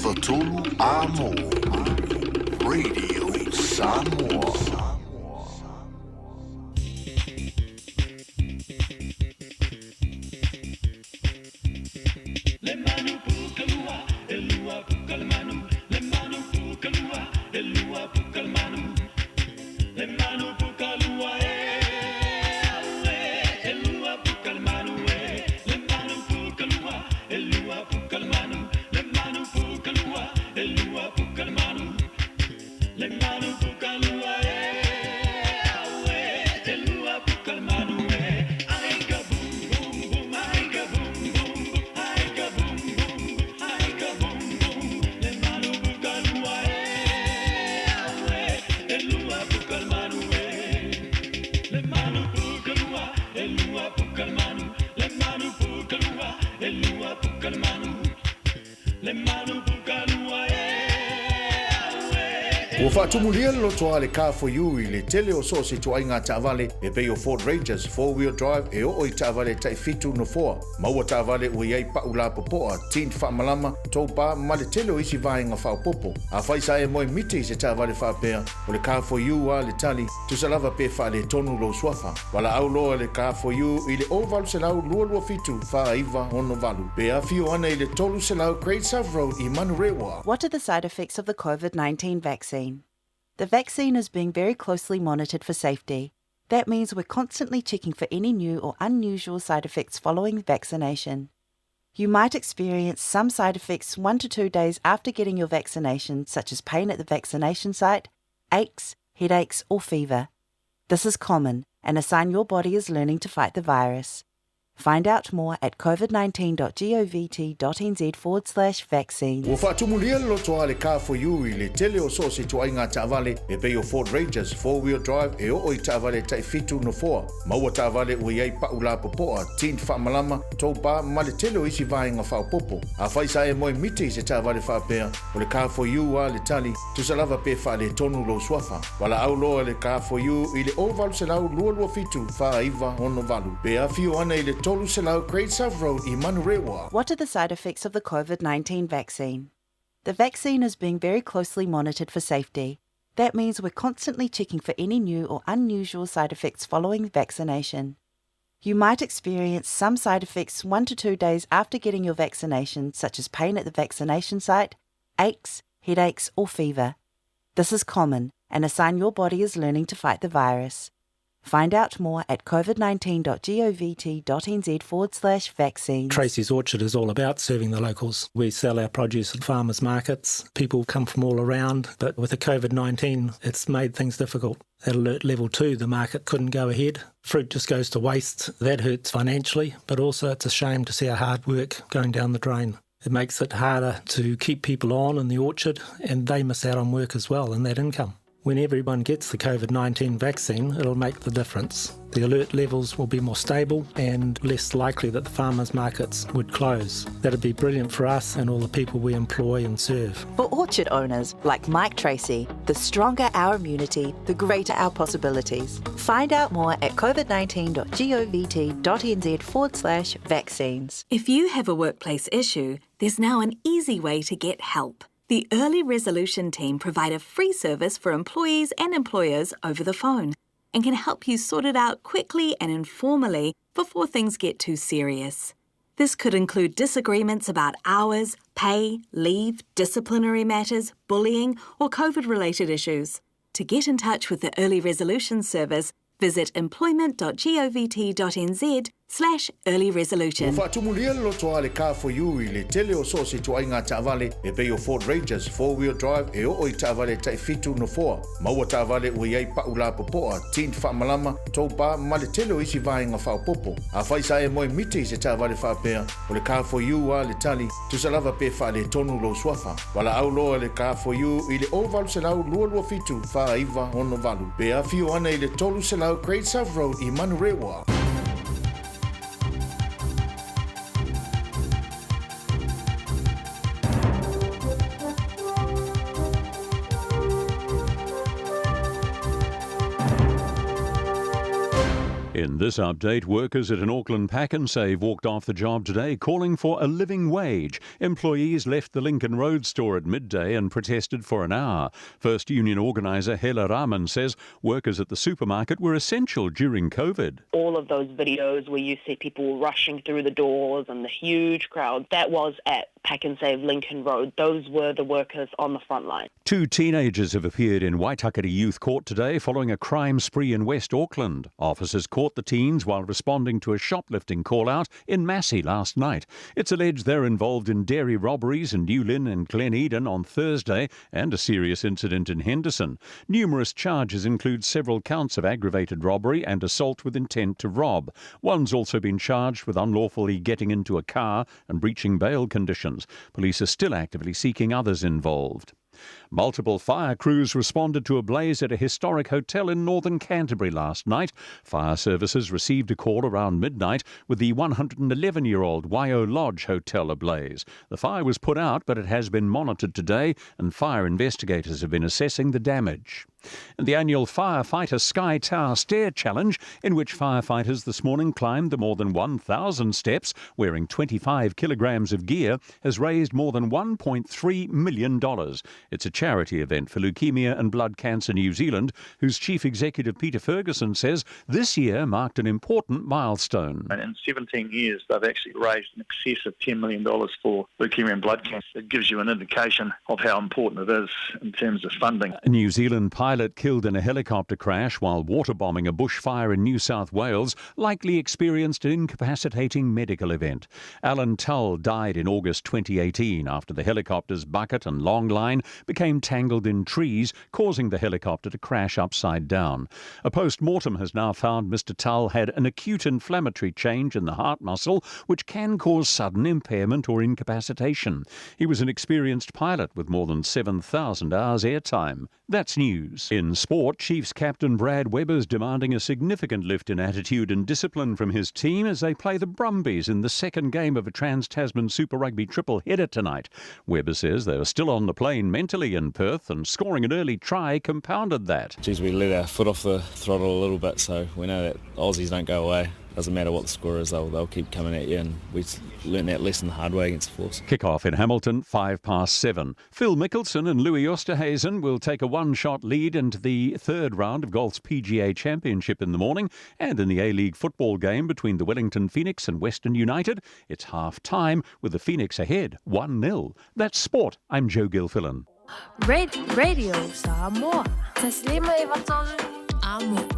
93 A mo Radio Samoa. Le manu pukalua, e lua pukalmanu. Le manu pukalua, e lua pukalmanu. Le manu pukalua, e aue, e lua pukalmanu, e. Le manu pukalua, e lua pukalmanu. Le manu pukalua, e lua pukalmanu. Le manu pukalua, e aue, e lua pukalmanu, e. Ai ka boom boom boom, ai ka boom boom boom, ai ka boom boom boom, ai ka boom boom. Le manu pukalua, e aue, e lua pukalmanu, e. Le manu pukalua, e lua pukalmanu. Le manu pukalua, e lua pukalmanu. Le manu pukalua, e aue. Ua faatumulia le loto a le Car for You i le tele o so o se ituaiga taavale e pei o Ford Rangers four-wheel drive e oo i taavale tai fitu nofoa. Maua taavale ua i ai pau lapopoa, tint faamalama, tow bar ma le tele o isi vaega faaopoopo. Afai sa e moe miti i se taavale faapea, o le Car for You a le tali, tusa lava pe faaletonu lou suafa. Valaau loa le Car for You i le 0800 227 4968 pe afio ana i le 300 Great South Road i Manurewa. What are the side effects of the COVID 19 vaccine? The vaccine is being very closely monitored for safety. That means we're constantly checking for any new or unusual side effects following vaccination. You might experience some side effects 1 to 2 days after getting your vaccination, such as pain at the vaccination site, aches, headaches, or fever. This is common and a sign your body is learning to fight the virus. Find out more at covid19.govt.nz/vaccines. Ua faatumulia le loto a le Car for You i le tele o so o se ituaiga taavale e pei o Ford Rangers four-wheel drive e oo i taavale tai fitu nofoa. Maua taavale ua i ai pau lapopoa, tint faamalama, tow bar ma le tele o isi vaega faaopoopo. Afai sa e moe miti i se taavale faapea, o le Car for You a le tali, tusa lava pe faaletonu lou suafa. Valaau loa le Car for You i le 0800 227 4968 pe afio ana i le 300 Great South Road i Manurewa. What are the side effects of the COVID 19 vaccine? The vaccine is being very closely monitored for safety. That means we're constantly checking for any new or unusual side effects following vaccination. You might experience some side effects 1 to 2 days after getting your vaccination, such as pain at the vaccination site, aches, headaches, or fever. This is common and a sign your body is learning to fight the virus. Find out more at covid19.govt.nz/vaccines. Tracy's Orchard is all about serving the locals. We sell our produce at farmers markets. People come from all around, but with the COVID 19, it's made things difficult. At alert level 2, the market couldn't go ahead. Fruit just goes to waste. That hurts financially, but also it's a shame to see our hard work going down the drain. It makes it harder to keep people on in the orchard, and they miss out on work as well and that income. When everyone gets the COVID 19 vaccine, it'll make the difference. The alert levels will be more stable and less likely that the farmers' markets would close. That'd be brilliant for us and all the people we employ and serve. For orchard owners like Mike Tracy, the stronger our immunity, the greater our possibilities. Find out more at covid19.govt.nz/vaccines. If you have a workplace issue, there's now an easy way to get help. The Early Resolution team provide a free service for employees and employers over the phone and can help you sort it out quickly and informally before things get too serious. This could include disagreements about hours, pay, leave, disciplinary matters, bullying, or COVID related issues. To get in touch with the Early Resolution Service, visit employment.govt.nz/early Ua resolution. faatumulia le loto a le Car for You i le tele o so o se ituaiga taavale e pei o Ford Rangers four-wheel drive e oo i taavale tai fitu nofoa. Maua taavale ua i ai pau lapopoa, tint faamalama, tow bar ma le tele o isi vaega faaopoopo. Afai sa e moe miti i se taavale faapea, o le Car for You a le tali, tusa lava pe faaletonu lou suafa. Valaau loa le Car for You i le 0800 227 4968 pe afio ana i le 300 Great South Road i Manurewa. E In this update, workers at an Auckland Pak'nSave walked off the job today calling for a living wage. Employees left the Lincoln Road store at midday and protested for an hour. First union organiser Hela Rahman says workers at the supermarket were essential during COVID. All of those videos where you see people rushing through the doors and the huge crowd, that was at Pak'nSave Lincoln Road. Those were the workers on the front line. Two teenagers have appeared in Waitakere Youth Court today following a crime spree in West Auckland. Officers caught the teens while responding to a shoplifting call-out in Massey last night. It's alleged they're involved in dairy robberies in New Lynn and Glen Eden on Thursday and a serious incident in Henderson. Numerous charges include several counts of aggravated robbery and assault with intent to rob. One's also been charged with unlawfully getting into a car and breaching bail conditions. Police are still actively seeking others involved. Multiple fire crews responded to a blaze at a historic hotel in northern Canterbury last night. Fire services received a call around midnight with the 111-year-old Waiau Lodge Hotel ablaze. The fire was put out, but it has been monitored today, and fire investigators have been assessing the damage. And the annual Firefighter Sky Tower Stair Challenge, in which firefighters this morning climbed the more than 1,000 steps wearing 25 kilograms of gear, has raised more than $1.3 million. It's a charity event for Leukaemia and Blood Cancer New Zealand, whose chief executive Peter Ferguson says this year marked an important milestone. And in 17 years, they've actually raised in excess of $10 million for leukaemia and blood cancer. It gives you an indication of how important it is in terms of funding. A New Zealand pilot killed in a helicopter crash while waterbombing a bushfire in New South Wales likely experienced an incapacitating medical event. Alan Tull died in August 2018 after the helicopter's bucket and long line became tangled in trees, causing the helicopter to crash upside down. A post-mortem has now found Mr. Tull had an acute inflammatory change in the heart muscle, which can cause sudden impairment or incapacitation. He was an experienced pilot with more than 7,000 hours airtime. That's news. In sport, Chiefs captain Brad Weber's demanding a significant lift in attitude and discipline from his team as they play the Brumbies in the second game of a Trans-Tasman Super Rugby triple header tonight. Weber says they are still on the plane mentally in Perth, and scoring an early try compounded that. Geez, we let our foot off the throttle a little bit, so we know that Aussies don't go away. Doesn't matter what the score is, they'll keep coming at you, and we learned that lesson the hard way against the Force. Kick-off in Hamilton, 7:05. Phil Mickelson and Louis Oosthuizen will take a one-shot lead into the third round of golf's PGA Championship in the morning, and in the A-League football game between the Wellington Phoenix and Western United, it's half-time with the Phoenix ahead, 1-0. That's sport. I'm Joe Gilfillan. Radio Samoa. Taslima Amo.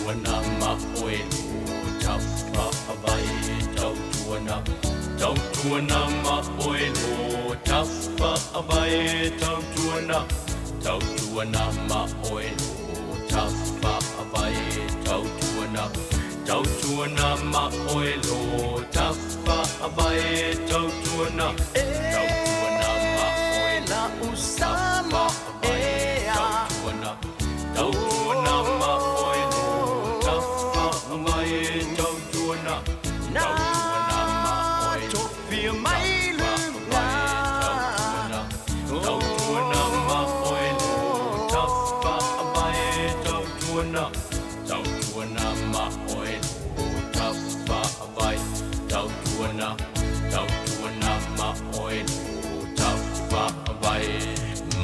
Tautuana ma oe lo tafaavae. Tautuana, tautuana ma oe lo tafaavae. Tautuana, tautuana ma oe lo tafaavae. Tautuana, tautuana ma oe lo tafaavae. Tautuana, tautuana ma oe lo tafaavae. Tautuana, tautuana ma oe lo tafaavae. Tautuana, tautuana ma oe lo tafaavae. Tautuana ma oe lo tafaavae. Tautuana, tautuana ma oe lo tafaavae. Tautuana, tautuana ma oe lo tafaavae.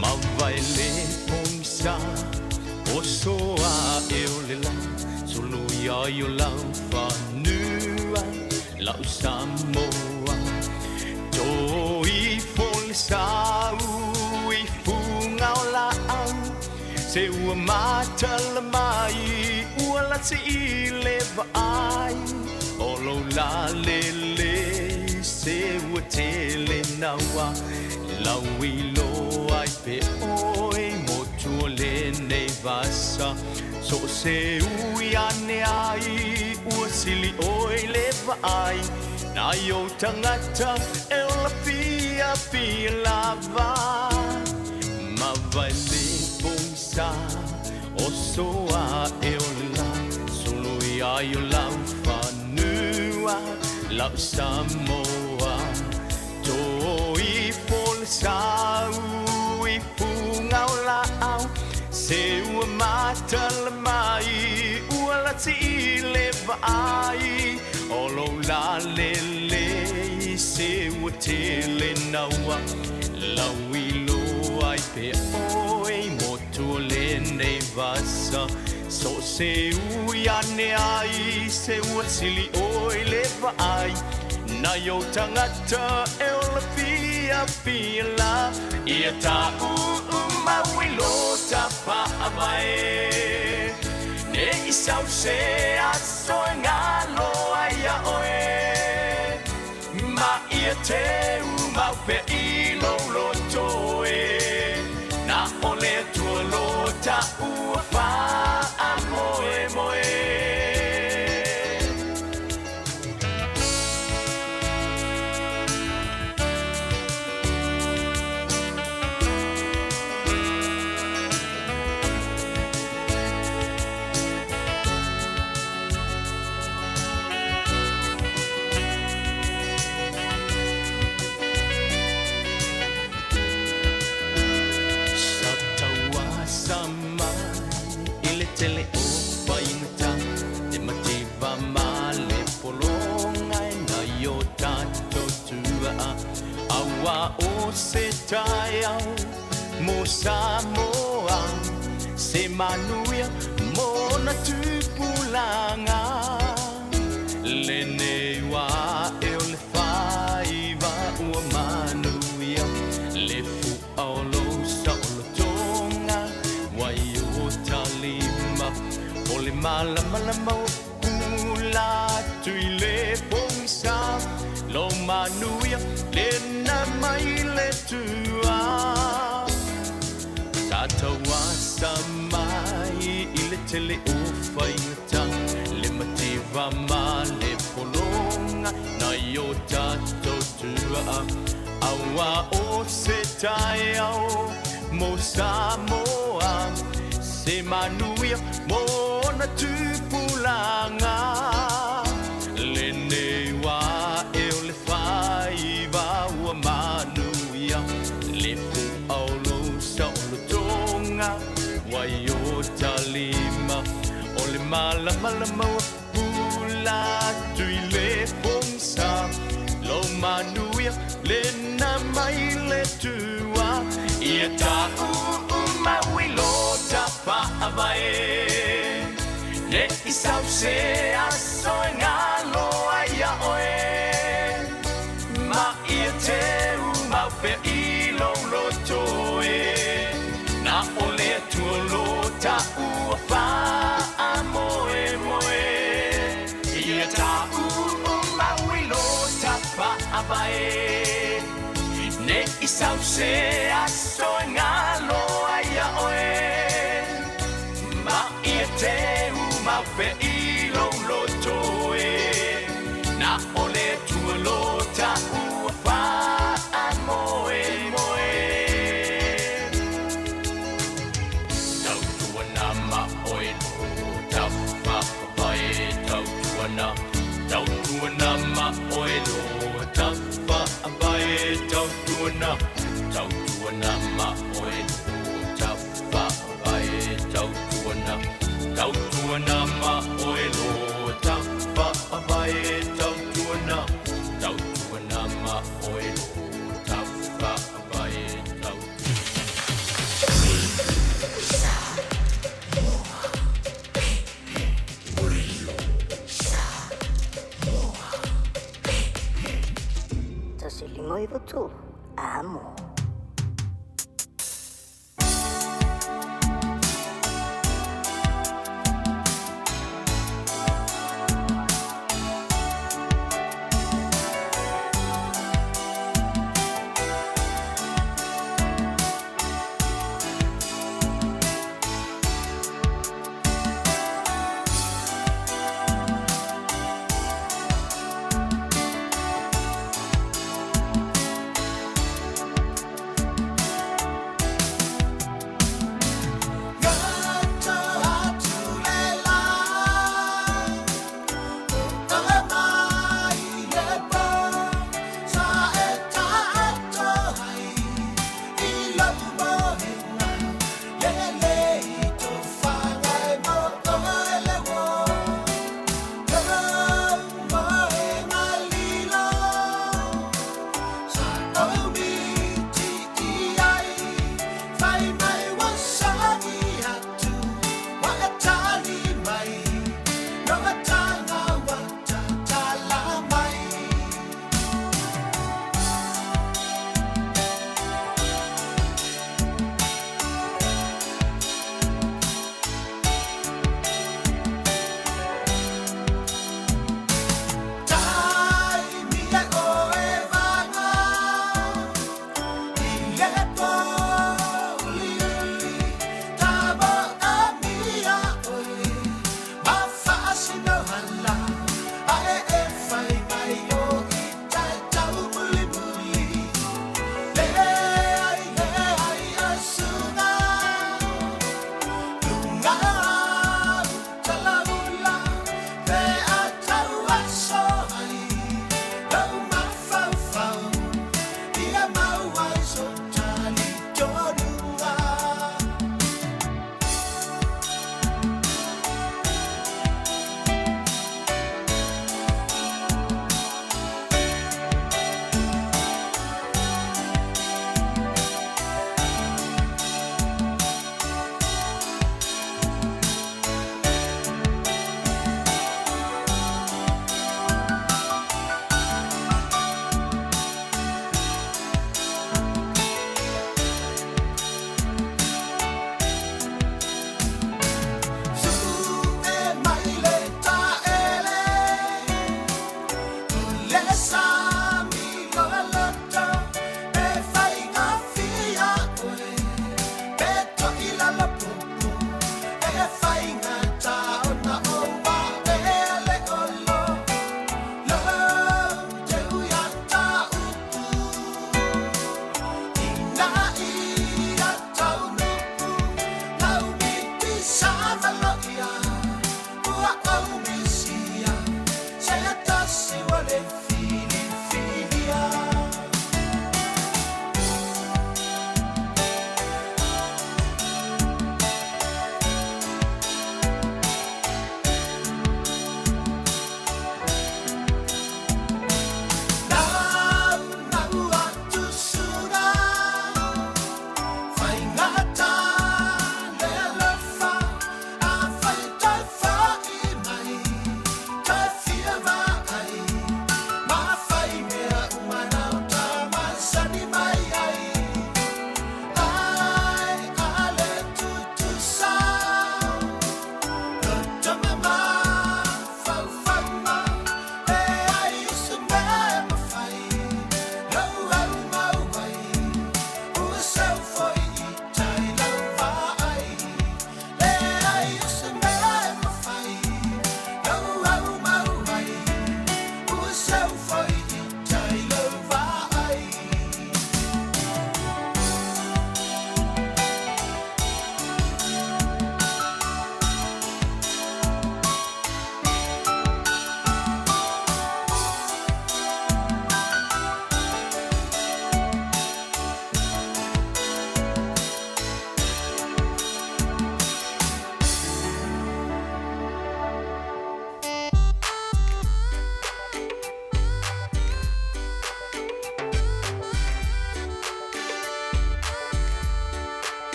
Mavae le pogisa o soa e o le la sulu ia i o lau fanua lau Samoa. Toi fo le sau i fuga o laau se ua matala mai ua lati i le vaai o lou lalelei se ua tele naua lau iloa ai pe oe motu o lenei vasa. So o se ui ane ai ua sili oe le vaai na i ou tagata e ola pia pia lava. Mavae le pogisa o soa e o le la sulu ia i o lau fanua lau Samoa. Toi fo le sau i fuga o laau se ua matala mai ua lati i le vaai o lou lalelei se ua tele naua lau iloa ai pe oe motu o lenei vasa. So o se ui ane ai se ua sili oe le vaai na i ou tagata e ola pia pia la. Ia tauu mau i lo tafaavae ne i sau se aso e galo ai ia oe ma ia teu mau pea i lou loto e na o le Atua lo taua faamoemoe. Sa tauasa mai i le tele o faigata te mativa ma le pologa e nai o tatou tuaa auā o se taeao mo Samoa se manuia mo ona tupulaga lenei ua e o le faiva ua manuia le fu'a o lou saolotoga ua i o talima o le malamalama ua pula atu i le pogisa lou manuia lena mai le tua. Sa tauasa mai i le tele o faigata le mativa ma le pologa nai o tatou tuaa auā o se taeao mo Samoa se manuia mo ona tupulaga lenei ua e o le faiva ua manuia le fu'a o lou saolotoga ua i o talima o le malamalama ua pula atu i le pogisa lou manuia lena mai le tua. Ia tauu mau i lo tafaavae ne i sau se aso e galo ai ia oe ma ia teu mau pea i lou loto e na o le Atua lo taua faamoemoe. i sau se aso e galo ai iā oe ma ia te umau pea i lou loto e na o le Atua lo taua faamoemoe. Tautuana ma oe lo tafaapae tautuana tautuana ma oe lo tafaapae tautuana tautuana ma oe lo tafaapae tautuana tautuana ma oe lo tafaapae tautuana tautuana ma oe lo tafaapae tautuana. 1593 Amo.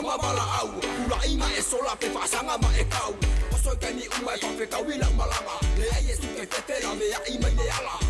tauga valaau Pulaʻiga e sola pe faasaga ma e kau Oso i taimi uma e faafetaui lau malaga Leai e suke fefe laveaʻi mai le ala.